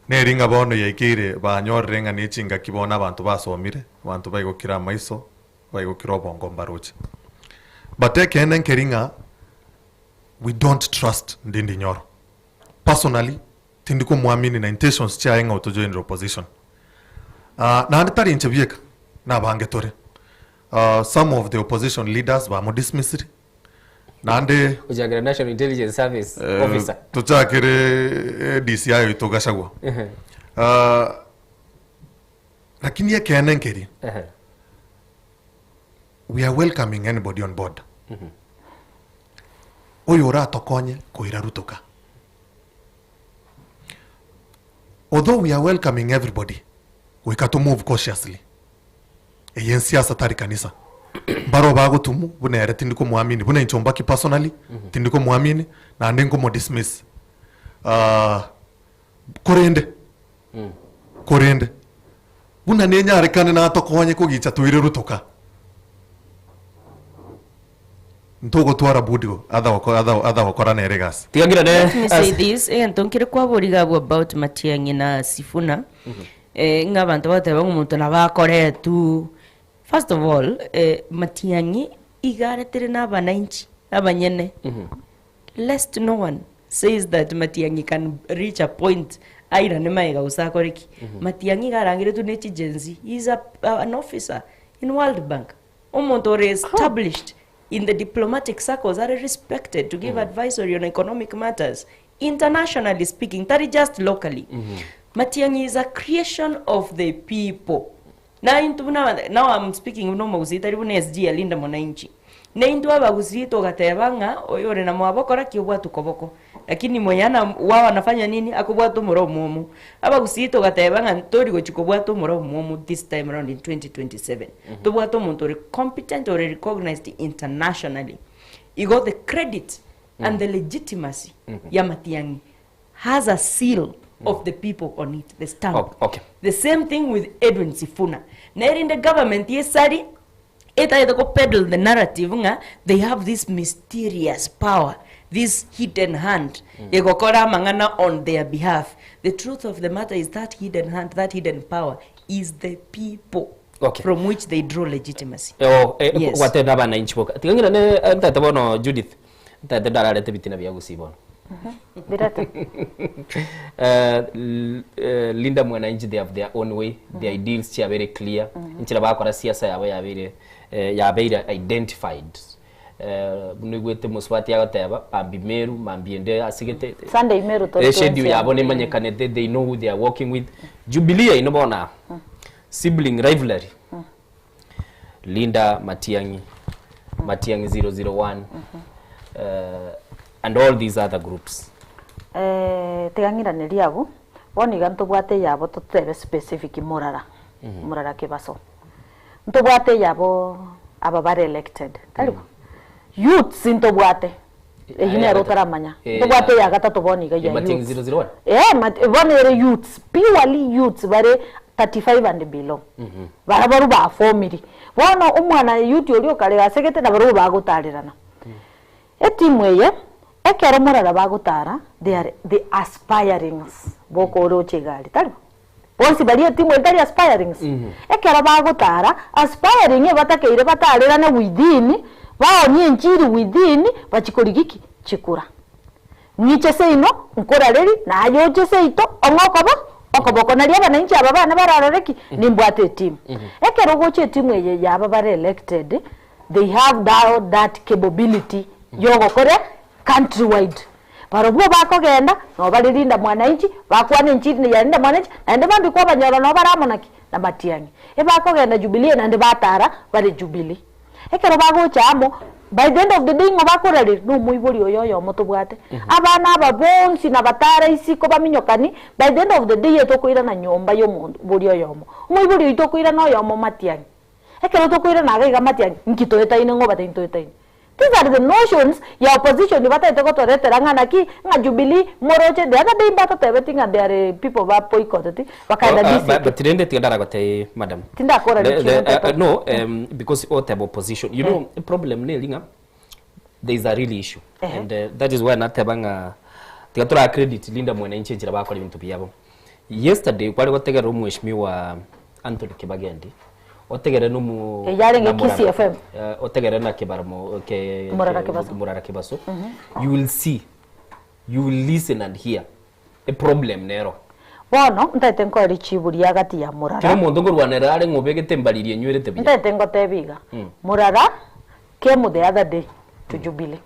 S13: Neringa bono yaikire banyorire ng'a nechingaki bono abanto basomire abanto baigokire amaiso baigokire obongo mbaroche but ekene nkeri ng'a we don't trust Ndindi Nyoro personally tindikumwamini na intentions chiaye ng'a otojoinire opposition naende tari inche bieka nabange tore some of the opposition leaders bamudismissire naende
S2: Ochakire National Intelligence Service officer
S13: tochakire DCI oito Gachagua lakini ekene nkeri we are welcoming anybody on board oyo oratokonye koira rutoka although we are welcoming everybody we got to move cautiously eye nsiasa tari kanisa mbaro bagotumu buna ere tindikomwamini buna inche Ombaki personally tindikomwamini naende nkomodismiss korende korende buna nenyarekane natokonye kogicha toire rutoka ntogotwara budigo atha gokora nere gasi
S2: tigagira
S15: Let me say this egento nkere kwaboriga abwo about Matiang'i na Sifuna ng'a abanto bateba ng'a omonto nabakoretu first of all Matiang'i igaretere na abananchi abanyene lest no one says that Matiang'i can reach a point airane maega gose Matiang'i iga arangeretwe na echigency he is an officer in World Bank omonto ore established in the diplomatic circles are respected to give advisory on economic matters internationally speaking tari just locally Matiang'i is a creation of the people na intu buna now I'm speaking no mogusii tari buna SG alinda mwananchi na intu abagusii togateba ng'a oyo ore na mwabokora kiobwatu koboko lakini mwenyana wao anafanya nini akobwata omoro omomo abagusii togateba ng'a tori gochi kobwata omoro omomo this time round in 2027 tobwate omonto ore competent ore recognized internationally igo the credit and the legitimacy ya Matiang'i has a seal of the people on it the stamp
S2: okay.
S15: The same thing with Edwin Sifuna nere in the government yesari etaete ko peddle the narrative ng'a they have this mysterious power this hidden hand egokora amang'ana on their behalf the truth of the matter is that hidden hand that hidden power is the people
S2: Okay.
S15: from which they draw legitimacy
S2: Oh,
S15: Yes.
S2: gwatenda abananchi boka tigagira ne ntate bono Judith ntate ndararete bitina bia gusii bono
S9: Birete.
S2: Linda Mwananchi they have their own way their ideals chia very clear nchira bakora siasa yabo yabire yabeire identified nigwete muswati agoteba pambi meru mambi ende asigete
S9: Sunday Meru tori
S2: schedule yabo nimanyekanete they know who they are working with Jubilee ino bona sibling rivalry Linda Matiang'i Matiang'i 001 and all these other groups
S9: Tigang'iraneria abu bono iga ntobwate yabo totebe specific morara morara kibaso ntobwate yabo aba bare elected taribo. Youths ntobwate, eyio nere otaramanya, ntobwate eya gatato bono iga ya
S2: Matiang'i
S9: youths.
S2: 001?
S9: Eh, mat- bono ere youths, purely youths bare 35 and below. Bara barwo baformiri. Bono omwana youth oria okare asegete nabarobwo bagotarerana. Etimu eye, ekero morara bagotara, they are the aspirings bokorocha egari, tari bo? Bonsi baria etimu eye tari aspirings? Ekero bagotara, aspiring ebatakeire batarerane within, baonie enchiri within, bachie korigia ki? Chikura. Ng'iche seino, nkorareri, naye oche seito, ong'e okoba, okoboko. Nario abananchi aba bane bararore ki? Nimbwate etimu. Ekero ogocha etimu eye yaba bare elected, they have now that capability yogokora country wide. Barobwo bakogenda, nabo bare Linda Mwananchi, bakwana enchiri ya Linda Mwananchi, naende mambia kwabanyora nabo bare amo naki? Na Matiang'i. Ebakogenda Jubilee naende batara bare Jubilee. Ekero bagocha amo, by the end of the day ng'o bakorareria? Na omoibori oyo oyomo tobwate. Abana aba bonsi na batara isiko baminyokani, by the end of the day etokoirana nyomba ya omonto boria oyomo. Omoibori oito okoirana oyomo Matiang'i. Ekero tokoirana iga iga Matiang'i, nki toetaine ng'o obatebie ntoetaine? These are the notions ya opposition bataete gotoretera ng'a naki, ng'a Jubilee moroche, the other day mbatotebeti ng'a there are people ba boycotted bakaenda
S2: Oh,
S9: DCP.
S2: but rende tiga ndaragotebie madam.
S9: Tindakora
S2: The-
S9: richibo
S2: the,
S9: ntoto.
S2: no, because oteba opposition. You know, problem neri ng'a there is a real issue.
S9: Ehe.
S2: And that is why nateba ng'a tiga tora credit Linda Mwananchi enchera bakora ebinto biabo. Yesterday kware gotegerera omweshimiwa Anthony Kibagendi otegere nomo
S9: Eyio arenge
S2: na Morara.
S9: Kisii FM.
S2: Otegere na Kibaramo ke
S9: Morara Kibaso.
S2: Morara Kibaso. You will see, you will listen and hear a problem nero.
S9: Bono ntaete nkoe richibu ria gati ya Morara.
S2: Kera omonto nkorwanera are ng'a obegete embariri enywerete buya.
S9: Ntaete ngotebi iga, Morara came the other day to Jubilee.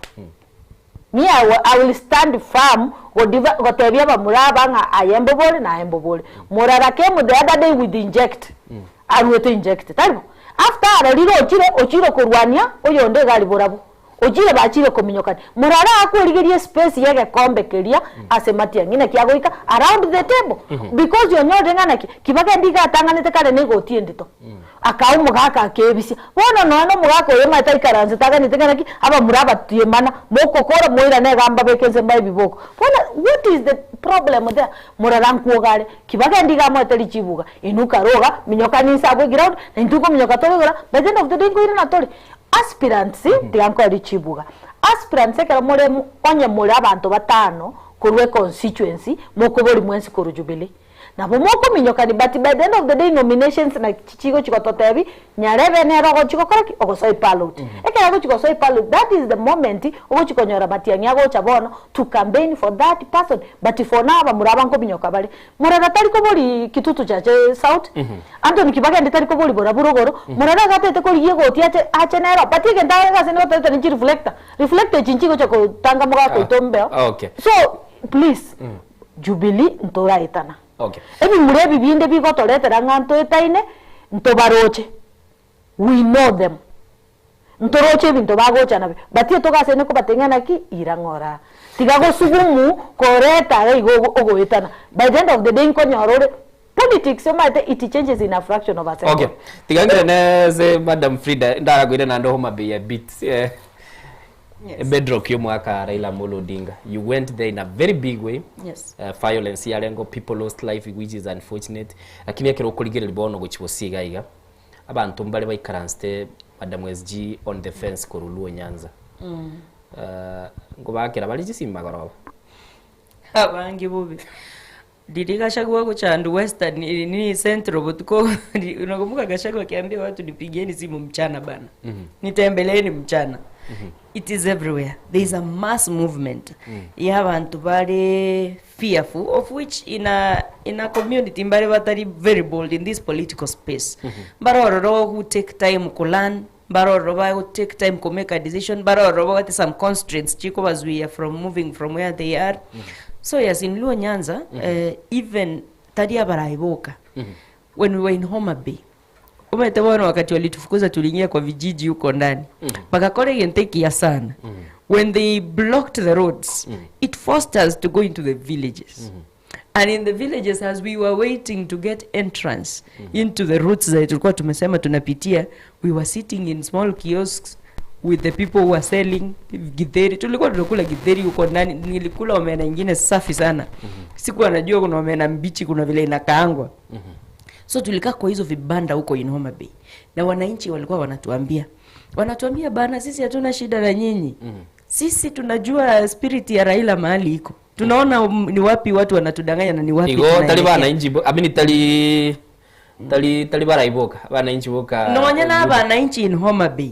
S9: Me I will, I will stand firm godiva gotebia abamura aba ng'a aye mbobore na aye mbobore. Morara came the other day with inject, aruete inject, tari bo? After arorire ochire, ochire korwania oyonde iga aria borabwo, ochire bachire kominyokania. Morara akorigeria espace ya egekombe keria ase matiang'i naki agoika around the table because onyorire ng'a naki, kibagendi iga atang'anete kare na egoti endito. Akaa omogaka akebisia. Bono nonya nomogaka oyo omanyete aikaransete aganete ng'a naki, abamura abatiemana, mokokora moirane iga mbabeke inse mbae ebiboko. Bono what is the problem there? Morara nkwoga are, ki bagende iga amoete richibu iga, inuka aro iga, minyoka ninse abwo eground, na intwe nkominyoka tore igoro, by the end of the day nkoirana tore. Aspirants, tiga nkoe richibu iga, aspirants ekero more onye more abanto batano korwa econstituency, mokoboria mwensi korwa Jubilee. Nabo mokominyokani but by the end of the day nominations na chigochi gototebi nyarebe nere ogochi gokora ki? Ogosoa epaloti. Ekero agochi gosoa epaloti that is the moment ogochi konyora matiang'i agocha bono to campaign for that person but for now abamura aba nkominyoka bare. Morara tari kobori kitutu chache south, Anthony Kibagendi tari kobori borabu rogoro, morara iga atagete korigia egoti ache ache nero but egento agase nigo toete ne chireflector, reflector echi nchigocha kotanga mogaka oito mbeo.
S2: Okay.
S9: So please Jubilee ntoraetana.
S2: Okay.
S9: Ebimura ebi binde bigotoretera ng'a ntoetaine, ntobaroche. We know them. Ntoroche ebinto bagocha nabio. But etogasaine kobatebia ng'a naki, ira ng'ora. Tiga gosugumu koreta iga igo ogoetana. By the end of the day nkonyora ore politics omanyete it changes in a fraction of a second.
S2: Okay. Tiga ngire nese Madam Frida ndarakoire naende Homa Bay a bit. Eh,
S15: Yes.
S2: Bedrock y'omwaka Raila Amolo Odinga. You went there in a very big way.
S15: Yes.
S2: Violence yarengo people lost life which is unfortunate. Lakini ekero okorigereria bono gochia gose iga iga abanto mbare baikaransete Madam SG on the fence korwa Luo Nyanza. Nkobakera bare chisimba magoroba.
S15: Abange bobe. Riria Gachagua gochanda Western nini Central botuko unakumbuka Gachagua akiambia watu nipigieni simu mchana bana. Nitembeleeni mchana. It is everywhere. There is a mass movement ya abantu bare fearful of which in a in a community mbare batari very bold in this political space. Mbare ororo who take time ku learn mbare ororo ba take time ku make a decision mbare ororo babwate some constraints chikobazuia from moving from where they are. So yes, in Luo Nyanza, even tari abarai boka when we were in Homa Bay omanyete bono wakati walitufukuza tuliingia kwa vijiji huko ndani bagakora egento ekiya sana when they blocked the roads it forced us to go into the villages and in the villages as we were waiting to get entrance into the routes that tulikuwa tumesema tunapitia we were sitting in small kiosks with the people who are selling githeri. Tulikuwa tunakula githeri huko ndani, nilikula omena ingine safi sana. Sikuwa najua kuna omena mbichi, kuna vile inakaangwa. So tulikaa kwa hizo vibanda huko in Homa Bay, na wananchi walikuwa wanatuambia wanatuambia, bana, sisi hatuna shida na nyinyi sisi tunajua spirit ya Raila mahali iko, tunaona ni wapi watu wanatudanganya na ni wapi
S12: Igo tari
S15: tunaelekea.
S12: bananchi bo amini tari tari tari baraiboka bananchi boka
S15: nonya na abananchi in Homa Bay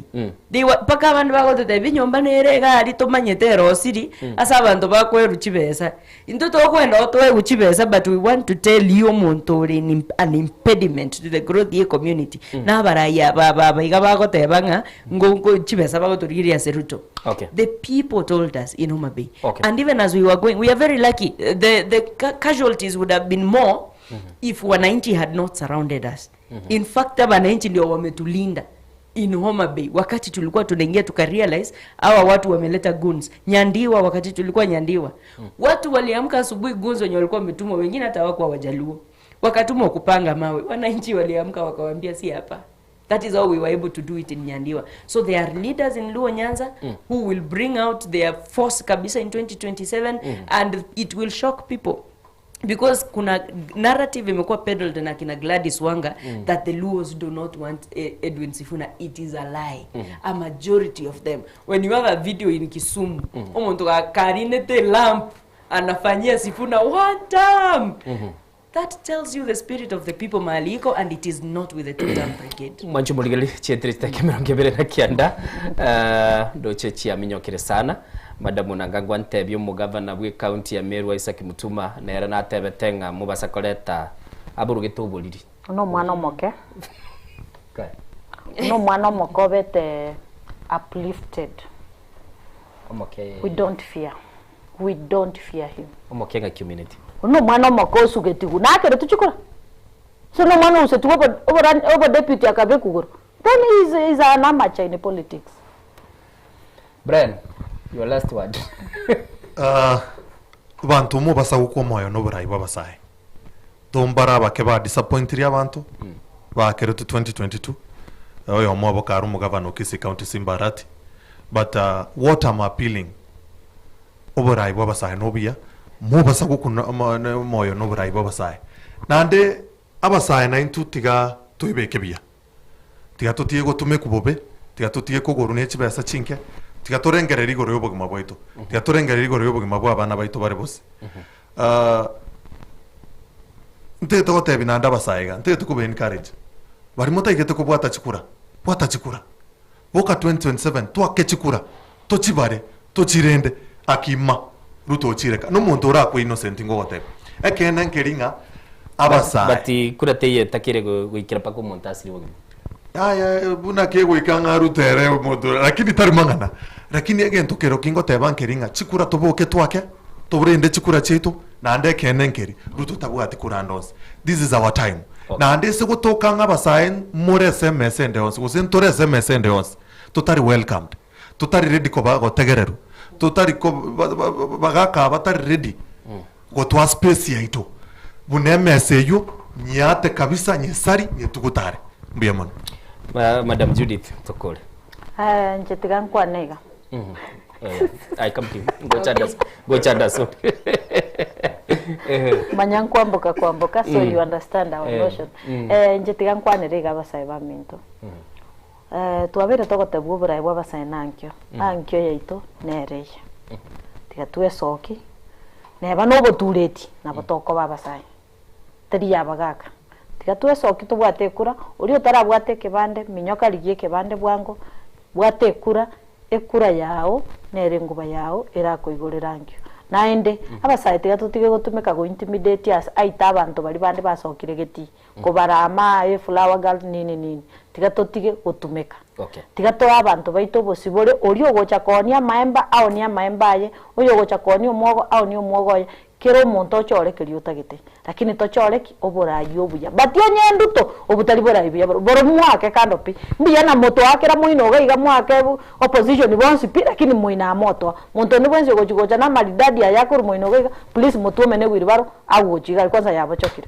S15: They were- paka abandu bagototebia enyomba nere egari tomanyete erosiri ase abanto bakweru chibesa intwe tokwenda otwegu chibesa but we want to tell you omonto ore an an impediment to the growth ye community na abarai aba aba aba iga bagoteba ng'a ngo ngo chibesa bagotorigeria ase Ruto. The people told us in Homa Bay. And even as we were going, we are very lucky. The casualties would have been more if wananchi had not surrounded us. In fact, wananchi ndio wametulinda in Homa Bay wakati tulikuwa tunaingia tukarealize hawa watu wameleta goons. Nyandiwa, wakati tulikuwa Nyandiwa, watu waliamka asubuhi, goons wenye walikuwa wametumwa, wengine hata hawakuwa Wajaluo, wakatumwa kupanga mawe. Wananchi waliamka wakawaambia si hapa. That is how we were able to do it in Nyandiwa. So there are leaders in Luo Nyanza who will bring out their force kabisa in 2027 and it will shock people because kuna narrative imekuwa peddled na kina Gladys Wanga that the Luos do not want Edwin Sifuna. It is a lie. A majority of them. When you have a video in Kisumu, omuntu karinete lamp anafanyia Sifuna one time. That tells you the spirit of the people mahali iko and it is not with the two-term brigade.
S12: Mwancho muligeli chietire chiteke 29 ndoche chiaminyokire sana madamu nangangwa ntebia omogavana bwa ekaunti ya Meru Isaac Mutuma nere natebete ng'a mobasa koreta aborogete oboriri.
S9: No mwana omoke no mwana omoke obete uplifted.
S12: Omoke.
S9: We don't fear, we don't fear him.
S12: Omoke ng'a community.
S9: No mwana omoke osugetigu nakere tuchikora so no mwana usetigu obo deputy akabe kuguru then he's an amateur in politics.
S12: Brian, your last word.
S13: Bantu mubasa gukwa moyo n'oburayi bw'abasae tombara abake ba disappointiri abantu bakeretu 2022 oyo omwabo kari omugavana o Kisii County Simbarati but what I'm appealing oburayi bw'abasae nobuya mubasa gukuna moyo n'oburayi bw'abasae nande abasae naintu tiga toibeke buya tiga totige gotumeka bobe tiga totige kogorwa na chibesa chinke tiga torengerera igoro y'obogima bwaitu tiga torengerera igoro y'obogima bwa abana baitu bare bose. Ntete gotebi nande abasae iga ntete koba encourage bari motaigete kobwata chikura bwata chikura boka 2027 twake chikura tochibare tochirende akima Ruto ochireka nomonto orakwa innocent ngogoteba ekene nkeri ng'a abasae
S12: but kura teye takire goikira paka omonto asiri bogima.
S13: Aya buna kegoika ng'a rutere omonto lakini tari mang'ana lakini egento kero kingoteba nkeri ng'a chikura toboke twake toburende chikura chiaitu naende ekene nkeri Ruto tabwati kuranda onsi. This is our time. Naende ase gotoka ng'a abasae more SMS ende onsi gose ntore SMS ende onsi totari welcomed totari ready koba gotegererwa totari ko bagaka batari ready gotwa space yaitu buna emesa eywo nyiate kabisa nyesari nyetugutare mbuya mono.
S12: Madam Judith tokore.
S9: Nche tiga nkwane iga.
S12: I come to you. Go chandas. Go chandas.
S9: Manya nkwamboka kwamboka so you understand our notion. Nche tiga nkwanere iga abasae baminto. Twabere togotebwa oborai bwa abasae nankio. Ankio yaito nereya. Tiga twesoki neba nobotureti nabo tokoba abasae. Teri yabagaka. Tiga twesoki tobwate ekura ori otarabwate ekebande minyoka rigie ekebande bwango bwate ekura ekura yao nere nguba yao erakoigorera nkio naende abasae tiga totige gotumeka go intimidate as aita abanto bari bande basokire geti kobarama e flower girl nini nini tiga totige gotumeka. Tiga toa abanto baito obosibore ori ogocha koonia maemba aonia maemba aye oyo ogocha koonia omwogo aonia omwogo oye kero omonto ochorekeria otagete lakini tochoreki oborai obuya but onye nduto obutari borai buya boro mwake kando pi mbuya na moto akera moino iga iga mwake opposition bonsi pi lakini moina moto monto ni bwenzi ogochigocha na maridadi ayakuru moino iga please mutume ne wiribaro agochiga kwanza yabochokire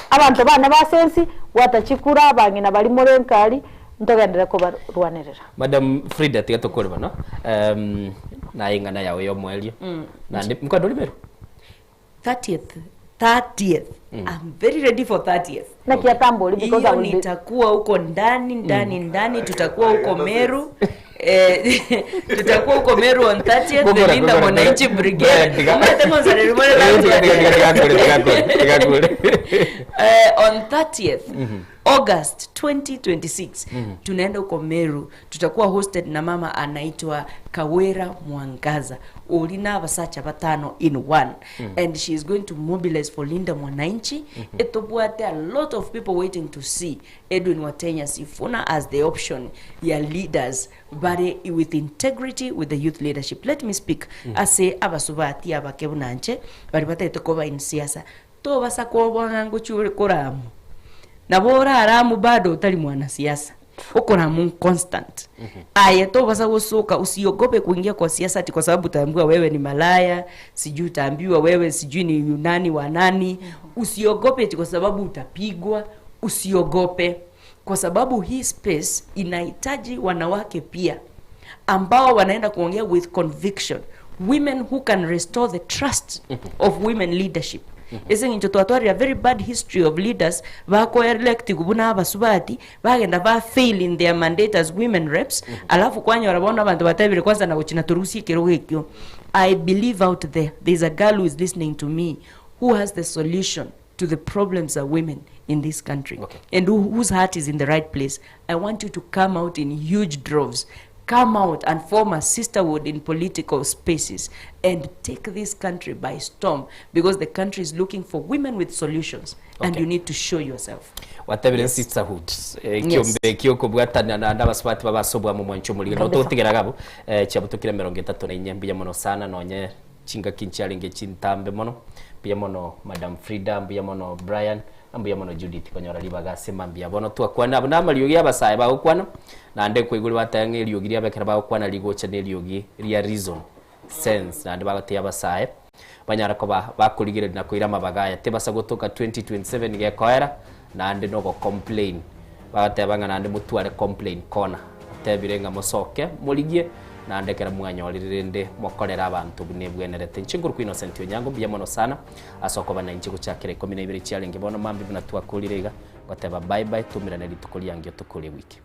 S9: abantu bana basensi watachikura abang'ina bari morenkari Ntogenderere kobarwanerera.
S12: Madam Frida tiga tokore bono um, naye eng'ana yao ya omoerio
S15: Mm.
S12: naende mkwenda ori Meru?
S15: 30th 30th I'm very ready for 30th
S9: Naki atambori because I
S15: hiyo
S9: will be
S15: nitakuwa huko ndani ndani ndani tutakuwa huko Meru Eh, tutakuwa huko Meru on 30th the
S12: Gogora,
S15: Linda
S12: gogora,
S15: Mwananchi
S12: gogora.
S15: Brigade
S12: Tiga-
S15: Omanyete ng'onsareri more
S12: Eh, tiga- tiga- tiga- tiga kure, tiga kure, tiga kure.
S15: Eh, on 30th
S12: Mhm.
S15: August 2026
S12: Mhm.
S15: tunaenda huko Meru, tutakuwa hosted na mama anaitwa Kawera Mwangaza olina abasacha batano in one
S4: Mhm.
S15: and she is going to mobilize for Linda Mwananchi
S4: Mhm.
S15: etobwate a lot of people waiting to see Edwin Watenya Sifuna as the option ya leaders bare with integrity with the youth leadership let me speak
S4: Mhm.
S15: ase abasubati abake buna nche bari batagete koba in siasa tobasa kobwa ng'a ngochia koramu nabo oraramu bado otari mwanasiasa okoramu constant aye tobasa gosoka usiogope kuingia kwa siasa ati kwa sababu utaambiwa wewe ni malaya sijui utaambiwa wewe sijui ni nani wa nani usiogope ati kwa sababu utapigwa usiogope kwa sababu hii space inahitaji wanawake pia ambao wanaenda kuongea with conviction women who can restore the trust of women leadership ase eng'encho twatwarire a very bad history of leaders bakoelectigwa buna abasubati bagenda ba fail in their mandate as women reps alafu kwanyora bono abanto batebire kwanza na gochina torusie ekerogo ekio i believe out there there is a girl who is listening to me who has the solution to the problems of women in this country and who, whose heart is in the right place i want you to come out in huge droves come out and form a sisterhood in political spaces and take this country by storm because the country is looking for women with solutions and
S12: Okay.
S15: you need to show yourself
S12: watebire sisterhood
S15: Yes.
S12: ekiombe kiokobwatana naende abasubati babasobwa momwancho omorige
S15: Kabisa.
S12: notogotigera gabo chiabutokire emerongo etato na inye mbuya mono sana nonye chingaki nchiarenge chintambe mono mbuya mono madam Frida mbuya mono Brian na mbuya mono Judith konyora ribaga ase mambia bono twakwana abwo na amariogi abasae bagokwana naende kwaigure bateba ng'a eriogi riabo ekero bagokwana rigocha na eriogi ria reason sense naende bagotebia abasae banyare koba bakorigereria na koira amabaga aya tibasa gotoka 2027 gekoera naende na ogocomplain bagoteba ng'a naende motware complain corner otebire ng'a mosoke morigie naende ekero mwanyorire rende mokorere abanto buna ebwenerete. Inche nkorokwa Innocent Onyango mbuya mono sana ase okoba nainche gochakera ikomi na ibere chiarenge bono mambia buna twakorire iga ngoteba bye bye toumerane rituko riangio tokore ewiki.